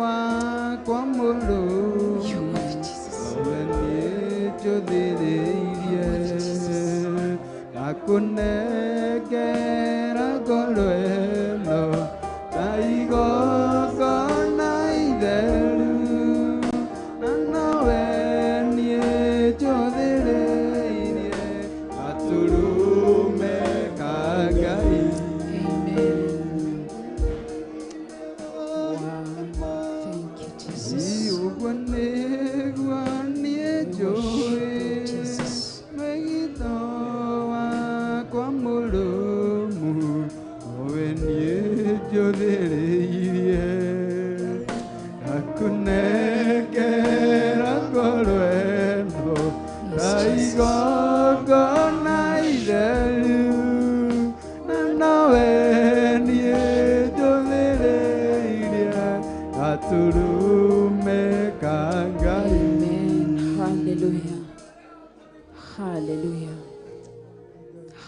wakwa mũrũmu, nowe niĩ njũthĩrĩirie ndakũnengera ngoro ĩno ta igongona itheru, na nowe niĩ njũthĩrĩirie gatũrũme ka Ngai. Amen. Wow. Thank you, Jesus. Ũguo nĩguo niĩ njũĩ Jesus. mwĩgitho wakwa mũrũmu, nowe niĩ njũthĩrĩirie ndakũnengera ngoro ĩno ta igongona itheru, na nowe niĩ njũthĩrĩirie gatũrũme ka Ngai. Amen. Hallelujah. Hallelujah.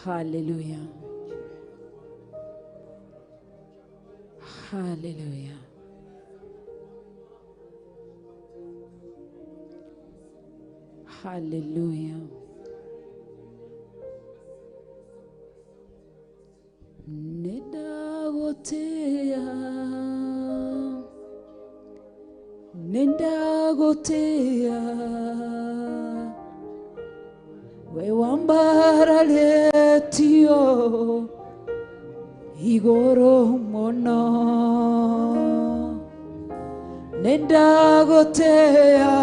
Hallelujah. Hallelujah. Hallelujah. Nĩndagũtĩĩa, nĩndagũtĩĩa, we wambararĩtio igũrũ mũno. Nĩndagũtĩĩa,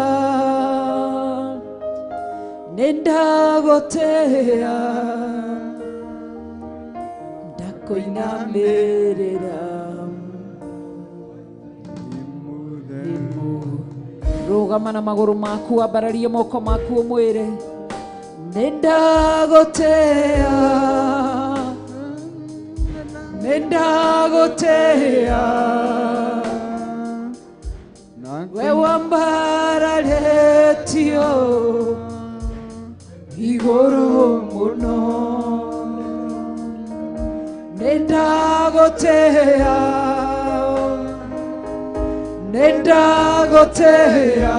nĩndagũtĩĩa, ndakũinamĩrĩra. Rũgama na magũrũ maku, ambararie moko maku ũmwĩre nĩndagũtĩĩa, nĩndagũtĩĩa, we wambararĩtio igũrũ mũno. Nĩndagũtĩĩa, nĩndagũtĩĩa,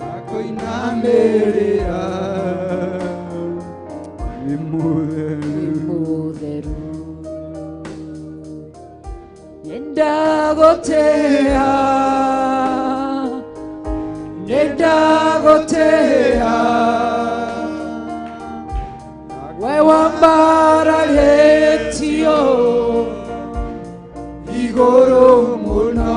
Ndakũinamĩrĩra wĩ mũtheru. Mũtheru. Nĩndagũtĩĩa, nĩndagũtĩĩa, we wambararĩtio igũrũ mũno.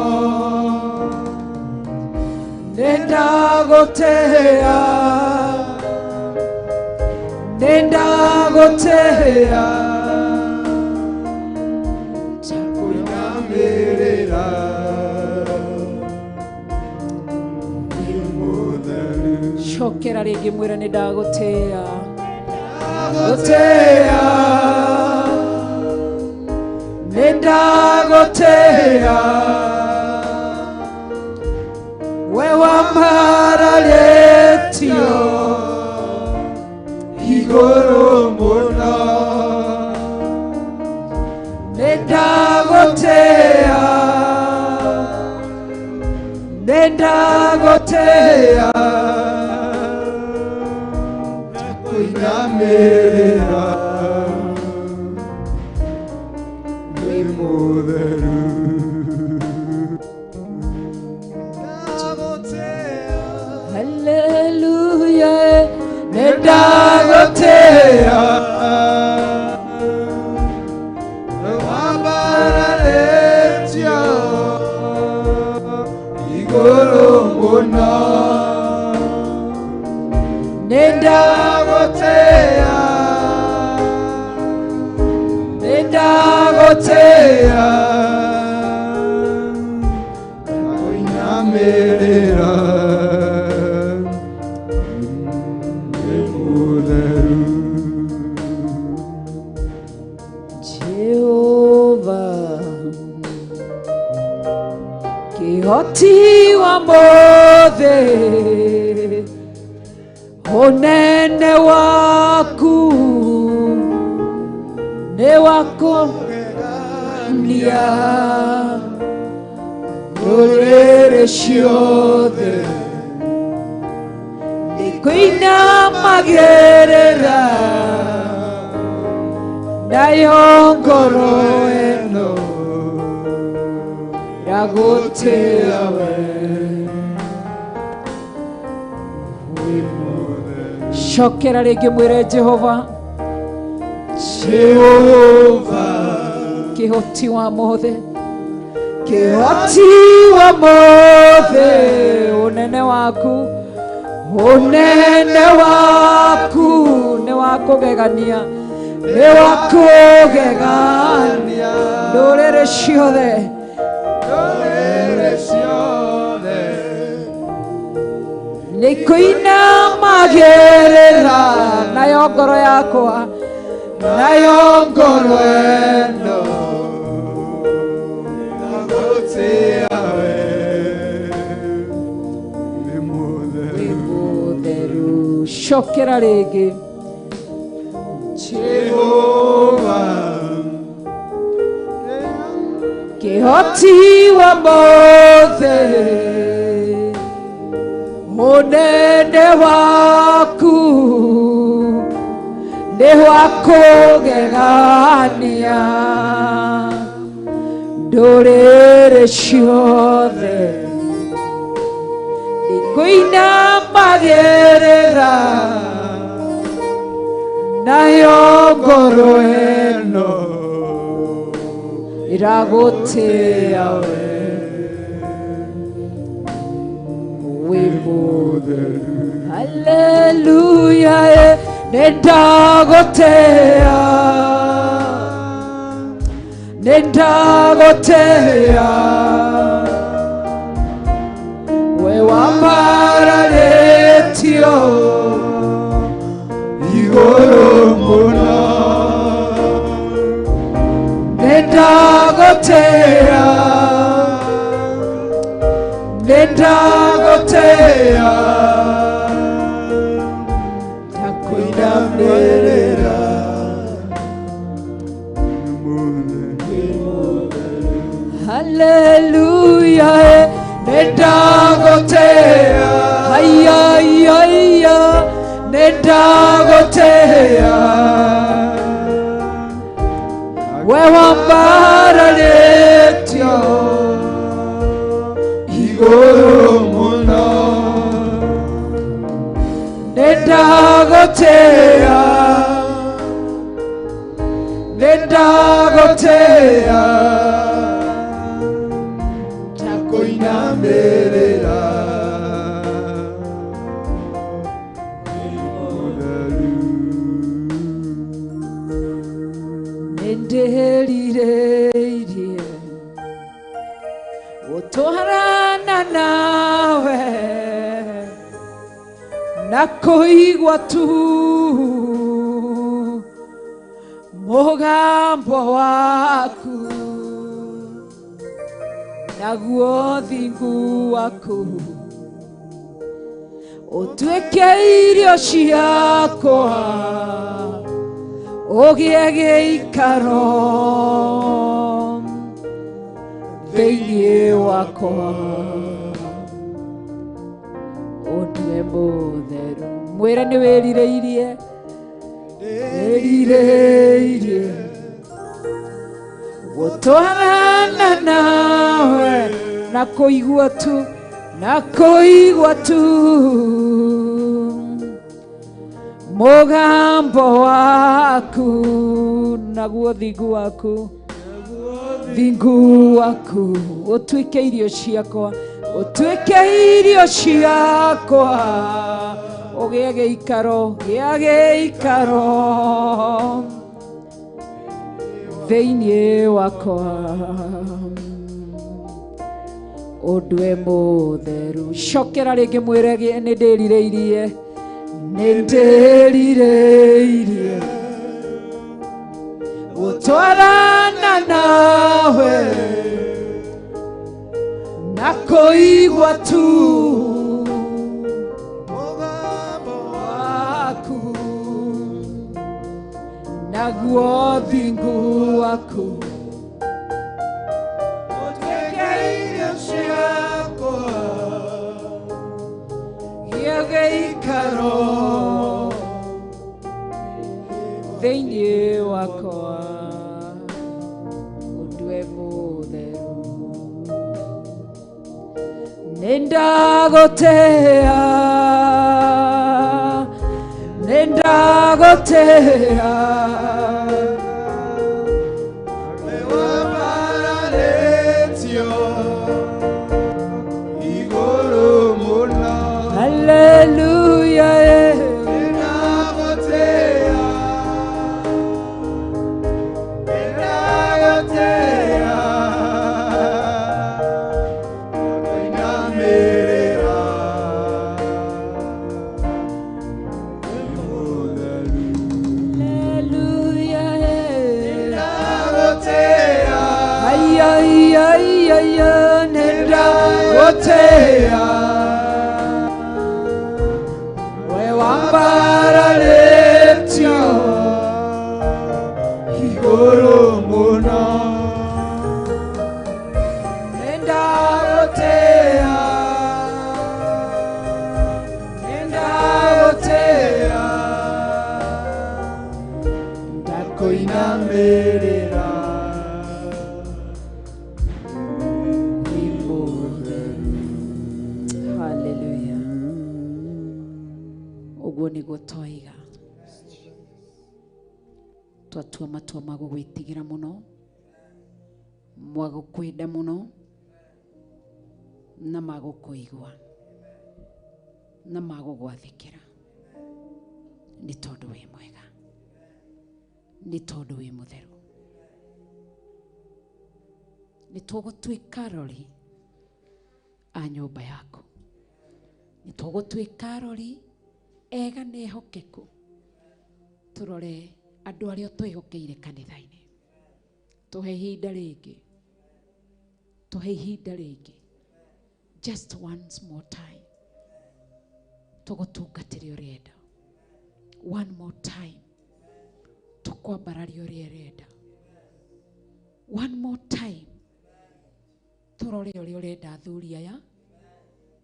Nĩndagũtĩĩa, nĩndagũtĩĩa, Ndakũinamĩrĩra wĩ mũtheru. Cokera rĩngĩ mwĩre nĩndagũtĩĩa, Ndagũtĩĩa, nĩndagũtĩĩa, we wambararĩtio igũrũ mũno. Nĩndagũtĩĩa, Nĩndagũtĩĩa Kũinamĩrĩra wĩ mũtheru. Haleluya nĩndagũtĩĩa Wambararĩtio igũrũ mũno. Nĩndagũtĩĩa nĩndagũtĩĩa Kũinamĩrĩra wĩ mũtheru. Jehova kĩhoti wa mothe ũnene waku nĩ wakũgegania ndũrĩrĩ ciothe nĩkũinamagĩrĩra nayo ngoro ĩno yagũtĩĩa we. Cokera rĩngĩ mwĩre Jehova Jehova kĩhoti wa mothe kĩhoti wa mothe ũnene waku nĩ wa kũgegania nĩ wa kũgegania ndũrĩrĩ ciothe ndũrĩrĩ ciothe nĩkũinamagĩrĩra nayo ngoro yakwa nayo ngoro ĩno ndagũtĩĩa we wĩ mũtheru. Mũtheru. Cokera rĩngĩ Jehova kĩhoti wa mothe ũnene waku nĩ wa kũgegania ndũrĩrĩ ciothe nĩkũinamagĩrĩra nayo ngoro ĩno ĩragũtĩĩa we wĩ mũtheru. Haleluya nĩndagũtĩĩa nĩndagũtĩĩa we wambararĩtio igũrũ mũno. Nĩndagũtĩĩa nĩndagũtĩĩa ndakũinamĩrĩra Haleluya nĩndagũtĩĩa haya haya nĩndagũtĩĩa we wambararĩtio igũrũ mũno. Nĩndagũtĩĩa nĩndagũtĩĩa Kũinamĩrĩra nĩndĩrirĩirie gũtwarana nawe na kũigua tu mũgambo waku naguo thingu waku ũtuĩke irio ciakwa ũgĩe gĩikaro thĩinĩ wakwa. Ũndue mũtheru. Mwĩre nĩ wĩrirĩirie, wĩrirĩirie gũtwarana nawe na kũigua tu, na kũigua tu mũgambo waku, naguo thingu waku, thingu waku ũtuĩke irio ciakwa, ũtuĩke irio ciakwa, ũgĩe gĩikaro, gĩa gĩikaro thĩinĩ wakwa. Ũndue mũtheru. Cokera rĩngĩ mwĩre nĩ ndĩrirĩirie, nĩ ndĩrirĩirie gũtwarana nawe na kũigua tu Mũgambo waku, naguo thingu waku ũtuĩke irio ciakwa, gĩa gĩikaro thĩinĩ wakwa. Ũndue mũtheru. Nĩ ndagũtĩa, nĩ ndagũtĩa, Nĩwambararĩtio igũrũ mũno. Haleluya, eh. Nĩndagũtĩa, nĩndagũtĩa, ngainamĩrĩra. Wĩ mũtheru. Haleluya, eh. Nĩndagũtĩa, Ay, ay, ay, ay, ay, nĩ ndagũtĩa, we wambararĩtio igũrũ mũno. Nĩ ndagũtĩa, nĩ ndagũtĩa, Ndakũinamĩrĩra. Wĩ mũtheru. Haleluya. Ũguo nĩguo twaiga, twatua matua ma gũgwĩtigĩra mũno, ma gũkwenda mũno, na ma gũkũigua, na ma gũgwathĩkĩra, nĩ tondũ wĩ mwega, nĩ tondũ wĩ mũtheru. Nĩ tũgũtuĩka arori a nyũmba yaku, nĩ tũgũtuĩka arori ega na ehokeku, tũrore andũ arĩa twĩhokeire kanitha-inĩ. Tũhe ihinda rĩngĩ, tũhe ihinda rĩngĩ, just once more time, tũgũtungatĩre ũrenda. One more time, tũkwambararia ũrĩa ũrenda. One more time, tũrore ũrĩa ũrenda athuri aya,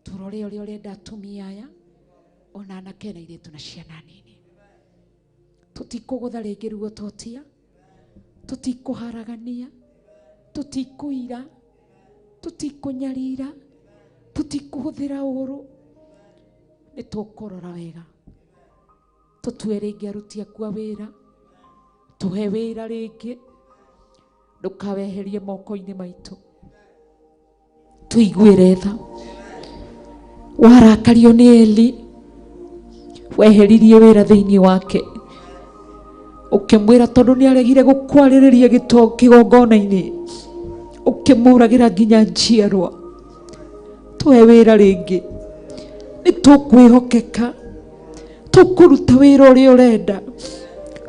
tũrore ũrĩa ũrenda atumia aya, ona anake na airĩtu na ciana nini. Tũtikũgũtha rĩngĩ ruo totia, tũtikũharagania, tũtikũira, tũtikũnyarira, tũtikũhũthĩra ũũru. Nĩ tũkũrora wega, tũtue rĩngĩ aruti aku a wĩra, tũhe wĩra rĩngĩ, ndũkaweherie moko-inĩ maitũ, tũiguĩre tha. Warakario nĩ Eli, weheririe wĩra thĩinĩ wake, ũkĩmwĩra tondũ nĩ aregire gũkwarĩrĩria kĩgongona-inĩ, ũkĩmũragĩra nginya njiarwa. Tũhe wĩra rĩngĩ, nĩ tũkwĩhokeka, tũkũruta wĩra ũrĩa ũrenda,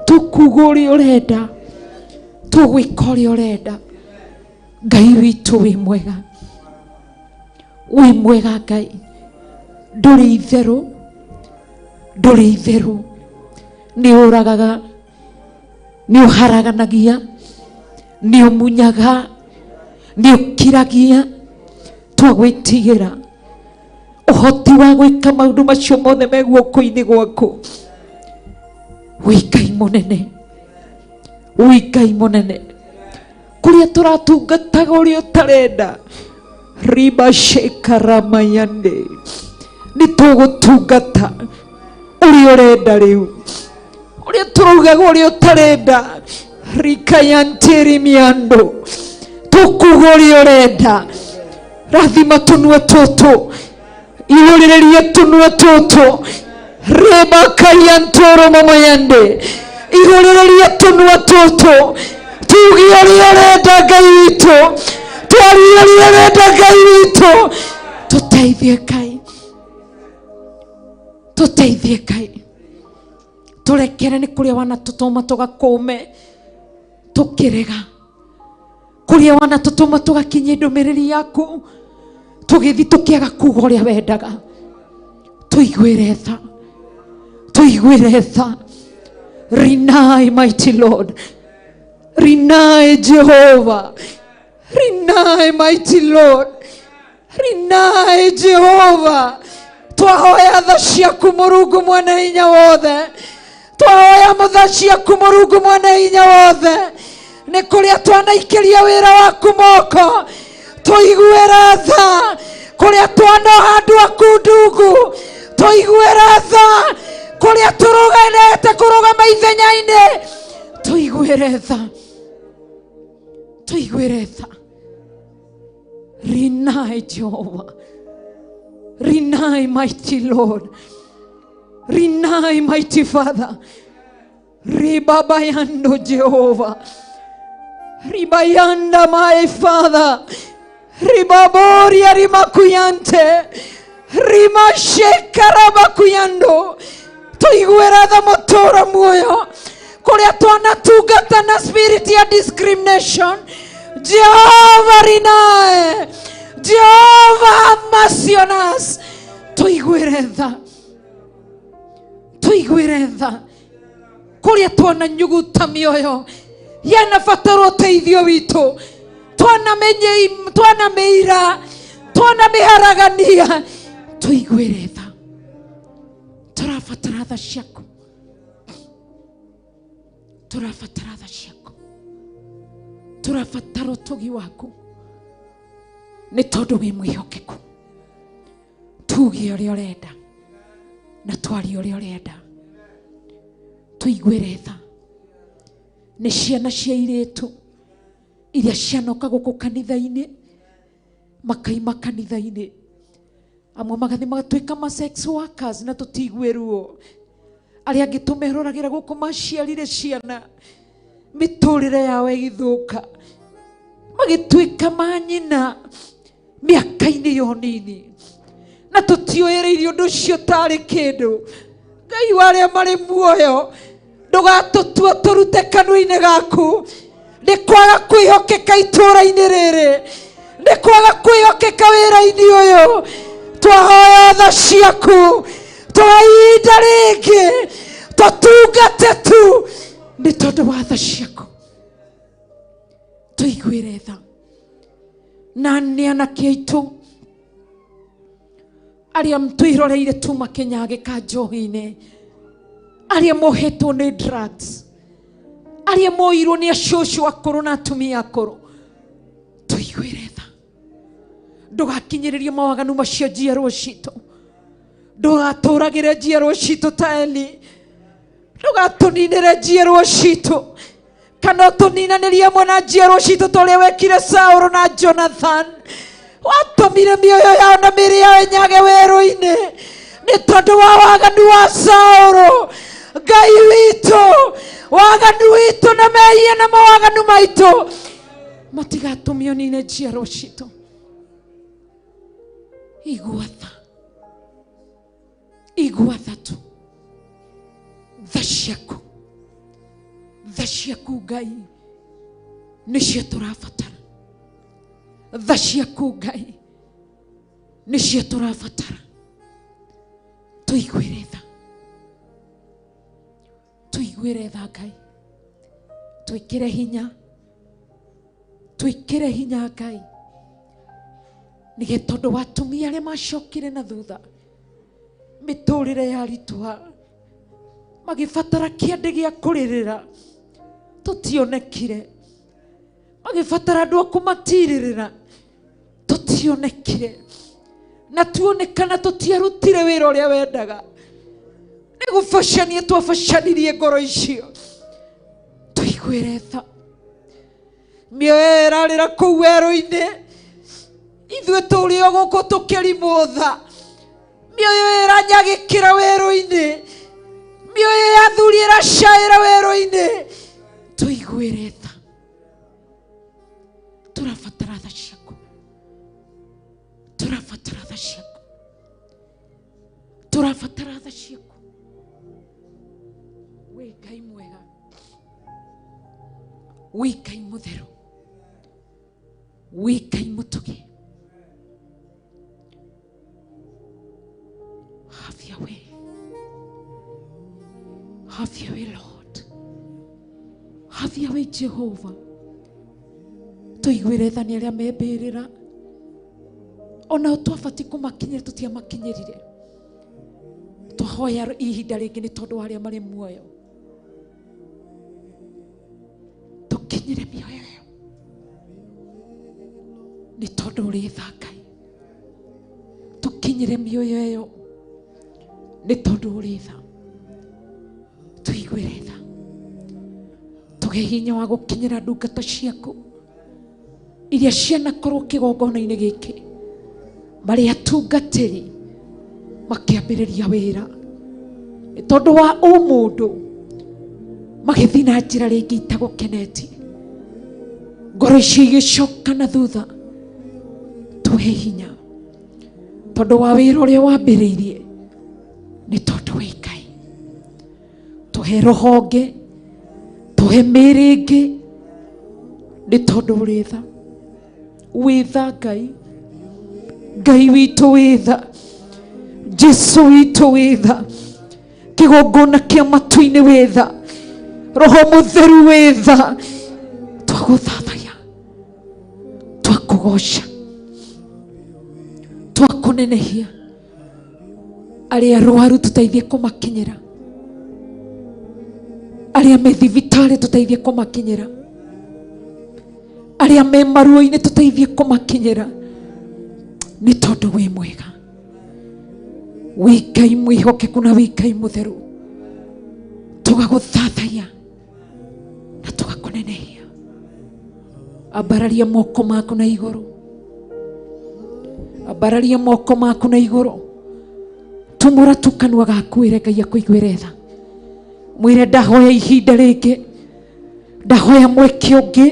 tũkuga ũrĩa ũrenda, tũgwĩka ũrĩa ũrenda. Ngai witũ wĩ mwega, wĩ mwega Ngai, ndũrĩ itherũ, ndũrĩ itherũ. Nĩ ũragaga, nĩ ũharaganagia, nĩ ũmunyaga, nĩ ũkiragia. Twagwĩtigĩra, Ũhoti wa gwĩka maũndũ macio mothe me guoko-inĩ gwaku. Wĩ Ngai mũnene, wĩ Ngai mũnene. Kũrĩa tũratungataga ũrĩa ũtarenda, riba shekaramayande, nĩ tũgũtungata ũrĩa ũrenda rĩu. Ũrĩa tũraugaga ũrĩa ũtarenda, rikayantiri miando, tũkuga ũrĩa ũrenda. Rathima tũnua tũtũ, ihũrĩrĩrie tũnua tũtũ, rebakayantoro mamayande, ihũrĩrĩrie tũnua tũtũ, tuge ũrĩa ũrenda Ngai witũ, twarie ũrĩa ũrenda Ngai witũ. Tũteithie Ngai, tũteithie Ngai, tũrekere nĩ kũrĩa wanatũtũma tũgakũme tũkĩrega, kũrĩa wanatũtũma tũgakinyia ndũmĩrĩri yaku tũgĩthiĩ tũkĩaga kuga ũrĩa wendaga. Tũiguĩre tha, tũiguĩre tha. Rinai, mighty Lord, rinai Jehovah, rinai mighty Lord, rinai Jehovah. Twahoya tha ciaku Mũrungu mwene hinya wothe, twahoya tha ciaku Mũrungu mwene hinya wothe. Nĩ kũrĩa twanaikĩria wĩra waku moko, tũiguĩre tha. Kũrĩa twanoha andũ aku ndungu, tũiguĩre tha. Kũrĩa tũrũganĩte kũrũgama ithenya-inĩ, tũiguĩre tha, tũiguĩre tha. Rinai Jehovah, rinai mighty Lord, rinai mighty Father, ribabayando Jehovah, ribayanda my Father, ribaboria rimakuyante, rimashekaramakuyando. Tũiguĩre tha mũtũũro muoyo, kũrĩa twanatungata na spirit ya discrimination. Jehovah rinae, Jehovah have mercy on us. Tũiguĩre tha, tũiguĩre tha. Kũrĩa twananyuguta mĩoyo yanabatara ũteithio witũ, twanamĩira, twanamĩharagania, tũiguĩre tha. Tũrabatara tha ciaku, tũrabatara tha ciaku, tũrabatara ũtugi waku, nĩ tondũ wĩ mwĩhokeku. Tuge ũrĩa ũrenda na twarie ũrĩa ũrenda. Tũiguĩre tha. Nĩ ciana cia airĩtu iria cianoka gũkũ kanitha-inĩ, makaima kanitha-inĩ, amwe magathiĩ magatuĩka ma sex workers na tũtigue ruo. Arĩa angĩ tũmeroragĩra gũkũ maciarire ciana, mĩtũrĩre yao ĩgĩthũka, magĩtuĩka manyina mĩaka-inĩ yo nini, na tũtiũĩrĩirie ũndũ ũcio tarĩ kĩndũ. Ngai wa arĩa marĩ muoyo, ndũgatũtue tũrute kanua-inĩ gaku. Nĩ kwaga kwĩhokeka itũũra-inĩ rĩrĩ, nĩ kwaga kwĩhokeka wĩra-inĩ ũyũ. Twahoya tha ciaku, twa ihinda rĩngĩ tũtungate tu nĩ tondũ wa tha ciaku. Tũiguĩre tha. Na nĩ anake aitũ arĩa twĩroreire tuma kĩnyagĩka njohi-inĩ, arĩa mohetwo nĩ drugs, arĩa moirwo nĩ acũcũ akũrũ na atumia akũrũ, tũiguĩre tha. Ndũgakinyĩrĩrie mawaganu macio njiarwo citũ, ndũgatũragĩre njiarwo citũ ta Eli, ndũgatũninĩre njiarwo citũ, kana ũtũninanĩrie hamwe na njiarwo citũ ta ũrĩa wekire Saũlũ na Jonathan. Watũmire mĩoyo yao na mĩĩrĩ yao ĩnyage werũ-inĩ nĩ tondũ wa waganu wa Saũlũ. Ngai witũ, waganu witũ na mehia na mawaganu maitũ matigatũme ũnine njiarwo citũ. Igua tha, igua tha tu, tha ciaku, tha ciaku Ngai nĩcio tũrabatara. Tha ciaku Ngai nĩcio tũrabatara. Tũiguĩre tha, tũiguĩre tha Ngai, twĩkĩre hinya, twĩkĩre hinya Ngai, Nĩ tondũ wa atumia arĩa macokire na thutha mĩtũrĩre yaritũha magĩbatara kĩande gĩa kũrĩrĩra tũtionekire magĩbatara andũ a kũmatirĩrĩra tũtionekire na tuonekana tũtiarutire wĩra ũrĩa wendaga nĩ gũbacania twabacanirie ngoro icio tũiguĩre tha mĩoyo ĩrarĩra kũu werũ-inĩ ithuĩ tũrĩ o gũkũ tũkĩrimwo tha mĩoyo ĩranyagĩkĩra werũ-inĩ mĩoyo ya athuri ĩracaĩra werũ-inĩ tũiguĩre tha tũrabatara tha ciaku tũrabatara tha ciaku tũrabatara tha ciaku wĩ Ngai mwega wĩ Ngai mũtheru wĩ Ngai mũtugi. Have your way. Have your way, Lord. Have your way, Jehovah. Tũiguĩre tha nĩ arĩa membĩrĩra onao twabatiĩ kũmakinyĩra tũtiamakinyĩrire twahoya ihinda rĩngĩ nĩ tondũ wa arĩa marĩ muoyo tũkinyĩre mĩoyo ĩyo nĩ tondũ ũrĩ tha Ngai tũkinyĩre mĩoyo ĩyo nĩ tondũ ũrĩ tha tũiguĩre tha tũgĩe hinya wa gũkinyĩra ndungata ciaku iria cianakorwo kĩgongona-inĩ gĩkĩ marĩ atungatĩri makĩambĩrĩria wĩra nĩ tondũ wa ũmũndũ magĩthiĩ na njĩra rĩngĩ itagũkenetie ngoro icio igĩcoka na thutha tũhe hinya tondũ wa wĩra ũrĩa wambĩrĩirie nĩ tondũ wĩ Ngai tũhe roho ũngĩ tũhe mĩĩrĩ ĩngĩ nĩ tondũ ũrĩ tha wĩ tha Ngai Ngai witũ wĩ tha Jesu witũ wĩ tha kĩgongona kĩa matu-inĩ wĩ tha roho mũtheru wĩ tha twagũthathaiya twakũgoca twakũnenehia arĩa arwaru tũteithie kũmakinyĩra arĩa me thibitarĩ tũteithie kũmakinyĩra arĩa me maruo-inĩ tũteithie kũmakinyĩra nĩ tondũ wĩ mwega wĩ Ngai mwĩhokeku na wĩ Ngai mũtheru tũgagũthathaiya na tũgakũnenehia ambararia moko maku na igũrũ ambararia moko maku na igũrũ tumũra tu kanua gaku wĩre Ngai akũiguĩre tha mwĩre ndahoya ihinda rĩngĩ ndahoya mweke ũngĩ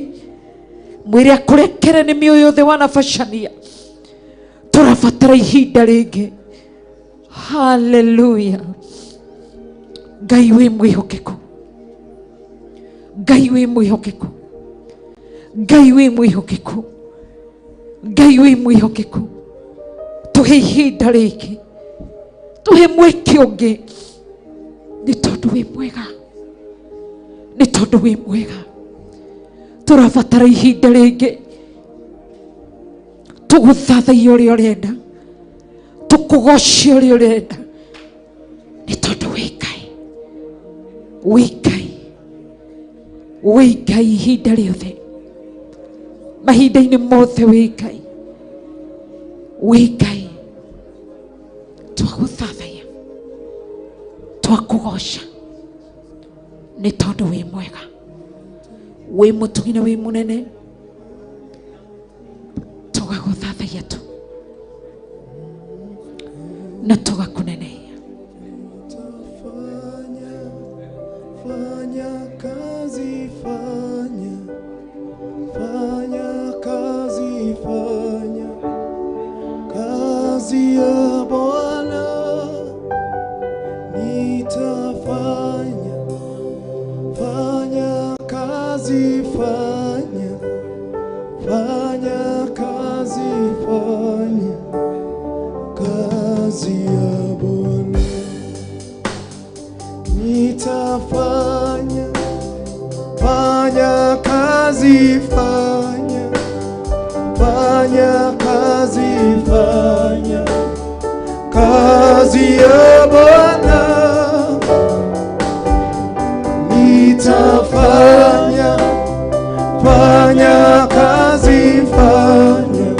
mwĩre akũrekere nĩ mĩoyo yothe wanabacania tũrabatara ihinda rĩngĩ. Haleluya. Ngai wĩ mwĩhokeku Ngai wĩ mwĩhokeku Ngai wĩ mwĩhokeku Ngai wĩ mwĩhokeku tũhe ihinda rĩngĩ tũhe mweke ũngĩ nĩ tondũ wĩ mwega nĩ tondũ wĩ mwega tũrabatara ihinda rĩngĩ tũgũthathaiya ũrĩa ũrenda tũkũgocia ũrĩa ũrenda nĩ tondũ wĩ Ngai wĩ Ngai wĩ Ngai ihinda rĩothe mahinda-inĩ mothe wĩ Ngai wĩ Ngai twagũthathaiya twakũgoca nĩ tondũ wĩ mwega wĩ mũtugi na wĩ mũnene tũgagũthathaiya tu na tũgakũnenehia. Fanya kazi, fanya, fanya kazi, fanya kazi ya Bwana. Nitafanya, fanya kazi, fanya, fanya kazi, fanya kazi ya Bwana. Nitafanya, fanya kazi, fanya, fanya kazi, ya Bwana nitafanya, fanya kazi, fanya,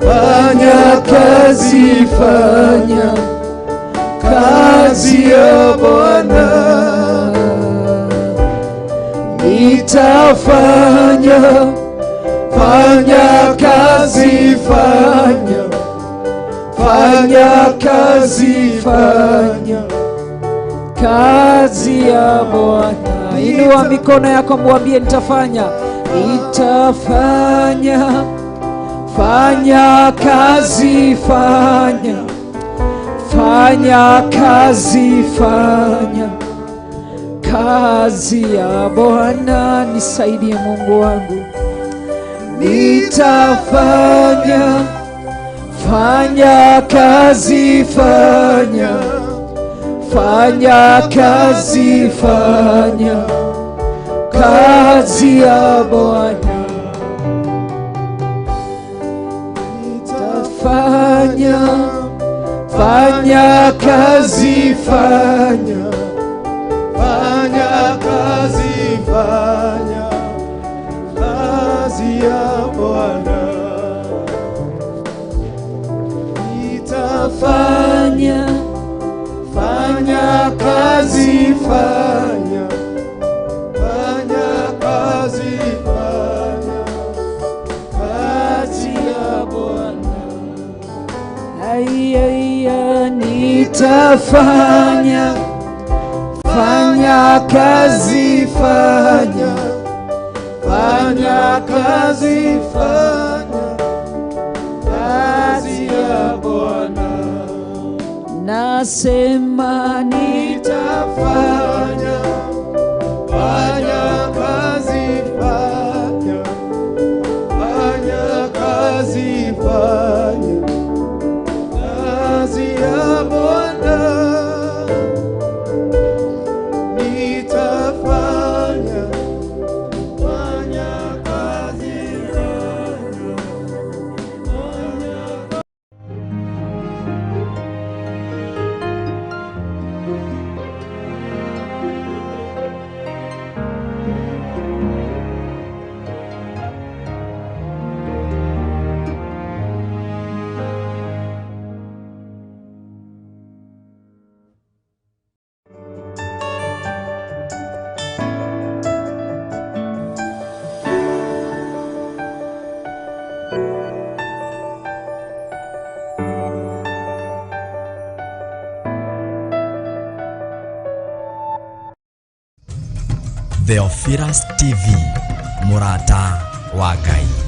fanya kazi, fanya kazi ya Bwana nitafanya, fanya kazi, fanya, fanya kazi, fanya kazi ya Bwana. Inua mikono yako mwambie nitafanya, nitafanya, fanya kazi, fanya, fanya kazi, fanya kazi ya Bwana. Nisaidie Mungu wangu, nitafanya, fanya kazi, fanya, fanya kazi, fanya kazi ya Bwana. Nitafanya, fanya kazi, fanya, fanya kazi, fanya kazi ya Bwana nitafanya, fanya kazi, fanya, fanya kazi, fanya kazi ya Bwana. Ai, ai, ai, nitafanya, fanya kazi, fanya, fanya kazi, fanya kazi ya Bwana. Nasema nitafanya, fanya kazi, fanya, fanya kazi, fanya kazi ya Bwana. Nitafanya, fanya kazi, fanya, fanya. Theophilus TV, mũrata wa Ngai.